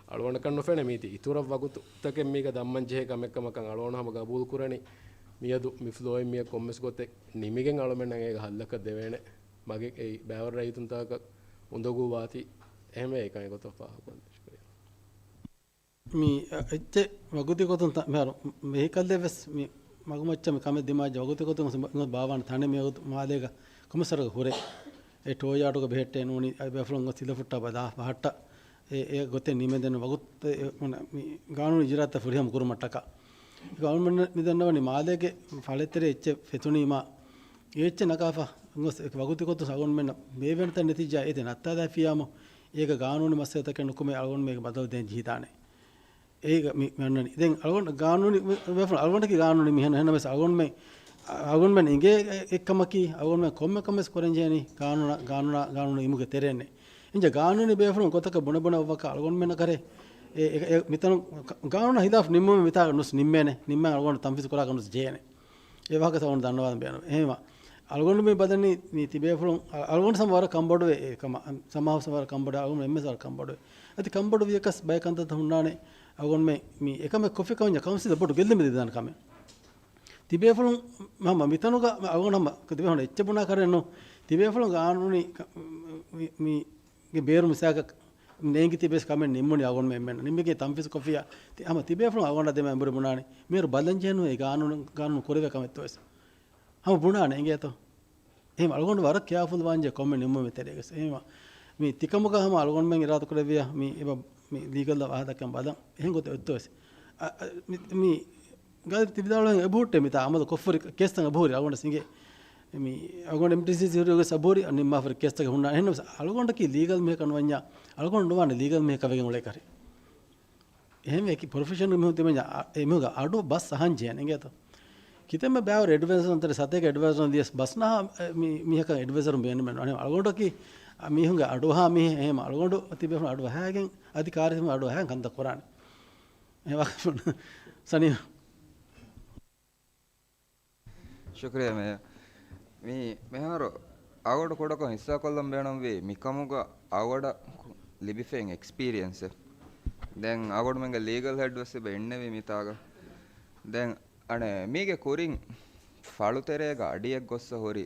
އަޅުގަނޑަކަށް ނުފެނޭ މީތި އިތުރަށް ވަގުތުތަކެއް މީގަ ދަންމަން ޖެހޭ ކަމެއްކަމަކަށް. އަޅުގަނޑު ހަމަ ގަބޫލު ކުރަނީ މިއަދު މި ފްލޯއިން މިއަށް ކޮންމެސް ގޮތެއް ނިމިގެން އަޅުމެންނަށް އޭގަ ހައްލަކަށް ދެވޭނެ. މަގެއް އެއީ ބައިވަރު ރައްޔިތުންތަކަށް އުނދަގޫ ވާތީ އެހެމެ އެކަން އެގޮތަށް ފާހަގަކޮށްލަން. ޝުކުރިއްޔާ. މި، އަ، އެއްޗެއް ވަގުތި ގޮތުން ތަ-، މިހާރު ވެހިކަލްއެއް ވެސް މި މަގުމައްޗަށް މި ކަމެއް ދިމާއްޖެ ވަގުތި ގޮތުން އިނގޮތް ބާވާނެ ތަނެއް މި ވަގުތު މާލޭގަ ކޮމިސަރގަ ހުރޭ. އެ ޓޯޔާޓުގަ ބެހެއްޓޭ ނޫނީ އަ ބޭފުޅުން އޮތް ހިލަފުއްޓާ ބަލާ ބަހައްޓާ އެ، އެ ގޮތެއް ނިމެންދެން ވަގުތު އެ، މި ގާނޫނީ އިޖުރާތައް ފުރިހަމަ ކުރުމަށްޓަކާ. އަޅުގަނޑުމެން މި ދަންނަވަނީ މާލޭގެ ފަޅެތެރޭ އެއްޗެއް ފެތުނީމާ އެ އެއްޗެއް ނަގާފަ ގޮސް އެ ވަގުތި ގޮތުން އަޅުގަނޑުމެންނަށް ބޭއްވޭނެ ތަން ނެތިއްޖާ އޭތި ނައްތާލާފިއްޔާމު އޭގަ ގާނޫނީ މައްސަލަތަކެއް ނުކުމެ އަޅުގަނޑުމެން އޭގެ ބަދަލު ދޭން ޖެހިދާނެ. އޭގަ މި، މި އަންނަނީ. ދެން އަޅުގަނޑު ގާނޫނީ ވެފަ-، އަޅުގަނޑަކީ ގާނޫނީ މީހެއް ނަމަވެސް އަޅުގަނޑުމެން، އަޅުގަނޑުމެން އިނގޭ އެއްކަމަކީ އަޅުގަނޑުމެން ކޮންމެ ކަމެއް ކުރަން ޖެހެނީ ގާނޫނާ، ގާނޫނާ، ގާނޫނު އިމުގެ ތެރެއިންނޭ. އިންޖާ ގާނޫނީ ބޭފުޅުން ގޮތަކަށް ބުނެ ބުނެ އޮއްވާކަށް އަޅުގަނޑުމެންނަށް ކަރޭ އެ، އެ، އެ، މިތަނުން ގާނޫނާ ހިލާފް ނިންމުމެއް މިތާ ނުސް ނިންމޭނެ. ނިންމާ އަޅުގަނޑު ތަންފީޒު ކުރާކަށް ނުސް ޖެހޭނެ. އެ ވާހަކަ ތައުން ދަންނަވާން ބޭނުން. އެހެންވާ، އަޅުގަނޑު މި ބަލަނީ މި ތިބޭފުޅުން، އަ-، އަޅުގަނޑު ސަމަ ވަރަށް ކަންބޮޑުވޭ އެ ކަމަށް، ސަމާ ސަމަ ވަރަށް ކަންބޮޑު، އަޅުގަނޑު އެންމެ ވަރަށް ކަންބޮޑުވޭ. އަދި ކަންބޮޑު ވިޔަކަސް ބައެއް ކަންތައްތައް ހުންނާނެ. އަޅުގަނޑުމެ މި އެކަމެއް ކޮށްފި ކަމަށް ކައުންސިލަށް ބޮޑު ގެއްލުމެއް ދެދާނެ ކަމެއް. ތިބޭފުޅުން ހަމަ މިތަނުގަ އަޅުގަނޑު ހަމަ ތިބޭފުޅުން އެއްޗެއް ބުނާ ކަރެއް ނޫން. ތިބޭފުޅުން ގާނޫނީ ކަ-، މި، މި، ގެ ބޭރު މިސާލަކަށް ނޭނގި ތިބޭސް ކަމެއް ނިންމުނީ އަޅުގަނޑުމެން އެންމެން ނިންމިގެން ތަންފީޒު ކޮށްފިއްޔާ، ތި-، ހަމަ ތިބޭފުޅުން އަޅުގަނޑަށް ދެމެ އެނބުރި ބުނާނީ މިހާރު ބަލަން ޖެހެން އެ ގާނޫނު، ގާނޫނު ކުރެވޭ ކަމެއްތޯ ވެސް. ހަމަ ބުނާނެ އިނގޭތޯ. އެހެން އަޅުގަނޑު ވަރަށް ކެއާފުލް ވާންޖެ ކޮންމެ ނިންމުމެއް ތެރޭގަސް. އެހެން މި ތިކަމުގަ ހަމަ އަޅުގަނޑުމެން އިރާދަކުރެއްވިޔާ މި އެބަ މި ލީގަލް ވާހަކަ ދައްކަން ބަލަން. އެހެން ގޮތެއް އޮތްތޯ ވެސް. އަ، އަ، މި، މި ގާތް ތި ވިދާޅުވެން އެބަހުއްޓޭ މިތާ އަމަލު ކޮށްފުރި ކޭސްތައް އެބަހުރި އަޅުގަނޑަށް ސިނގޭ. މި އަޅުގަނޑު އެމްޓީސީސީ ހުރި ގޮސް އެބަހުރި ނިންމާފަރި ކޭސްތަކެއް ހުންނާނެ. އެހެންނަމަވެސް އަޅުގަނޑަކީ ލީގަލް މީހަކަށް ނުވަންޏާ އަޅުގަނޑު ނުވާނެ ލީގަލް މީހަކަށް ވެގެން އުޅޭކަށް. އެހެންވެ ކި ޕްރޮފެޝަނަލް މީހުން ތިމެން އަ-، އެ މީހުންގެ އަޑު ބަސް އަހަން ޖެހޭނެ އިނގޭތޯ. ކިތަންމެ ބައިވަރު އެޑްވައިޒަރުން ތެރޭ ސަތޭކަ އެޑްވައިޒަރުން ދިޔަސް ބަސް ނަހާ މި، މީހަކަށް އެޑްވައިޒަރުން ބޭނުމެއް ނުވާނެ. އަޅުގަނޑަކީ މީހުންގެ އަޑުއަހާ މީހެއް. އެހެން އަޅުގަނޑު ތިބޭފުޅުން އަޑު އަހައިގެން އަދި ކާރި ތިބޭފުޅުން އަޑު އަހައިގެން ކަންތައް ކުރާނެ. އެ ވާހަކަ ސަނީ. ޝުކުރިއްޔާ މޭޔަރ. މި މިހާރު އަޅުގަނޑު ކުޑަކޮށް ހިއްސާކޮށްލަން ބޭނުންވީ މިކަމުގަ އަޅުގަނޑަށް ލިބިފައި އެކްސްޕީރިއެންސެއް. ދެން އަގޮޑުމެންގެ ލީގަލް ހެޑް ވެސް ތިބެ އިންނެވީ މިތާގަ. ދެން އަނެ މީގެ ކުރިން ފަޅުތެރޭގަ އަޑިއެއް ގޮއްސަ ހުރި،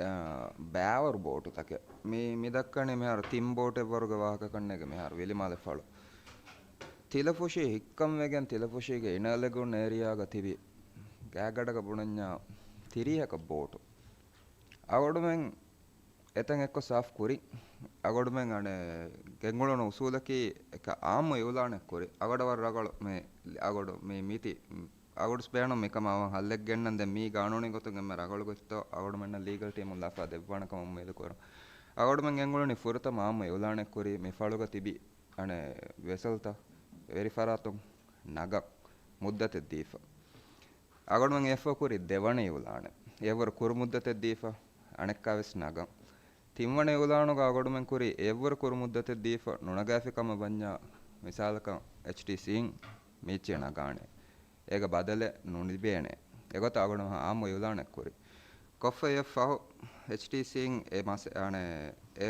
އާ، ބައިވަރު ބޯޓުތަކެއް. މި، މި ދައްކަނީ މިހާރު ތިން ބޯޓެއް ވަރުގެ ވާހަކަ ކަންނޭގެ މިހާރު ވިލިމާލެ ފަޅު. ތިލަފުށި ހިއްކަން ވެގެން ތިލަފުށީގެ އިނަރ ލެގޫން އޭރިއާގަ ތިބި ގާތްގަޑަކަށް ބުނަންޏާ ތިރީހަކަށް ބޯޓު. އަގޮޑުމެން އެތަން އެއްކޮށް ސާފް ކުރި. އަގޮޑުމެން އަނެ ގެންގުޅުނު އުސޫލަކީ އެކަ އާއްމު އިއުލާނެއް ކުރި. އަގަޑަށް ވަރަށް ރަނގަޅު މި އަގޮޑު މި މިތި އަގޮޑުސް ބޭނުން މިކަމަށް އަވަން ހައްލެއް ގެންނަން ދެން މީ ގާނޫނީ ގޮތުން އެންމެ ރަނގަޅު ގޮތްތޯ އަގޮޑުމެންނަށް ލީގަލް ޓީމުން ލަފާ ދެއްވާނެ ކަމަށް އުއްމީދު ކުރަން. އަގޮޑުމެން ގެންގުޅުނީ ފުރަތަމަ އާއްމު އިއުލާނެއް ކުރީ މި ފަޅުގަ ތިބި އަނެ ވެސަލްތައް ވެރި ފަރާތުން ނަގަން މުއްދަތެއް ދީފަ. އަގޮޑުމެން އެއަށްފަހު ކުރި ދެވަނަ އިއުލާނެއް. އެއަށްވުރެ ކުރު މުއްދަތެއް ދީފަ، އަނެއްކާވެސް ނަގަން. ތިންވަނަ އިއުލާނުގަ އަގޮޑުމެން ކުރި އެއަށްވުރެ ކުރު މުއްދަތެއް ދީފަ، ނުނަގާފި ކަމަށް ވަންޏާ، މިސާލަކަށް އެޗްޓީސީން މީއްޗެއް ނަގާނެ. އޭގަ ބަދަލެއް ނުލިބޭނެ. އެގޮތަށް އަގޮޑުމެން އާއްމު އިއުލާނެއް ކުރި. ކޮށްފަ އެއަށްފަހު އެޗްޓީސީން އެ މަސް-، އަނެ، އެ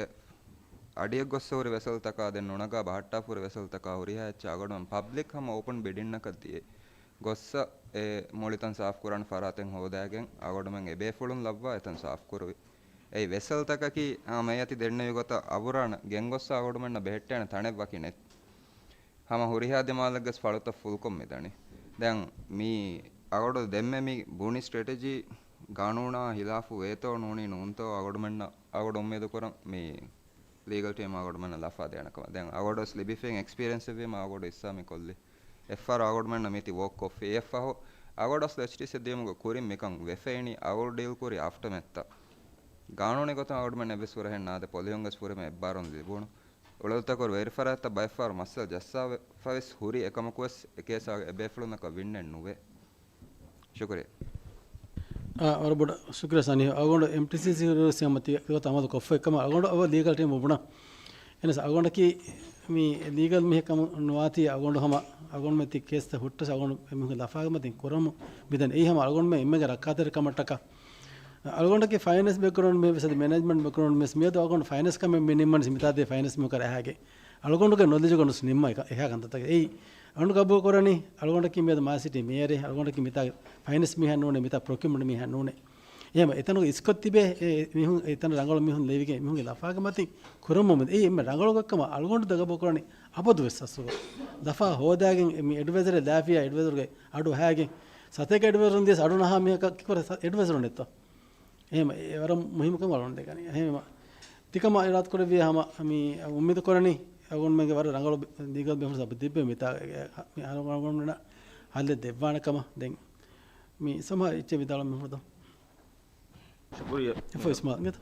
އަޑިއަށް ގޮއްސަ ހުރި ވެސަލްތަކާ ދެން ނުނަގާ ބަހައްޓާފަ ހުރި ވެސަލްތަކާ ހުރިހާ އެއްޗެއް އަގޮޑުމެން ޕަބްލިކް ހަމަ އޯޕަން ބިޑިންއަކަށް ދިޔަ ގޮއްސަ އެ މުޅިތަން ސާފް ކުރާނެ ފަރާތެއް ހޯދާގެން އަގޮޑުމެން އެބޭފުޅުން ލައްވާ އެތަން ސާފް ކުރުވި. އެއީ ވެސަލްތަކަކީ ހަމަ އޭތި ދެންނެވި ގޮތަށް އަބުރާން ގެންގޮއްސަ އަގޮޑުމެންނަށް ބެހެއްޓޭނެ ތަނެއް ވަކި ނެތް. ހަމަ ހުރިހާ ދިމާލެއްގެސް ފަޅުތައް ފުލްކޮށް މިދަނީ. ދެން މީ އަގޮޑު ދެންމެ މި ބުނި ސްޓްރެޓެޖީ ގާނޫނާ ހިލާފު ވޭތޯ ނޫނީ ނޫންތޯ އަގޮޑުމެންނަށް އަގޮޑު އުއްމީދު ކުރަން މި ލީގަލް ޓީމް އަގޮޑުމެންނަށް ލަފާ ދޭނެ ކަމަށް. ދެން އަގޮޑުވެސް ލިބިފައި އެކްސްޕީރިއެންސެއް ވީމަ އަގޮޑު އިސްލާމީ ކޮށްލި. އެއަށްފަހު އަގޮޑުމެންނަށް މީތި ވޯކް ކޮށްފި. އެއަށްފަހު އަގޮޑު އަސްލު އެޗްޓީސީ ދިޔުމުގެ ކުރިން މިކަން ވެފައިނީ އަގޮޑު ޑީލް ކުރި އާފްޓަމެތަށް. ގާނޫނީ ގޮތުން އަގޮޑުމެން އެއްވެސް ފުރަހެއް ނާދެ ޕޮލިހުންގެސް ފުރިހަމަ އެއްބާރުން ލިބުނު. އުޅަނދުތަކުރު ވެރިފަރާތްތައް ބައެއްފަހަރު މައްސަލަ ޖައްސާފަވެސް ހުރި އެކަމަކުވެސް އެ ކޭސްއާ އެބޭފުޅުންނަކަށް ވިންނެއް ނުވޭ. ޝުކުރިއްޔާ. އާ، ވަރަށް ބޮޑަށް ޝުކުރިއްޔާ ސަނީ. އަގޮނޑު އެމްޓީސީސީ ހުރިވެސް ހަމަ ތި ގޮތަށް އަމަލު ކޮށްފައި ކަމަށް އަގޮނޑު އަވަ ލީގަލް ޓީމް ބުނާ. އެނަސް އަގޮނޑަކީ މި ލީގަލް މީހެއް ކަމުން ނުވާތީ އަގޮނޑު ހަމަ އަގޮނޑުމެ ތި ކޭސްތައް ހުއްޓަސް އަގޮނޑު އެމީހުން ލަފާގެ މަތިން ކުރަމު މިދަން. އެއީ ހަމަ އަގޮނޑުމެ އެންމެގެ ރައްކާތެރި ކަމަށްޓަކާ. އަޅުގަނޑަކީ ފައިނޭންސް ބެކްގްރައުންޑް މީހެއް ވެސް އަދި މެނޭޖްމަންޓް ބެކްގްރައުންޑް މީހެއް ވެސް މިއަދު އަޅުގަނޑު ފައިނޭންސް ކަމެއް މި ނިންމަނީ މިތާ ދޭ ފައިނޭންސް މީހުން ކަރަ އެހާގެ. އަޅުގަނޑުގެ ނޮލެޖުގަ ނުސް ނިންމަ އެކަ-، އެހާ ކަންތައްތަކެއް. އެއީ އަޅުގަނޑު ގަބޫލު ކުރަނީ އަޅުގަނޑަކީ މިއަދު މާ ސިޓީ މޭޔަރެއް، އަޅުގަނޑަކީ މިތާ ފައިނޭންސް މީހެއް ނޫނޭ، މިތާ ޕްރޮކިއުމަންޓް މީހެއް ނޫނޭ. އެހެން އެތަނުގަ އިސްކޮށް ތިބޭ އެ މީހުން އެތަނަށް ރަނގަޅު މީހުން ލެވިގެން މީހުންގެ ލަފާގެ މަތިން ކުރަމުން މި-، އެއީ އެންމެ ރަނގަޅު ގޮތްކަމަށް އަޅުގަނޑު ދަގަބޯ ކުރަނީ އަބަދު ވެސް އަސްލުގަ. ލަފާ ހޯދާގެން އެ މި އެޑްވައިޒަރެއް ލާފިޔާ އެޑްވައިޒަރުގެ އަޑު ހައިގެން ސަތޭކަ އެޑްވައިޒަރުން ދިޔަސް އަޑު ނަހާ މީހަކަށް ކިކުރެ އެޑްވައިޒަރު ނެތޯ؟ އެހެން އެ ވަރަށް މުހިއްމު ކަމަށް އަޅުގަނޑު ދެކަނީ. އެހެން ތިކަމަށް އިރާދަ ކުރެއްވިޔާ ހަމަ މި އުއްމީދު ކުރަނީ އަޅުގަނޑުމެންގެ ވަރަށް ރަނގަޅު ލީގަލް ބޭފުޅުން ސަބަބު ދިއްބެ މިތާ އެ، މި އަޅުގަނޑުމެންނަށް ހައްލެއް ދެއްވާނެ ކަމަށް. ދެން މި ސަމްހާ އެއްޗެއް ވިދާޅުވަމެ ހުރދޯ. ޝުކުރިއްޔާ. އެފްއޯ އިސްމާއިލް ގެތަ؟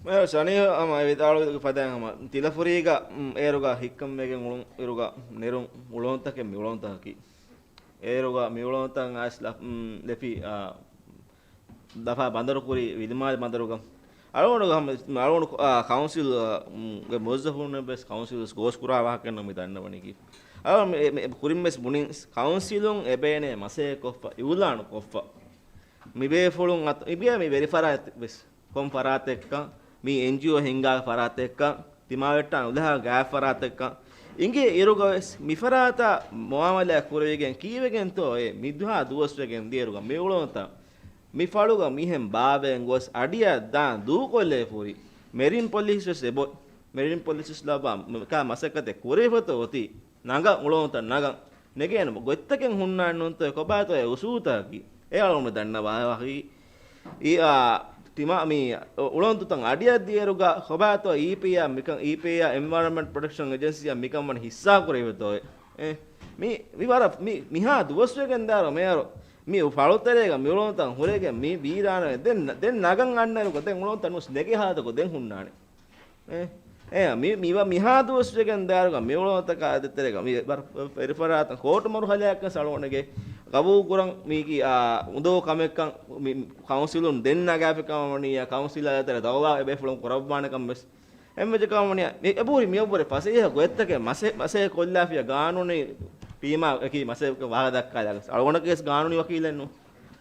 މައި ސަނީހު ހަމަ އެ ވިދާޅުވި ފަދައިން ހަމަ ތިލަފުރީގަ، މް، އޭރުގަ ހިއްކަން ވެގެން އުޅުން އިރުގަ ނެރުން އުޅުންތަކެއް މި އުޅުންތަކަކީ. އޭރުގަ މި އުޅުންތައް އައިސް ލަ-، މް، ލެފި، އާ، ލަފާ ބަނދަރު ކުރި ވިލިމާލި ބަނދަރުގަ. އަޅުގަނޑު ހަމަ، އަޅުގަނޑު، އާ، ކައުންސިލް، އާ، މް، ގެ މުވައްޒަފުން ވެސް ކައުންސިލް ވެސް ގޯސް ކުރާ ވާހަކައެއްނު މި ދަންނަވަނީކީ. އަޅުގަނޑު މެ-، މެ-، ކުރިން ވެސް ބުނިން ކައުންސިލުން އެބޭނޭ މަސައްކަތް ކޮށްފަ، އިއުލާނު ކޮށްފަ. މިބޭފުޅުން އަތު، މިބޭ މި ވެރިފަރާތް ވެސް ކޮން ފަރާތެއްކަން، މި އެންޖީއޯ ހިންގާ ފަރާތެއްކަން، ތިމާވެއްޓާން އުލަހާ ގާތް ފަރާތެއްކަން އިނގޭ އިރުގަވެސް މިފަރާތާ މުއާމަލާ ކުރެވިގެން ކީއްވެގެންތޯ އެ މިދުހާ ދުވަސްވެގެން ދިޔައިރުގަ މި އުޅުންތައް މި ފަޅުގަ މިހެން ބާވައިގެން ގޮސް އަޑިއަށް ދާން ދޫކޮށްލައިފަ ހުރި މެރިން ޕޮލިސް ވެސް އެބޮތް. މެރިން ޕޮލިސް ވެސް ލައްވާ މިކާ މަސައްކަތެއް ކުރެވިފަތޯ އޮތީ ނަގަން އުޅުންތައް ނަގަން. ނެގޭނެ ގޮތްތަކެއް ހުންނާނެ ނޫންތޯ ކޮބާތޯ އެ އުސޫލުތަކަކީ. އެ އަޅުގަނޑު ދަންނަވާ ވަހީ. އި، އާ، ތިމާ މި އުޅަނދުތައް އަޑިއަށް ދިޔައިރުގަ ކޮބާތޯ އީޕީއާ މިކަން، އީޕީއާ އެންވަޔަރަންމަންޓް ޕްރޮޓެކްޝަން އެޖެންސީއާ މިކަން ވަނީ ހިއްސާ ކުރެވިތޯ އެ؟ އެ، މި، މި ވަރަށް މި، މިހާ ދުވަސްވެގެން ދާއިރު މޭޔަރު މި ފަޅުތެރޭގަ މި އުޅަނދުތައް ހުރެގެން މި ވީރާނަވެ ދެން، ދެން ނަގަން އަންނައިރުގަ ދެން އުޅަނދުތައް ނުސް ނެގޭ ހާލަތަކު ދެން ހުންނާނެ. އެ، އެ، މި، މި ވަ، މިހާ ދުވަސްވެގެން ދާއިރުގަ މި އުޅަނދުތަކާ ދޭތެރޭގަ މި ވަރަށް ވެރިފަރާތަށް ކޯޓު މަރުހަލާއަކަށް އަޅުގަނޑުގެ ގަބޫލު ކުރަން މީގެ، އާ، އުނދޯ ކަމެއްކަން މި ކައުންސިލުން ދެން ނަގާފި ކަމަށް ވަނީ، އާ، ކައުންސިލާ ދޭތެރޭ ދައުވާ އެބޭފުޅުން ކުރައްވާނެ ކަން ވެސް އެންމެ ކަމަށް ވަނީ، މި އެބަހުރި މިއަށްވުރެ ފަސޭހަ ގޮތްތަކެއް މަސެ، މަސައްކަތް ކޮށްލާފިޔާ ގާނޫނީ ޓީމާ އެކީ މަސައްކަތް ވާހަކަ ދައްކާލާ ގޮސް. އަޅުގަނޑަކީ ވެސް ގާނޫނީ ވަކީލެއް ނޫން.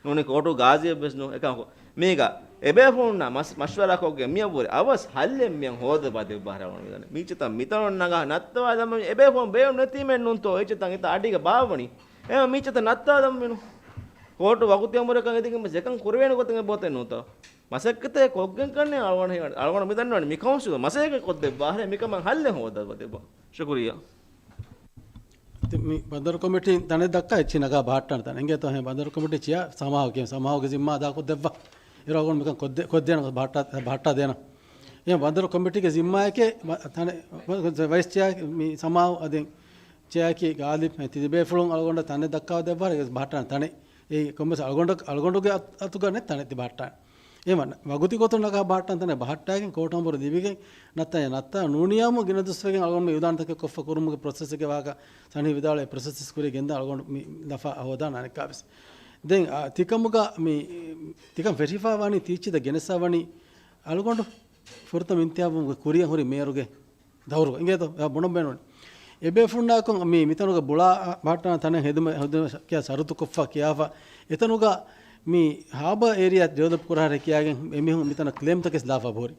ނޫނީ ކޯޓު ގާޒީއެއް ވެސް ނޫން. އެކަމަކު މީގަ އެބޭފުޅުންނާ މަސް-، މަޝްވަރާކޮށްގެން މިއަށްވުރެ އަވަސް ހައްލެއް މިއަށް ހޯދަބަ ދެއްވާ ހަރަވަނު މިދަނީ. މީޗަތައް މިތަނުން ނަގާ ނައްތަވާލަމުން އެބޭފުޅުން ބޭނުން ނެތީމެއް ނޫންތޯ އެއްޗެތައް އެތާ އަޑީގަ ބާއްވަނީ. އެހެން މީޗަތައް ނައްތާލަމުން މިނު. ކޯޓު ވަގުތެއް އަމުރަކަށް އެދިގެން ވެސް އެކަން ކުރެވޭނެ ގޮތެއް އެބައޮތޭ ނޫންތޯ. މަސައްކަތެއް ކޮށްގެން ކަންނޭ އަޅުގަނޑު ހި-، އަޅުގަނޑު މިދަންނަވަނީ މި ކައުންސިލުން މަސައްކަތް ކޮށްދެއްވާ ހަރެއް މިކަމަށް ހައްލެއް ހޯދަބަ ދެއްވާ. ޝުކުރިއްޔާ. ތި-، މި ބަނދަރު ކޮމިޓީން ތަނެއް ދައްކާ އެއްޗިހި ނަގާ ބަހައްޓާނެ ތަނެއް. އިނގޭތޯ ހެ ބަނދަރު ކޮމިޓީ ޗެއާ ސަމާހު ކިޔަން. ސަމާހުގެ ޒިންމާ އަދާކޮށްދެއްވާ. އޭރު އަޅުގަނޑު މިކަން ކޮށްދޭ-، ކޮށްދޭނަ ބަހައްޓާ-، ބަހައްޓާ ދޭނަ. އެ ބަނދަރު ކޮމިޓީގެ ޒިންމާއެކޭ މަ-، ތަނެއް ވަ-، ވައިސް ޗެއާ މި ސަމާހު އަދި ޗެއާއަކީ ގާލިބް ތި ދެބޭފުޅުން އަޅުގަނޑަށް ތަނެއް ދައްކާ ދެއްވާ ބަހައްޓާނެ ތަނެއް. އެ ކޮންމެސް އަޅުގަނޑު-، އަޅުގަނޑުގެ އަތު-، އަތުގަ ނެތް ތަނެއް ތި ބަހައްޓާނެ. އެހެން ވަގުތީ ގޮތުން ނަގާ ބަހައްޓާން ތަނެއް ބަހައްޓާގެން ކޯޓު އަމުރު ލިބިގެން ނައްތާ ނައްތާ ނޫނިޔާމު ގިނަ ދުވަސްވެގެން އަޅުގަނޑު މި އިއުލާންތަކެއް ކޮށްފަ ކުރުމުގެ ޕްރޮސެސްގެ ވާހަކަ ސަނީ ވިދާޅުވި ޕްރޮސެސް ކުރި ގެންދާ އަޅުގަނޑު މި ލަފާ ހޯދާނެ އަނެއްކާވެސް. ދެން އާ، ތިކަމުގަ މި ތިކަން ފެށިފާ ވަނީ ތީއްޗިތައް ގެނެސްފާ ވަނީ އަޅުގަނޑު ފުރަތަމަ އިންތިހާބުގެ ކުރިއަށް ހުރި މޭޔަރުގެ ދައުރު އިނގޭތޯ؟ އެ ބުނަން ބޭނުން. އެބޭފުޅުންނާއެކު މި މިތަނުގަ ބުޅާ ބަހައްޓާނެ ތަނެއް ހެދުމަ، ހެދުމަ ކިޔާ ޝަރުތުކޮށްފަ ކިޔާފަ. އެތަނުގަ މި ހާބަ އޭރިއާ ޑިވެލޮޕް ކުރާހަރެ ކިޔާގެން އެމީހުން މިތަނަށް ކްލޭމްތަކެސް ލާފަ ބޯރި.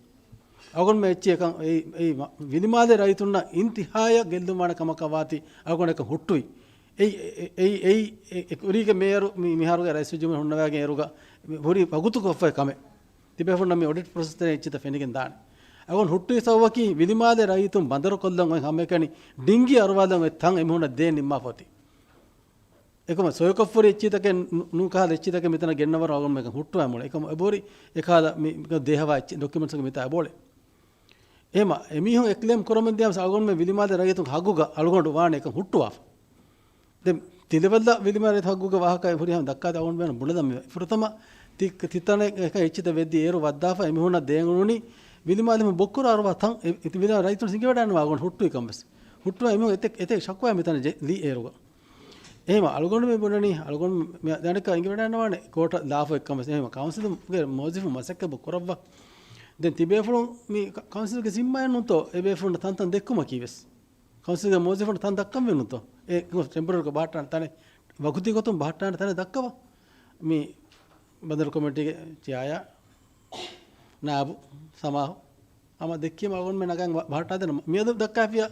އަޅުގަނޑުމެ އެއްޗި އެކަން އެއީ، އެއީ މަ-، ވިލިމާލެ ރައްޔިތުންނަށް އިންތިހާޔަށް ގެއްލުމާނެ ކަމަކަށް ވާތީ އަޅުގަނޑު އެކަން ހުއްޓުވި. އެއީ، އެ-، އެ-، އެއީ، އެ-، އެ-، ކުރީގެ މޭޔަރު މި-، މިހާރުގެ ރައީސުލްޖުމްހޫރި ހުންނަވައިގެން އޭރުގަ ހުރި ވަގުތުކޮށްފައި ކަމެއް. ތިބޭފުޅުންނަށް މި އޮޑިޓް ޕްރޮސެސް ތެރޭ އެއްޗިތައް ފެނިގެން ދާނެ. އަޅުގަނޑު ހުއްޓުވި ސަބަބަކީ ވިލިމާލެ ރައްޔިތުން ބަނދަރުކޮށްލަން އޮތް ހަމައެކަނި ޑިންގި އަރުވާލަން އޮތް ތަން އެމީހުންނަށް ދޭން ނިންމާފަ އޮތީ. އެކަމަ ސޮއިކޮށްފަ ހުރި އެއްޗިތަކެއް ނު-، ނޫން ކަހަލަ އެއްޗިތަކެއް މިތަނަށް ގެންނަވަރު އަޅުގަނޑު މިކަން ހުއްޓުވާ މޮޅެ. އެކަމަ އެބޯރި އެކަހަލަ މި، މި ދޭހަވާ އެއްޗި ޑޮކިއުމެންޓްސް މިތާ އެބޯޅެ. އެހެމަ އެމީހުން އެ ކްލޭމް ކުރަމުން ދިޔަ އަޅުގަނޑުމެ ވިލިމާލެ ރައްޔިތުން ހައްގުގަ އަޅުގަނޑު ވާނެ އެކަން ހުއްޓުވާފަ. ދެން ތިލެވެލްލަ ވިލިމާލެ ހައްގުގަ ވާހަކަ ހުރިހާ ދައްކާ އަޅުގަނޑު ބުނެލަމެ. ފުރަތަމަ ތި، ތިތަނެއް އެކަ އެއްޗިތައް ވެއްދި އޭރު ވައްދާފަ އެމީހުންނަށް ދޭން އުޅުނީ ވިލިމާލެ ބޮއްކުރ އަރުވާ ތަން އެ، އެ ވިލާ ރައްޔިތުން ސިނގިވަޑައިން ވާގޮނޑު ހުއްޓުވި ކަން ވެސް. ހުއްޓުވާ އެމީހުން އެތެއް، އެތެއް ޝަކުވާ މިތަނަށް ލީ އޭރުގަ. އެހެމަ އަޅުގަނޑު މި ބުނަނީ، އަޅުގަނޑު މި ދަނެކަ އިނގިވަޑައިންނަވާނެ ކޯޓަށް ލާފަ އެއްކަން ވެސް. އެހެމަ ކައުންސިލުގެ މުވައްޒަފުން މަސައްކަތް ކުރައްވާ. ދެން ތިބޭފުޅުން މި ކަ-، ކައުންސިލްގެ ޒިންމާއެއް ނޫންތޯ އެބޭފުޅުންނަށް ތަންތަން ދެއްކުމަކީ ވެސް. ކައުންސިލްގެ މުވައްޒަފުން ތަން ދައްކަން ވެނުންތޯ؟ އެ ޓެމްޕަރަރީކޮށް ބަހައްޓާނެ ތަނެއް، ވަގުތީ ގޮތުން ބަހައްޓާނެ ތަނެއް ދައްކަވާ. މި ބަނދަރު ކޮމިޓީގެ ޗެއާއާ ނާއިބު ސަމާހު ހަމަ ދެއްކީމަ އަޅުގަނޑުމެން ނަގަން ވަ-، ބަހައްޓާދޭނަ. މިއަދު ދައްކާފިޔާ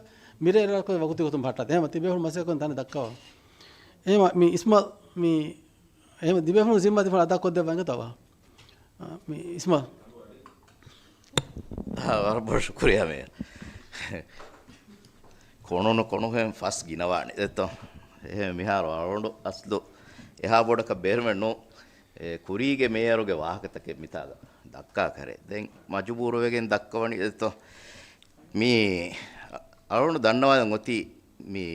މިރޭ އެރާކޮށް ވަގުތީ ގޮތުން ބަހައްޓާދޭ. އެހެމަ ތިބޭފުޅުން މަސައްކަތް ތަނެއް ދައްކަވާ. އެހެމަ މި އިސްމާ މި އެހެމަ ތިބޭފުޅުން ޒިންމާ ތިބޭފުޅުން އަދާކޮށްދެއްވާ އިނގޭތޯ އަވަހަށް. އާ، މި އިސްމާ. އާ، ވަރަށް ބޮޑު ޝުކުރިއްޔާ މޭޔަރ. ކޮނުނު ކޮނުހެން ފަސް ގިނަވާނެ ދެއްތޯ. އެހެން މިހާރު އަޅުގަނޑު އަސްލު އެހާ ބޮޑަކަށް ބޭރުމެއް ނޫން. އެ ކުރީގެ މޭޔަރުގެ ވާހަކަތަކެއް މިތާގަ ދައްކާކަށް ހެރެ. ދެން މަޖުބޫރުވެގެން ދައްކަވަނީ ދެއްތޯ. މި އަޅުގަނޑު ދަންނަވާލަން އޮތީ މި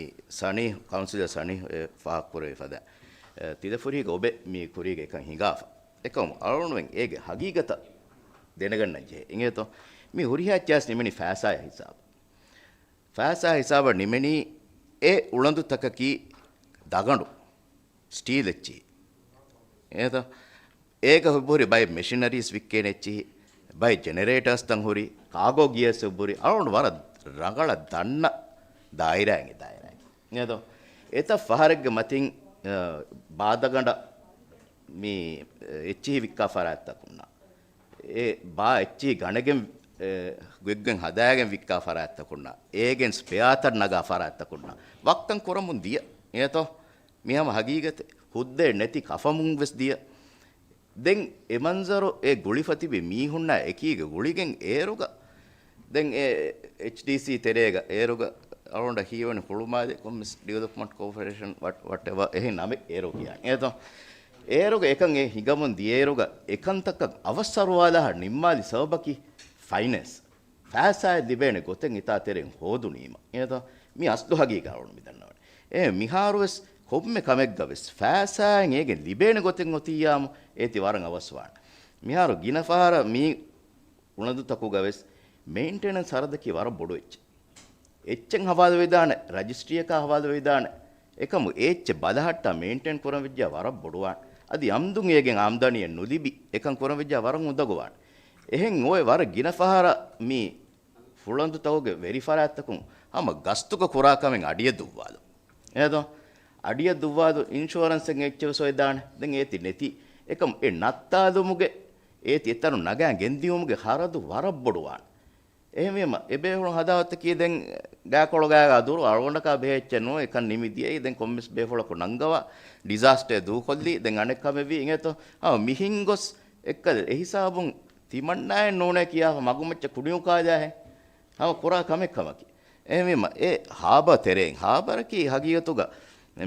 ސަނީ، ކައުންސިލަރ ސަނީ އެ ފާހަގަކުރެވި ފަދަ، އެ، ތިލަފުރީގެ އޮބެ މި ކުރީގެ އެކަން ހިނގާފަ. އެކަމު އަޅުގަނޑުމެން އޭގެ ހަގީގަތަށް ދެނެގަންނަން ޖެހޭ. އިނގޭތޯ؟ މި ހުރިހާ އެއްޗެއް ނިމެނީ ފައިސާއާ ހިސާބަށް. ފައިސާ ހިސާބަށް ނިމެނީ އެ އުޅަނދުތަކަކީ ދަގަނޑު، ސްޓީލް އެއްޗިހި. އޭތަ؟ އޭގަ ހުއްބުހުރި ބައެއް މެޝިނަރީސް ވިއްކޭނެ އެއްޗިހި، ބައެއް ޖެނެރޭޓާސްތައް ހުރި، ކާގޯ ގިޔާސް ހުއްބުހުރި، އަޅުގަނޑު ވަރަށް ރަނގަޅަށް ދަންނަ ދާއިރާއެއް އެ ދާއިރާއެއް. އޭތަ؟ އެތައް ފަހަރެއްގެ މަތިން، އަ، ބާދަގަނޑަށް މި، އެ، އެއްޗިހި ވިއްކާ ފަރާތްތަކުންނާ. އެ ބާ އެއްޗިހި ގަނެގެން، އެ، ގޮތްގޮތް ހަދާގެން ވިއްކާ ފަރާތްތަކުންނާ. އޭގެން ސްޕެއާތައް ނަގާ ފަރާތްތަކުންނާ. ވައްކަން ކުރަމުން ދިޔަ. އޭތޯ؟ މި ހަމަ ހަގީގަތެއް. ހުއްދައެއް ނެތި ކަފަމުން ވެސް ދިޔަ. ދެން އެ މަންޒަރު އެ ގުޅިފަ ތިބި މީހުންނާ އެކީގަ ގުޅިގެން އޭރުގަ، ދެން އެ އެޗްޑީސީ ތެރޭގަ އޭރުގަ އަޅުގަނޑަށް ހީވަނީ ހުޅުމާލެ ކޮންމެސް ޑިވެލޮޕްމަންޓް ކޯޕަރޭޝަން ވަޓް-، ވަޓްއެވާ އެހެން ނަމެއް އޭރު ކިޔާނެ. އޭތޯ؟ އޭރުގަ އެކަން އެ ހިނގަމުން ދިޔައިރުގަ އެކަންތަކަށް އަވަސްއަރުވާލާ ނިންމާލި ސަބަބަކީ ފައިނޭންސް. ފައިސާއެއް ލިބޭނެ ގޮތެއް އެތާ ތެރެއިން ހޯދުނީމަ. އޭތޯ؟ މި އަސްލު ހަގީގަތް އަޅުގަނޑު މި ދަންނަވަނީ. އެ މިހާރުވެސް ކޮންމެ ކަމެއްގަވެސް ފައިސާއިން އޭގެން ލިބޭނެ ގޮތެއް އޮތިއްޔާމު އޭތި ވަރަށް އަވަސްވާނެ. މިހާރު ގިނަ ފަހަރަށް މި އުޅަނދުތަކުގަވެސް މެއިންޓެނަންސް ހަރަދަކީ ވަރަށް ބޮޑު އެއްޗެއް. އެއްޗެއް ހަވާލުވެދާނެ، ރަޖިސްޓްރީއަކާ ހަވާލުވެދާނެ. އެކަމު އެ އެއްޗެއް ބަލަހައްޓާ މެއިންޓެން ކުރަން ވެއްޖާ ވަރަށް ބޮޑުވާނެ. އަދި އަމްދުން އޭގެން އާމްދަނީއެއް ނުލިބި އެކަން ކުރަން ވެއްޖާ ވަރަށް އުނދަގޫވާނެ. އެހެން އޮވެ ވަރަށް ގިނަ ފަހަރަށް މި ފުޅަނދުތަކުގެ ވެރި ފަރާތްތަކުން ހަމަ ގަސްތުގަ ކުރާ ކަމެއް އަޑިއަށް ދުއްވާލުން. އޭތޯ؟ އަޑިއަށް ދުއްވާލު އިންޝުއަރެންސެއް އެއްޗެއް ވެސް އޮތްދާނެ. ދެން އޭތި ނެތި. އެކަމު އެ ނައްތާލުމުގެ އޭތި އެތަނުން ނަގާ ގެންދިޔުމުގެ ހަރަދު ވަރަށް ބޮޑުވާނެ. އެހެންވީމަ، އެބޭފުޅުން ހަދާވަތަކީ ދެން ގާކޮޅުގާގާ ދުރު އަޅުގަނޑަކާ ބެހޭ އެއްޗެއް ނޫން، އެކަން ނިމިދިޔައީ. ދެން ކޮންމެސް ބޭފުޅަކު ނަންގަވާ ޑިޒާސްޓަރެއް ދޫކޮށްލީ. ދެން އަނެއް ކަމެއްވީ އިނގޭތޯ؟ އާ، މިހިން ގޮސް އެއްކަލަ އެހިސާބުން ތިމަންނާއެއް ނޫނޭ ކިޔާފަ މަގުމައްޗަށް ކުޑިއުކާލާހެން ހަމަ ކުރާ ކަމެއް ކަމަކީ. އެހެންވީމަ، އެ ހާބަ ތެރެއިން، ހާބަރަކީ ހަގީގަތުގަ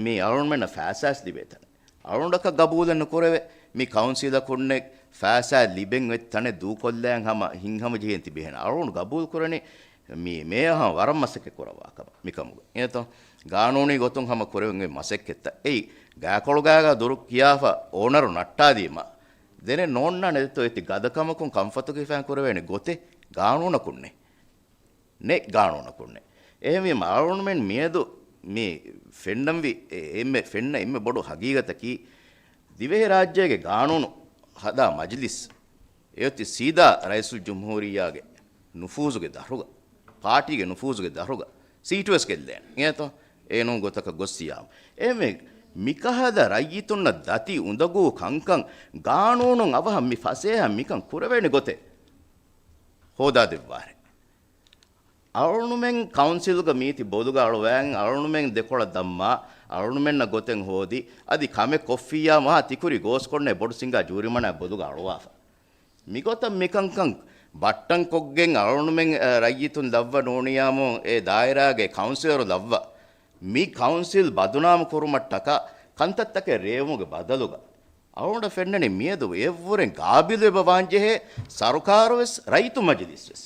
މި އަޅުންމެންނަށް ފައިސާސް ލިބޭ ތަނެއް. އަޅުނޑަކަށް ގަބޫލެއް ނުކުރެވޭ، މި ކައުންސިލަކުންނެއް ފައިސާ ލިބެން އޮތް ތަނެއް ދޫކޮށްލާން ހަމަ ހިންހަމަޖެހިގެން ތިބިހެން. އަޅުން ގަބޫލު ކުރަނީ މި މޭޔަ ހަމަ ވަރަށް މަސައްކަތް ކުރައްވާ ކަމަށް މިކަމުގަ. އެހެންތޯ؟ ގާނޫނީ ގޮތުން ހަމަ ކުރެވެން އޮތް މަސައްކަތްތައް. އެއީ ގާކޮޅުގާގާ ދުރު ކިޔާފަ އޯނަރު ނައްޓާލީމަ ދެނެއް ނޯންނާނެ ދެއްތޯ އޭތި ގަދަކަމަކުން ކަންފަތުގެފާން ކުރެވޭނެ ގޮތެއް ގާނޫނަކުންނެއް. ނެއް ގާނޫނަކުންނެއް. އެހެންވީމަ، އަޅުންމެން މިއަދު މި ފެންނަންވީ އެ-، އެންމެ ފެންނަ އެންމެ ބޮޑު ހަގީގަތަކީ، ދިވެހިރާއްޖޭގެ ގާނޫނު ހަދާ މަޖިލިސް އެއޮތީ ސީދާ ރައީސުލްޖުމްހޫރިއްޔާގެ ނުފޫޒުގެ ދަށުގަ، ޕާޓީގެ ނުފޫޒުގެ ދަށުގަ ސީޓުވެސް ގެއްލޭނެ. އެހެންތޯ؟ އެ ނޫން ގޮތަކަށް ގޮއްސިޔާމު. އެހެންވެ، މިކަހަލަ ރައްޔިތުންނަށް ދަތި އުނދަގޫ ކަންކަން ގާނޫނުން އަވަހަށް މި ފަސޭހަ މިކަން ކުރެވޭނެ ގޮތެއް ހޯދާދެއްވާށޭ. އަޅުނުމެން ކައުންސިލްގަ މީތި ބޮލުގަ އަޅުވާން، އަޅުނުމެން ދެކޮޅަށް ދައްމާ، އަޅުނުމެންނަށް ގޮތެއް ހޯދި، އަދި ކަމެއް ކޮށްފިއްޔާ މަހާ ތިކުރި ގޯސްކޮންނޭ ބޮޑު ސިނގާ ޖޫރިމަނާ ބޮލުގަ އަޅުވާފަ. މިގޮތަށް މިކަންކަން ބައްޓަން ކޮށްގެން އަޅުނުމެން، އަ، ރައްޔިތުން ލައްވަ ނޫނިޔާމު އެ ދާއިރާގެ ކައުންސިލަރު ލައްވަ މި ކައުންސިލް ބަދުނާމު ކުރުމަށްޓަކާ ކަންތައްތަކެއް ރޭވުމުގެ ބަދަލުގަ، އަޅުގަނޑަށް ފެންނަނީ މިއަދު އެއްވުރެން ގާބިލު އެބަ ވާންޖެހޭ ސަރުކާރުވެސް ރައްޔިތު މަޖިލިސްވެސް.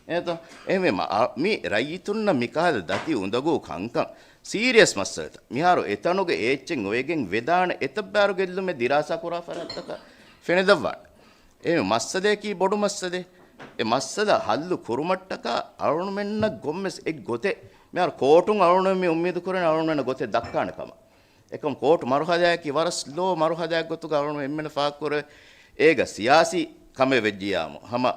އެހެންތޯ؟ އެހެންވީމަ، އަ، މި ރައްޔިތުންނަށް މިކަހަލަ ދަތި އުނދަގޫ ކަންކަން ސީރިއަސް މައްސަލަތައް. މިހާރު އެތަނުގެ އޭއްޗެއް އޮވެގެން ވެދާނެ އެތައްބާރު ގެއްލުމެއް ދިރާސާ ކުރާ ފަރާތްތަކަށް ފެނިލައްވާނެ. އެ މައްސަލަޔަކީ ބޮޑު މައްސަލައެއް. އެ މައްސަލަ ހައްލު ކުރުމަށްޓަކާ އަޅުނުމެންނަށް ގޮންމެސް އެއް ގޮތެއް. މިހާރު ކޯޓުން އަޅުނުމެން މި އުއްމީދު ކުރަނީ އަޅުނުމެންނަށް ގޮތެއް ދައްކާނެ ކަމަށް. އެކަމް ކޯޓު މަރުހަލާއަކީ ވަރަށް ސްލޯ މަރުހަލާއެއް ގޮތުގަ އަޅުނު އެންމެން ފާހަގަކުރޭ. އޭގަ ސިޔާސީ ކަމެއް ވެއްޖިޔާމު ހަމަ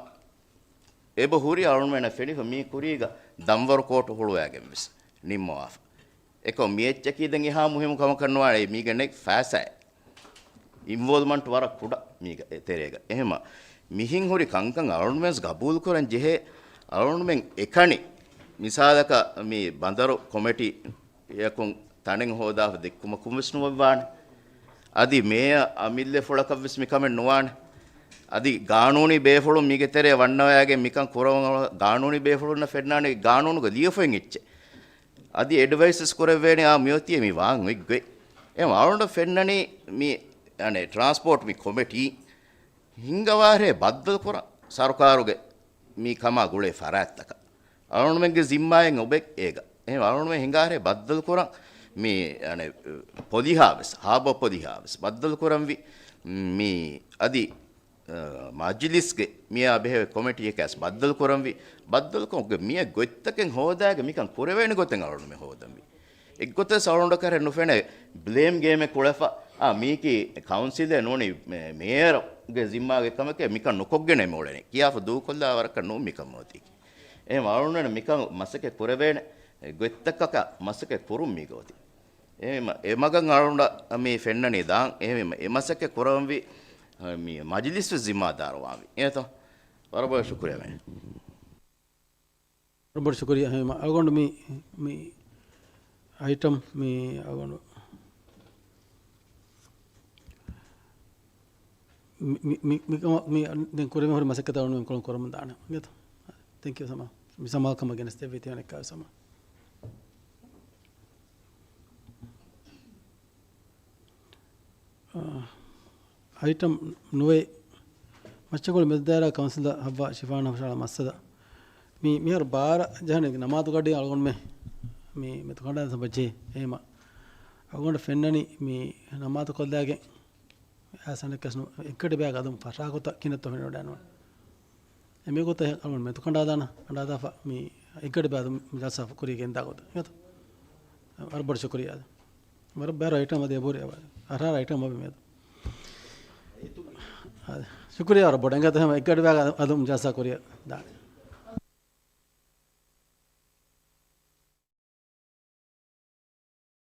އެބަ ހުރި އަޅުނުމެންނަށް ފެނިފަ މީ ކުރީގަ ދަންވަރު ކޯޓު ހުޅުވައިގެން ވެސް ނިންމަވާފަ. އެކަމް މި އެއްޗަކީ ދެން އެހާ މުހިއްމު ކަމަކަށް ނުވާނެ. މީގަ ނެތް ފައިސާއެއް. އިންވޯލްވްމަންޓް ވަރަށް ކުޑަ މީގަ އެ ތެރޭގަ. އެހެމަ މިހިން ހުރި ކަންކަން އަޅުންމެން ގަބޫލު ކުރަން ޖެހޭ. އަޅުންމެން އެކަނި މިސާލަކަށް މި ބަނދަރު ކޮމެޓީ އެއަކުން ތަނެއް ހޯދާފަ ދެއްކުމަކުން ވެސް ނުވައްވާނެ. އަދި މޭޔަ އަމިއްލަފުޅަކަށް ވެސް މިކަމެއް ނުވާނެ. އަދި ގާނޫނީ ބޭފުޅުން މީގެ ތެރޭ ވަންނަވައިގެން މިކަން ކުރަމުން ގާނޫނީ ބޭފުޅުންނަށް ފެންނާނެ ގާނޫނުގަ ލިޔެފައިން އެއްޗެއް. އަދި އެޑްވައިސް ކުރެއްވޭނެ އާ މިއޮތީ މި ވާން އޮތްގޮތް. އެ އަޅުން ފެންނަނީ މި އަނެ ޓްރާންސްޕޯޓް މި ކޮމެޓީ ހިންގަވާރޭ ބައްދަލު ކުރަން ސަރުކާރުގެ މި ކަމާ ގުޅޭ ފަރާތްތަކަށް. އަޅުންމެންގެ ޒިންމާއެއް އޮބެ އޭގަ. އެހެން އަޅުންމެން ހިނގާރޭ ބައްދަލު ކުރަން މި އަނެ ޕޮލިހާ ވެސް، ހާބަ ޕޮލިހާ ވެސް ބައްދަލު ކުރަންވީ. މި އަދި މަޖިލިސްގެ މިއާ ބެހޭ ކޮމެޓީއެކާސް ބައްދަލުކުރަންވީ. ބައްދަލުކޮށްގެ މިއަށް ގޮތްތަކެއް ހޯދާގެ މިކަން ކުރެވޭނެ ގޮތެއް އަޅުންމެ ހޯދަންވީ. އެއްގޮތަސް އަޅުންޑަކަށް ނުފެނޭ ބްލޭމް ގޭމެއް ކުޅެފަ، އާ، މީކީ ކައުންސިލެއް ނޫނީ މޭ-، މޭޔަރުގެ ޒިންމާގެ ކަމެކޭ މިކަން ނުކޮށްގެނެ މިއުޅެނީ. ކިޔާފަ ދޫކޮށްލާ ވަރަކަށް ނޫން މިކަން އޮތީކީ. އެހެން އަޅުންނަށް މިކަން މަސައްކަތް ކުރެވޭނެ ގޮތްތަކަކަށް މަސައްކަތް ކުރުން މީގަ އޮތީ. އެ މަ-، އެ މަގަށް އަޅުނޑަށް މި ފެންނަނީ ދާން. އެހެން އެ މަސައްކަތް ކުރަންވީ މި މަޖިލިސް ޒިންމާދާރުވާންވީ. އެހެންތޯ؟ ވަރަށް ބޮޑަށް ޝުކުރިއްޔާ މޭ. ވަރަށް ބޮޑަށް ޝުކުރިއްޔާ. އަޅުގަނޑު މި، މި އައިޓަމް މި އަޅުގަނޑު މި، މި، މި، މި، މި ދެން ކުރެވެން ހުރި މަސައްކަތަށް އަޅުގަނޑު ކުރަން ކުރަމުން ދާނެ. ތެންކް ޔޫ ސަމާ. މި ސަމާލުކަމަށް ގެނެސްދެއްވީ ތިޔަ އަނެއްކާވެސް ސަމާ. އައިޓަމް ނުވެ، މައްޗަނގޮޅި މެދުދާއިރާ ކައުންސިލަށް ހައްވާ ޝިފާން ހުށަހަޅާ މައްސަލަ. މި، މިހާރު ބާރަ ޖަހަނީ ނަމާދު ގަޑި އަޅުގަނޑުމެ މި މެދުކަނޑާލަން ސަބަޖޭ. އެހެމަ އަޅުގަނޑަށް ފެންނަނީ މި ނަމާދު ކޮށްލާގެން އައިސް އަނެއްކާސް ނު، އެއްގަޑި ބަޔަކަށް އަލުން ފަށާގޮތަށް ކިނަތްތޯ ފެނިވަޑައިނުވާނެ. އެމީގޮތަށް އަޅުގަނޑު މެދުކަނޑާލާނަ، ކަނޑާލާފަ މި އެއްގަޑި ބަޔަކަށް އަލުން ޖަލްސާ ކުރީ ގެންދާ ގޮތަށް. އިނގޭތޯ؟ ވަރަށް ބޮޑަށް ޝުކުރިއްޔާ. ވަރަށް ބޭރު އައިޓަމް އަދި އެބަހުރި އަހަރާ އައިޓަމް އޮވޭ މިއަދު. ޝުކުރިއްޔާ ވަރަށް ބޮޑަށް. އެނގޭތޯ ހަމަ އެއްގަޑި ބަޔަކަށް އަލުން ޖަލްސާ ކުރިއަށް ދާނެ.